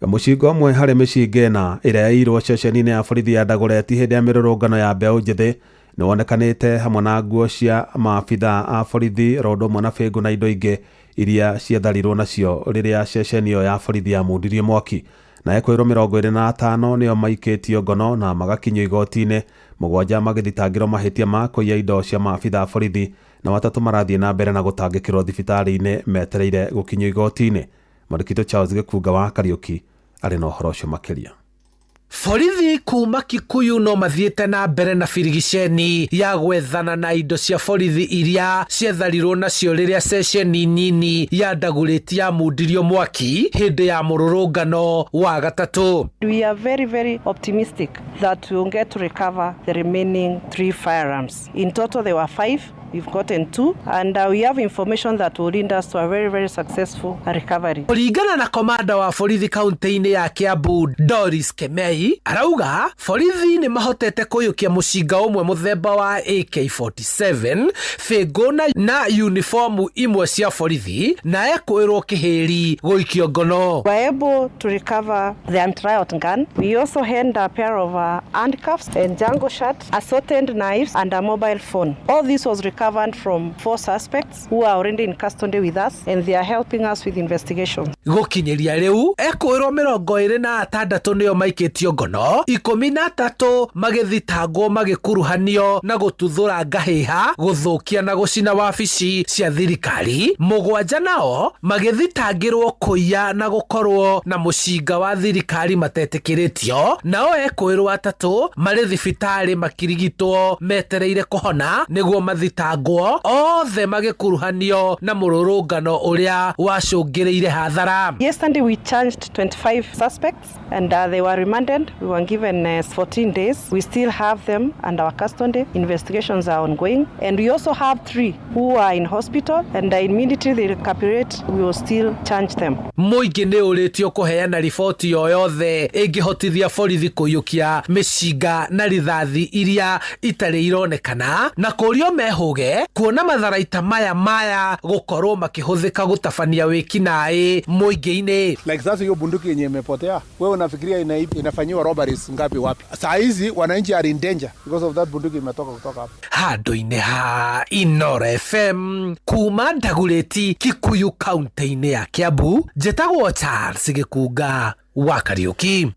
Mũcinga ũmwe harĩ mĩcinga ĩna ĩrĩa yaiyirwo ceceni-inĩ ya borithi ya Dagoretti hĩndĩ ya mĩrũrũngano ya mbeũ njĩthĩ nĩwonekanĩte hamwe na nguo cia maabithaa a borithi oro ũndũ ũmwe na bĩngũ na indo ingĩ iria cietharirwo nacio rĩrĩa ceceni ĩyo ya borithi yamundirie mwaki. Na ekwĩrwo 25 nĩo maikĩtio ngono na magakinyio igoti-inĩ, 7 magĩthitangĩrwo mahĩtia ma kũiya indo cia maabithaa a borithi na 3 marathiĩ na mbere na gũtangĩkĩrwo thibitarĩ-inĩ metereire gũkinyio igoti-inĩ. Mwandĩki Charles Gĩkunga wa Kariũki arĩ na ũhoro ũcio makĩria. Borithi kuma Kikuyu no mathiĩte na mbere na birigiceni ya gwethana na indo cia borithi iria cietharirwo nacio rĩrĩa ceceni nini ya Dagoretti yamundirio mwaki hĩndĩ ya mũrũrũngano wa gatatũ. We are very, very optimistic that we will get to recover the remaining 3 firearms. In total there were 5. We've gotten 2, and we have information that will lead us to a very, very successful recovery. Kũringana na komanda wa borithi kaunti-inĩ ya Kiambu Doris Kemei, arauga borithi nĩ mahotete kũiyũkia mũcinga ũmwe mũthemba wa AK47, bĩngũ na uniformu imwe cia borithi, na ekwĩrwo kĩhĩri gũikio ngono. We were able to recover the anti-riot gun. We also had a pair of handcuffs and jungle shirt, assorted knives and a mobile phone. All this was recovered from 4 suspects who are already in custody with us, and they are helping us with investigations. Gũkinyĩria rĩu ekwĩrwo 26 nĩo maikĩtio ngono, 13 magĩthitangwo magĩkuruhanio na gũtuthũra ngahĩha, gũthũkia na gũcina wabici cia thirikari, 7 nao magĩthitangĩrwo kũiya na gũkorwo na mũcinga wa thirikari matetĩkĩrĩtio, nao ekwĩrwo 3 marĩ thibitarĩ makirigitwo metereire kũhona nĩguo mathitangwo, othe magĩkuruhanio na mũrũrũngano ũrĩa wacũngĩrĩire hathara. Yesterday we charged 25 suspects and they were remanded. We were given 14 days. We still have them under our custody. Investigations are ongoing, and we also have 3 who are in hospital, and immediately they recuperate, we will still charge them. Mũingĩ nĩ ũrĩtio kũheana riboti o yothe ĩngĩhotithia borithi kũiyũkia mĩcinga na rithathi iria itarĩ ironekana, na kũrio mehũge kuona matharaita maya gũkorwo makĩhũthĩka gũtabania wĩkinaĩ mũingĩ-inĩ. Like sasa hiyo bunduki yenye imepotea, wewe unafikiria inafanyiwa robberies ngapi wapi? Saa hizi wananchi are in danger because of that bunduki imetoka kutoka hapo. Handũ-inĩ ha Inoro FM kuma Dagoretti Kikuyu kaunti-inĩ ya Kiambu, njĩtagwo Charles Gĩkunga wa Kariũki.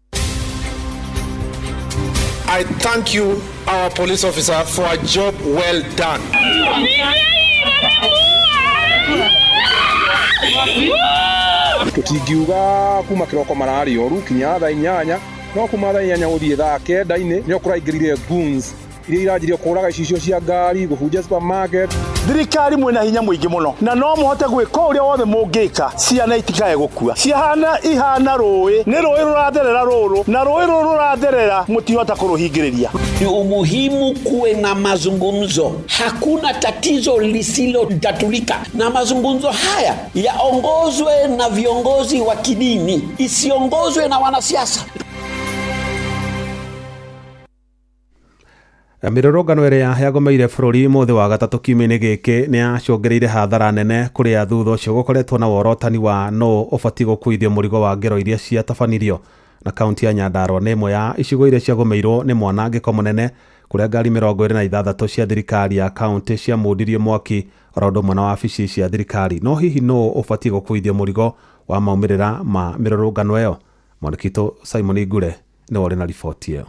I thank you, our police officer, for a job well done. Tũtingiuga kuma kĩroko mararĩ oru kinya thaa 8, no kuma thaa 8 gũthiĩ thaa 9-inĩ nĩo kũraingĩrire goons iria iranjirie kũraga icicio cia ngari, gũbunja supermarket. Thirikari mwĩna hinya mũingĩ mũno na no mũhote gwĩka ũrĩa wothe mũngĩka ciana itikae gũkua. Ciana ihana rũĩ, nĩ rũĩ rũratherera rũrũ, na rũĩ rũrũ rũratherera mũtihota kũrũhingĩrĩria. Ni umuhimu kuwe na mazungumzo. Hakuna tatizo lisilotatulika, na mazungumzo haya yaongozwe na viongozi wa kidini, isiongozwe na wanasiasa. Mĩrũrũngano ĩrĩa yagũmĩire bũrũri mũthĩ wa gatatũ kiumia-inĩ gĩkĩ nĩ yacũngĩrĩirie hathara nene kũrĩa thutha ũcio gũkoretwo na worotani wa nũ ũbatiĩ gũkuithio mũrigo wa ngero iria ciatabanirio. Na kaunti ya Nyandarua nĩ ĩmwe ya icigo iria ciagũmĩirwo nĩ mwanangĩko mũnene Kũrĩa ngari 26 cia thirikari ya kaunti ciamundirio mwaki oro ũndũ ũmwe na wabici cia thirikari. No hihi nũũ ũbatiĩ gũkuithio mũrigo wa maumĩrĩra ma mĩrũrũngano ĩyo? Mwandĩki Simon Ngure nĩwe ũrĩ na riboti ĩyo.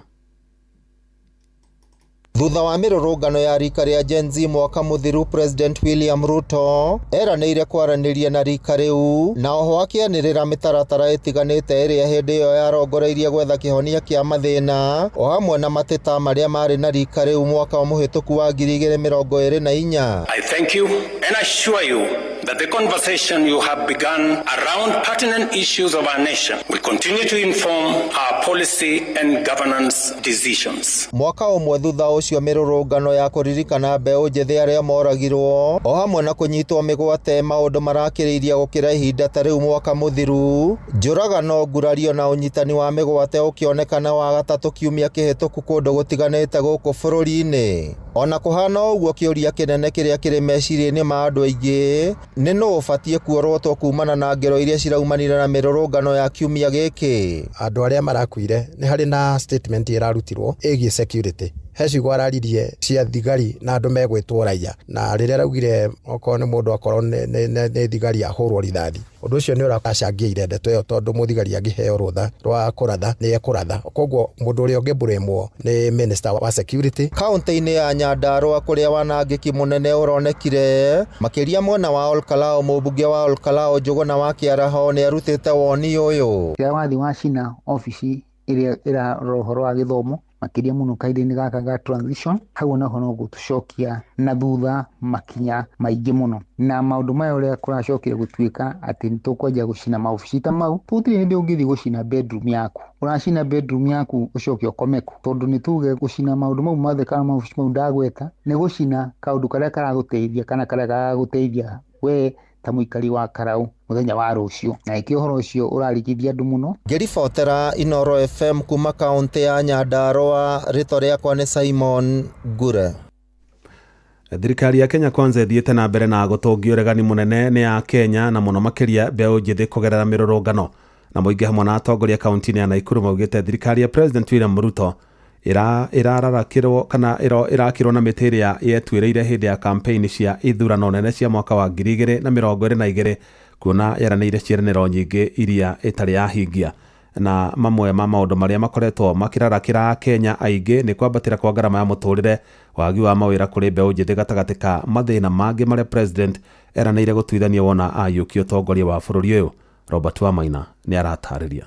Thutha wa mĩrũrũngano ya rika rĩa Gen Z mwaka mũthiru, President William Ruto eranĩire kwaranĩria na rika rĩu na oho akĩanĩrĩra mĩtaratara ĩtiganĩte ĩrĩa hĩndĩ ĩyo yarongoreirie gwetha kĩhonia kĩa mathĩna o hamwe na mateta marĩa marĩ na rika rĩu mwaka mũhĩtũku wa 2024. I thank you and assure you that the conversation you have begun around pertinent issues of our nation will continue to inform our policy and governance decisions. Mwaka ũmwe thutha ũcio, mĩrũrũngano ya kũririkana mbeũ njĩthĩ arĩa moragirwo o hamwe na kũnyitwo mĩgwate maũndũ marakĩrĩirie gũkĩra ihinda ta rĩu mwaka mũthiru, njũragano, ngurario na ũnyitani wa mĩgwate ũkĩonekana wa gatatũ kiumia kĩhĩtũku kũndũ gũtiganĩte gũkũ bũrũri-inĩ. Ona kũhana ũguo, kĩũria kĩnene kĩrĩa kĩrĩ meciria-inĩ ma andũ aingĩ nĩ nũ ũbatiĩ kuorotwo kumana na ngero iria ciraumanire na mĩrũrũngano ya kiumia gĩkĩ. Andũ arĩa marakuire, nĩ harĩ na statement ĩrarutirwo ĩgiĩ security, he ciugo araririe cia thigari na andũ megwĩtwo raia, na rĩrĩa araugire okorwo nĩ mũndũ akorwo nĩ thigari ahũrwo rithathi, ũndũ ũcio nĩ ũracangĩire ndeto ĩyo, tondũ mũthigari angĩheo rũtha rwa kũratha nĩ ekũratha. Koguo mũndũ ũrĩa ũngĩmburĩmwo nĩ minister wa security. Kaunti-inĩ ya Nyandarua, kũrĩa wanangĩki mũnene ũronekire makĩria mwena wa Olkalao, mũmbunge wa Olkalao Njũgũna wa Kĩaraho nĩ arutĩte woni ũyũ. Rĩrĩa wathiĩ wacina obici ĩrĩa ĩrarora ũhoro wa gĩthomo, makĩria mũno kahinda-inĩ gaka ga transition, hau onaho no gũtũcokia na thutha makinya maingĩ mũno. Na maũndũ maya ũrĩa kũracokire gũtuĩka atĩ nĩ tũkwanjia gũcina maobici ta mau, tũtirĩ hĩndĩ ũngĩthiĩ gũcina bedroom yaku. Ũracina bedroom yaku ũcoke ũkome kũ? Tondũ nĩ tuge gũcina maũndũ mau mothe kana maobici mau ndagweta nĩ gũcina kaũndũ karĩa karagũteithia kana karĩa gagagũteithia we ta mũikari wa Karau mũthenya wa rũciũ, na ĩkĩ ũhoro ũcio ũrarigithia andũ mũno. Ngĩribotera Inoro FM kuma kaunti ya Nyandarua, rĩtwa rĩakwa nĩ Simon Ngure. Thirikari ya Kenya Kwanza ĩthiĩte na mbere na gũtũngia ũregani mũnene nĩ ya Kenya na mũno makĩria mbeũ njĩthĩ kũgerera mĩrũrũngano, na mũingĩ hamwe na atongoria kaunti-inĩ ya Nakuru maugĩte thirikari ya President William Ruto ĩrararakĩrwo kana ĩrakĩrwo na mĩtĩ ĩrĩa yetuĩrĩire hĩndĩ ya campaign cia ithurano nene cia mwaka wa 2022, kuona yeranĩire ciĩranĩro nyingĩ iria ĩtarĩ yahingia. Na mamwe ma maũndũ marĩa makoretwo makĩrarakĩra Kenya aingĩ nĩ kwambatĩra kwa ngarama ya mũtũrĩre, wagi wa mawĩra kũrĩ mbeũ njĩthĩ, gatagatĩ ka mathĩna mangĩ marĩa president eranĩire gũtuithania wona ayũkia ũtongoria wa bũrũri ũyũ. Robert Wamaina nĩ aratarĩria.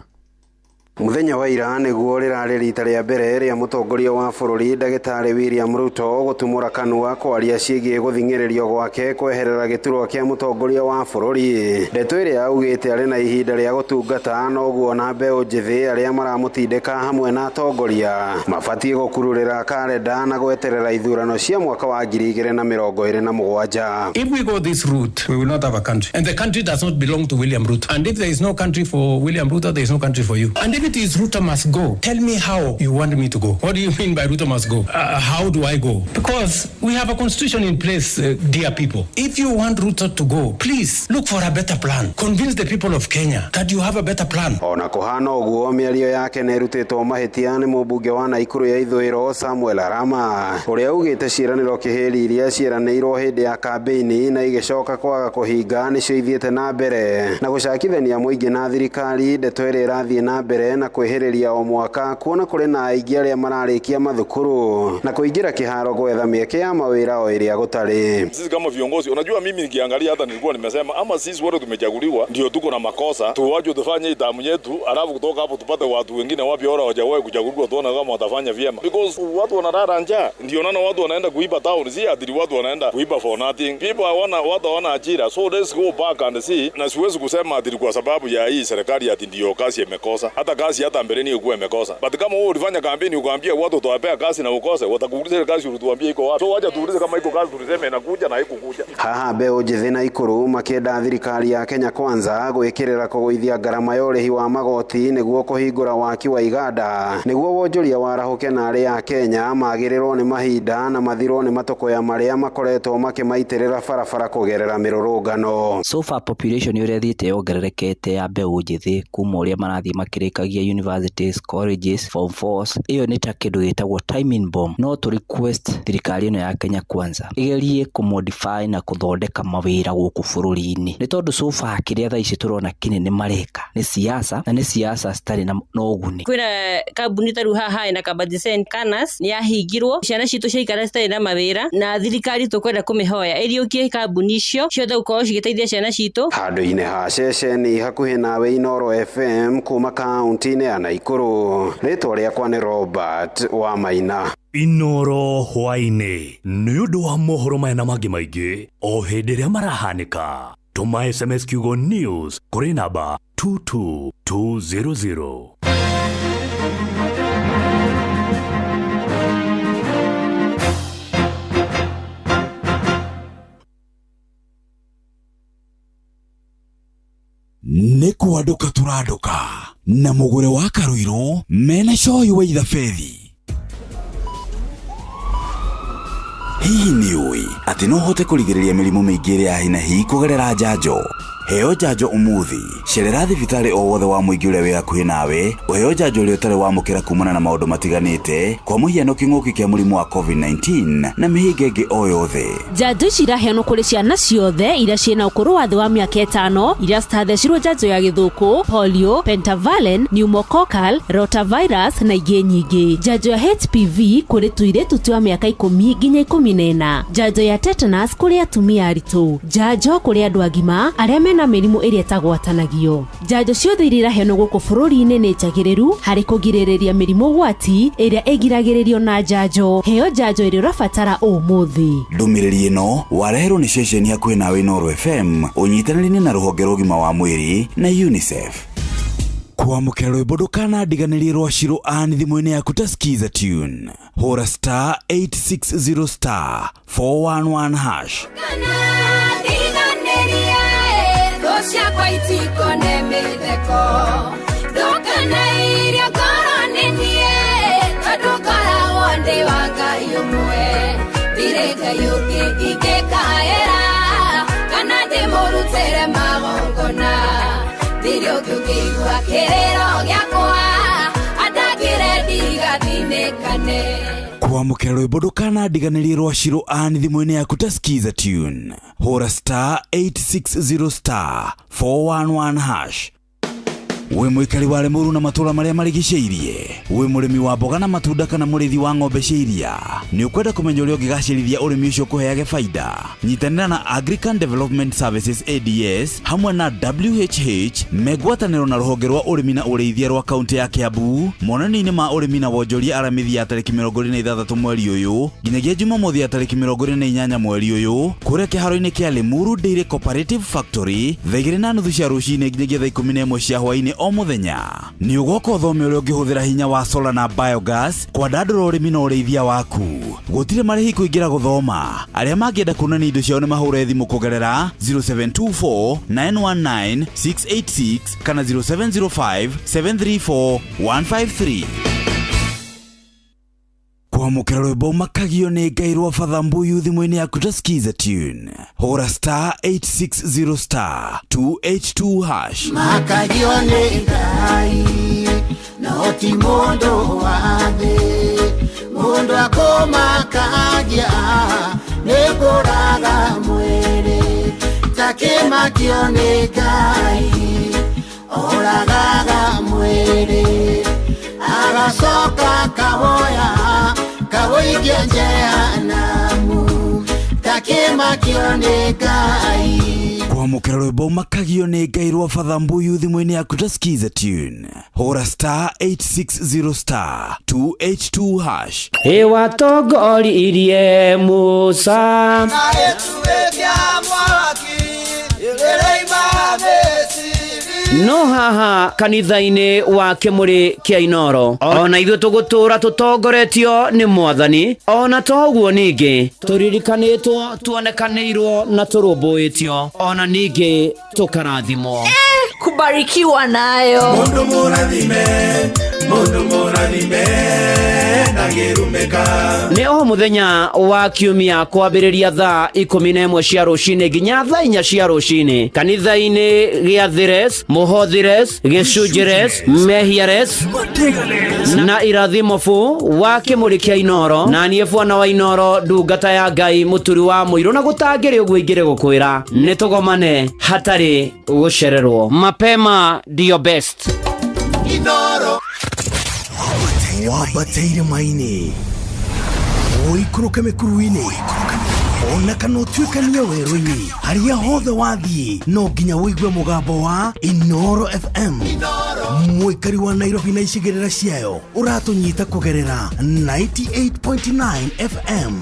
Mũthenya wa ira nĩguo rĩrarĩ rita rĩa mbere rĩa mũtongoria wa bũrũri ndagĩtarĩ William Ruto gũtumũra kanua kwaria ciĩgiĩ gũthing'ĩrĩrio gwake kweherera gĩturwa kĩa mũtongoria wa bũrũri. Ndeto ĩrĩa augĩte arĩ na ihinda rĩa gũtungata, noguo na mbeũ njĩthĩ arĩa maramũtindĩka hamwe na atongoria mabatiĩ gũkururĩra karenda na gweterera ithurano cia mwaka wa 2027. If we go this route, we will not have a country. And the country does not belong to William Ruto. And if there is no country for William Ruto, there is no country for you. And if it is Ruto must go, tell me how you want me to go. What do you mean by Ruto must go? How do I go? Because we have a constitution in place, dear people. If you want Ruto to go, please look for a better plan. Convince the people of Kenya that you have a better plan. Ona kũhana ũguo, mĩario yake nĩ ĩrutĩtwo mahĩtia nĩ mũmbunge wa Nakuru ya ithũĩro Samuel Arama, ũrĩa augĩte ciĩranĩro kĩhĩri iria ciĩranĩirwo hĩndĩ ya kambĩini na igĩcoka kwaga kũhinga nĩcio ithiĩte na mbere na gũcakithania mũingĩ na thirikari, ndeto ĩrĩa ĩrathiĩ na mbere na kwĩhĩrĩria o mwaka, kuona kũrĩ na aingĩ arĩa mararĩkia mathukuru na kũingĩra kĩharo gwetha mĩeke ya mawĩra o ĩrĩa gũtarĩ. Sisi kama viongozi, unajua mimi nikiangalia hata nilikuwa nimesema ama sisi wote tumechaguliwa ndio tuko na makosa, tuwache tufanye itamu yetu, alafu kutoka hapo tupate watu wengine wapya wala hawajawahi kuchaguliwa, tuone kama watafanya vyema, because watu wanalala njaa. Ndio naona watu wanaenda kuiba town, si ati watu wanaenda kuiba for nothing. People hawana, watu hawana ajira, so let's go back and see. Na siwezi kusema ati kwa sababu ya hii serikali ati ndio kazi imekosa, hata kazi hata mbeleni ilikuwa imekosa. But kama wewe ulifanya kampeni ukaambia watu utawapea kazi na ukose, watakuuliza ile kazi ulituambia iko wapi? So wacha tuulize kama iko kazi, tuliseme inakuja na haikukuja. Haha mbeũ njĩthĩ Nakuru makĩenda thirikari ya Kenya Kwanza gwĩkĩrĩra kũgũithia ngarama ya ũrĩhi wa magoti nĩguo kũhingũra waki wa iganda nĩguo wonjoria warahũke na arĩa a Kenya magĩrĩrwo nĩ mahinda na mathirwo nĩ matũkũya marĩa makoretwo makĩmaitĩrĩra barabara kũgerera mĩrũrũngano. So far population ũrĩa ĩthiĩte yongererekete ya mbeũ njĩthĩ kuma ũrĩa marathiĩ makĩrĩkagia marĩkagia universities, colleges, form fours. Ĩyo nĩ ta kĩndũ gĩtagwo timing bomb. No tũ request thirikari ĩno ya Kenya Kwanza ĩgerie kũ modify na kũthondeka mawĩra gũkũ bũrũri-inĩ, nĩ tondũ so far kĩrĩa thaa ici tũrona kĩnene mareka nĩ siasa, na nĩ siasa citarĩ na ũguni. Kwĩna kambuni ta rĩu haha ĩna Kabati Canas nĩ yahingirwo, ciana citũ ciaikara citarĩ na mawĩra, na thirikari tũkwenda kũmĩhoya ĩriũkie kambuni icio ciothe gũkorwo cigĩteithia ciana citũ. Handũ-inĩ ha ceceni hakuhĩ nawe Inooro FM kuma kaunti-inĩ ya Naikuru, rĩtwa rĩakwa nĩ Robert wa Maina. Inooro hwaĩ-inĩ nĩ ũndũ wa mohoro maya na mangĩ maingĩ o hĩndĩ ĩrĩa marahanĩka, tũma SMS kiugo news kũrĩ namba 22200. Nĩ kwandũka tũrandũka na mũgũre wa Karũirũ mena coyi wa ithabethi. Hihi nĩ ũĩ atĩ no ũhote kũrigĩrĩria mĩrimũ mĩingĩ ĩrĩa ya hi na hi kũgerera njanjo? Heo njanjo ũmũthĩ. Cerera thibitarĩ o wothe wa mũingĩ ũrĩa wĩ hakuhĩ nawe ũheo njanjo ũrĩa ũtarĩ wamũkĩra kumana na maũndũ matiganĩte, kwa mũhiano kĩng'ũki kĩa mũrimũ wa COVID-19 na mĩhĩnga ĩngĩ o yothe. Njanjo ici iraheanwo kũrĩ ciana ciothe iria ciĩna ũkũrũ wa thĩ wa mĩaka 5, iria citathecirwo njanjo ya gĩthũkũ, polio, pentavalent, pneumococcal, rotavirus na ingĩ nyingĩ. Njanjo ya HPV kũrĩ tũirĩtu twa mĩaka 10 nginya 14. Njanjo ya tetanus kũrĩ atumia aritũ. Njanjo kũrĩ andũ agima arĩa mena mĩrimũ ĩrĩa ĩtagwatanagio. Njanjo ciothe iria iraheanwo gũkũ bũrũri-inĩ nĩ njagĩrĩru harĩ kũgirĩrĩria mĩrimũ gwati ĩrĩa ĩgiragĩrĩrio na njanjo. Heo njanjo ĩrĩa ũrabatara ũmũthĩ. Ndũmĩrĩri ĩno wareherwo nĩ ceceni hakuhĩ nawe Inooro FM ũnyitanĩri-inĩ na rũhonge rwa ũgima wa mwĩrĩ na UNICEF. Kwamũkĩra rwĩmbo ndũkanandiganĩrie rwa Shiro Ann thimũ-inĩ yaku ta Skiza tune. Hũra star 860 star 411 hash. Ciakwa itikone mĩtheko ndũkanairio ngoro nĩ niĩ, tondũ ngoragwo ndĩ wa Ngai ũmwe, ndirĩ Ngai ũngĩ ingĩkaĩra kana ndĩmũrutĩre magongona, ndirĩ ũngĩ ũngĩigua kĩrĩro gĩakwa andangĩre ndigathinĩkane. Kwamũkĩra rwĩmbo ndũkanandiganĩrie rwa Shiro Ann thimũ-inĩ yaku ta Skiza tune. Hũra star 860 star 411 hash. Wĩ mũikari wa Limuru na matũũra marĩa marigicĩirie, wĩ mũrĩmi wa mboga na matunda kana mũrĩithi wa ng'ombe cia iria, nĩ ũkwenda kũmenya ũrĩa ũngĩgacĩrithia ũrĩmi ũcio ũkũheage baida? Nyitanĩra na Agrican Development Services ADS hamwe na WHH megwatanĩro na rũhonge rwa ũrĩmi na ũrĩithia rwa kaunti ya Kiambu monanio-inĩ ma ũrĩmi na wonjoria Aramithi ya tarĩki 26 mweri ũyũ nginyagia Jumamothi ya tarĩki 28 mweri ũyũ kũrĩa kĩharo-inĩ kĩa Limuru Dairy Cooperative Factory thaa 2:30 cia rũcinĩ nginyagia thaa 11 cia hwaĩ-inĩ o mũthenya. Nĩ ũgoka ũthome ũrĩa ũngĩhũthĩra hinya wa solar na biogas kwandandũra ũrĩmi na ũrĩithia waku. Gũtirĩ marĩhi kũingĩra gũthoma. Arĩa mangĩenda kuonania indo ciao nĩ mahũre thimũ kũgerera 0724 919 686 kana 0705 734 153. Kwamũkĩra rwĩmbo makagio nĩ Ngai rwa Father Mbuyu thimũ-inĩ yaku ta Skiza tune. Hũra star 860 star 282 hash. Makagio nĩ Ngai no ti mũndũ wa thĩ, mũndũ akũmakagia nĩ kũraga mwĩrĩ, takĩmakio nĩ Ngai oragaga mwĩrĩ, agacoka kawoya kawoikia jehanamu, takĩmakio nĩ Ngai. Kwamũkĩra rwĩmbo makagio nĩ Ngai rwa Father Mbuyu thimũ-inĩ yaku ta Skiza tune. Hũra star 860 star 282 hash. Ĩwatongoririe Musa na ĩtuĩkia mwaki ĩrĩima Misiri. No haha kanitha-inĩ wa Kĩmũrĩ kĩa Inooro ona ithuĩ tũgũtũũra tũtongoretio nĩ Mwathani, ona to ũguo ningĩ tũririkanĩtwo, tuonekanĩirwo na tũrũmbũĩtio, ona ningĩ tũkarathimwo. Kubarikiwa nayo. Mundu mũrathime, Mũndũ mũrathime ndangĩrumĩka. Nĩ o mũthenya wa kiumia kwambĩrĩria thaa 11 cia rũcinĩ nginya thaa 4 cia rũcinĩ kanitha-inĩ gĩathĩres, mũhothires, gĩcunjĩres, mehiares na irathimobu wa kĩmũrĩ kĩa Inoro, na niĩ bwana wa Inoro, ndungata ya Ngai, mũturi wa mũirũ, na gũtangĩrĩ ũguo ingĩrĩ gũkwĩra nĩ tũgomane hatarĩ gũcererwo. Mapema ndio best. Inoro. Wambate irĩma-inĩ, ũikũrũke mĩkuru-inĩ, ona kana ũtuĩkanie werũ-inĩ, harĩa hothe wathiĩ no nginya ũigue mũgambo wa Inoro FM. Mũikari wa Nairobi na icigĩrĩra ciayo ũratũnyita kũgerera 98.9 FM.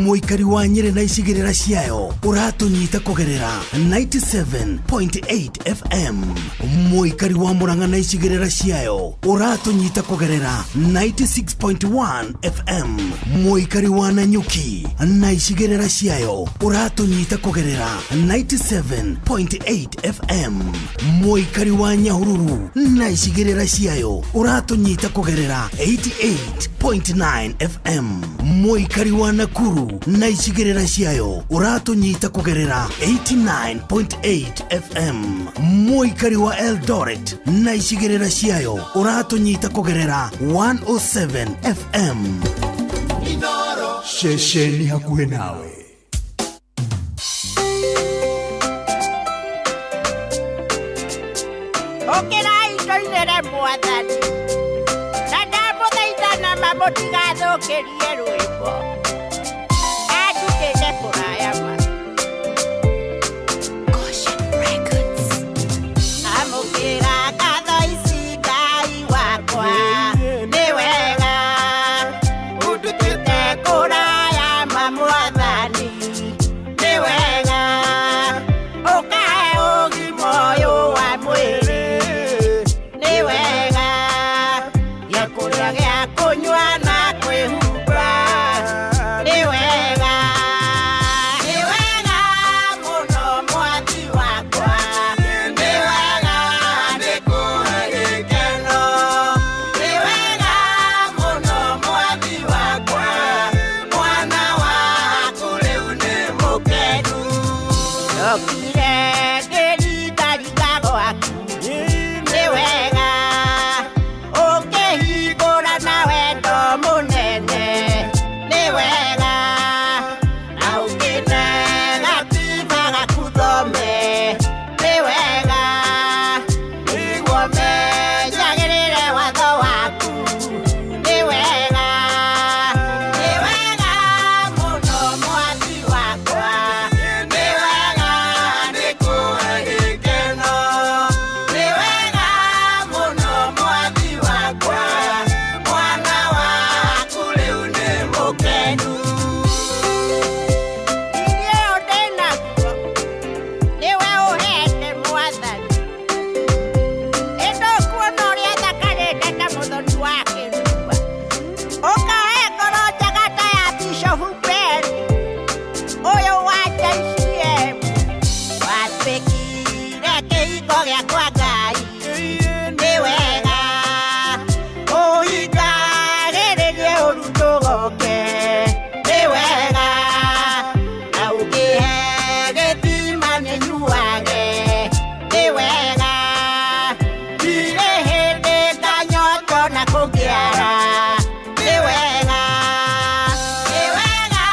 Mũikari wa Nyĩrĩ na icigĩrĩra ciayo ũratũnyita kũgerera 97.8 FM. Mũikari wa Murang'a na icigĩrĩra ciayo ũratũnyita kũgerera 96.1 FM. Mũikari wa Nanyuki na icigĩrĩra ciayo ũratũnyita kũgerera 97.8 FM. Mũikari wa Nyahururu na icigĩrĩra ciayo ũratũnyita kũgerera 88.9 FM. Mũikari wa Nakuru na icigĩrĩra ciayo ũratũnyita kũgerera 89.8 FM. Mũikari wa Eldoret na icigĩrĩra ciayo ũratũnyita kũgerera 107 FM. Ceceni hakuhĩ nawe. Ũkĩrai tũinĩre Mwathani, na ndamũthaitha na ma mũtigathũkĩrie rwĩmbo. Andutĩte kũraya ma. Amũkĩra ngatho ici Ngai wakwa, nĩ wega ũndutĩte kũraya ma Mwathani, nĩ wega ũkahe ũgima ũyũ wa mwĩrĩ, nĩ wega gĩa kũrĩa gĩa kũnyua na kwĩhumba, nĩ wega, nĩ wega mũno Mwathi wakwa, nĩ wega nĩ kũhe gĩkeno, nĩ wega mũno Mwathi wakwa, mwana waku rĩu nĩ mũkenu. Ndokire ngĩringaringa gwaku, nĩ wega ũkĩhingũra na wendo mũnene, nĩ wega na ũkĩnega tiba gaku thome, nĩ wega nĩguo menyagĩrĩre watho waku, nĩ wega, nĩ wega mũno Mwathi wakwa, nĩ wega nĩ kũhe gĩkeno, nĩ wega mũno Mwathi wakwa, mwana waku rĩu nĩ mũkenu. Irio ũyũ ndĩnaguo nĩwe ũhete Mwathani, ĩ ndũkuona ũrĩa thakarĩte ta mũthoni wa kĩrua, ũkahe ngoro njega ta ya Bishofu Ben ũyũ wa JCM, watuĩkire kĩhingo gĩakwa Ngai, nĩ wega ũhingagĩrĩrie ũru ndũgoke, nĩ wega na ũkĩhe gĩthima nĩnyuage, nĩ wega ndirĩ hĩndĩ nganyoto na kũngĩara, nĩ wega, nĩ wega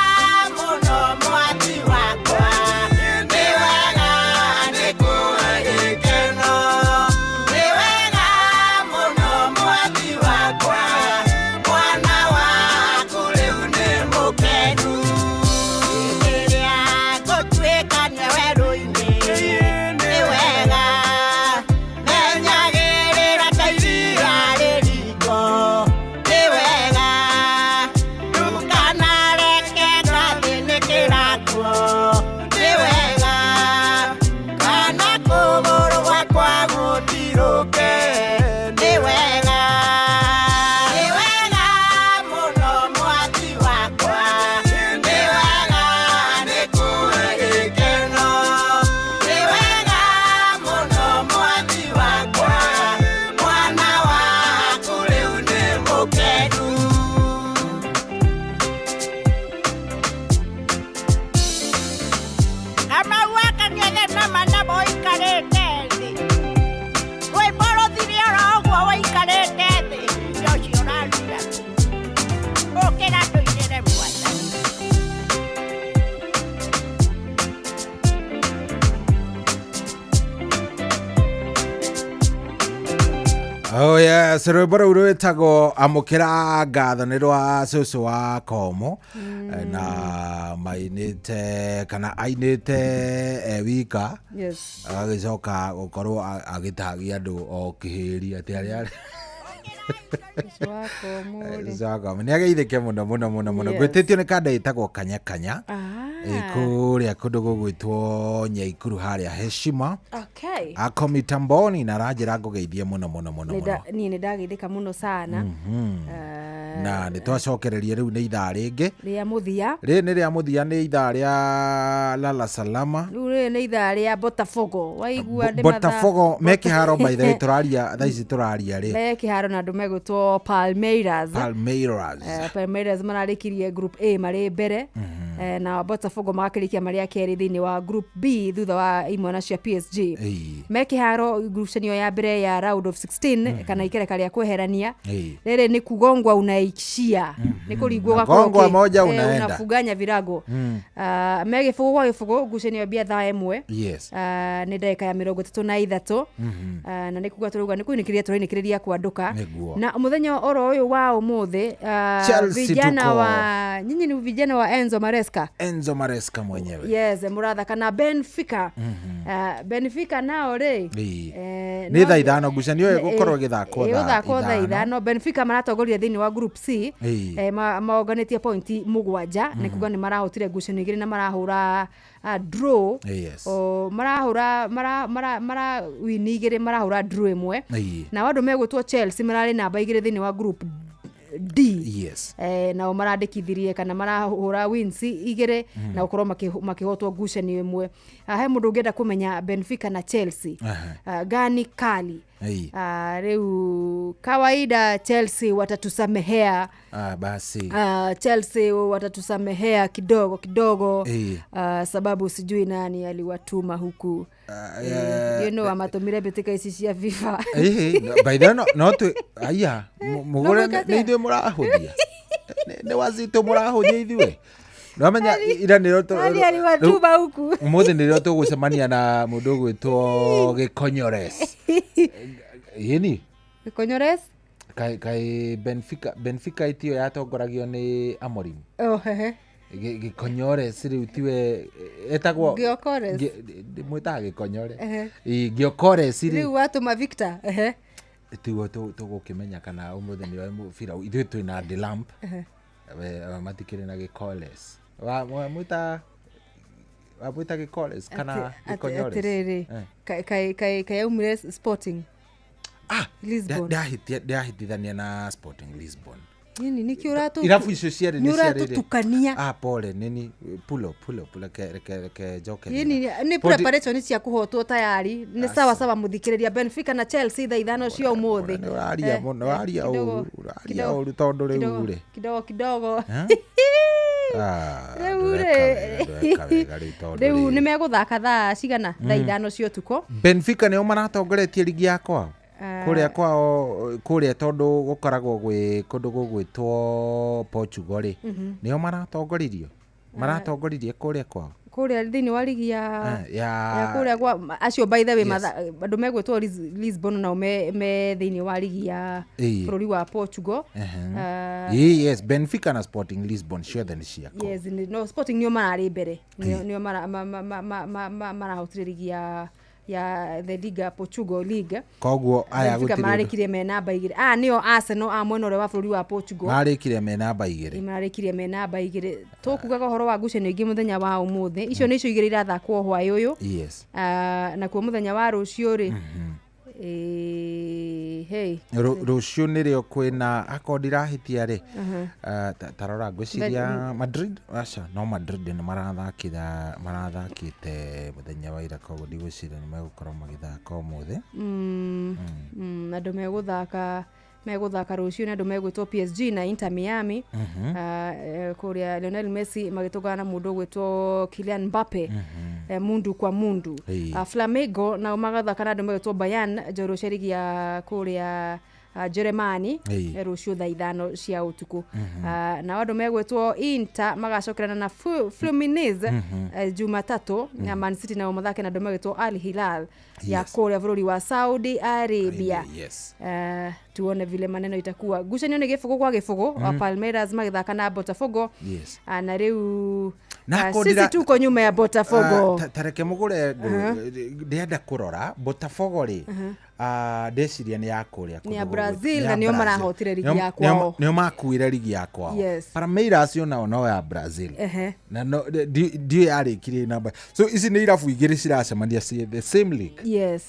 mũno Mwathi wakwa, nĩ wega nĩ kũhe gĩkeno, nĩ wega mũno Mwathi wakwa, mwana waku rĩu nĩ mũkenu. Hĩndĩ ĩrĩa ngũtuĩkania werũ-inĩ, Oh yes, rwĩmbo rũu rwĩtagwo amũkĩra ngatho nĩ rwa cũcũ wa komo na mainĩte kana ainĩte e wika. Agagĩcoka gũkorwo agĩtagia andũ o kĩhĩri atĩ arĩa Cũcũ wa Komo rĩ. Cũcũ wa Komo nĩ ageithĩke mũno mũno mũno mũno. Ngwĩtĩtio nĩ kanda ĩtagwo Kanya Kanya kũrĩa kũndũ gũgwĩtwo Nyaikuru harĩa Heshima. Ako mitamboni na aranjĩra ngũgeithie mũno mũno mũno mũno. Niĩ nĩ ndageithĩka mũno sana. Na nĩ twacokereria rĩu nĩ ithaa rĩngĩ rĩa mũthia. Rĩrĩ nĩ rĩa mũthia, nĩ ithaa rĩa Lala Salama. Rĩu rĩrĩ nĩ ithaa rĩa Botafogo, waigua nĩ mathaa- Botafogo me kĩharo, by the way, tũraria thaa ici tũraria rĩ. Me kĩharo na andũ megwĩtwo Palmeiras. Palmeiras. Palmeiras mararĩkirie group A marĩ mbere, na Botafogo magakĩrĩkia marĩ a kerĩ thĩinĩ wa group B thutha wa imwana cia PSG. Me kĩharo ngucanio ya mbere ya round of 16 kana ikereka rĩa kweherania. Rĩrĩ nĩ kugongwa unaishia, nĩ kũringwo ũgakorwo Gongwa moja unaenda. Unafuganya virago. Me gĩbũgũ gwa gĩbũgũ, ngucanio mbia thaa 1. Nĩ ndagĩka ya 33. Na nĩ kuga tũrauga nĩ kũinĩkĩrĩria tũrainĩkĩrĩria kwandũka. Na mũthenya oro ũyũ wa ũmũthĩ, Chelsea vijana tuko. wa nyinyi ni vijana wa Enzo Maresca. Enzo Maresca mwenyewe. Yes, mũrathaka na Benfica. Benfica nao rĩ, Nĩ thaa 5 ngucanio ĩyo ĩgũkorwo ĩgĩthakwo thaa ĩgũthakwo thaa 5. 5. Benfica maratongoria thĩinĩ wa group C, monganĩtie pointi 7, nĩ kuga nĩ marahotire ngucanio 2 na marahũra draw. Marahũra mara mara mara win 2, marahũra draw 1. Nao andũ megwĩtwo Chelsea mararĩ namba 2 thĩinĩ wa group D. Nao marandĩkithirie kana marahũra wins 2 na gũkorwo makĩhotwo ngucanio 1. He mũndũ ũngĩenda kũmenya Benfica na Chelsea, gani kali? Rĩu kawaida Chelsea watatusamehea. Basi. Chelsea watatusamehea kidogo kidogo, sababu sijui nani aliwatuma huku. You know, amatũmire mbĩtĩka ici cia FIFA. By the way, no twĩ aya mũgũre nĩ ithuĩ mũrahũthia, nĩ wazito mũrahũthia ithuĩ nomenya ira nĩrĩo Nani aliwatuma huku? Ũmũthĩ nĩrĩo tũgũcemania na mũndũ ũgwĩtwo Gĩkonyores. Ĩni. Gĩkonyores? Kaĩ Benfica itio yatongoragio nĩ Amorim. Oh, hehe. Gĩkonyores rĩu tiwe etagwo Gyökeres. Mwĩtaga Gĩkonyore. Gyökeres rĩ. Rĩu watũma Victor. Ehe. Tiguo tũgũkĩmenya kana ũmũthĩ nĩwe mũbira ithuĩ twĩna Delamp. Matikĩrĩ na Gĩkoles. Wamwĩta Gĩkoles kana Gĩkonyores? Atĩrĩrĩ, kaĩ yaumire Sporting Lisbon. Ndahĩtithania na Sporting Lisbon. Nini nĩkĩ ũratũ Irabu icio cierĩ nĩ ciarĩ. Ũratũtukania. Pole nini pulo pulo reke njoke. Nini nĩ preparation cia kũhotwo tayari nĩ sawa sawa mũthikĩrĩria. Benfica na Chelsea thaa 5 cia ũmũthĩ. Ũraria mũno, ũraria ũru, ũraria ũru tondũ rĩu rĩ. Kidogo kidogo. Rĩu nĩ megũthaka thaa cigana? Thaa 5 cia ũtukũ. Benfica nĩo maratongoretie ligi ya kwao. Kũrĩa kwao kũrĩa tondũ gũkoragwo gwĩ kũndũ gũgwĩtwo Portugal rĩ, nĩo maratongoririo maratongoririe kũrĩa kwao kũrĩa thĩinĩ wa ligi ya kũrĩa kwa acio, by the way, andũ megwĩtwo Lisbon nao me thĩinĩ wa ligi ya bũrũri wa Portugal. Yes, Benfica na Sporting Lisbon ciothe nĩ ciakwa. Yes, no Sporting nĩo mararĩ mbere, nĩo marahotire ligi ya the Liga Portugal League. Koguo aya gutiri marĩkirie me namba 2. Nĩo Arsenal a mwena ũrĩa wa bũrũri wa Portugal marĩkirie me namba 2. Marĩkirie me namba 2. Tũkugaga ũhoro wa ngucanio ingĩ mũthenya wa ũmũthĩ. Icio nĩcio 2 irathakwo hwaĩ ũyũ. Nakuo mũthenya wa rũciũ rĩ, hey rũciũ nĩrĩo kwĩna akorwo ndirahĩtia rĩ, tarora ngwĩciria Madrid, aca no Madrid nĩ marathakĩte mũthenya wa ira, koguo ndigwĩciria nĩ megũkorwo magĩthaka ũmũthĩ. Andũ megũthaka rũciũ nĩ andũ megwĩtwo PSG na Inter Miami. Kũrĩa Lionel Messi magĩtũngana na mũndũ ũgwĩtwo Kylian Mbappe, mundu kwa mundu. Flamengo nao magathaka na andũ megwĩtwo Bayern njorua cia ligi ya kũrĩa Jeremani rũciũ thaa 5 cia ũtukũ. Na andũ megwĩtwo Inter magacokerana na Fluminense Jumatatu, na Man City nao mathake na andũ megwĩtwo Al Hilal ya kũrĩa bũrũri wa Saudi Arabia. Tuone vile maneno itakuwa. Ngucanio nĩ gĩbũgũ kwa gĩbũgũ, Palmeiras magĩthaka na Botafogo. Na rĩu sisi tuko nyuma ya Botafogo. Tareke mũgũre ndĩrenda kũrora Botafogo rĩ, ndeciria nĩ ya kũrĩa nĩ ya Brazil, na nĩo marahotire ligi ya kwao, nĩo makuire ligi ya kwao. Palmeiras yo nao no ya Brazil, na no ndiũ yarĩkirie namba. So ici nĩ irabu igĩrĩ ciracemania ci the same league. Yes.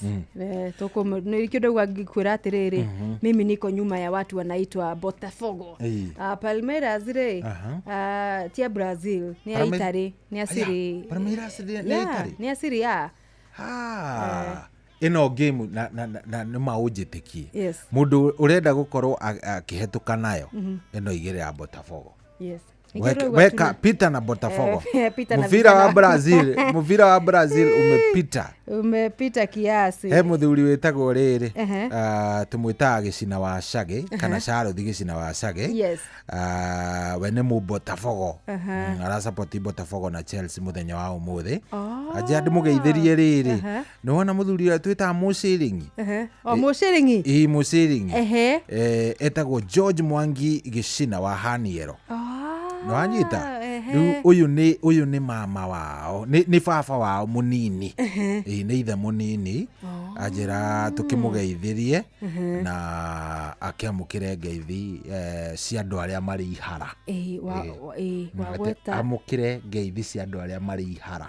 Toko nĩkĩo ndauga ngĩkwĩra atĩrĩrĩ, mimi niko nyuma ya watu wanaitwa Botafogo. Palmeiras rĩ, ti ya Brazil, ni ya Italy, ni ya Serie. Palmeiras ni ya Italy, ni ya Serie A. Ĩno game na nĩ maũnjĩtĩkie mũndũ ũrenda gũkorwo akĩhetũka nayo ĩno igĩrĩ ya Botafogo. Weka Peter na Botafogo. Mũbira wa Brazil, mũbira wa Brazil umepita, umepita kiasi. He mũthuri wĩtagwo rĩrĩ, tũmwĩtaga Gĩcina wa Cage kana Charles Gĩcina wa Cage. We nĩ mũ Botafogo, arasupport Botafogo na Chelsea mũthenya wa ũmũthĩ. Anja ndĩmũgeithĩrie rĩrĩ, nĩ wona mũthuri ũrĩa twĩtaga Mũciringi. O Mũciringi? Ĩĩ Mũciringi. Etagwo George Mwangi Gĩcina wa Haniero. Nwanyita rĩu ũyũ nĩ mama wao, nĩ baba wao mũnini, nĩ ithe mũnini. Anjĩra tũkĩmũgeithĩrie na akĩamũkĩre ngeithi cia andũ arĩa marĩ ihara. Amũkĩre ngeithi cia andũ arĩa marĩ ihara.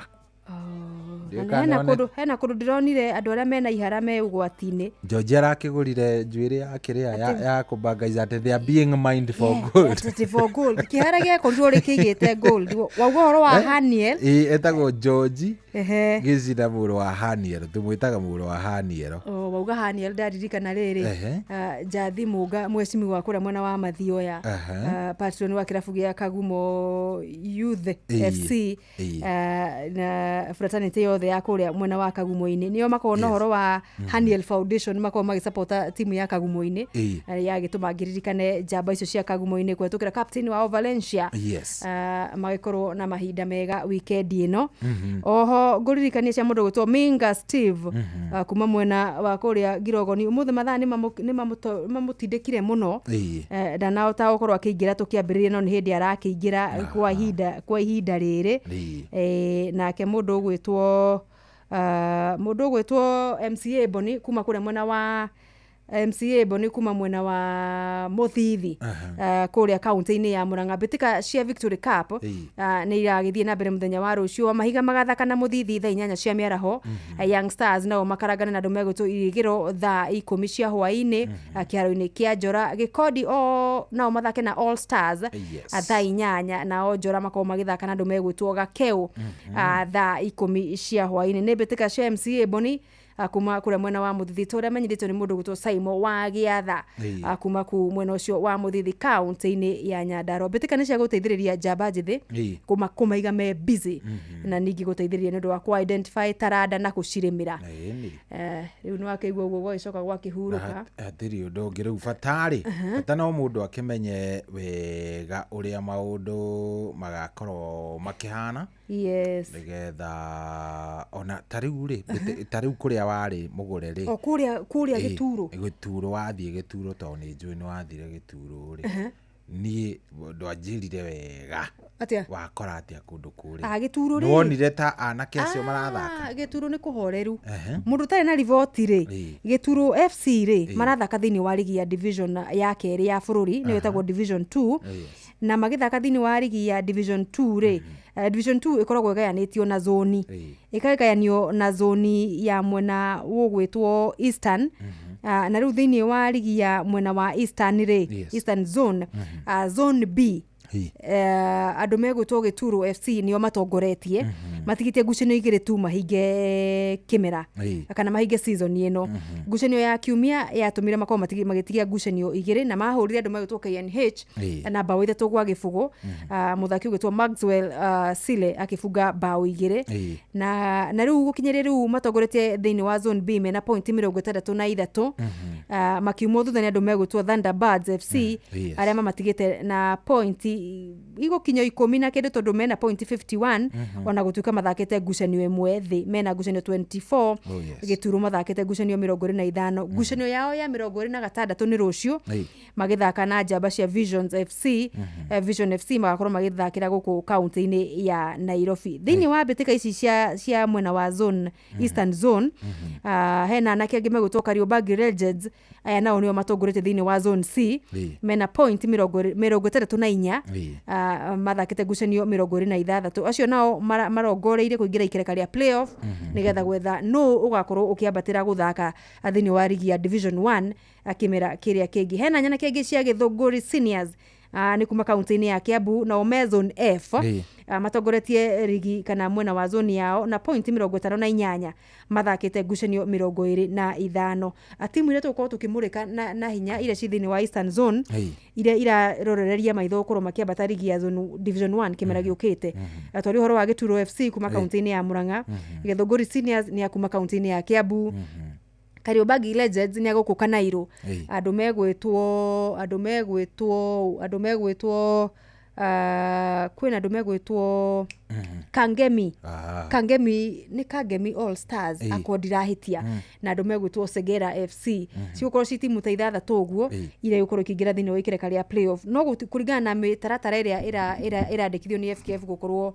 Hena kũndũ ndĩronire andũ arĩa mena ihara me ũgwati-inĩ. George arakĩgũrire njuĩrĩ ya kĩrĩa ya kũbangaiza atĩ they are being mined for gold. For gold. Kĩhara gĩakorirwo rĩkĩigĩte gold. Wauga ũhoro wa Haniel. Etagwo George Gĩcina mũrũ wa Haniel, tũmwĩtaga mũrũ wa Haniel. Wauga Haniel ndaririkana rĩrĩ, Njathi Mũnga mwecimi wa kũrĩa mwena wa Mathioya, patron wa kĩrabu gĩa Kagumo Youth FC na fraternity yothe ya kũrĩa mwena wa Kagumo-inĩ, nĩo makoragwo na ũhoro wa Haniel Foundation, makoragwo magĩsapota timu ya Kagumo-inĩ, ya gĩtũma ngĩririkane njamba icio cia Kagumo-inĩ kũhetũkĩra captain wao Valencia. Magĩkorwo na mahinda mega weekend ĩno. Oho ngũririkania cia mũndũ gwĩtwo Minga Steve kuma mwena wa kũrĩa Ngirogoni, ũmũthĩ mathaa nĩ mamũtindĩkire mũno, ndanahota gũkorwo akĩingĩra tũkĩambĩrĩria, no nĩ hĩndĩ arakĩingĩra kwa ihinda rĩrĩ. Nake mũndũ ũgwĩtwo MCA Boni kuma kũrĩa mwena wa MCA Boni kuma mwena wa Mũthithi kũrĩa kaunti-inĩ ya Murang'a. Mbĩtĩka cia Victory Cup nĩ iragĩthiĩ na mbere mũthenya wa rũciũ. Wa Mahiga magathaka na Mũthithi thaa 8 cia mĩaraho. Young Stars nao makarangane na andũ megwĩtwo Irigĩro thaa 10 cia hwaĩ-inĩ kĩharo-inĩ kĩa Njora. Gĩkondi nao mathake na All Stars thaa 8, nao Njora makorwo magĩthaka na andũ megwĩtwo Gakeu thaa 10 cia hwaĩ-inĩ. Nĩ mbĩtĩka cia MCA Boni kuma kũrĩa mwena wa Mũthithi, tũrĩa menyithĩtio nĩ mũndũ gwĩtwo Saimo wa Gĩatha kuma ku mwena ũcio wa Mũthithi kaunti-inĩ ya Nyandarua. Mbĩtĩka nĩ cia gũteithĩrĩria njamba njĩthĩ kũmaiga me busy, na ningĩ gũteithĩrĩria nĩ ũndũ wa kũ identify taranda na gũcirĩmĩra. Rĩu nĩ wakĩigua ũguo gwagĩcoka gwakĩhurũka. Hatirĩ ũndũ ũngĩ rĩu batarĩ bata no mũndũ akĩmenye wega ũrĩa maũndũ magakorwo makĩhana. Yes. Nĩgetha ona ta rĩu rĩ, ta rĩu kũrĩa warĩ mũgũre rĩ, o kũrĩa Gĩturo, Gĩturo wathiĩ Gĩturo, tondũ nĩ njũĩ nĩ wathire Gĩturo rĩ, niĩ ndwanjĩrire wega. Atĩa? Wakora atĩa kũndũ kũrĩa? Gĩturo rĩ, nĩwonire ta anake acio marathaka? Gĩturo nĩ kũhoreru, mũndũ ũtarĩ na riboti rĩ, Gĩturo FC rĩ marathaka thĩinĩ wa ligi ya division ya kerĩ ya bũrũri, nĩyo ĩtagwo Division 2, na magĩthaka thĩinĩ wa ligi ya Division 2 rĩ, Division 2 ĩkoragwo ĩgayanĩtio na zoni, ĩkagayanio na zoni ya mwena ũgwĩtwo Eastern, na rĩu thĩinĩ wa ligi ya mwena wa Eastern rĩ, Eastern Zone, Zone B, andũ megwĩtwo Gĩturo FC nĩo matongoretie, matigĩtie ngucanio igĩrĩ tu mahinge kĩmera kana mahinge season ĩno. Ngucanio ya kiumia yatũmire makorwo magĩtigia ngucanio igĩrĩ, na mahũrire andũ megwĩtwo KNH na mbaũ 3-0. Mũthaki ũgwĩtwo Maxwell Sile akĩbunga mbaũ 2, na rĩu gũkinyĩria rĩu matongoretie thĩinĩ wa Zone B mena pointi 63, Makiumwo thutha nĩ andũ megwĩtwo Thunderbirds FC, arĩa mamatigĩte na point igũkinya 10 na kĩndũ, tondũ mena point 51, ona gũtuĩka mathakĩte ngucanio ĩmwe thĩ, mena ngucanio 24. Oh, yes. Gĩturu mathakĩte ngucanio 25. Ngucanio yao ya 26 nĩ rũciũ, magĩthaka na njamba cia Visions FC. Vision FC magakorwo magĩthakĩra gũkũ kaunti-inĩ ya Nairobi. Thĩinĩ wa mbĩtĩka ici cia mwena wa zone, Eastern Zone, hena anake angĩ megwĩtwo Kariobangi Legends. Aya nao nĩo matongoretie thĩinĩ wa Zone C, mena point 64, mathakĩte ngucanio 26. Acio nao marongoreirie kũingĩra ikereka rĩa playoff, nĩgetha gwetha nũ ũgakorwo ũkĩambatĩra gũthaka thĩinĩ wa rigi ya Division 1 kĩmera kĩrĩa kĩngĩ. Hena nyanake angĩ cia Gĩthũngũri Seniors, nĩ kuma kaunti-inĩ ya Kiambu, nao me Zone F. Matongoretie rigi kana mwena wa zone yao na point 58, mathakĩte ngucanio 25. Timu iria tũgũkorwo tũkĩmũrĩka na hinya iria ci thĩinĩ wa Eastern Zone, iria irarorereria maitho gũkorwo makĩambata rigi ya Zone Division 1 kĩmera gĩũkĩte, twari ũhoro wa Gĩturo FC kuma kaunti-inĩ ya Murang'a, Gĩthũngũri Seniors nĩ ya kuma kaunti-inĩ ya Kiambu, Kariobangi Legends nĩ agũkũ Kanairo, andũ megwĩtwo kwĩna andũ megwĩtwo Kangemi, Kangemi nĩ Kangemi All Stars, akorwo ndirahĩtia, na andũ megwĩtwo Segera FC. Cigũkorwo ci timu ta ithathatũ ũguo iria igũkorwo ikĩingĩra thĩinĩ wa ikereka rĩa playoff. No kũringana na mĩtaratara ĩrĩa ĩrandĩkithio nĩ FKF, gũkorwo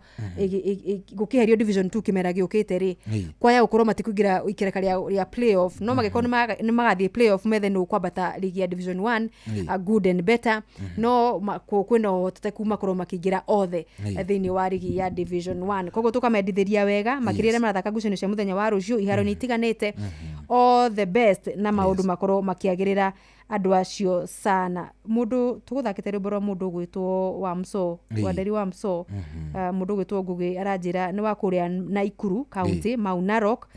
gũkĩherio Division 2 kĩmera gĩũkĩte rĩ, kwaya gũkorwo matikũingĩra ikereka rĩa playoff, no magĩkorwo nĩ magathiĩ playoff methe nũ kwambata rigi ya Division 1, good and better. No kwĩna ũhotekeku makorwo makĩingĩra othe thĩinĩ wa rigi ya Division 1. Koguo tũkamendithĩria wega makĩria arĩa marathaka ngucanio cia mũthenya wa rũciũ iharo-inĩ itiganĩte. All the best, na maũndũ makorwo makĩagĩrĩra andũ acio sana. Mũndũ tũgũthakĩte rwĩmbo rwa mũndũ ũgwĩtwo wa Mso, Wanderi wa Mso. Mũndũ ũgwĩtwo Ngũgĩ aranjĩra nĩ wa kũrĩa Naikuru County, Mau Narok,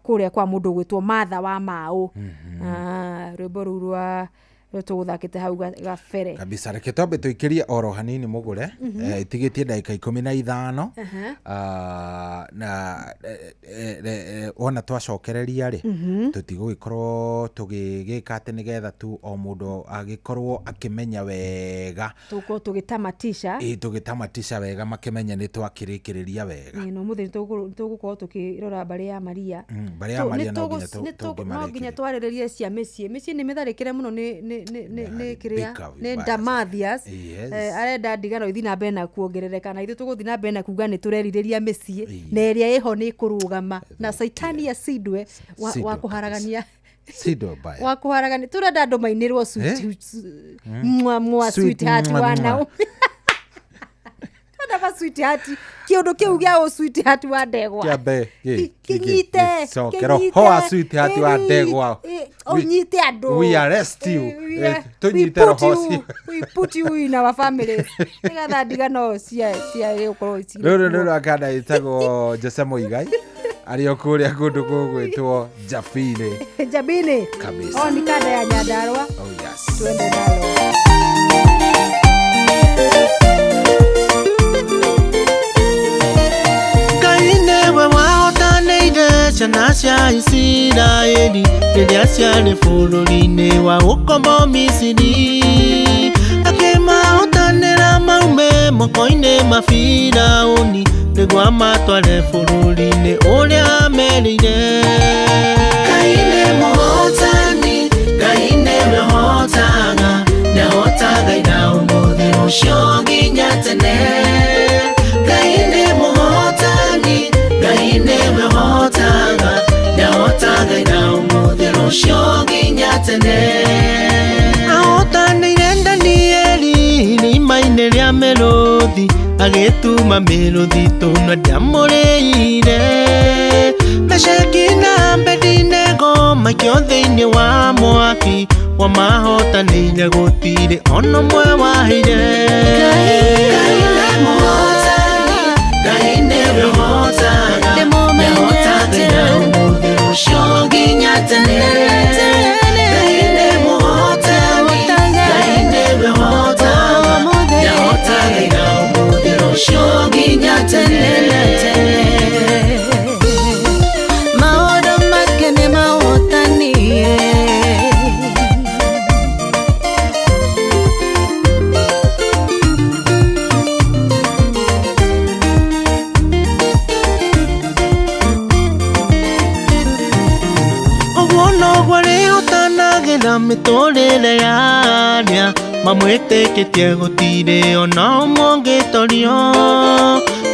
kũrĩa kwa mũndũ ũgwĩtwo Martha wa Mau. Rwĩmbo rũu rwa tũgũthakĩte hau gabere. Kabisa, reke twambe tũikĩrie oro hanini mũgũre. Ĩtigĩtie ndagĩka 15. Na wona twacokereria rĩ, tũtigũgĩkorwo tũgĩgĩka atĩ nĩgetha tu o mũndũ agĩkorwo akĩmenya wega. Tũgũkorwo tũgĩtamatisha. Ĩ, tũgĩtamatisha wega, makĩmenya nĩ twakĩrĩkĩrĩria wega. Ĩ, no mũthĩ nĩ tũgũkorwo tũkĩrora mbarĩ ya Maria. Mbarĩ ya Maria no nginya No nginya twarĩrĩrie cia mĩciĩ. Mĩciĩ nĩ mĩtharĩkĩre mũno nĩ kĩrĩa Bika nĩ vibaya. Ndamathias. Arenda ndigano ithi na mbere na kuongerereka, na ithuĩ tũgũthiĩ na mbere na kuga nĩ tũrerirĩria mĩciĩ na ĩrĩa ĩho nĩ ĩkũrũgama na caitani acindwe wa Sindwe. kũharagania. Sindwe mbaya. Wa kũharagania. Tũrenda andũ mainĩrwo sweet mwa mwa Sweet sweetheart mwa wa mwa. Naomi. Tũrenda ma sweetheart, kĩũndũ kĩu gĩa ũ sweetheart wa ndegwa. Kĩambe Kĩnyite. Cokero hoa sweetheart wa ndegwa. Ũnyite andũ. We arrest you. Tũnyite We roho put you- cio. We put you in our families nĩgetha ndigano cia gũkorwo Rũrũ nĩ rwa kanda ĩtagwo Jose Mũigai, arĩ o kũrĩa kũndũ gũgwĩtwo Jabini. Jabini. Kabisa. O ni kanda ya Nyandarua. Oh yes. Tuende nalo. Ngai nĩwe wahotanĩire ciana cia Isiraeli rĩrĩa ciarĩ bũrũri-inĩ wa ũkombo Misiri, akĩmahotanĩra maume moko-inĩ ma Firaũni nĩguo amatware bũrũri-inĩ ũrĩa amerĩire. Ngai nĩ mũhotani, Ngai nĩwe ũhotaga, nĩahotaga ira, ũmũthĩ, rũciũ nginya tene. Ngai nĩ mũhotani, Ngai nĩwe ũhotaga, nĩahotaga ira, ũmũthĩ, rũciũ nginya tene. Ahotanĩire Danieli irima-inĩ rĩa mĩrũthi, agĩtuma mĩrũthi tũnua ndĩamũrĩire. Meshaki na Abedinego maikio thĩinĩ wa mwaki, wamahotanĩire gũtirĩ ona ũmwe wahĩire. Ngai nĩ mũhotani, Ngai nĩwe ũhotaga, nĩahotaga ira, ũmũthĩ, rũciũ nginya tene. Ngai nĩ mũhotani, Ngai nĩwe ũhotaga, nĩahotaga ira, ũmũthĩ, rũciũ nginya tene. Maũndũ make nĩ mahotanie. Kũgitĩra mĩtũrĩre ya arĩa mamwĩtĩkĩtie gũtirĩ ona ũmwe ũngĩtorio.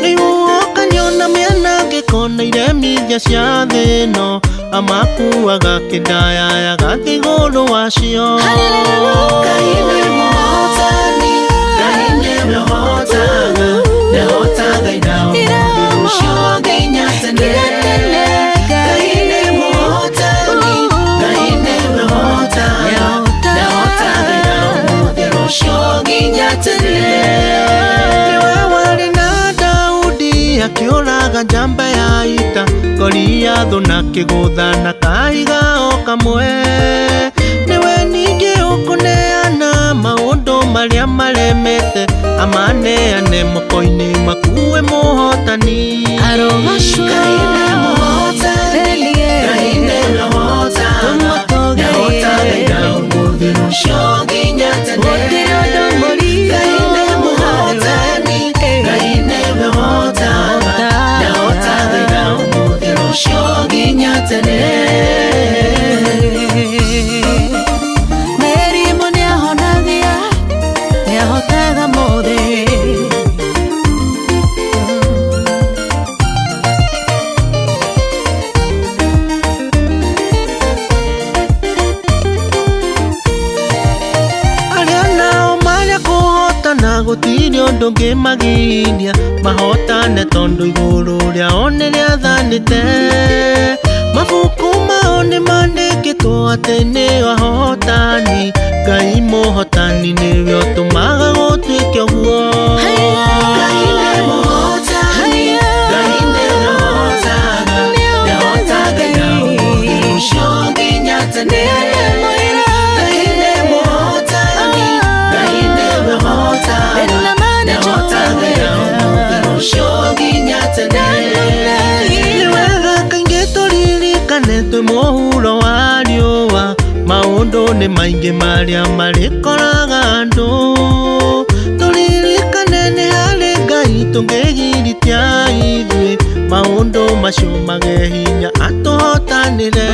Nĩ ihuhũkanio na mĩanangĩko na iremithia cia thĩ ĩno, amakuaga kĩndaya agathiĩ igũrũ wacio. Ngai nĩ mũhotani, Ngai nĩwe ũhotaga, nĩahotaga ira ũmũthĩ rũciũ nginya tene. Ngai nĩ mũhotani, Ngai nĩwe ũhotaga, nĩahotaga ira ũmũthĩ rũciũ nginya tene. Nĩwe warĩ na Daudi akĩũraga njamba ya ita, Goliathũ na kĩgũtha na kahiga o kamwe. Nĩwe ningĩ ũkũneana maũndũ marĩa maremete, amaneane moko-inĩ makuwe mũhotani. Arogocwo Ngai nĩ mũhotani, Ngai nĩwe ũhotaga, nĩahotaga ira ũmũthĩ rũciũ nginya tene. Ngai nĩ mũhotani, Ngai nĩwe ũhotaga, nĩahotaga ira ũmũthĩ rũciũ nginya tene. Mĩrimũ nĩahonagia, nĩahotaga mothe. Arĩa nao marĩa kũhotana gũtirĩ ũndũ ũngĩmagiria mahotane, tondũ igũrũ rĩao nĩrĩathanĩte. Mabuku mao nĩmandĩkĩtwo atĩ nĩo ahotani, Ngai mũhotani nĩwe ũtũmaga gũtuĩke ũguo. Ngai nĩ mũhotani, Ngai nĩwe ũhotaga, nĩahotaga ira ũmũthĩ rũciũ nginya tene. Ngai nĩ mũhotani, Ngai nĩwe ũhotaga, nĩahotaga ira ũmũthĩ rũciũ nginya tene. Nĩ wega kaingĩ tũririkane twĩ mũhuro wa riũa, maũndũ nĩ maingĩ marĩa marĩkoraga andũ. Tũririkane nĩ harĩ Ngai tũngĩgiritia ithuĩ, maũndũ macio mage hinya atũhotanĩre.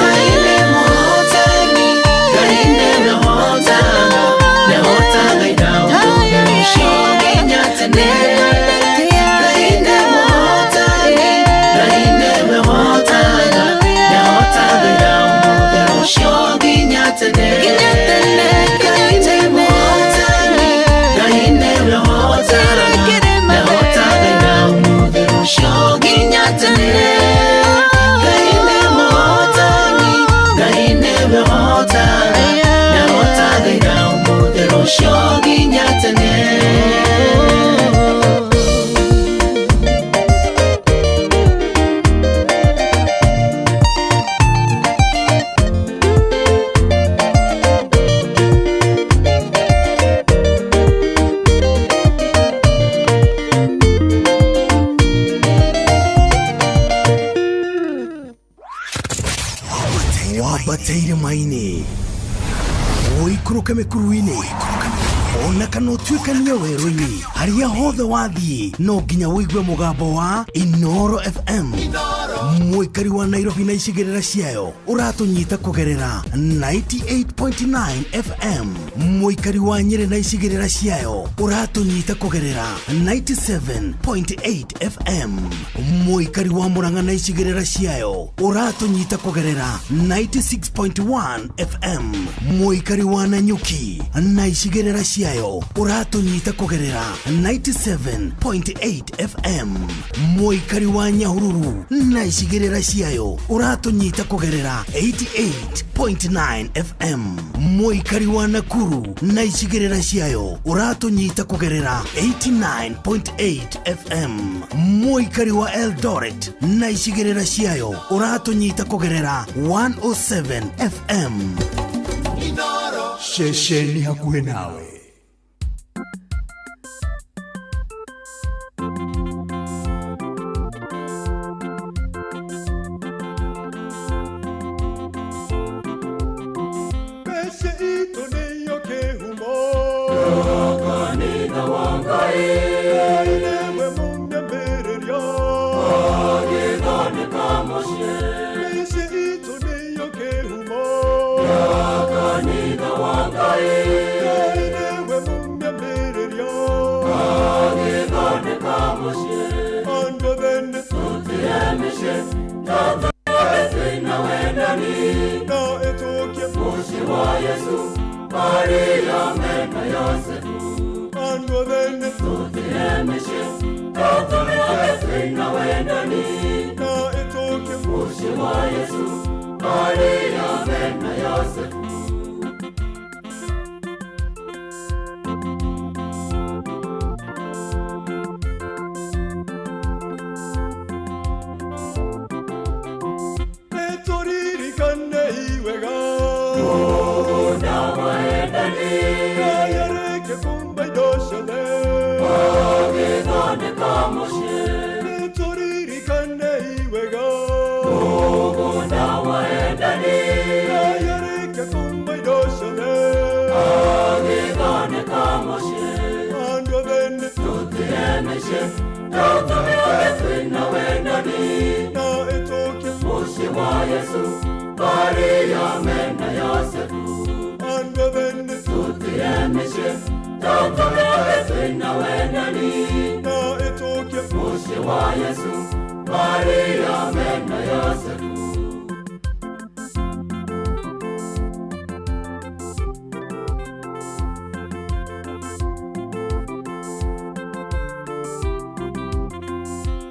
Ngai nĩ mũhotani, Ngai nĩwe ũhotaga, nĩahotaga ira ũmũthĩ rũciũ nginya tene. Ngai nĩ mũhotani, Ngai nĩwe ũhotaga, nĩahotaga ira ũmũthĩ rũciũ nginya tene. Ngai nĩ mũhotani, Ngai nĩwe ũhotaga, nĩahotaga ira ũmũthĩ rũciũ nginya tene. Ngai nĩ mũhotani, Ngai nĩwe ũhotaga, nĩahotaga ira ũmũthĩ rũciũ nginya tene. Wambate irĩma-inĩ, ũikũrũke mĩkuru-inĩ, ona kana ũtuĩkanie werũ-inĩ, harĩa hothe wathiĩ no nginya ũigue mũgambo wa Inooro FM. Mũikari wa Nairobi na icigĩrĩra ciayo ũratũnyita kũgerera 98.9 FM. Mũikari wa Nyĩrĩ na icigĩrĩra ciayo ũratũnyita kũgerera 97.8 FM. Mũikari wa Murang'a na icigĩrĩra ciayo ũratũnyita kũgerera 96.1 FM. Mũikari wa Nanyuki na icigĩrĩra ciayo ũratũnyita kũgerera 97.8 FM. Mũikari wa Nyahururu na icigĩrĩra ciayo ũratũnyita kũgerera 88.9 FM. Mũikari wa Nakuru na icigĩrĩra ciayo ũratũnyita kũgerera 89.8 FM. Mũikari wa Eldoret na icigĩrĩra ciayo ũratũnyita kũgerera 107 FM. Ceceni hakuhĩ nawe. Mĩciĩ itũ nĩyo kĩhumo. wa Ngai Ngai nĩwe mũmemereria agĩthondeka mũciĩ andũ othe tũtĩe mĩciĩ tũtũme twĩna wendani na ĩtũkie mũciĩ wa Yesu Maria mena Yosefu andũ othe tũtĩe mĩciĩ tũtũme twĩna wendani na ĩtũkie mũciĩ wa Yesu Maria mena Yosefu. Maria mena Yosefu andũ othe tũtĩe mĩciĩ tũtũme twĩna wendani na ĩtũkie mũciĩ wa Yesu Maria mena Yosefu.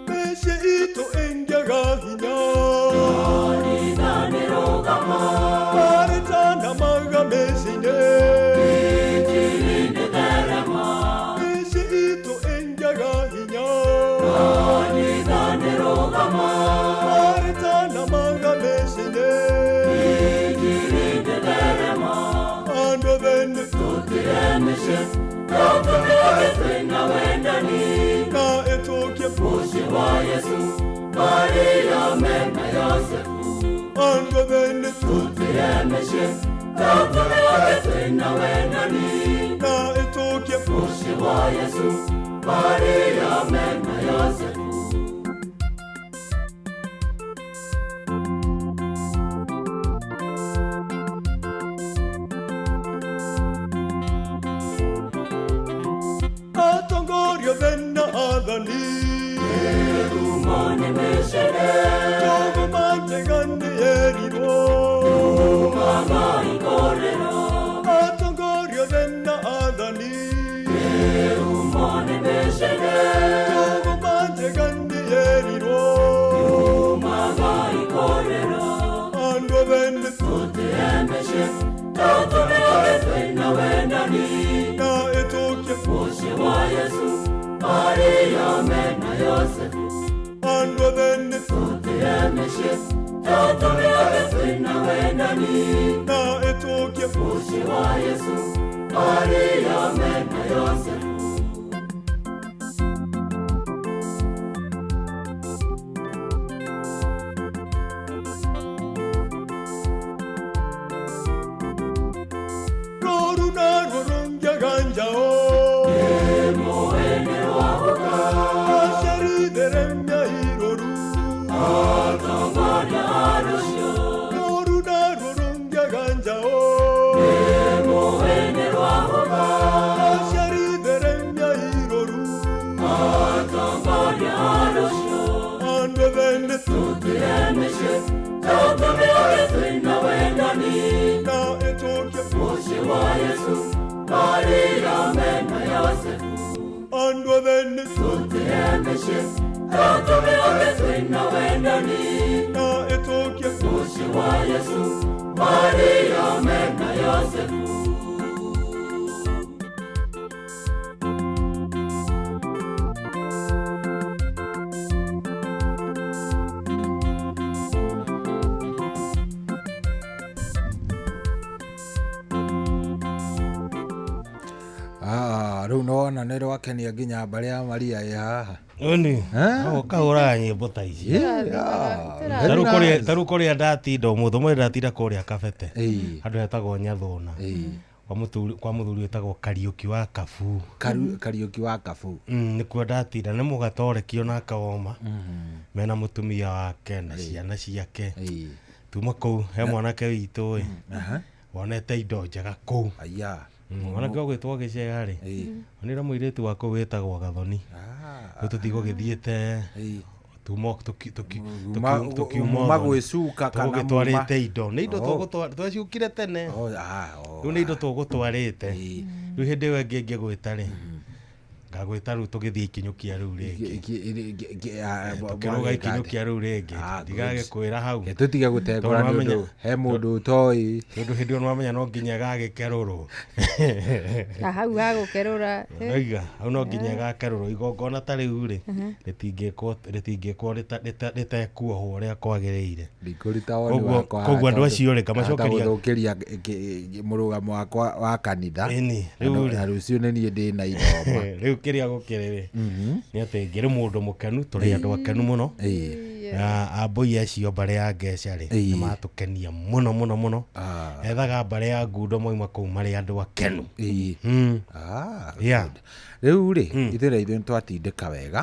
Mĩciĩ itũ ĩngĩaga hinya Maria mena Yosefu andũ othe tũtĩe mĩciĩ tũtũme twĩna wendani na ĩtũkie mũciĩ wa Yesu Maria mena Yosefu. Atongoria othe na athani Maria mena Yosefu andũ othe tũtĩe mĩciĩ tũtũme twĩna wendani na ĩtũkie mũciĩ wa Yesu Maria mena Yosefu. Rũru naruo rũngĩaga njaũ Maria mena Yosefu andũ othe tũtĩe mĩciĩ tũtũme twĩna wendani na ĩtũkie mũciĩ wa Yesu Maria mena Yosefu. Rĩu nĩwona nĩ rwakenia nginya mbarĩ ya Maria ĩ haha. Ĩni, ũkahũraga nyĩmbo ta ici. Ta rĩu kũrĩa ndatinda ũmũthĩ, ũmũthĩ ndatinda kũrĩa Kabete, handũ hetagwo Nyathũna, kwa mũthuri wĩtagwo Kariũki wa Kabu. Kariũki wa Kabu. Nĩkuo ndatinda, nĩ mũgatorekio na akawoma, mena mũtumia wake na ciana ciake. Tuma kũu he mwanake witũ ĩ, Wonete indo njega kũu. Aya. Ona kĩo gwĩtwo gĩcega rĩ. Onire mũirĩtu wa kũu wĩtagwo Gathoni. Rĩu tũtigũgĩthiĩte tukiuma gwĩcuka kana tũgũgĩtwarĩte indo. Nĩ indo twacukire tene. Rĩu nĩ indo tũgũtwarĩte. Rĩu hĩndĩ ĩyo ĩngĩ ngĩgwĩta rĩ. Ngagwĩta rĩu tũgĩthiĩ ikinyũkia rĩu rĩngĩ. Tũkĩrũga ikinyũkia rĩu rĩngĩ. Ndigagĩkwĩra hau. Tũtige gũtengũra nĩ ũndũ he mũndũ ũtoĩ. Tondũ hĩndĩ ĩyo nĩwamenya no nginya gagĩkerũrwo. Hau hagũkerũra. Noiga hau no nginya gakerũrwo igongona ta rĩu rĩ rĩtingĩkwo rĩtekuohwo ũrĩa kwagĩrĩire. Ndikũruta woni wakwa. Koguo andũ acio rĩ ngamacokeria gũthũkĩria mũrũgamo wakwa wa kanitha. Ĩni rĩu rĩ rũciũ nĩ niĩ ndĩna ithoma. Rĩu kĩrĩa gũkĩrĩ rĩ nĩ atĩ ngĩrĩ mũndũ mũkenu tũrĩ andũ akenu mũno. Na ambũi acio mbarĩ ya Ngeca rĩ nĩ matũkenia mũno mũno mũno. Ethaga mbarĩ ya Ngundo moima kũu marĩ andũ akenu. Rĩu rĩ ithuĩ na ithuĩ nĩtwatindĩka wega.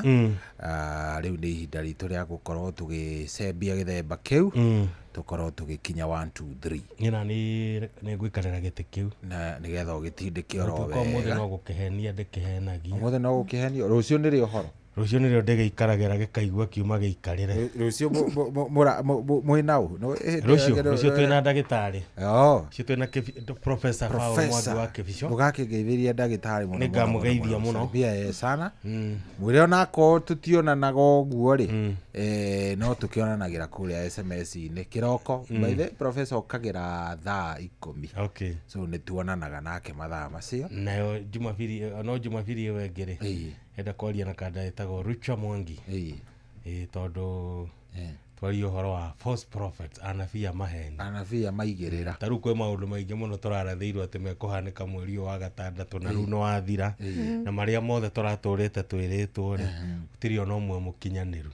Rĩu nĩ ihinda ritũ rĩa gũkorwo tũgĩcembia gĩthemba kĩu tũkorwo tũgĩkinya 1 2 3. Niĩ na nĩ ngũikarĩra gĩtĩ kĩu na nĩgetha ũgĩtindĩke oro wega. Ũmũthĩ no gũkĩhenia ndĩkĩhenagia. Ũmũthĩ no gũkĩhenio. Rũciũ nĩrĩo ũhoro. Rũciũ nĩrĩo ndĩgĩikaragĩra gĩkaigua kiuma gĩikarĩre. Rũciũ mwĩna ũ? Rũciũ twĩna ndagĩtarĩ. Rũciũ twĩna Professor Paul Mwangi wa Kĩbico. Ndũgakĩngeithĩria ndagĩtarĩ mũno. Nĩngamũgeithia mũno. Mbia sana. Mwĩre onakorwo tũtionanaga ũguo rĩ no tũkĩonanagĩra kũrĩa SMS-inĩ kĩroko. By the way, Professor okagĩra thaa 10. Okay. So nĩtuonanaga nake mathaa macio. Nayo Jumapili no Jumapili ĩyo ĩngĩ rĩ enda kwaria na kanda ĩtagwo Rucha Mwangi. Tondũ twaria ũhoro wa false prophets, anabii a maheni. Anabii a maigĩrĩra. Ta rĩu kwĩ maũndũ maingĩ mũno tũrarathĩirwo atĩ mekũhanĩka mweri ũyũ wa gatandatũ na rĩu nĩ wathira. Na marĩa mothe tũratũrĩte twĩrĩtwo rĩ gũtirĩ ona ũmwe mũkinyanĩru.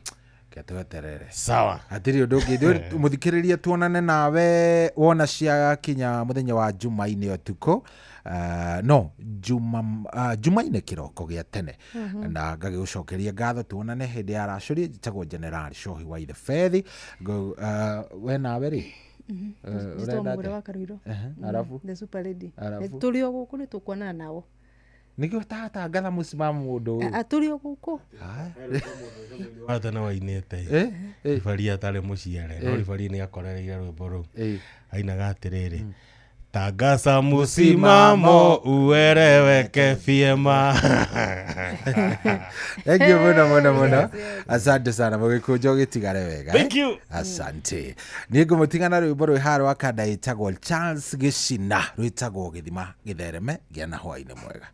Tweterere. Sawa. Hatirĩ ũndũ ũngĩ. Ithuĩ mũthikĩrĩria tuonane nawe wona ciakinya mũthenya wa Jumaine ũtukũ. No Jumaine kĩroko gĩa tene. Na ngagĩgũcokeria ngatho tuonane hĩndĩ ya racũri. Njĩtagwo General Shohi wa Ithe Fethi. We nawe rĩ Njĩtagwo Mũgũre wa Karuiro. Arabu The super lady. Tũrĩ o gũkũ nĩ tũkuonana nao. Nĩkĩo tatangatha mũsimamo mũndũ ũyũ. Tũrĩ o gũkũ. Ata na wainĩte ribari atarĩ mũciare no ribari nĩ akorereire rwĩmbo rũu ainaga atĩrĩrĩ tangaza msimamo ueleweke vyema. Thank you mũno mũno mũno. Asante sana mũgĩkũnjo gĩtigare wega. Thank you. Asante. Niĩ ngũmũtigana rwĩmbo rwĩ haha rwa kanda ĩtagwo Charles Gĩcina rwĩtagwo gĩthima gĩthereme gĩa na hwaĩ-inĩ mwega.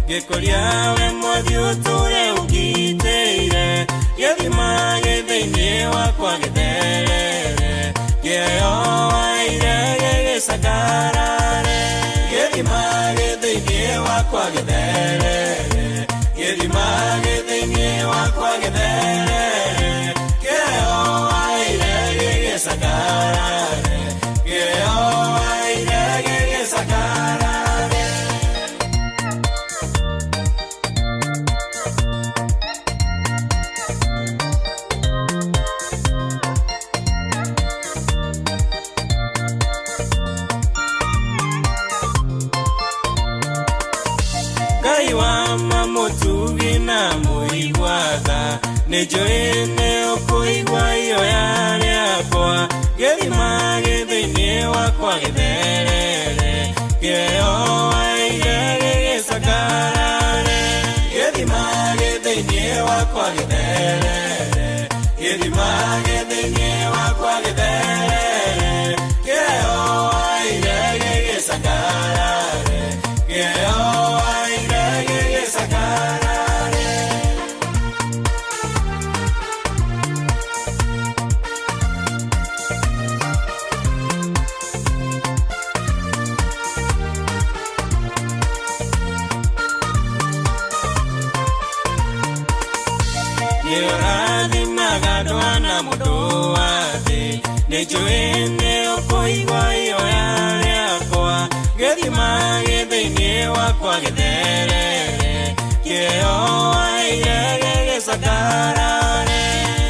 Ngĩkũria we mwathi ũtũre ũngitĩire gĩthima gĩ thĩinĩ wakwa gĩtherere kĩheo waire gĩgĩcakarare gĩthima gĩ thĩinĩ wakwa gĩtherere gĩthima gĩ thĩinĩ wakwa gĩtherere kĩheo waire gĩgĩcakarare kĩheo waire gĩgĩcakarare. Nĩnjũĩ nĩ ũkũigua ihoya rĩakwa gĩthima gĩ thĩinĩ wakwa gĩtherere kĩheo waire gĩgĩcakarare gĩthima gĩ thĩinĩ wakwa gĩtherere gĩthima gĩ thĩinĩ wakwa gĩtherere kĩheo waire gĩgĩcakarare kĩheo waire gĩgĩcakarare. Nyonaga ndũhana mũndũ wa thĩ Nĩnjũĩ nĩ ũkũigua ihoya rĩakwa Gĩthima gĩ thĩinĩ wakwa gĩtherere Kĩheo waheire gĩgĩcakarare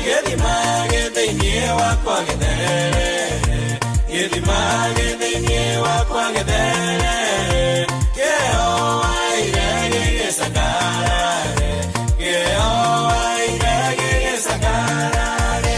Gĩthima gĩ thĩinĩ wakwa gĩtherere Gĩthima gĩ thĩinĩ wakwa gĩtherere Kĩheo waheire gĩgĩcakarare Kĩheo waheire gĩgĩcakarare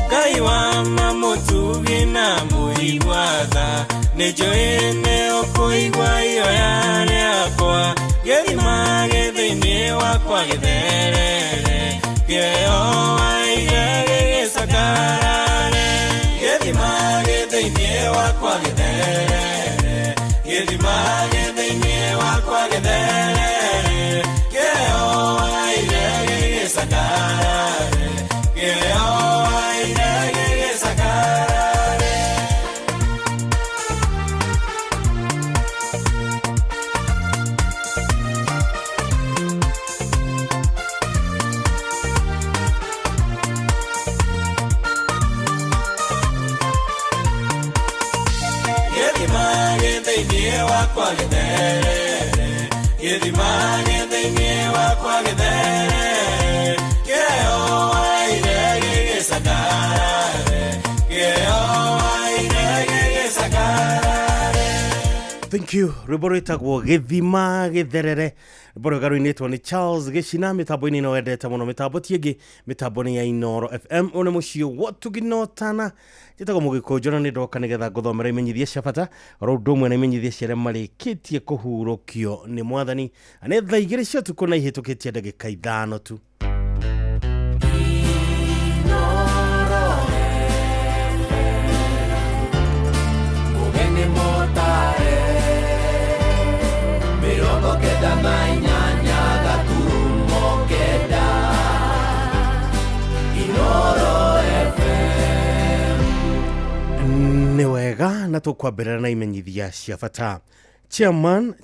Ngai wa mamutugi na mũigua tha Nĩnjũĩ nĩ ũkũigua ihoya rĩakwa Gĩthima gĩ thĩinĩ wakwa gĩtherere Kĩheo waheire gĩgĩcakarare Gĩthima gĩ thĩinĩ wakwa gĩtherere Gĩthima gĩ thĩinĩ wakwa gĩtherere Kĩheo waheire gĩgĩcakarare Kĩheo waheire gĩgĩcakarare Gĩthima gĩ thĩinĩ wakwa gĩtherere Gĩthima gĩ thĩinĩ wakwa gĩtherere Kĩheo waheire gĩgĩcakarare Kĩheo waheire gĩgĩcakarare Thank you. Rwĩmbo rwĩtagwo Gĩthima Gĩtherere. Rwĩmbo rwega rũinĩtwo nĩ Charles Gĩcina mĩtambo-inĩ ĩno wendete mũno mĩtambo ti ĩngĩ mĩtambo nĩ ya Inooro FM ũyũ nĩ mũciĩ wa Tũginotana njĩtagwo Mũgĩkũnjũ na nĩ ndoka nĩgetha ngũthomera imenyithia cia bata oro ũndũ ũmwe na imenyithia cia arĩa marĩkĩtie kũhurũkio nĩ mwathani na nĩ thaa 2 cia ũtukũ na ihĩtũkĩtie ndagĩka 5 tu. Mugeni motare 98.9 Inooro FM. Nĩ wega na tũkwambĩrĩra na imenyithia cia bata.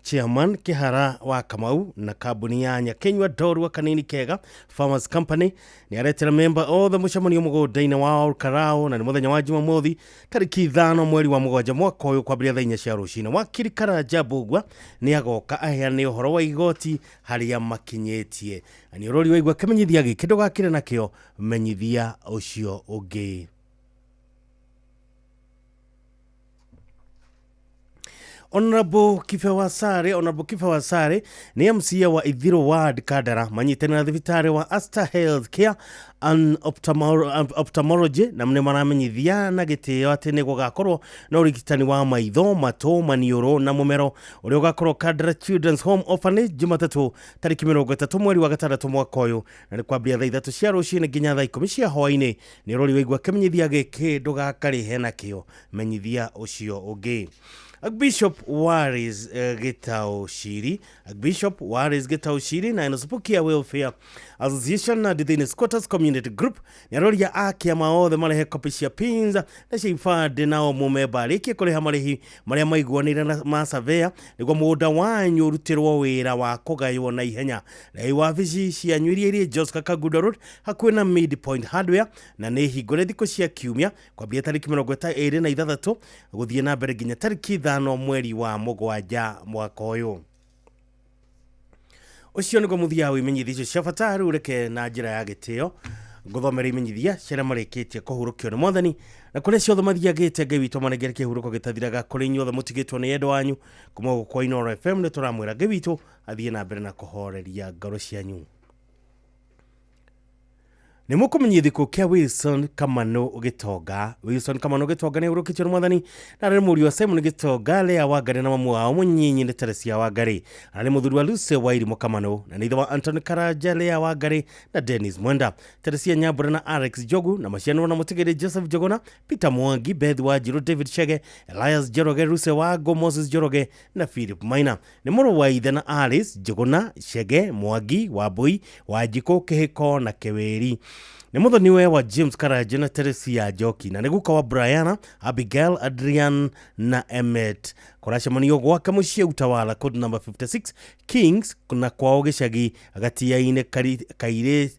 Chairman Kihara wa Kamau na kambuni ya Nyakenywa Ndorua Kanini Kega Farmers Company nĩ aretera memba othe mũcemanio mũgũnda-inĩ wa Olkarau na nĩ mũthenya wa Jumamothi tarĩki 5 mweri wa 7 mwaka ũyũ kwambĩrĩria thaa 4 cia rũcinĩ. Wakiri Karanja Mbũgua nĩ agoka aheane ũhoro wa igoti harĩa makinyĩtie. Na nĩ ũrori waigua kĩmenyithia gĩkĩ ndũgakĩre nakĩo menyithia ũcio ũngĩ. Honorable Kibe Wasare ni MCA wa Ithiro Ward Kandara manyitanĩra na thibitarĩ wa Aster Health Care and Ophthalmology na nĩ maramenyithia na gĩtĩo atĩ nĩ gũgakorwo na ũrigitani wa maitho, matũ, maniũrũ na mũmero ũrĩa ũgakorwo Kandara Children's Home Orphanage Jumatatũ tarĩki 30 mweri wa 6 mwaka ũyũ na nĩ kwambĩrĩria thaa 3 cia rũcinĩ nginya thaa 10 cia hwaĩ-inĩ. Nĩ ũrori waigua kĩmenyithia gĩkĩ ndũgakarĩhe nakĩo menyithia ũcio ũngĩ. Archbishop Waris Gitau Shiri na Enosupukia Welfare Association na Dithini Squatters Community Group nĩ aroria a kĩama othe marehe kopi cia pins na cia ibandĩ nao mũmemba arĩkie kũrĩha marĩhi marĩa maiguanĩire na ma surveyor nĩguo mũgũnda wanyu ũrutĩrwo wĩra wa kũgaywo na ihenya. Rĩu wabici cianyu iria irĩ Joska Kangundo Road hakuhĩ na Midpoint Hardware na nĩ hingũre thikũ cia kiumia kwambĩrĩria tarĩki 26 gũthiĩ na mbere nginya tarĩki 5 mweri wa 7 mwaka ũyũ. Ũcio nĩguo mũthia wa imenyithia icio cia bata. Rĩu reke na njĩra ya gĩtĩo ngũthomera imenyithia cia arĩa marĩkĩtie kũhurũkio nĩ mwathani na kũrĩa ciothe mathiagĩte Ngai witũ manengere kĩhurũko gĩtathiraga kũrĩ inyuothe mũtigĩtwo nĩ endwa anyu. Kuma gũkũ kwa Inooro FM nĩ tũramwĩra Ngai witũ athiĩ na mbere na kũhoreria ngoro cianyu. Nĩ mũkũmenyithia gĩkuũ kĩa Wilson Kamanu Gĩtonga. Wilson Kamanu Gĩtonga nĩ ahurũkĩtio nĩ mwathani na arĩ mũriũ wa Simon Gĩtonga, Lea Wangari na mamu wao mũnyinyi nĩ Teresia Wangari. Arĩ mũthuri wa Lucy Wairimu Kamanu na nĩ ithe wa Anton Karanja, Lea Wangari na Dennis Mwenda, Teresia Nyambura na Alex Njogu, na macianĩrwo na mũtigĩrĩ Joseph Njuguna, Peter Mwangi, Beth Wanjiru, David Chege, Elias Njoroge, Lucy Wango, Moses Njoroge na Philip Maina. Nĩ mũrũ wa ithe na Alice Njuguna, Chege, Mwangi, Wambui, Wanjikũ, Kĩhĩko na Kĩwĩri. Nĩ mũthoniwe wa James Karanja na Teresia Njoki na nĩ guka wa Briana, Abigail, Adrian na Emmet. Kũracemanio gwake mũciĩ Utawala, code number 56 Kings, na kwao gĩcagi Gatiainĩ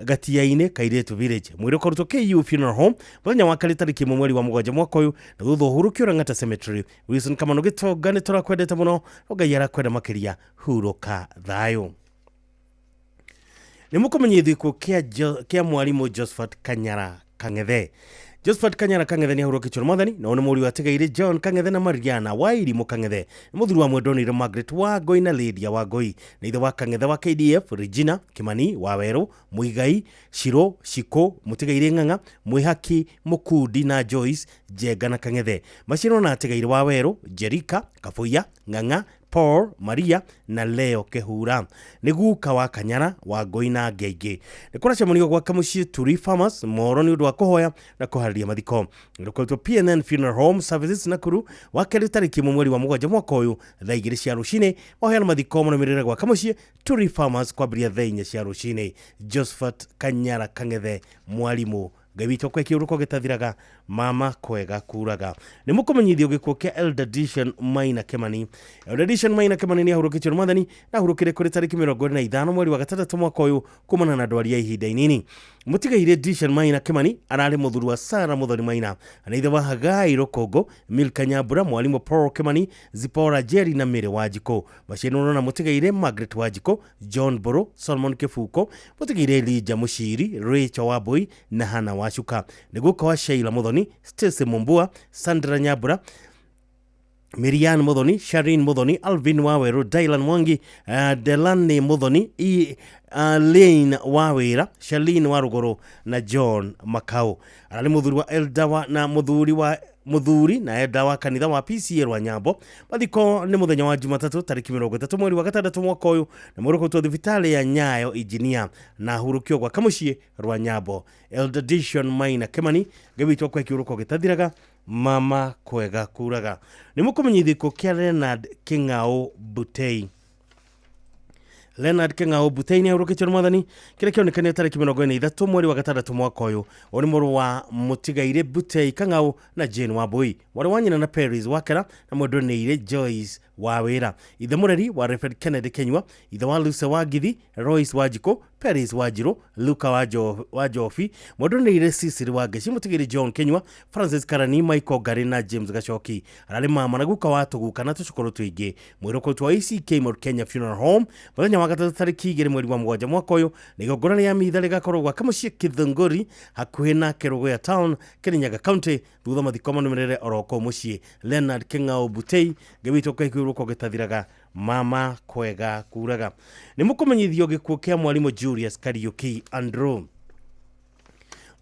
Gatiainĩ Kairetu Village. Mwĩrĩ ũkarutwo KU Funeral Home mũthenya wa kerĩ tarĩki 1 mweri wa 7 mwaka ũyũ, na thutha ũhurũkio Lang'ata Cemetery. Wilson Kamanu Gĩtonga, nĩ tũrakwendete mũno, no Ngai arakwenda makĩria. Hurũka thayũ. Nĩ mũkũmenyithio gĩkuũ kĩa mwarimũ Josephat Kanyara Kang'ethe. Josephat Kanyara Kang'ethe nĩ ahurũkĩtio nĩ mwathani na nĩ mũriũ atigaire John Kang'ethe na Mariana Wairimu Kang'ethe. Nĩ mũthuri wa mwendonire Margaret Wangoi na Lydia Wangoi. Nĩ ithe wa Kang'ethe wa KDF, Regina Kimani Wawerũ, Muigai, Shiro, Shiko, mũtigaire Ng'ang'a, Mwihaki, Mukundi na Joyce Njenga na Kang'ethe. Maciaro na atigaire Wawerũ, Jerika, Kabuya, Ng'ang'a, Paul, Maria na Leo Kehura. Nĩ guka wa Kanyara, Wangoi na angĩ aingĩ. Nĩ kũracemanio gwake mũciĩ Turi Farmers Moro nĩ ũndũ wa kũhoya na kũharĩria mathiko. Rũkoretwo PNN Funeral Home Services Nakuru wa kerĩ tarĩki 1 mweri wa 7 mwaka ũyũ thaa 2 cia rũcinĩ. Waheana mathiko marũmĩrĩre gwake mũciĩ Turi Farmers kwambĩrĩria thaa 4 cia rũcinĩ. Josephat Kanyara Kang'ethe, mwarimũ. Ngai witũ akwe kĩũrũko gĩtathiraga, mama kwega kuraga. Nĩ mũkũmenyithio gĩkuũ kĩa Elder Dishon Maina Kĩmani. Elder Dishon Maina Kĩmani nĩ ahurũkĩtio nĩ mwathani na ahurũkire kũrĩ tarĩki 25 mweri wa 6 mwaka ũyũ kumana na ndwari ya ihinda inini. Mũtigaire Dishon Maina Kĩmani ararĩ mũthuri wa Sarah Muthoni Maina na ithe wa Hagai Rũkũngũ, Milka Nyambura, mwarimũ Paul Kĩmani, Zipporah Njeri na Mary Wanjikũ. Macianĩrwo na mũtigaire Margaret Wanjikũ, John Mbũrũ, Solomon Kĩbuko, mũtigaire Elijah Mũciri, Rachel Wambui na Hannah Wacuka. Nĩ guka wa Sheila Muthoni, Stacy Mumbua, Sandra Nyambura, Miriam Muthoni, Sharin Muthoni, Alvin Waweru, Dylan Mwangi, Delani Muthoni, Lane Wawira, Shalin Waruguru na John Makau. Ararĩ mũthuri wa Elda na mũthuri wa mũthuri na elda wa kanitha wa PCA Rwanyambo. Mathiko nĩ mũthenya wa Jumatatũ tarĩki 30 mweri wa 6 mwaka ũyũ na mũrũkũtwo thibitarĩ ya Nyayo Engineer na ahurũkio gwake mũciĩ Rwanyambo. Elder Dishon Maina Kĩmani, Ngai witũ akwe kĩũrũko gĩtathiraga, mama kwega kuraga. Nĩ mũkũmenyithio gĩkuũ kĩa Leonard Kĩng'aũ Butei. Leonard Kĩng'aũ Butei nĩ ahurũkĩtio nĩ mwathani kĩrĩa kĩonekanire tarĩki 43 mweri wa 6 mwaka ũyũ. Ũyũ nĩ mũrũ wa mũtigaire Butei Kang'aũ na Jane Wambui, mwarĩ wa nyina na Paris Wakera na mwendonĩire Joyce Wawĩra. Ithe mũreri wa Reverend Kennedy Kenyua, ithe wa Lucy Wangithi, Royce Wanjikũ, Paris Wanjirũ, Luka wa Njobi, mwendonĩire Cecily Wangeci, mũtigaire John Kenyua, Francis Karani, Michael Ngari na James Gacoki. Ararĩ mama na guka wa tũguka na tũcũkũrũ tũingĩ. Mwĩrĩ ũkoretwo wa ACK Mount Kenya Funeral Home mũthenya wa gatatũ tarĩki 2 mweri wa 7 mwaka ũyũ, na igongona rĩa mitha rĩgakorwo gwake mũciĩ Kithunguri hakuhĩ na Kerugoya Town, Kirinyaga County, thutha mathiko manũmĩrĩre oro kũu mũciĩ. Leonard Kĩng'aũ Butei, Ngai witũ akwe kĩũrũko gĩtathiraga, mama kwega kuraga. Nĩ mũkũmenyithio gĩkuũ kĩa mwarimũ Julius Kariuki Andrew.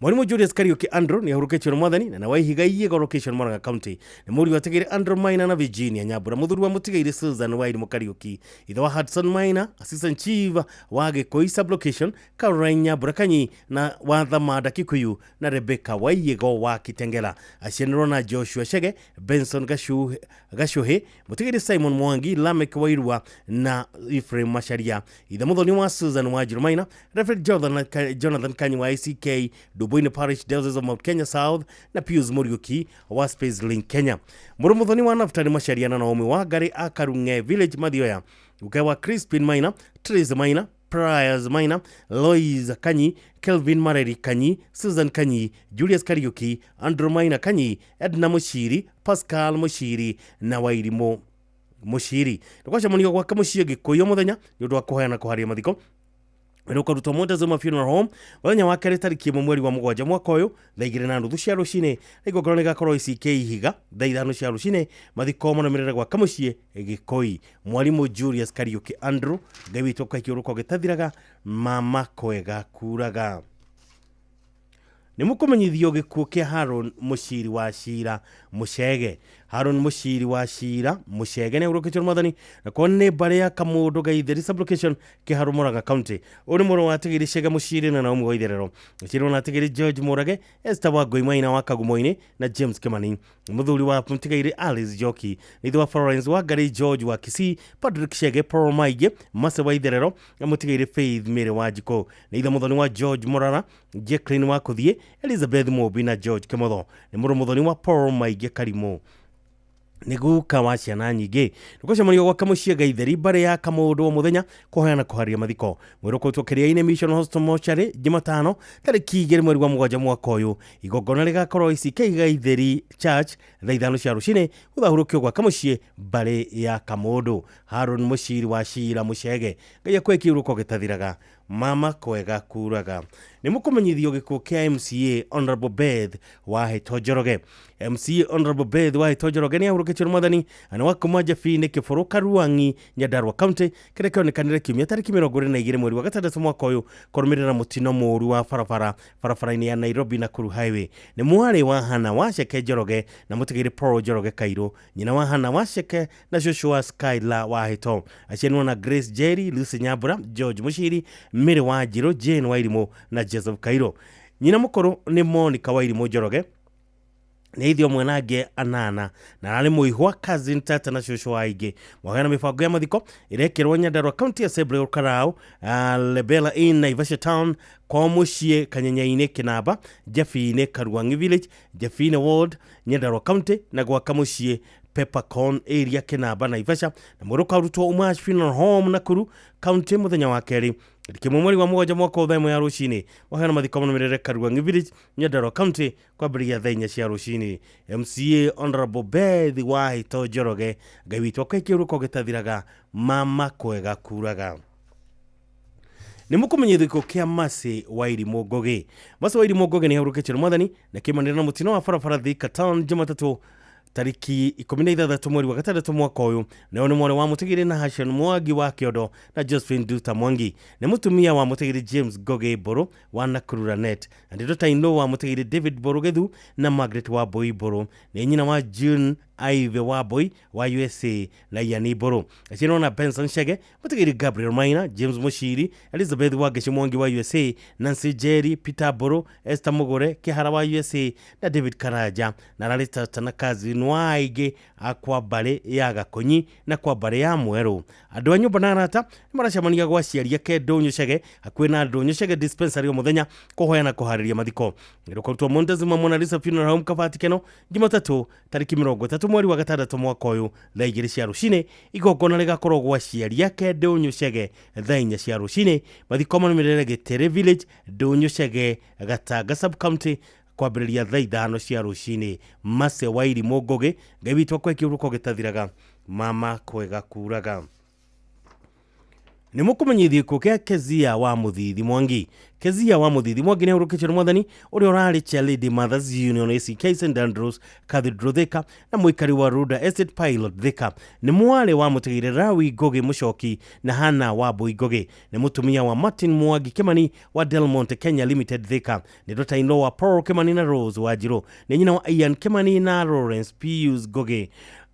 Mwarimu Julius Kariuki Andrew nĩ ahurũkĩtio nĩ mwathani na wa Ihiga Iyigo location Murang'a County. Nĩ mũriũ atigĩire Andrew Maina na Virginia Nyambura, mũthuri wa mũtigaire Susan Wairimu Kariuki, ithe wa Hudson Maina, assistant chief wa Gĩkũi sublocation Caroline Nyambura Kanyi na wa Thamanda Kikuyu na Rebecca Waiyigo wa Kitengela. Acianĩrwo na Joshua Chege, Benson Gacuhi, mũtigaire Simon Mwangi, Lamek Wairua na Ephraim Macharia. Ithe mũthoni wa Susan Wanjiru Maina, Reverend Jonathan Kanyi wa ACK Duboine Parish Diocese of Mount Kenya South na Pius Muriuki wa Space Link Kenya. Mũrũ mũthoni wa Naftali Macharia na Naomi Wangari a Karung'e Village Mathioya, uke wa Crispin Maina, Trace Maina, Priors Maina, Lois Kanyi, Kelvin Mareri Kanyi, Susan Kanyi, Julius Kariuki, Andrew Maina Kanyi, Edna Mushiri, Pascal Mushiri na Wairimu Mushiri. Nĩgwacemanio gwake mũciĩ Gĩkũyũ mũthenya nĩ ũndũ wa kũheana kũharia mathiko. Rũkarutwo Montezuma Funeral Home mũthenya wa kerĩ tarĩki 1 mweri wa 7 mwaka ũyũ thaa 2:30 cia rũcinĩ. Igongona rĩgakorwo ICK Ihiga thaa 5 cia rũcinĩ. Mathiko marũmĩrĩre gwake mũciĩ Gĩkũi. Mwarimũ Julius Kariuki Andrew, Ngai witũ akwe kĩũrũko gĩtathiraga, mama kwega kuraga. Nĩ mũkũmenyithio gĩkuũ kĩa Haron Mũciri wa Cira Mũcege. Haron Mũciri wa Cira Mũcege nĩ ahurũkĩtio nĩ Mwathani, na kwa nĩ mbarĩ ya Kamũndũ Gaitheri sublocation Kĩharũ Murang'a County. Ũyũ nĩ mũrũ wa Tigiri Cege Mũciri na Naomi Waitherero. Mũciri na Tigiri George Mũrage, Esther wa Ngoimaina wa Kagumoinĩ na James Kimani. Mũthuri wa Mũtigairĩ Alice Njoki, nĩ ithe wa Florence wa Ngari George wa Kisii, Patrick Chege, Paul Maige, Mase wa Itherero na Mũtigairĩ Faith Mary wa Njikũ. Nĩ ithe mũthoni wa George Morara, Jacqueline wa Kũthiĩ, Elizabeth Mũmbi na George Kĩmotho. Nĩ mũrũ mũthoni wa Paul Maige Karimũ. Nĩ guka wa ciana nyingĩ. Nĩgũcemanio gwake mũciĩ Gaitheri mbarĩ ya Kamũndũ o mũthenya kũheana kũharia mathiko. Mwĩrĩ ũkũrutwo Kĩrĩa-inĩ Mission Hospital Mortuary Jumatano tarĩki 2 mweri wa 7 mwaka ũyũ. Igongona rĩgakorwo ICK Gaitheri Church thaa 5 cia rũcinĩ gũthahũrũkio gwake mũciĩ mbarĩ ya Kamũndũ. Haron Mũciri wa Cira Mũcege, Ngai akũhe kĩhurũko gĩtathiraga. Mama kwega kuraga. Nĩ mũkũmenyithio gĩkuũ kĩa MCA Honorable Beth wa Hĩto Njoroge. MCA Honorable Beth wa Hĩto Njoroge nĩ ahurũkĩtio nĩ Mwathani na wa kuma Jabini Kĩbũrũ Karuang'i Nyandarua County kĩrĩa kĩonekanire kiumia tarĩki 22 mweri wa 6 mwaka ũyũ kũrũmĩrĩra mũtino mũũru wa barabara barabara-inĩ ya Nairobi Nakuru Highway. Nĩ mwarĩ wa Hana wa Ceke Njoroge na mũtigĩrĩ Paul Njoroge Kairũ, nyina wa Hana wa Ceke na cũcũ wa Skylar wa Hĩto. Aciarirwo na Grace Jerry, Lucy Nyambura, George Mũciri, Mary wa Njirũ, Jane Wairimũ na Joseph Kairũ. Nyina mũkũrũ nĩ Monica Wairimũ Njoroge, nĩ ithe ũmwe na angĩ anana na arĩ mũihwa, cousin, tata na cũcũ wa aingĩ. Mwagana mĩbango ya mathiko ĩrekĩrwo Nyandarua County Assembly Karau, Lebela Inn Naivasha Town, kwa mũciĩ Kanyenyainĩ Kĩnamba, Jabini Karuang'i Village, Jabini Ward, Nyandarua County na gwaka mũciĩ Peppercorn area Kĩnamba Naivasha, na mwĩrĩ ũkarutwo Umash Funeral Home Nakuru County mũthenya wa kerĩ tarĩki 1 mweri wa 7 mwaka ũyũ thaa 1 ya rũcinĩ. Waheana mathiko manũmĩrĩre Karuang'i Village, Nyandarua County kwambĩrĩria thaa 4 cia rũcinĩ. MCA Honorable Beth wa Hĩto Njoroge, Ngai witũ akũhe kĩhurũko gĩtathiraga. Mama kwega kuraga. Nĩ mũkũmenyithio gĩkuũ kĩa Mercy Wairimũ Ngũgĩ. Mercy Wairimũ Ngũgĩ nĩ ahurũkĩtio nĩ Mwathani na kĩmanĩra na mũtino wa barabara Thika Town Jumatatũ tarĩki 16 mweri wa 6 mwaka ũyũ. Nayo nĩ mwarĩ wa Mũtigĩrĩ na Hassan Mwangi wa Kĩondo na Josephine Duta Mwangi. Nĩ mũtumia wa Mũtigĩrĩ James Ngũgĩ Mbũrũ wa Nakuru Lanet na nĩ daughter-in-law wa Mũtigĩrĩ David Mbũrũ Gĩthu na Margaret wa Mbũi Mbũrũ. Nĩ nyina wa June Aive wa Mbũi wa USA na Ian Mbũrũ. Aciarirwo na Benson Chege, Mũtigĩrĩ Gabriel Maina, James Mũciri, Elizabeth Wangeci Mwangi wa USA, Nancy Jerry, Peter Mbũrũ, Esther Mũgũre Kĩhara wa USA na David Karanja, na ararĩ tata na cousin wa aingĩ a kwa mbarĩ ya Gakonyi na kwa mbarĩ ya Mwerũ. Andũ a nyũmba na arata nĩ maracemania gwa aciari ake Ndũnyũ Chege hakuhĩ na Ndũnyũ Chege Dispensary o mũthenya kũhoya na kũharĩria mathiko. Rũkarutwo Montezuma Mona Lisa Funeral Home Kabati Keno Jumatatũ tarĩki 30 mweri wa 6 mwaka ũyũ thaa 2 cia rũcinĩ. Igongona rĩgakorwo gwa aciari ake Ndũnyũ Chege thaa 4 cia rũcinĩ. Mathiko manũmĩrĩre Gĩtĩrĩ Village, Ndũnyũ Chege, Gatanga Sub-County kwambĩrĩria thaa 5 cia rũcinĩ. Mercy Wairimũ Ngũgĩ, Ngai witũ akũhe kĩhurũko gĩtathiraga. Mama kwega kuraga. Nĩ mũkũmenyithio gĩkuũ kĩa Kezia wa Mũthithi Mwangi. Kezia wa Mũthithi Mwangi nĩ ahurũkĩtio nĩ Mwathani ũrĩa ũrarĩ Chair Lady Mothers Union ACK St Andrews Cathedral Thika na mũikari wa Ruda Estate Pilot Thika. Nĩ mwarĩ wa Mũtigĩrĩ Rawi Ngũgĩ Mũcoki na Hana wa Mbũi Ngũgĩ. Nĩ mũtumia wa Martin Mwangi Kimani wa Delmonte Kenya Limited Thika. Nĩ daughter-in-law wa Paul Kimani na Rose Wanjirũ. Nĩ nyina wa Ian Kimani na Lawrence Pius Ngũgĩ.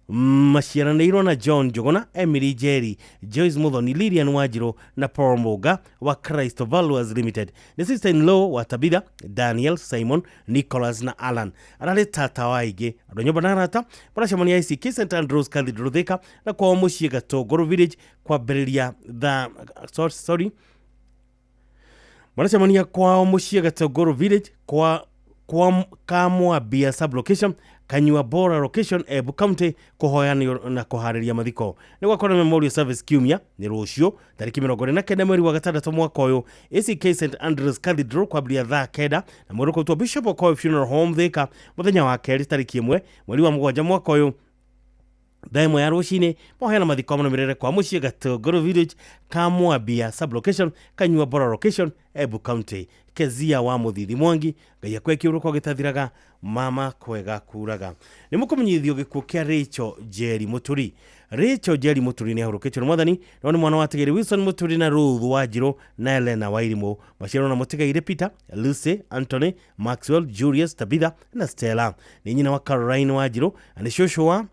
Maciaranĩirwo na John Njuguna, Emily Jerry, Joyce Muthoni, Lilian Wanjirũ na Paul Muga wa Christ Valuers Limited. Nĩ sister-in-law wa Tabitha, Daniel, Simon, Nicholas na Alan. Ararĩ tata wa aingĩ. Andũ a nyũmba na arata maracemania ICK St Andrews Cathedral Thika na kwao mũciĩ Gatũngũrũ Village kwambĩrĩria thaa sorry maracemania kwao mũciĩ Gatũngũrũ Village kwa Kamwambia sublocation Kanyua Bora location Embu County kũhoya na kũharĩria mathiko. Nĩ gwakorwo na memorial service kiumia nĩ rũciũ tarĩki 29 mweri wa 6 mwaka ũyũ ACK St Andrews Cathedral kwambĩrĩria thaa 9 na mwĩrĩ ũkũrutwo Bishop Okoye Funeral Home Thika mũthenya wa kerĩ tarĩki 1 mweri wa 7 mwaka ũyũ Thaa ĩmwe ya rũcinĩ moheana mathiko marũmĩrĩre kwa mũciĩ Gatũngũrũ village, Kamwambia sublocation, Kanyua Bora location, Embu County. Kezia wa Mũthithi Mwangi, Ngai akwe kĩũrũko gĩtathiraga, mama kwega kuraga. Nĩ mũkũmenyithio gĩkuũ kĩa Rachel Njeri Mũturi. Rachel Njeri Mũturi nĩ ahurũkĩtio nĩ Mwathani, no nĩ mwana wa Tigiri Wilson Mũturi na Ruth Wanjirũ na Elena Wairimũ. Maciarwo na mũtigairĩ Peter, Lucy, Anthony, Maxwell, Julius, Tabitha na Stella. Nĩ nyina wa Caroline Wanjirũ na nĩ cũcũ wa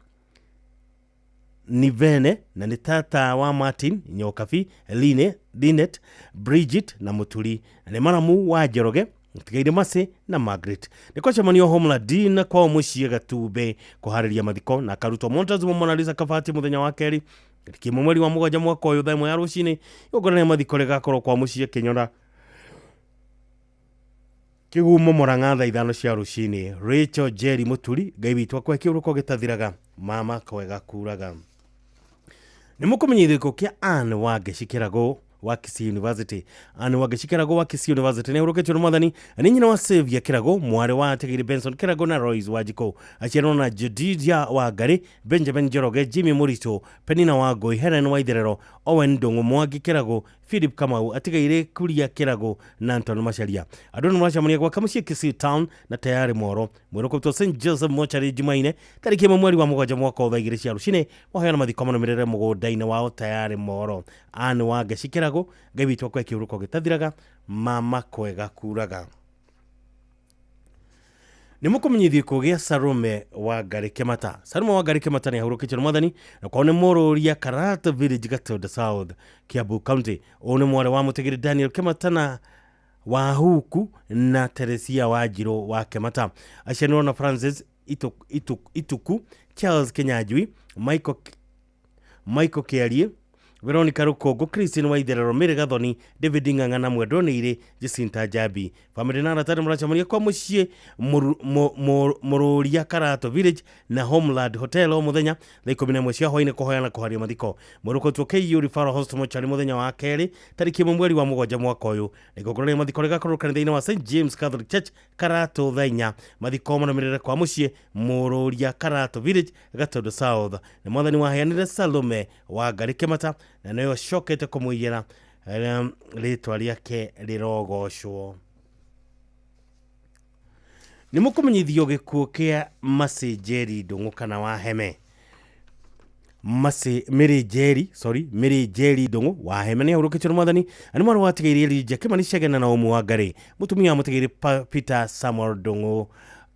Nivene na nĩ tata wa Martin Nyokabi, Line, Linet, Bridget na Mũturi, na nĩ maramu wa Njoroge, Tigaire Mercy na Margaret. Nĩ kwacemanio Homeland kwao mũciĩ Gatumbe kũharĩria mathiko na akarutwo Montas Mona Lisa Kabati mũthenya wa kerĩ tarĩki ĩmwe mweri wa mũgwanja mwaka ũyũ thaa ĩmwe ya rũcinĩ. Igongona rĩa mathiko rĩgakorwo kwa mũciĩ Kĩnyora Kĩgumo Mũrang'a thaa ithano cia rũcinĩ. Rachel Njeri Mũturi, Ngai witũ akwe kĩũrũko gĩtathiraga, mama kwega kuraga. Nĩ mũkũmenyithio gĩkuũ kĩa Anne Wangeci Kĩragũ wa Kisii University. Anne Wangeci Kĩragũ wa Kisii University nĩ ahurũkĩtio nĩ Mwathani. Nĩ nyina wa Xavier Kĩragũ, mwarĩ wa Atigiri Benson Kĩragũ na Royce Wanjikũ. Aciarwo na Jedidia Wangari, Benjamin Njoroge, Jimmy Mũritũ, Penina Wangũi, Helen Waitherero, Owen Ndũng'ũ, Mwangi Kĩragũ, Philip Kamau, Atigaire Kuria Kĩragũ na Anton Macharia. Andũ nĩ maracemania gwaka mũciĩ Kisii Town na tayari Moro. Mwĩrĩ ũkũrutwo St Joseph Mortuary Jumaine tarĩki ĩmwe mweri wa mũgwanja mwaka wa thaa igĩrĩ cia rũcinĩ. Waheana mathiko marũmĩrĩre mũgũnda-inĩ wao tayari Moro. Anne Wangeci Kĩragũ, Ngai witũ akwe kĩũrũko gĩtathiraga, mama kwega kuraga. Nĩ mũkũmenyithio gĩkuũ gĩa Salome Wangari Kĩmata. Salome Wangari Kĩmata nĩ ahurũkĩtio nĩ Mwathani na kwao nĩ Mũrũria Karata Village, Gatunda South, Kiambu County. Ũyũ nĩ mwarĩ wa Mũtigiri Daniel Kĩmata na Wahuku na Teresia Wanjirũ wa Kĩmata. Aciarirwo na Francis Ituku, Charles Kinyanjui, Michael Kĩarie, Veronica Rukongo, Christine Waitherero, Mary Gathoni, David Ng'ang'a na mwendwa nĩ irĩ Jacinta Njambi. Famĩlĩ na arata nĩ maracemania kwa mũciĩ Mũrũria Karato Village na Homeland Hotel o mũthenya thaa ikũmi na ĩmwe cia hwaĩ-inĩ kũhoya na kũharia mathiko. Mwĩrĩ ũkũrutwo KU Referral Hospital Mortuary mũthenya wa kerĩ tarĩki ĩmwe mweri wa mũgwanja mwaka ũyũ. Na igongona rĩa mathiko rĩgakorwo kanitha-inĩ wa St James Catholic Church Karato thaa inya. Mathiko marũmĩrĩre kwa mũciĩ Mũrũria Karato Village, Gatundu South. Nĩ Mwathani waheanire Salome Wangari Kĩmata na nĩwe ũcokete kũmũiyĩra rĩtwa rĩake rĩrogocwo. Nĩ mũkũmenyithio gĩkuũ kĩa Mercy Njeri Ndũng'ũ kana wa Heme. Mercy Mary Njeri, sorry, Mary Njeri Ndũng'ũ wa Heme nĩ ahurũkĩtio nĩ Mwathani. Na nĩ mwarĩ wa Atigaire Elijah Kĩmani Chege na Naomi Wangari, mũtumia wa Mũtigaire Peter Samuel Ndũng'ũ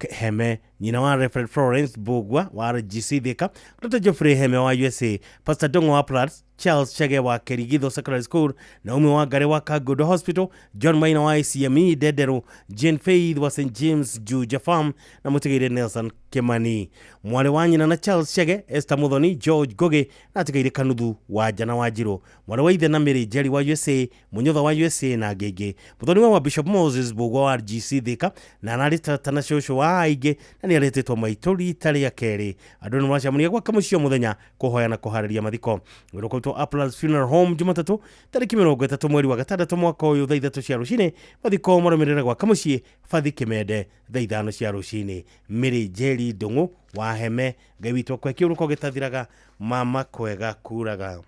Heme, nyina wa Reverend Florence Mbugua wa RGC Thika, Dr. Geoffrey Heme wa USA, Pastor Ndũng'ũ wa Platts, Charles Chege wa Kerigitho Secondary School, Naomi Wangari wa Kangundo Hospital, John Maina wa ICME Ndenderũ, Jane Faith wa St James Juja Farm na Mũtigaire Nelson Kimani. Mwarĩ wa nyina na Charles Chege, Esther Muthoni, George Ngugi na Atigaire Kanuthu wa Njana wa Njirũ, mwarĩ wa ithe na Mary Njeri wa USA, Mũnyotha wa USA na angĩ aingĩ. Mũthoni wa Bishop Moses Mbugua wa RGC Thika na ararĩ tata na cũcũ wa aingĩ na nĩ aretĩtwo maitũ rita rĩa kerĩ. Andũ nĩ maracemania gwaka mũciĩ o mũthenya kũhoya na kũharĩria mathiko. Mwĩrĩ ũkũrutwo Uplands Funeral Home Jumatatũ tarĩki mĩrongo ĩtatũ mweri wa gatandatũ mwaka ũyũ thaa ithatũ cia rũcinĩ. Mathiko marũmĩrĩre gwaka mũciĩ Bathi Kĩmende thaa ithano cia rũcinĩ. Mary Njeri Ndũng'ũ wa Heme, Ngai witũ akwe kĩũrũko gĩtathiraga, mama kwega kuraga.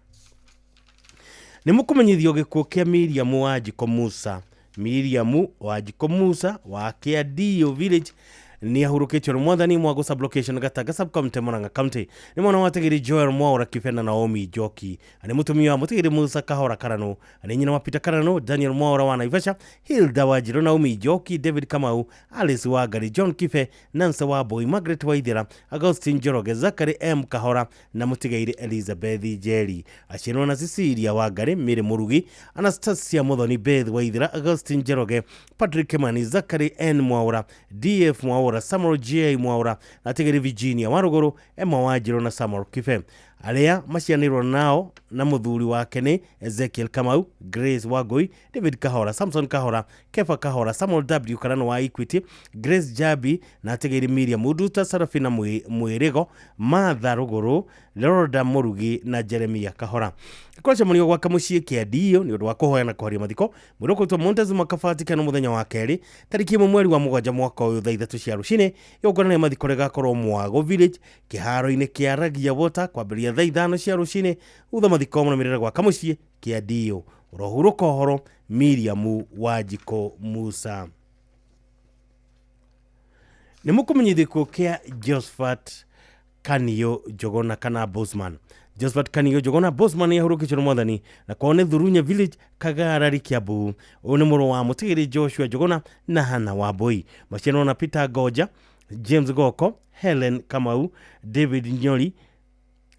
Nĩ mũkũmenyithio gĩkuũ kĩa Miriam Wanjikũ Musa. Miriam Wanjikũ Musa wa Kĩandio Village nĩ ahurũkĩtio nĩ Mwathani Mwago sublocation Gatanga subcounty Murang'a County. Nĩ mwana wa Tigiri Joel Mwaura Kibe na Naomi Njoki. Nĩ mũtumia wa Mũtigiri Musa Kahora Karano. Nĩ nyina wa Peter Karano, Daniel Mwaura wa Naivasha, Hilda Wanjirũ, Naomi Njoki, David Kamau, Alice Wangari, John Kibe, Nancy Wambui, Margaret Waithera, Augustine Njoroge, Zachary M Kahora na Mũtigaire Elizabeth Njeri. Aciarwo na Cecilia Wangari, Mary Murugi, Anastasia Muthoni, Beth Waithera, Augustine Njoroge, Patrick Kimani, Zachary N Mwaura, DF Mwaura, Samuel J Mwaura, na Tigiri Virginia Waruguru, Emma Wanjirũ na Samuel Kibe. Arĩa macianĩirwo nao na mũthuri wake nĩ Ezekiel Kamau, Grace Wangui, David Kahora, Samson Kahora, Kefa Kahora, Samuel W Karano wa Equity, Grace Jabi na ategeire Miriam Muduta, Sarafina Mwirigo, Martha Ruguru, Leroda Murugi na Jeremia Kahora. Kwacemanio gwake muciĩ Kĩandiio nĩ ũndũ wa kũhoya na kũharia mathiko mwĩrĩ ũkũrutwo Montezuma Kabati kana mũthenya wa kerĩ tarĩki 1 mweri wa 7 mwaka ũyũ thaa 3 cia rũcinĩ. Igongona rĩa mathiko rĩgakorwo Mwago Village kĩharo-inĩ kĩa Ragia Water kwambĩrĩria thaa 5 cia rũcinĩ. Thutha mathiko marũmĩrĩre gwaka mũciĩ Kĩandiio. Ũrohurũka ũhoro Miriam Wanjikũ Musa. Nĩ mũkũmenyithio gĩkuũ kĩa Josephat Kanio Njogona kana Bosman. Josephat Kanio Njogona Bosman nĩahurũkĩtio nĩ Mwathani na kwao nĩ Thurunya Village, Kagarari, Kiambu. Ũyũ nĩ mũrũ wa mũtigĩrĩ Joshua Njogona na Hannah Wambui. Maciarwo na Peter Ngoja, James Goko, Helen Kamau, David Nyori,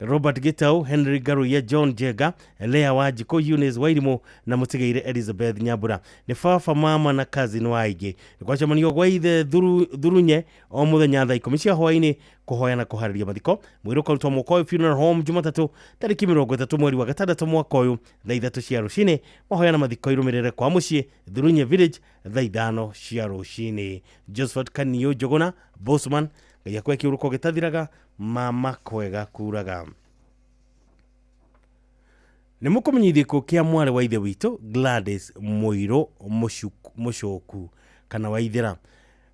Robert Gitau, Henry Garuya, John Jega, Lea Wanjikũ, Eunice Wairimu na mũtigĩire Elizabeth Nyambura. Nĩ baba, mama na cousin wa aingĩ. Nĩ gwacemanio gwa ithe Thurunye o mũthenya thaa 10 cia hwaĩ-inĩ kũhoya na kũharĩria mathiko. Mwĩrĩ ũkarutwo Mũkoyo Funeral Home Jumatatũ tarĩki 30 mweri wa 6 mwaka ũyũ thaa 3 cia rũcinĩ. Mahoya na mathiko irũmĩrĩre kwa mũciĩ Thurunye Village thaa 5 cia rũcinĩ. Josephat Kanio Njogona Bosman, Ngai akwe kĩũrũko gĩtathiraga, mama kwega kuraga. Nĩ mũkũmenyithio gĩkuũ kĩa mwarĩ wa ithe witũ Gladys Mũirũ Mũcoku kana Waithera.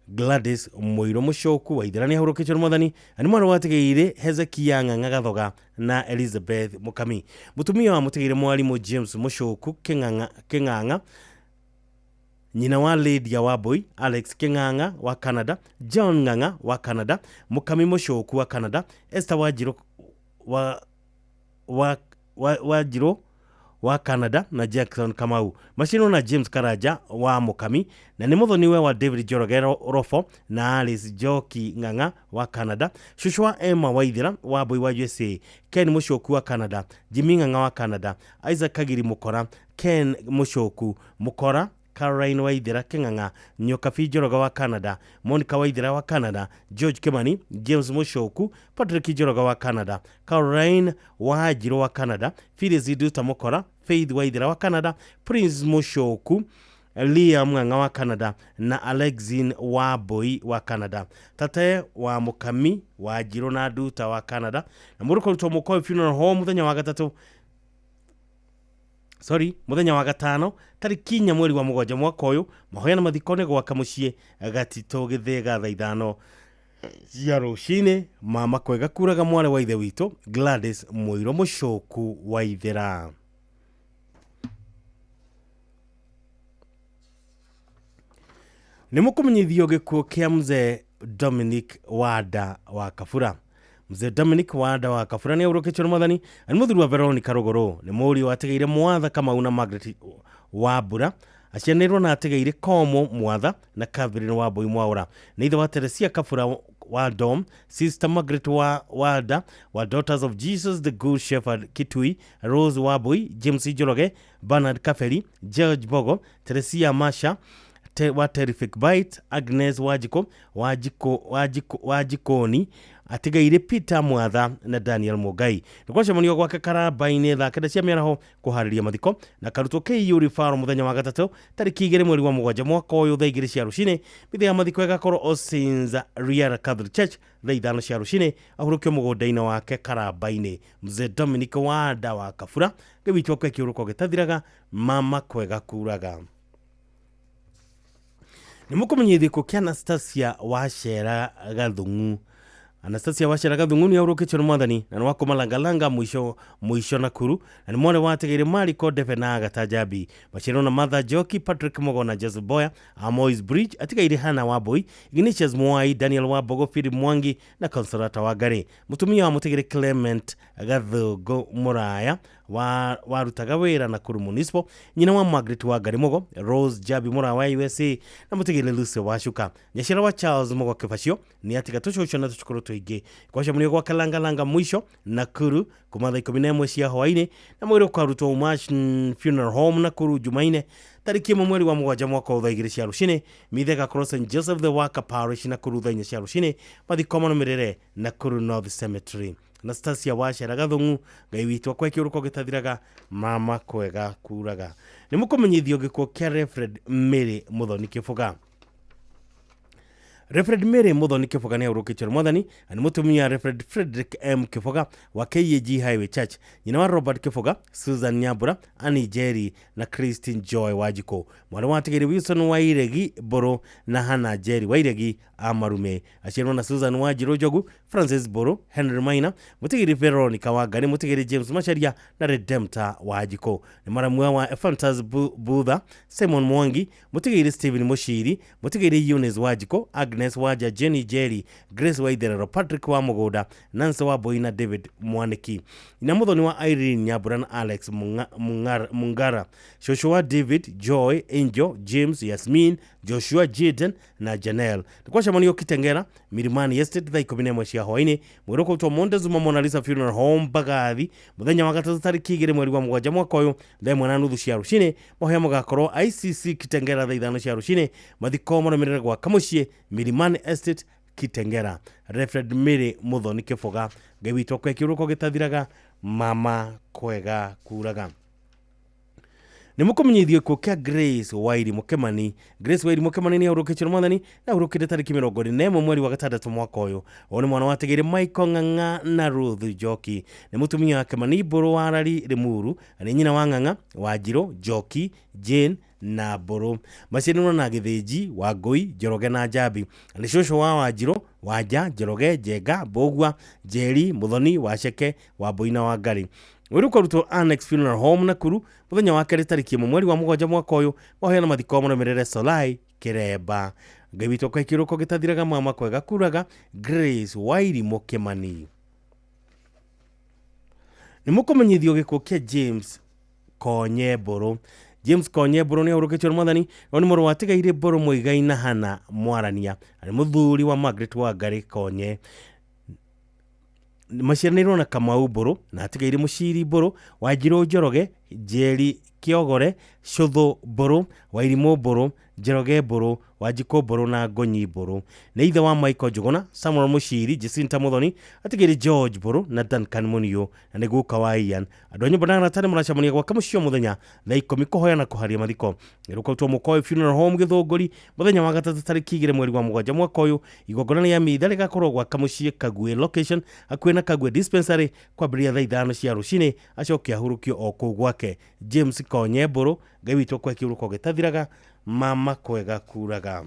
Gladys Mũirũ Mũcoku Waithera nĩ ahurũkĩtio nĩ Mwathani na nĩ mwarĩ wa atigĩire Hezekia Ng'ang'a Gathoga na Elizabeth Mũkami. Mũtumia wa mũtigĩire mwarimũ James Mũcoku Kĩng'ang'a, nyina wa Lydia Wambui, Alex Kĩng'ang'a wa Canada, John Ng'ang'a wa Canada, Mũkami Mũcoku wa Canada, Esther Wanjirũ Wanjirũ wa Canada na Jackson Kamau. Macinwo na James Karanja wa Mũkami na nĩ mũthoniwe wa David Njoroge Rofo na Alice Njoki Ng'ang'a wa Canada, cũcũ wa Emma Waithera Wambui wa USA, Ken Mũcoku wa Canada, Jimmy Ng'ang'a wa Canada, Isaac Kagiri Mũkora, Ken Mũcoku Mũkora, Caroline Waithera Kĩng'ang'a, Nyokabi Njoroge wa Canada, Monica Waithera wa Canada, George Kimani, James Mũcoku, Patrick Njoroge wa Canada, Caroline Wanjirũ wa Canada, Phyllis Nduta Mũkora, Faith Waithera wa Canada, Prince Mũcoku, Liam Ng'ang'a wa Canada na Alexin Wambui wa Canada, tate wa Mũkami Wanjirũ na Nduta wa Canada. Na mũrũ kũrutwo Mũkoyo Funeral Home mũthenya wa gatatũ mũthenya wa gatano tarĩki 4 mweri wa 7 mwaka ũyũ. Mahoya na mathiko nĩ gwaka mũciĩ Gatitũ Gĩthĩga thaa 5 cia rũcinĩ. Mama kwega kuraga mwarĩ wa ithe witũ Gladys Mũirũ Mũcoku Waithera. Nĩ mũkũmenyithio gĩkuũ kĩa mzee Dominic Wada wa Kabura. Mzee Dominic Wada wa Kabura nĩ ahurũkĩtio nĩ Mwathani na nĩ mũthuri wa Veronica Ruguru. Nĩ mũriũ atigĩire Mwatha Kamau na Margaret Wambura. Acianĩirwo na atigĩire Komo Mwatha na Catherine Wambui Mwaũra. Nĩ ithe wa Teresia Kabura wa Dom, Sister Margaret wa Wada wa Daughters of Jesus the Good Shepherd Kitui, Rose Wambui, James Njoroge, Bernard Kaferi, George Bogo, Teresia Masha wa Terrific Bite, Agnes Wanjikũ Wajikoni, atigaire Peter Mwatha na Daniel Mugai. Nĩ gwacemanio gwake Karamba-inĩ thaa 9 cia mĩaraho kũharĩria mathiko na karutwo KU Referral mũthenya wa gatatũ tarĩki 2 mweri wa 7 mwaka ũyũ thaa 2 cia rũcinĩ. Mĩthenya ya mathiko ĩgakorwo Osinza Riara Catholic Church thaa 5 cia rũcinĩ. Ahurũkio mũgũnda-inĩ wake Karamba-inĩ. Mzee Dominic Wada wa Kabura, Ngai witũ akwe kĩũrũko gĩtathiraga, mama kwega kuraga. Nĩ mũkũmenyithio gĩkuũ kĩa Anastasia Wacera Gathung'u. Anastasia Wacera Gathung'u nĩ ahurũkĩtio nĩ Mwathani na nĩ wa kuma Langalanga mũico Nakuru na nĩ mwarĩ wa atigĩire Mariko Ndebe na Agatha Njambi. Maciarwo na Martha Njoki, Patrick Mugo na Joseph Boya, Amois Bridge, atigaire Hannah Wambui, Ignatius Mwai, Daniel Wambogo, Philip Mwangi na Consolata Wangari. Mũtumia wa mũtigĩre Clement Gathũngũ Mũraya warutaga wĩra Nakuru Municipal, nyina wa Margaret Wangari Mugo, Rose Jabi Mũraya wa USA na mũtigĩre Lucy Wacuka. Nyaciara wa Charles Mugo Kĩbacio nĩ atiga tũcũcũ na tũcũkũrũ tũingĩ. Kwacemanio gwake Langalanga mũico Nakuru kuma thaa 11 cia hwaĩ-inĩ na mwĩrĩ ũkarutwo Umash Funeral Home Nakuru Jumaine tarĩki 1 mweri wa 7 mwaka wa thaa 2 cia rũcinĩ. Mithe ĩgakorwo St Joseph the Worker Parish Nakuru thaa 4 cia rũcinĩ. Mathiko marũmĩrĩre Nakuru North Cemetery. Anastasia Wacera Gathungu Ngai witũ akwa kĩũrũko gĩtathiraga mama kwega kuraga. Nĩ mũkũmenyithio gĩkuũ kĩa Reverend Mary Muthoni Kĩbũga. Reverend Mary Muthoni Kĩbũga nĩ ahurũkĩtio nĩ Mwathani na nĩ mũtumia Reverend Frederick M Kĩbũga wa KAG Highway Church, nyina wa Robert Kĩbũga, Susan Nyambura, Annie Jerry na Christine Joy Wanjikũ, mwarĩ wa Tigiri Wilson Wairegi Mbũrũ na Hannah Jerry Wairegi a Marume, aciarwo na Susan Wanjirũ Njogu, Francis Mbũrũ, Henry Maina, Mũtigiri Veronica Wangari, Mũtigiri James Macharia na Redemptor Wanjikũ, nĩ maramua wa Ephantus Butha, Simon Mwangi, Mũtigiri Stephen Mushiri, Mũtigiri Eunice Wanjikũ, Agnes Waja, Jenny Jerry, Grace Waitherero, Patrick wa Mũgũnda, Nancy wa Boina, David Mwaniki, na Muthoni wa Irene Nyambura na Alex Mungara, shosho wa David, Joy, Angel, James, Yasmin, Joshua, Jaden na Janelle. Nĩkwacemanio Kitengera Milimani Estate thaa 11 cia hwaĩ-inĩ, mwĩrĩ ũkũrutwo Montezuma Mona Lisa Funeral Home Mbagathi mũthenya wa gatatũ tarĩki 2 mweri wa 7 mwaka ũyũ thaa 1:30 cia rũcinĩ. Mahoya magakorwo ICC Kitengera thaa 5 cia rũcinĩ, mathiko marũmĩrĩre gwa Kamũciĩ Milimani Estate Kitengera. Reverend Mary Muthoni Kĩbũga, Ngai witũ akwe kĩũrũko gĩtathiraga mama kwega kuraga. Nĩ mũkũmenyithio gĩkuũ kĩa Grace Wairi Mũkemani. Grace Wairi Mũkemani nĩ ahurũkĩtio nĩ Mwathani na ahurũkire tarĩki 21 mweri wa 6 mwaka ũyũ. Ũyũ nĩ mwana wa Tigiri Michael Ng'ang'a na Ruth Njoki, nĩ mũtumia wa Kĩmani Mbũrũ wa Rari Limuru, na nĩ nyina wa Ng'ang'a, Wanjirũ, Njoki, Jane na Mbũrũ. Maciaranĩirwo na Gĩthĩnji, Wangũi, Njoroge na Njambi. Nĩ cũcũ wa Wanjirũ, Wanja, Njoroge, Njenga, Mbũgua, Njeri, Muthoni, Waceke, Wambũi na Wangari. Mwĩrĩ ũkarutwo Annex Funeral Home Nakuru mũthenya wa kerĩ tarĩki 1 mweri wa 7 mwaka ũyũ. Mahoya na mathiko marũmĩrĩre Solai Kĩremba. Ngai witũ akwa kĩũrũko gĩtathiraga mama kwega kuraga. Grace Wairi Mũkemani. Nĩ mũkũmenyithio gĩkuũ kĩa James Konye Mbũrũ. James Konye Mbũrũ nĩ ahurũkĩtio nĩ Mwathani, na nĩ mũrũ wa Tigaire Mbũrũ Mũigai na Hannah Mwarania, na nĩ mũthuri wa Margaret Wangari Konye. Maciaranĩirwo na Kamau Mbũrũ na Atigaire Mũciri Mbũrũ, Wanjirũ Njoroge, Njeri Kĩogore, Cũthũ Mbũrũ, Wairimũ Mbũrũ, Njoroge Mbũrũ, Wanjikũ Mbũrũ na Ngonyi Mbũrũ. Nĩ ithe wa Michael Njuguna, Samuel Mũciri, Jacinta Muthoni, Atigĩri George Mbũrũ na Duncan Muniu, na nĩ guka wa Ian. Andũ a nyũmba na arata nĩ maracemania gwaka mũciĩ o mũthenya thaa 10 kũhoya na kũharia mathiko. Nĩrũkarutwo Mũkoĩ Funeral Home Gĩthũngũri mũthenya wa gatatũ tarĩki 2 mweri wa 7 mwaka ũyũ. Igongona rĩa mitha rĩgakorwo gwaka mũciĩ Kagwe location hakuhĩ na Kagwe dispensary kwambĩrĩria thaa 5 cia rũcinĩ, acoke ahurũkio o kũu gwake. James Konye Mbũrũ, Ngai witũ akwa kĩũrũko gĩtathiraga mama kwega kuraga.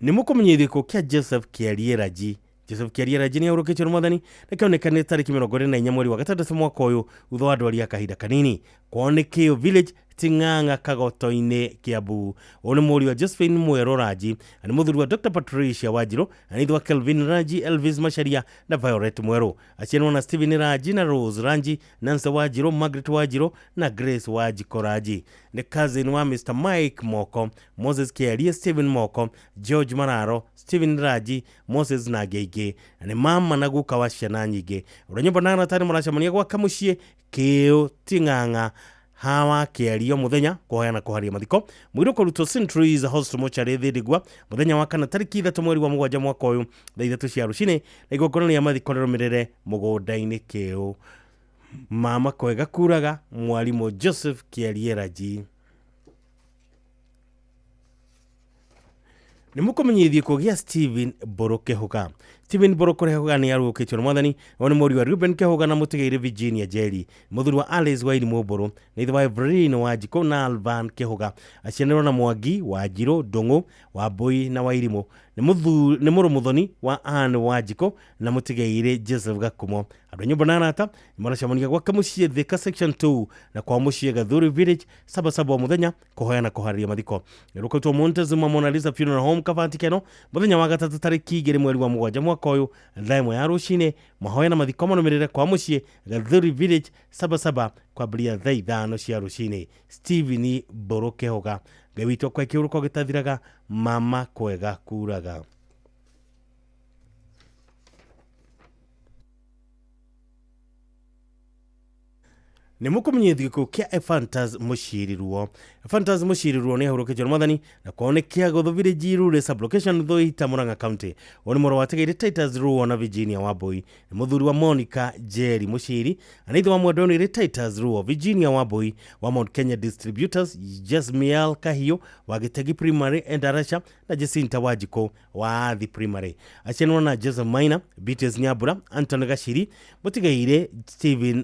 Nĩ mũkũmenyithio gĩkuũ kĩa Joseph Kĩarie Raji. Joseph Kĩarie Raji nĩ ahurũkĩtio nĩ Mwathani na kĩonekanire tarĩki 24 mweri wa 6 mwaka ũyũ thutha wa ndwari ya kahinda kanini. Kwao nĩ Kĩũ Village Ting'ang'a Kagoto-inĩ Kiambu. Ũyũ nĩ mũriũ wa Josephine Mwerũ Raji na nĩ mũthuri wa Dr. Patricia Wanjirũ na nĩ ithe wa Kelvin Raji, Elvis Macharia na Violet Mwerũ. Aciaranĩirwo na Stephen Raji na Rose Raji, Nancy Wanjirũ, Margaret Wanjirũ na Grace Wanjikũ Raji. Nĩ cousin wa Mr. Mike Moko, Moses Kĩarie, Stephen Moko, George Mararo, Stephen Raji, Moses na angĩ aingĩ. Na nĩ mama na guka wa ciana nyingĩ. Ũrĩa nyũmba na arata nĩ maracemania gwaka mũciĩ Kĩũ Ting'ang'a hawa kĩario mũthenya kũhoya na kũharia mathiko. Mwĩrĩ ũkarutwo St. Louis Hospital Mortuary Thĩndĩgua mũthenya wa kana tarĩki 3 mweri wa 7 mwaka ũyũ thaa 3 cia rũcinĩ, na igongona rĩa mathiko rĩrũmĩrĩre mũgũnda-inĩ Kĩũ. Mama kwega kuraga mwarimũ Joseph Kĩarie Raji. Nĩ mũkũmenyithio gĩkuũ gĩa Stephen Mbũrũ Kĩhũga. Stephen Mbũrũ Kĩhũga nĩ arũkĩtio nĩ Mwathani, na nĩ mũriũ wa Reuben Kĩhũga na Mũtigairĩ Virginia Njeri, mũthuri wa Alice Wairimũ Mbũrũ, na ithe wa Evelyn Wanjikũ na Alvan Kĩhũga. Aciaranĩirwo na Mwangi, Wanjirũ, Ndũng'ũ, Wambũi na Wairimũ. Nĩ mũrũ Mũthoni wa Anne Wanjikũ na Mũtigairĩ Joseph Gakumo. Andũ a nyũmba na arata nĩ maracemania gwaka mũciĩ Thika Section 2 na kwa mũciĩ Gathuri Village sabasaba o mũthenya kũhoya na kũharĩria mathiko. Nĩrũkarutwo Montezuma Mona Lisa Funeral Home Kabati Keno mũthenya wa gatatũ tarĩki 2 mweri wa 7 mwaka ũyũ thaa 1 ya rũcinĩ. Mahoya na mathiko marũmĩrĩre kwa mũciĩ Gathuri Village sabasaba kwambĩrĩria thaa 5 cia rũcinĩ. Stephen Mbũrũ Kĩhũga, Ngai witũ akwa kĩũrũko gĩtathiraga mama kwega kuraga. Nĩ mũkũmenyithio gĩkuũ kĩa Ephantus Mũcirirwo. Ephantus Mũcirirwo nĩ ahurũkĩtio nĩ Mwathani na kwao nĩ Kĩagũthũ Village, Irure Sub-location, Thũita, Murang'a County. Ũyũ nĩ mũrũ wa Tegeire Titus Ruo na Virginia Wambui. Nĩ mũthuri wa Monica Njeri Mũciri na nĩ ithe wa Mwendwa Titus Ruo, Virginia Wambui wa Mount Kenya Distributors, Jasmiel Kahiũ wa Gĩtegi Primary Endarasha na Jacinta Wanjikũ wa Athi Primary. Acianwo na Joseph Maina, Beatrice Nyambura, Anton Gaciri, Mũtigaire Stephen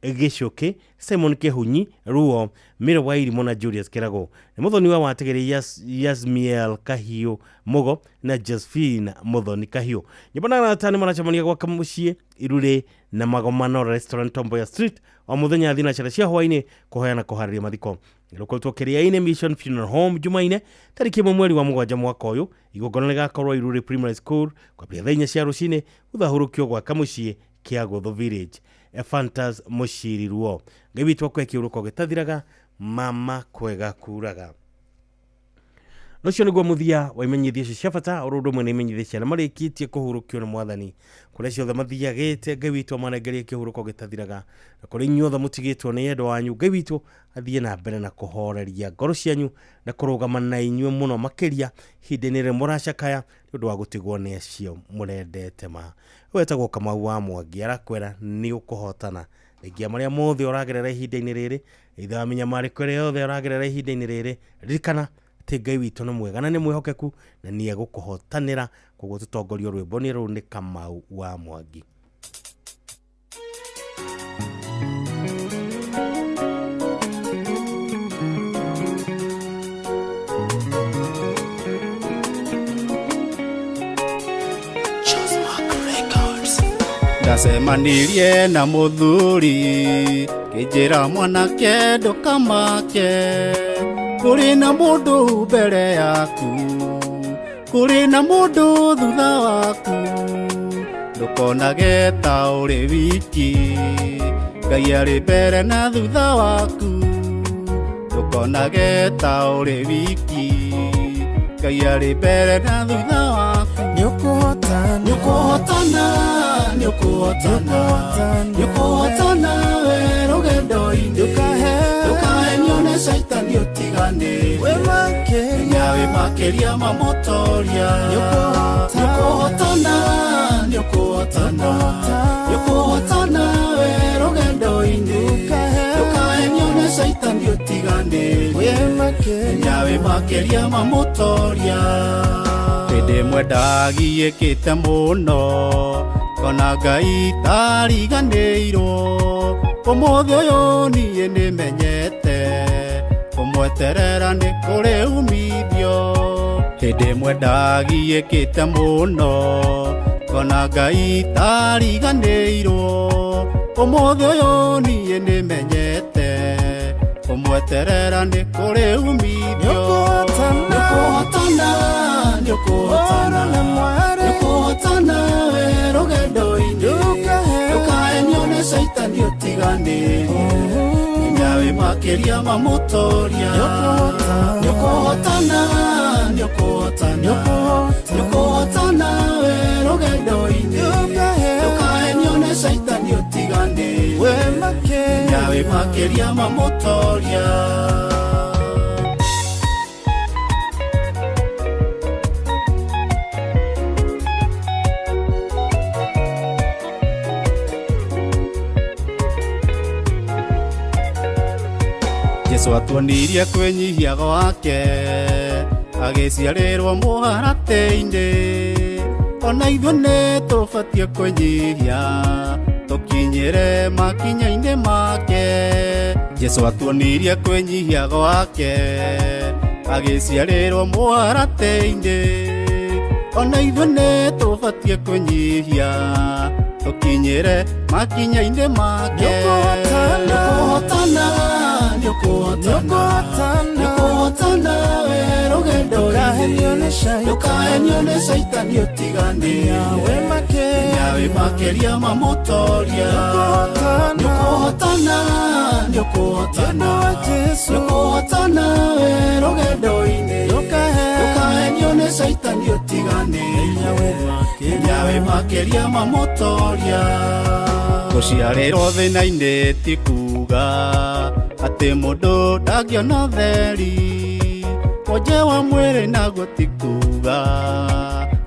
Gĩcũkĩ, Simon Kĩhunyi Ruo, Mĩro wa Irimũ na Julius Kĩrago. Nĩ mũthoni wa Wategeire Yasmiel Kahiũ Mũgo na Josephine Mũthoni Kahiũ. Nyũmba na arata nĩ maracemania gwaka mũciĩ Irure na Magomano Restaurant, Tomboya Street, o mũthenya thinacara cia hwaĩ-inĩ kũhoya na kũharĩria mathiko. Rũkũrutwo Kĩrĩa-inĩ Mission Funeral Home Jumaine tarĩki 1 mweri wa 7 mwaka ũyũ. Igongona rĩgakorwo Irure Primary School kwambĩrĩria thaa 4 cia rũcinĩ, gũthahũrũkio gwaka mũciĩ Kĩagũthũ Village. Ephantus Mũciri Ruo. Ngai witũ akũhe kĩhurũko gĩtathiraga, mama kwega kuraga. Ũcio nĩguo mũthia wa imenyithia icio cia bata, oro ũndũ ũmwe na imenyithia cia arĩa marĩkĩtie kũhurũkio nĩ Mwathani. Kũrĩa ciothe mathiagĩte, Ngai witũ amanengerie kĩhurũko gĩtathiraga. Na kũrĩ inyuothe mũtigĩtwo nĩ endwa anyu, Ngai witũ athiĩ na mbere na kũhoreria ngoro cianyu na kũrũgama na inyuĩ mũno makĩria ihinda-inĩ rĩrĩa mũracakaya nĩ ũndũ wa gũtigwo nĩ acio mũrendete ma. Wetagwo Kamau wa Mwangi arakwĩra nĩ ũkũhotana. Rĩngĩ marĩa mothe ũragerera ihinda-inĩ rĩrĩ, ithe wa mĩnyamarĩko ĩrĩa yothe ũragerera ihinda-inĩ rĩrĩ, ririkana atĩ Ngai witũ nĩ mwega na nĩ mwĩhokeku na nĩ egũkũhotanĩra. Koguo tũtongorio rwĩmbo nĩ rũu nĩ Kamau wa Mwangi. Ndacemanirie na mũthuri kĩnjĩra mwanake ndũkamake, kũrĩ na mũndũ mbere yaku, kũrĩ na mũndũ thutha waku, ndũkonage ta ũrĩ wiki, Ngai arĩ mbere na thutha waku, ndũkonage ta ũrĩ wiki, Ngai arĩ mbere na thutha waku. Nĩũkũhotana, nĩũkũhotana, nĩũkũhotana, nĩũkũhotana we rũgendo-inĩ, ndũkahenio nĩ caitani ũtiganĩrie, wĩ makĩria ma mũtoria. Nĩũkũhotana, nĩũkũhotana, nĩũkũhotana we rũgendo-inĩ, ndũkahenio nĩ caitani ũtiganĩrie, wĩ makĩria ma mũtoria. Hĩndĩ ĩmwe ndagiĩkĩte mũno ngona Ngai tariganĩirwo, ũmũthĩ ũyũ niĩ nĩmenyete kũmweterera nĩ kũrĩ umithio. Hĩndĩ ĩmwe ndagiĩkĩte mũno ngona Ngai tariganĩirwo, ũmũthĩ ũyũ niĩ nĩmenyete kũmweterera nĩ kũrĩ umithio. Nĩũkũhotana, nĩũkũhotana, nĩũkũhotana we rũgendo-inĩ, ndũkahenio nĩ caitani ũtiganĩrie, wĩ makĩria ma mũtoria. Nĩũkũhotana, nĩũkũhotana, nĩũkũhotana we rũgendo-inĩ, ndũkahenio nĩ caitani ũtiganĩrie, wĩ makĩria ma mũtoria. Jesu atuonirie kwĩnyihia gwake agĩciarĩrwo mũharatĩ-inĩ, ona ithuĩ nĩ tũbatiĩ kwĩnyihia tũkinyĩre makinya-inĩ make. Jesu atuonirie kwĩnyihia gwake agĩciarĩrwo mũharatĩ-inĩ, ona ithuĩ nĩ tũbatiĩ kwĩnyihia tũkinyĩre makinya-inĩ make. Nĩũkũhotana, nĩũkũhotana, nĩũkũhotana we rũgendo-inĩ, ndũkahenio nĩ caitani ũtiganĩrie, wĩ makĩria ma mũtoria. Nĩũkũhotana, nĩũkũhotana, nĩũkũhotana we rũgendo-inĩ, ndũkahenio nĩ caitani ũtiganĩrie, wĩ makĩria ma mũtoria. Gũciarĩrwo thĩna-inĩ ti kuga atĩ mũndũ ndangĩona ũtheri. Wonje wa mwĩrĩ naguo ti kuga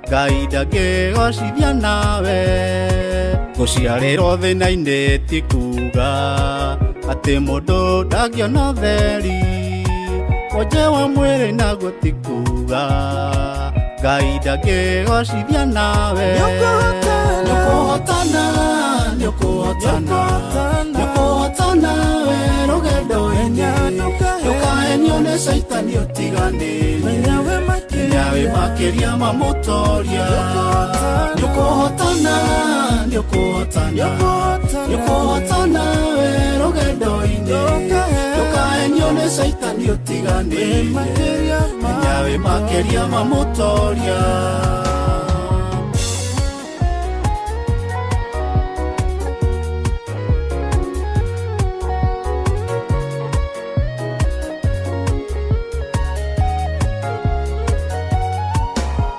Ngai ndangĩgocithia nawe. Gũciarĩrwo thĩna-inĩ ti kuga atĩ mũndũ ndangĩona ũtheri. Wonje wa mwĩrĩ naguo ti kuga Ngai ndangĩgocithia nawe. Nĩũkũhotana, nĩũkũhotana, nĩũkũhotana we rũgendo-inĩ. Ndũkahenio nĩ caitani ũtiganĩrie. Menya wĩ makĩria ma mũtoria. Nĩũkũhotana, nĩũkũhotana, nĩũkũhotana we rũgendo-inĩ. Ndũkahenio nĩ caitani ũtiganĩrie. Menya wĩ makĩria ma mũtoria.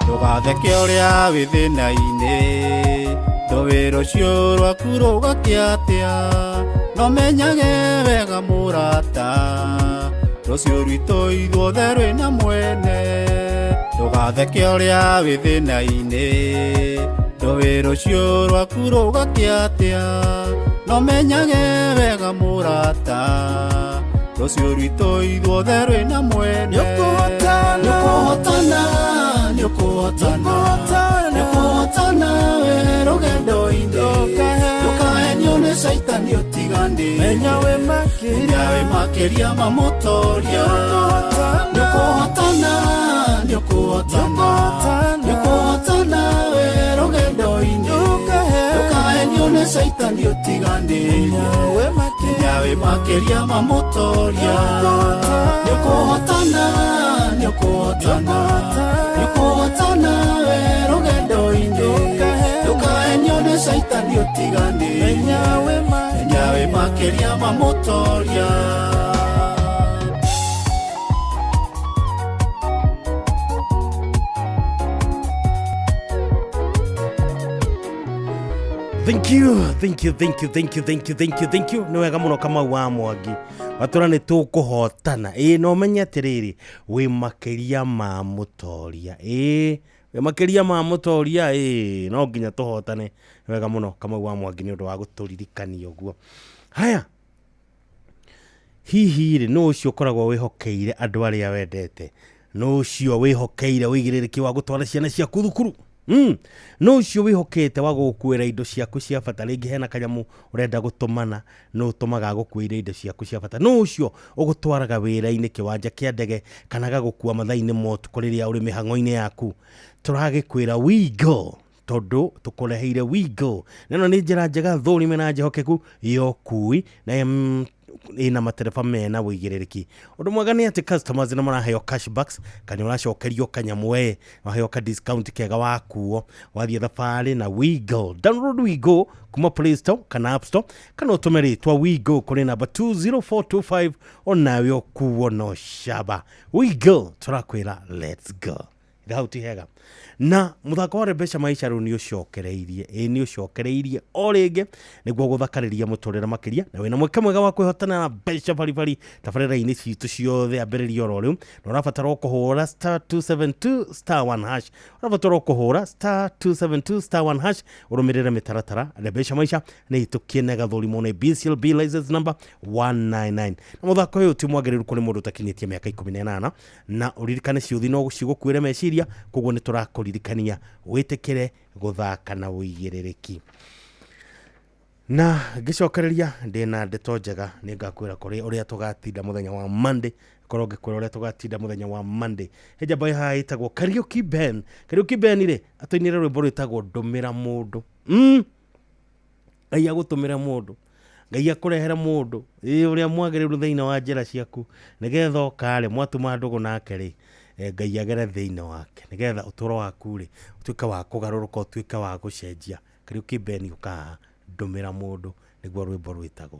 Ndũgatheke ũrĩa wĩ thĩna-inĩ, ndũĩ rũciũ rwaku rũgakĩa atĩa. No menyage wega mũrata, rũciũ rwitũ ithuothe rwĩna mwene. Ndũgatheke ũrĩa wĩ thĩna-inĩ, ndũĩ rũciũ rwaku rũgakĩa atĩa. No menyage wega mũrata, rũciũ rwitũ ithuothe rwĩna mwene. Nĩũkũhotana, nĩũkũhotana, nĩũkũhotana we rũgendo-inĩ. Ndũkahenio nĩ caitani ũtiganĩrie. Menya wĩ makĩria ma mũtoria. Nĩũkũhotana, nĩũkũhotana, nĩũkũhotana we rũgendo-inĩ. Ndũkahenio nĩ caitani ũtiganĩrie. Menya wĩ makĩria ma mũtoria. Nĩũkũhotana, nĩũkũhotana, nĩũkũhotana we rũgendo-inĩ. Ndũkahenio nĩ caitani ũtiganĩrie. Menya wĩ makĩria ma mũtoria. Thank you, thank you, thank you, thank you, thank you, thank you, thank you. Nĩ wega mũno Kamau wa Mwangi. Watũra nĩ tũkũhotana. Ĩĩ no menye atĩrĩrĩ, wĩ makĩria ma mũtoria. Ĩĩ wĩ makĩria ma mũtoria. Ĩĩ no nginya tũhotane. Nĩ wega mũno Kamau wa Mwangi nĩ ũndũ wa gũtũririkania ũguo. Haya, hihi rĩ nũ ũcio ũkoragwo wĩhokeire andũ arĩa wendete? Nũ ũcio wĩhokeire ũigĩrĩrĩki wa gũtwara ciana ciaku thukuru? No ũcio wĩhokete wa gũgũkuĩra indo ciaku cia bata. Rĩngĩ hena kanyamũ ũrenda gũtũmana, no ũtũmaga agũkuĩre indo ciaku cia bata. No ũcio ũgũtwaraga wĩra-inĩ kĩwanja kĩa ndege kana gagũkua mathaa-inĩ ma ũtukũ rĩrĩa ũrĩ mĩhang'o-inĩ yaku. Tũragĩkwĩra we go, tondũ tũkũreheire we go. Na ĩno nĩ njĩra njega thũrime na njĩhokeku ya ũkui na ina matereba mena ũigĩrĩrĩki. Ũndũ mwega nĩ atĩ customers nĩ maraheo cashbacks kana ũracokerio kanyamũ we waheo ka discount kega wakuo wathiĩ thabarĩ na WeGo. Download WeGo kuma Play Store kana App Store kana ũtũme rĩtwa WeGo kũrĩ namba 20425 onawe ũkuo no caba. WeGo tũrakwĩra let's go. Hau ti hega. Na mũthako wa Mbeca Maisha rĩu nĩ ũcokereirie. Ĩĩ nĩ ũcokereirie o rĩngĩ nĩguo gũthakarĩria mũtũrĩre makĩria na wĩna mweke mwega wa kwĩhotana na mbeca baribari tabarĩra-inĩ citũ ciothe ambĩrĩria oro rĩu. Na ũrabatara o kũhũra star 272 star 1 hash. Ũrabatara o kũhũra star 272 star 1 hash ũrũmĩrĩre mĩtaratara. Mbeca Maisha nĩ ĩtũkie na ĩgathũrimwo nĩ BCLB license number 199. Na mũthako ũyũ ti mwagĩrĩru kũrĩ mũndũ ũtakinyĩtie mĩaka 18 na ũririkane ciũthi no cigũkuĩre meciria, koguo nĩ tũrakũririkania wĩtĩkĩre gũthaka na ũigĩrĩrĩki. Na ngĩcokereria ndĩna ndeto njega nĩ ngakwĩra kũrĩ ũrĩa tũgatinda mũthenya wa Monday. Korwo ngĩkwĩra ũrĩa tũgatinda mũthenya wa Monday. He njamba haha ĩtagwo Kariuki Ben. Kariuki Ben rĩ atũinĩre rwĩmbo rwĩtagwo ndũmĩra mũndũ. Ngai agũtũmĩra mũndũ, Ngai akũrehere mũndũ ĩ ũrĩa mwagĩrĩru thĩinĩ wa njĩra ciaku nĩgetha ũkarĩ mwatuma ndũgũ nake rĩ Ngai agere thĩinĩ wake nĩgetha ũtũũro waku rĩ ũtuĩke wa kũgarũrũka, ũtuĩke wa gũcenjia. Kariuki Ben ũkaha ndũmĩra mũndũ nĩguo rwĩmbo rwĩtagwo.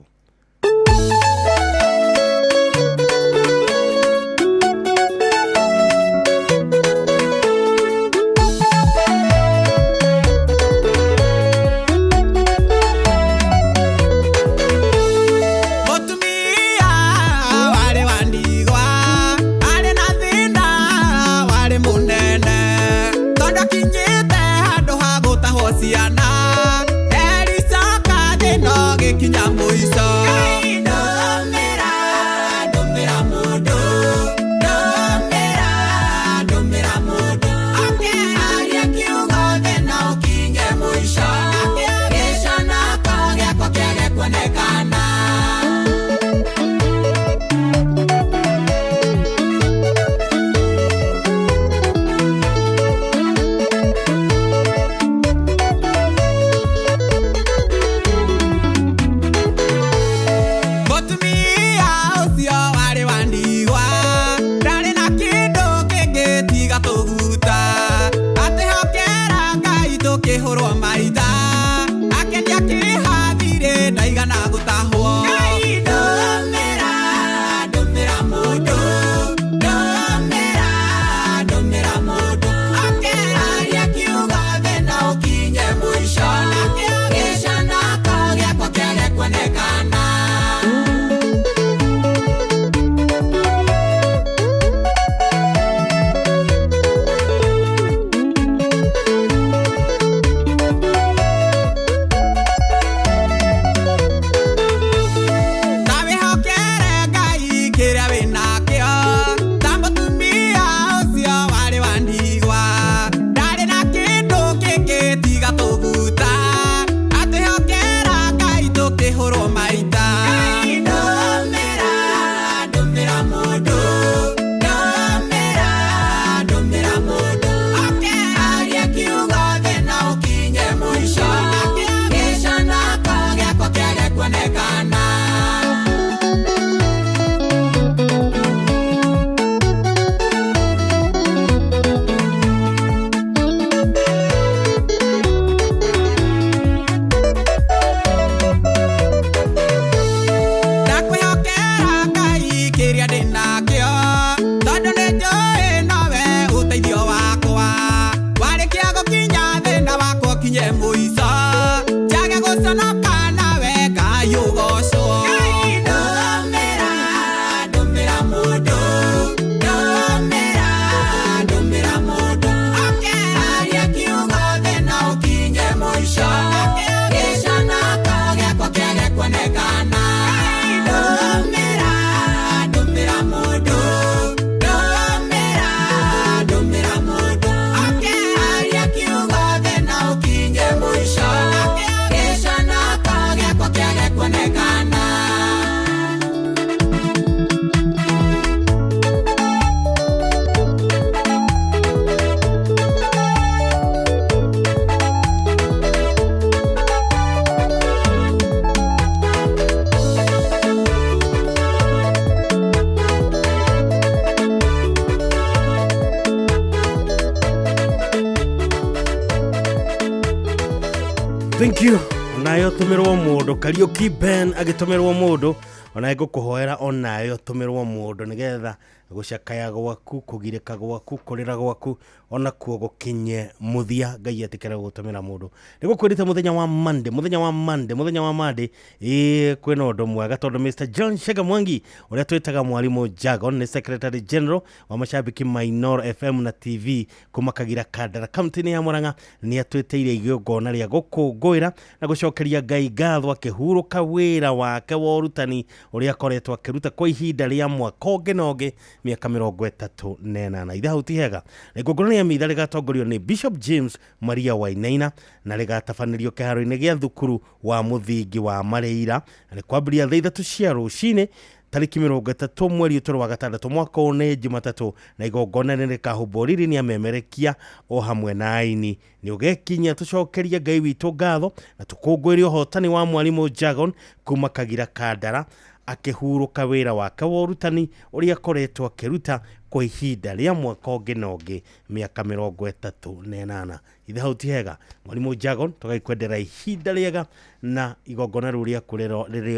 Thank you. Onayo tũmĩrwo mũndũ Kariũki Ben agĩtũmĩrwo mũndũ onaye ngũkũhoera onayo tũmĩrwo mũndũ nĩgetha gũcakaya gwaku kũgirĩka gwaku kũrĩra gwaku onakuo gũkinye mũthia Ngai etĩkĩre gũtũmĩra mũndũ. Nĩgũkwĩrĩte mũthenya wa Monday, mũthenya wa Monday, mũthenya wa Monday ĩĩ kwĩna ũndũ mwega tondũ Mr John Shega Mwangi ũrĩa twĩtaga mwarimũ Jagon nĩ Secretary General wa mashabiki ma Inooro FM na TV kuma Kagira Kandara kaunti-inĩ ya Murang'a nĩ atwĩtĩire igongona rĩa gũkũngũĩra na gũcokeria Ngai ngatho akĩhurũka wĩra wake wa ũrutani ũrĩa akoretwo akĩruta kwa ihinda rĩa mwaka ũngĩ na ũngĩ mĩaka 38. Ithe hau ti hega. Na igongona rĩa mitha rĩgatongorio nĩ Bishop James Maria Wainaina na rĩgatabanĩrio kĩharo-inĩ gĩa thukuru wa mũthingi wa Mareira na nĩ kwambĩrĩria thaa 3 cia rũcinĩ tarĩki 30 mweri ũtũrũ wa gatandatũ mwaka ũyũ nĩ Jumatatũ na igongona nĩ rĩkahumbwo riri nĩ amemerekia o hamwe na aini. Nĩ ũgekinyia tũcokerie Ngai witũ ngatho na tũkũngũĩre ũhotani wa mwarimũ Jagon kuma Kagira Kandara akĩhurũka wĩra wake wa ũrutani ũrĩa akoretwo akĩruta kwa ihinda rĩa mwaka ũngĩ na ũngĩ mĩaka 38. Ithe hau ti hega. Mwarimũ Jagon tũgagĩkwendera ihinda rĩega na igongona rĩu rĩaku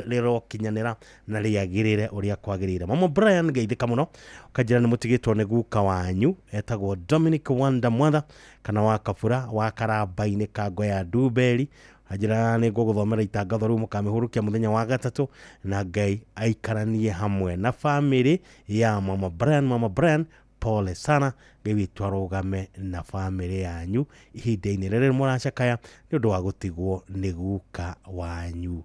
rĩrokinyanĩra na rĩagĩrĩre ũrĩa kwagĩrĩire. Mama Brian ngeithĩka mũno ũkanjĩra nĩ mũtigĩtwo nĩ guka wanyu etagwo Dominic Wanda Mwatha kana wa Kabura wa Karamba-inĩ Kango ya Ndumberi. Anjĩra nĩ ngũgũthomera itangatho rĩu mũkamĩhurũkia mũthenya wa gatatũ na Ngai aikaranie hamwe na famĩlĩ ya Mama Brian. Mama Brian pole sana, Ngai witũ arũgame na famĩlĩ yanyu ihinda-inĩ rĩrĩ mũracakaya nĩ ũndũ wa gũtigwo nĩ guka wanyu.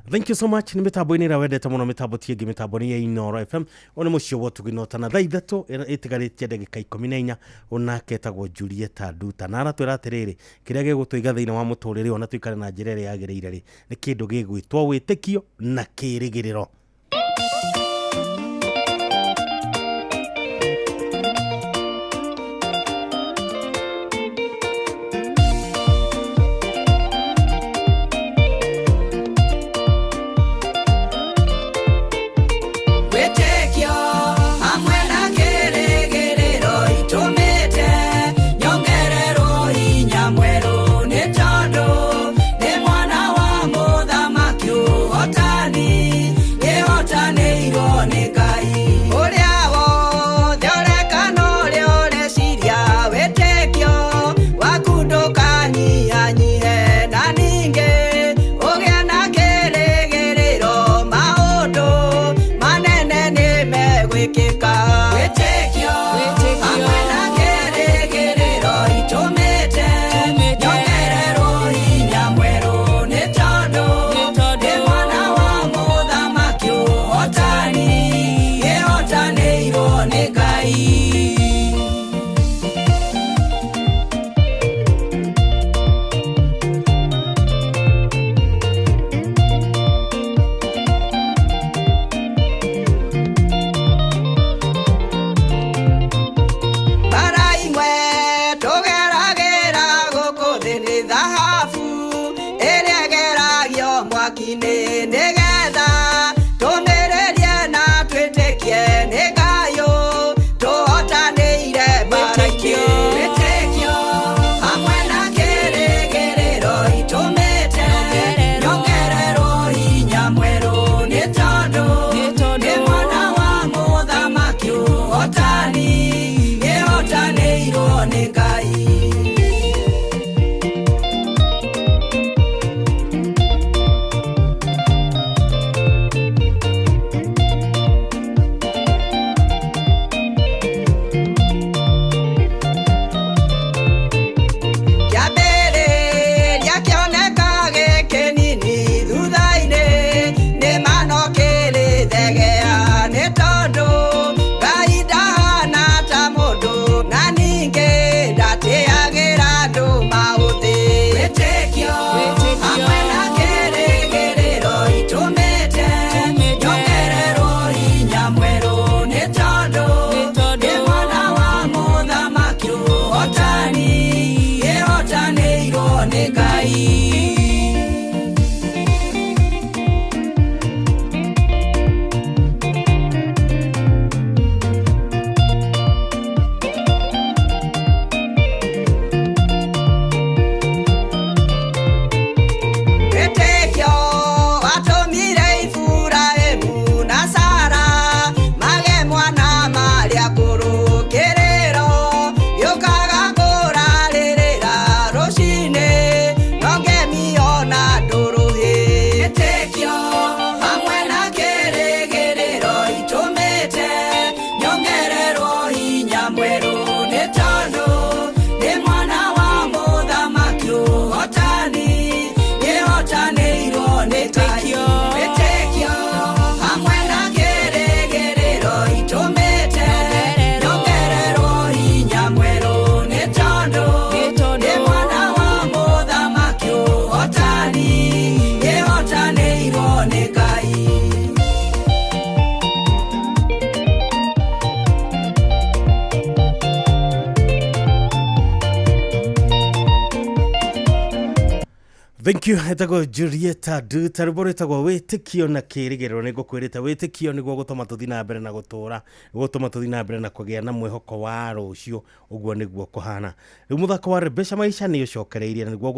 Thank you so much. Nĩ mĩtambo-inĩ ĩrĩa wendete mũno, mĩtambo ti ĩngĩ, mĩtambo nĩ ya Inooro FM. Ũyũ nĩ mũciĩ wa ũtugi na ũtana. Thaa 3 ĩtigarĩtie ndagĩka 14 onake etagwo Julieta Nduta na aratwĩra atĩrĩrĩ kĩrĩa gĩgũtũiga thĩinĩ wa mũtũrĩre ona tũikare na njĩra ĩrĩa yagĩrĩire rĩ nĩ kĩndũ gĩgwĩtwo wĩtĩkio na kĩĩrĩgĩrĩro. Thank you. Etagwo Julieta Nduta, rwĩmbo rwĩtagwo wĩtĩkio na kĩĩrĩgĩrĩro. Nĩ ngũkwĩrĩte wĩtĩkio nĩguo gũtũma tũthiĩ na mbere na gũtũra, nĩguo gũtũma tũthiĩ na mbere na kũgĩa na mwĩhoko wa rũciũ. Ũguo nĩguo kũhana. Rĩu mũthako wa Rembesha Maisha nĩ ũcokereirie na nĩguo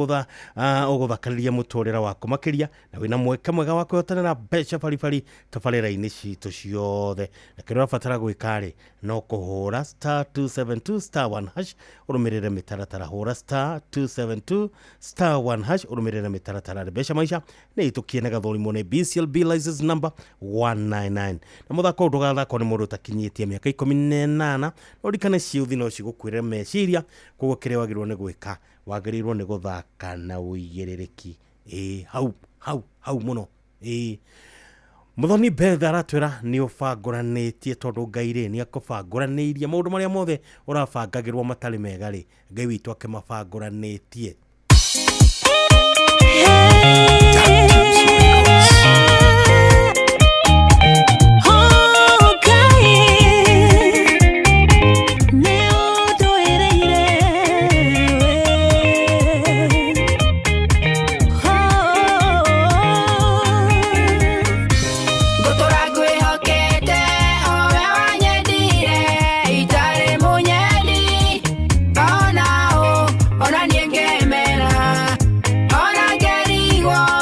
ũgũthakarĩria mũtũrĩre waku makĩria, na wĩna mweke mwega wa kwĩhotanĩra mbeca baribari tabarĩra-inĩ citũ ciothe. Na kĩrĩa ũrabatara gwĩka rĩ, no kũhũra star 272 star 1 hash ũrũmĩrĩre mĩtaratara. Hũra star 272 star 1 hash ũrũmĩrĩre mĩtaratara. Rembesha Maisha nĩ ĩtũkie na gathũrimwo nĩ BCLB license number 199. Na mũthako ũyũ ndũgathakwo nĩ mũndũ ũtakinyĩtie mĩaka 18. No ũririkane ciũthi no cigũkuĩre meciria, koguo kĩrĩa wagĩrĩirwo nĩ gwĩka, wagĩrĩirwo nĩ gũthaka na ũigĩrĩrĩki. Ĩĩ, hau hau hau mũno. Ĩĩ, Muthoni Beth aratwĩra nĩ ũbangũranĩtie, tondũ Ngai rĩ nĩ akũbangũranĩirie maũndũ marĩa mothe ũrabangagĩrwo matarĩ mega rĩ, Ngai witũ akĩmabangũranĩtie. Ngũtũra ngwĩhokete o we wanyendire itarĩ mũnyendi, ona ũ ona niĩ ngemera ona ngerigwo.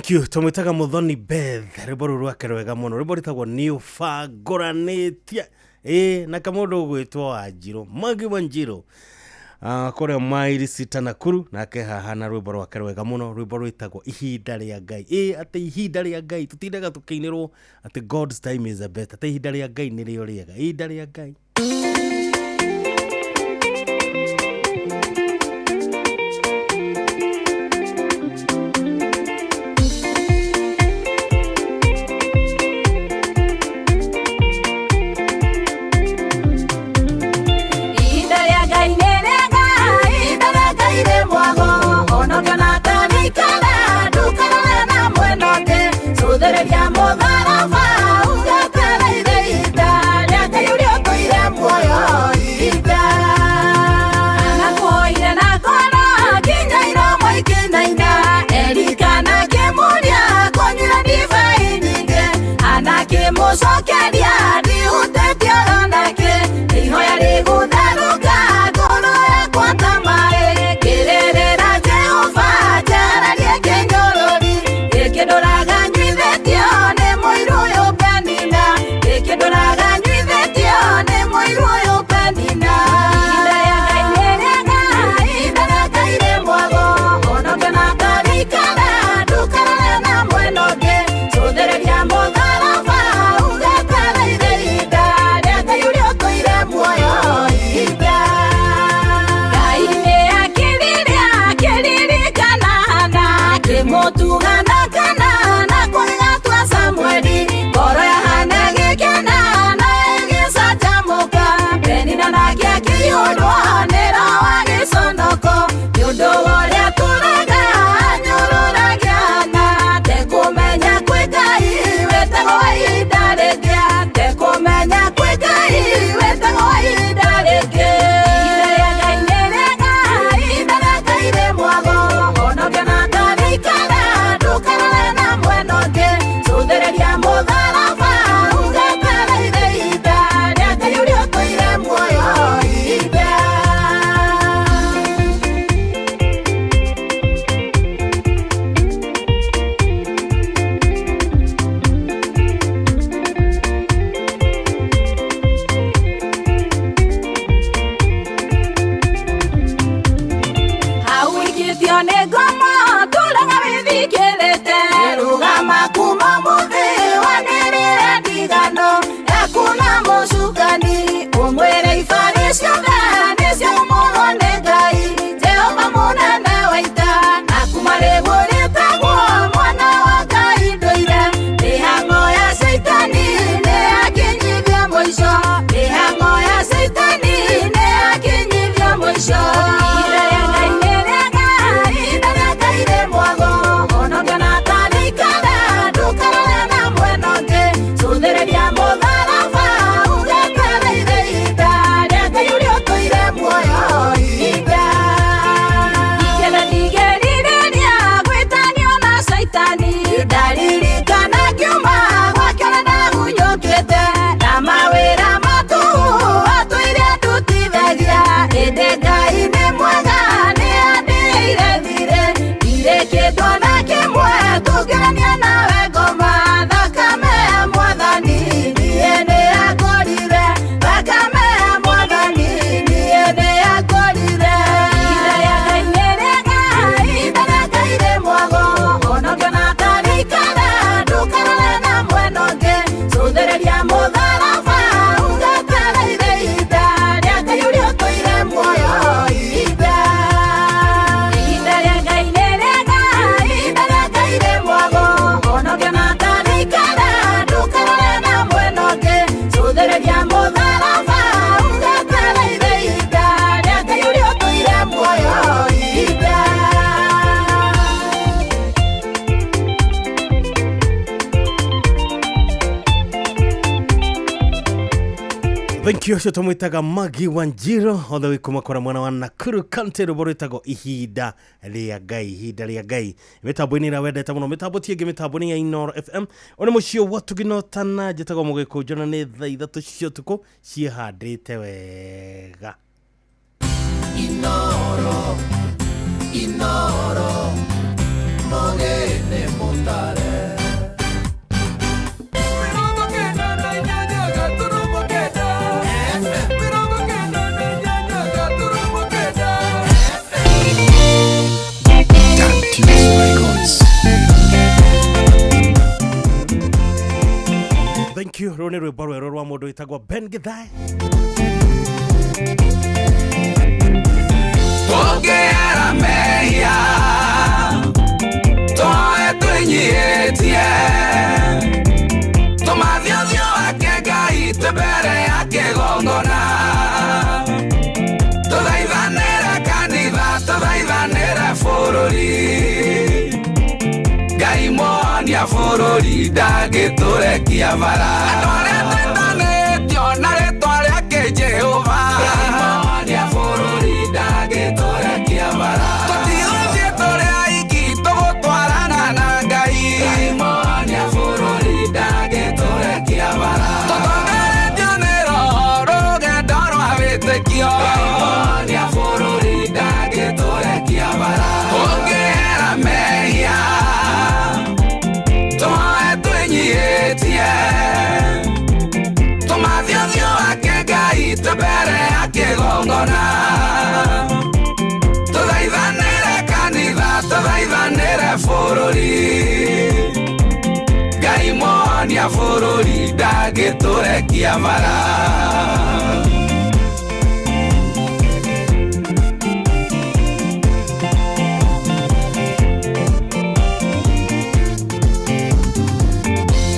Thank you. Tũmwĩtaga Muthoni Beth, rwĩmbo rũu rwake rwega mũno, rwĩmbo rwĩtagwo nĩ ũbangũranĩtie. Ĩ na kamũndũ ũgwĩtwo Wanjirũ, Mwangi Wanjirũ, kũrĩa maili sita Nakuru, nake haha na rwĩmbo rwake rwega mũno, rwĩmbo rwĩtagwo ihinda rĩa Ngai. Ĩ atĩ ihinda rĩa Ngai, tũtindaga tũkĩinĩrwo atĩ God's time is the best, atĩ ihinda rĩa Ngai nĩrĩo rĩega, ihinda rĩa Ngai. Ihinda rĩa Ngai nĩ rĩega, ihinda rĩa Ngai rĩ mwago, onokana tarikara, ndũkarore na mwena ũngĩ, cũthĩrĩria mũtharaba, ũgetereire ihinda rĩa Ngai ũrĩa ũtũire muoyo ihinda. Anakuoire na ngoro, nginya iromo ikĩinaina, Elikana akĩmũria, kũnyua ndibei nyingĩ, anakĩmũcokeria, ndihutĩtie oro nakĩ, ihoya rĩgũtherũka, ngoro yakwa ta maĩ, ngĩrĩrĩra Jehova, njararie kĩnyũrũri, gĩkĩ ndũraga nyuithĩtio nĩ mũiru ũyũ Penina, gĩkĩ ndũraga nyuithĩtio nĩ mũiru ũyũ Penina. Ihinda rĩa Ngai nĩ rĩega, ihinda rĩa Ngai rĩ mwago, onokana tarikara, ndũkarore na mwena ũngĩ, cũthĩrĩria mũtharaba, ũgetereire ihinda rĩa Ngai ũrĩa ũtũire muoyo ihinda. Ngai nĩ akĩrire, akĩririkana Hana, akĩmũtuga na kana, na kũgĩgatua Samueli, ngoro ya Hana ĩgĩkena na ĩgĩcanjamũka, Penina nake akĩihũrwo nĩ roho wa gĩconoko, nĩ ũndũ wa ũrĩa atũraga anyũrũragia Hana, tekũmenya kwĩ Ngai wĩtagwo ihinda rĩngĩ, tekũmenya kwĩ Ngai wĩtagwo ihinda rĩngĩ. Ihinda rĩa Ngai nĩ rĩega, ihinda rĩa Ngai rĩ mwago, onokana tarikara, ndũkarore na mwena ũngĩ, cũthĩrĩria mũtharaba, ũgetereire ihinda rĩa Ngai ũrĩa ũtũire muoyo ihinda. Hau ikĩtio nĩ ngoma, tũraga wĩthikĩrĩte, rũgama kuma mũthĩ wanĩrĩre ndigano yaku na mũcukani, ũmwĩre ibarĩ ciothe nĩciaumũrwo nĩ Ngai, Jehova mũnene wa ita, na kuma rĩu ũrĩtagwo mwana wa Ngai ndũire, mĩhang'o ya Caitani nĩyakinyithia mũico, mĩhang'o ya Caitani nĩyakinyithia mũico. Ihinda rĩa Ngai nĩ rĩega, ihinda rĩa Ngai rĩ mwago, onokana tarikara, ndũkarore na mwena ũngĩ, cũthĩrĩria mũtharaba, ũgetereire ihinda rĩa Ngai ũrĩa ũtũire muoyo ihinda. Ikena ndigĩrĩria gwĩtanio na Caitani, ndaririkana ngiuma gwake ũrĩa ndagunyũkĩte, na mawĩra matũhũ atũire ndutithagia, ĩndĩ Ngai nĩ mwega nĩandĩhĩire thirĩ, ndirĩ kĩndũ ona kĩmwe tũngĩrania nawe ngoma, thakame ya Mwathani niĩ nĩyangũrire, thakame ya Mwathani niĩ nĩyangũrire. Ihinda rĩa Ngai nĩ rĩega, ihinda rĩa Ngai rĩ mwago, onokana tarikara, ndũkarore na mwena ũngĩ, cũthĩrĩria mũtharaba, ũgetereire ihinda rĩa Ngai ũrĩa ũtũire muoyo ihinda. Ihinda rĩa Ngai nĩ rĩega, ihinda rĩa Ngai rĩ mwago, onokana tarikara, ndũkarore na mwena ũngĩ, cũthĩrĩria mũtharaba, ũgetereire ihinda rĩa Ngai ũrĩa ũtũire muoyo ihinda. Thank you. Ũcio tũmwĩtaga Maggie Wanjirũ all the way kuma kũrĩa mwena wa Nakuru County, rwĩmbo rwĩtagwo ihinda rĩa Ngai, ihinda rĩa Ngai. Mĩtambo-inĩ ĩrĩa wendete mũno, mĩtambo ti ĩngĩ, mĩtambo nĩ ya Inooro FM. Ũyũ nĩ mũciĩ wa Tũginotana, njĩtagwo Mũgĩkũnjo na nĩ thaa 3 cia ũtukũ ciĩhandĩte wega. Inooro, Inooro, mũgene mũtare. Mũtare. 98.9 99.9. Dantunes Records. Thank you. Rå nä rwä mbo rwerå rwa må ndå wĩtagwo Ben Githae. Tũngĩera mehia tũhoe twĩnyihĩtie, tũmathe ũthiũ wake Ngai twĩ mbere ya kĩgongona, tũthaithanĩre kanitha, tũthaithanĩre bũrũri. Ngai mũhonia bũrũri ndangĩtũrekia bara. Andũ arĩa twĩtanĩtio na rĩtwa rĩake Jehova, Ngai mũhonia bũrũri ndangĩtũrekia bara. Tũtigũthiĩ tũrĩ aiki, tũgũtwarana na Ngai. Ngai mũhonia bũrũri ndangĩtũrekia bara. Tũtongoretio nĩ Roho rũgendo rwa wĩtĩkio. Ngai mũhonia bũrũri ndangĩtũrekia bara. Tũngĩhera mehia tũhoe twĩnyihĩtie, tũmathe ũthiũ wake Ngai twĩ mbere ya kĩgongona, tũthaithanĩre kanitha, tũthaithanĩre bũrũri. Ngai mũhonia bũrũri ndangĩtũrekia bara.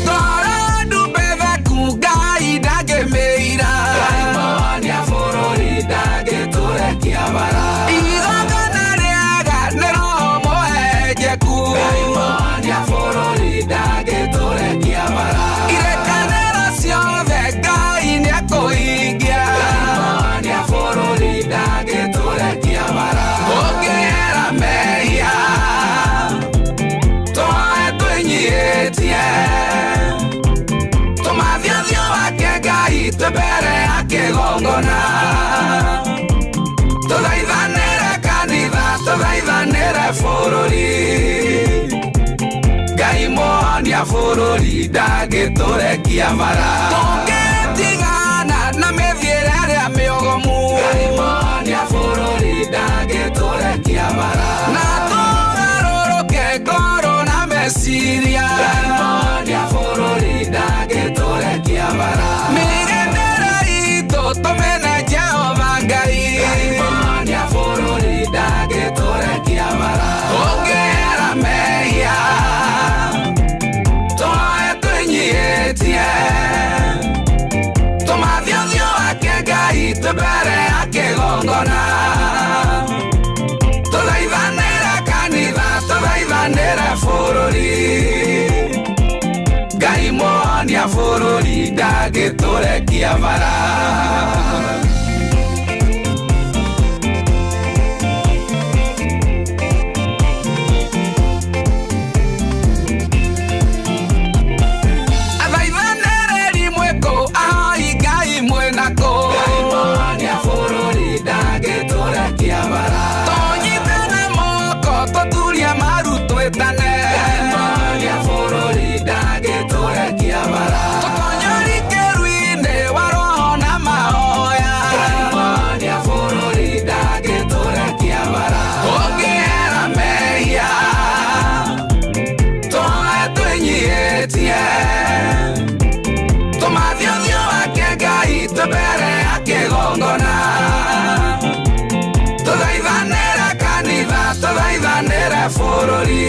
Ngoro ndumbe theku Ngai ndangĩmĩira. Ngai mũhonia bũrũri ndangĩtũrekia bara. Igongona rĩega nĩ Roho mũhehenjeku. Ngai mũhonia bũrũri ndangĩtũrekia bara. Irĩkanĩro ciothe Ngai nĩekũhingia. Ngai mũhonia bũrũri ndangĩtũrekia bara. Tũngĩhera mehia tũhoe twĩnyihĩtie, tũmathe ũthiũ wake Ngai twĩ mbere ya kĩgongona, tũthaithanĩre kanitha, tũthaithanĩre bũrũri. Ngai mũhonia bũrũri ndangĩtũrekia bara. Tũngĩtigana na mĩthiĩre ĩrĩa mĩogomu, Ngai mũhonia bũrũri ndangĩtũrekia bara. Na tũgarũrũke ngoro na meciria, Ngai mũhonia bũrũri ndangĩtũrekia bara. Mĩgendere itũ tũmene Jehova Ngai, Ngai mũhonia bũrũri ndangĩtũrekia bara. Tũngĩhera mehia tũhoe twĩnyihĩtie, tũmathe ũthiũ wake Ngai twĩ mbere ya kĩgongona, tũthaithanĩre kanitha, tũthaithanĩre bũrũri. Ngai mũhonia bũrũri ndangĩtũrekia bara. Athaithanĩrĩri mwĩkũ, ahoi Ngai mwĩnakũ. Ngai mũhonia bũrũri ndangĩtũrekia bara. Tũnyitane moko tũturie maru twĩtane. Ngai mũhonia bũrũri ndangĩtũrekia bara. Tũtonyori kĩrui-inĩ wa Roho na mahoya. Ngai mũhonia bũrũri ndangĩtũrekia bara. Tũngĩhera mehia tũhoe twĩnyihĩtie, tũmathe ũthiũ wake Ngai twĩ mbere ya kĩgongona, tũthaithanĩre kanitha, tũthaithanĩre bũrũri.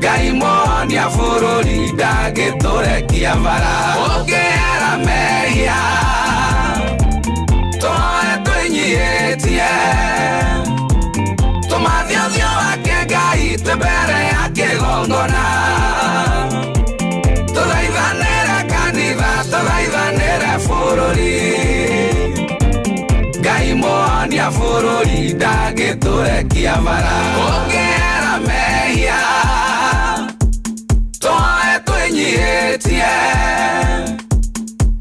Ngai mũhonia bũrũri ndangĩtũrekia bara. Ũngĩhera mehia tũhoe twĩnyihĩtie, tũmathe ũthiũ wake Ngai twĩ mbere ya kĩgongona, tũthaithanĩre kanitha, tũthaithanĩre bũrũri. Ngai mũhonia bũrũri ndangĩtũrekia bara. Ũngĩhera mehia tũhoe twĩnyihĩtie,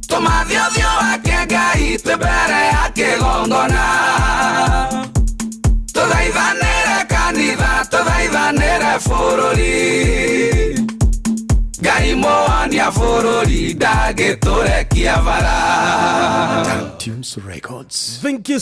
tũmathe ũthiũ wake Ngai twĩ mbere ya kĩgongona, tũthaithanĩre kanitha, tũthaithanĩre Bũrũri Ngai mũhonia bũrũri ndangĩtũrekia bara. Tunes Records. Thank you.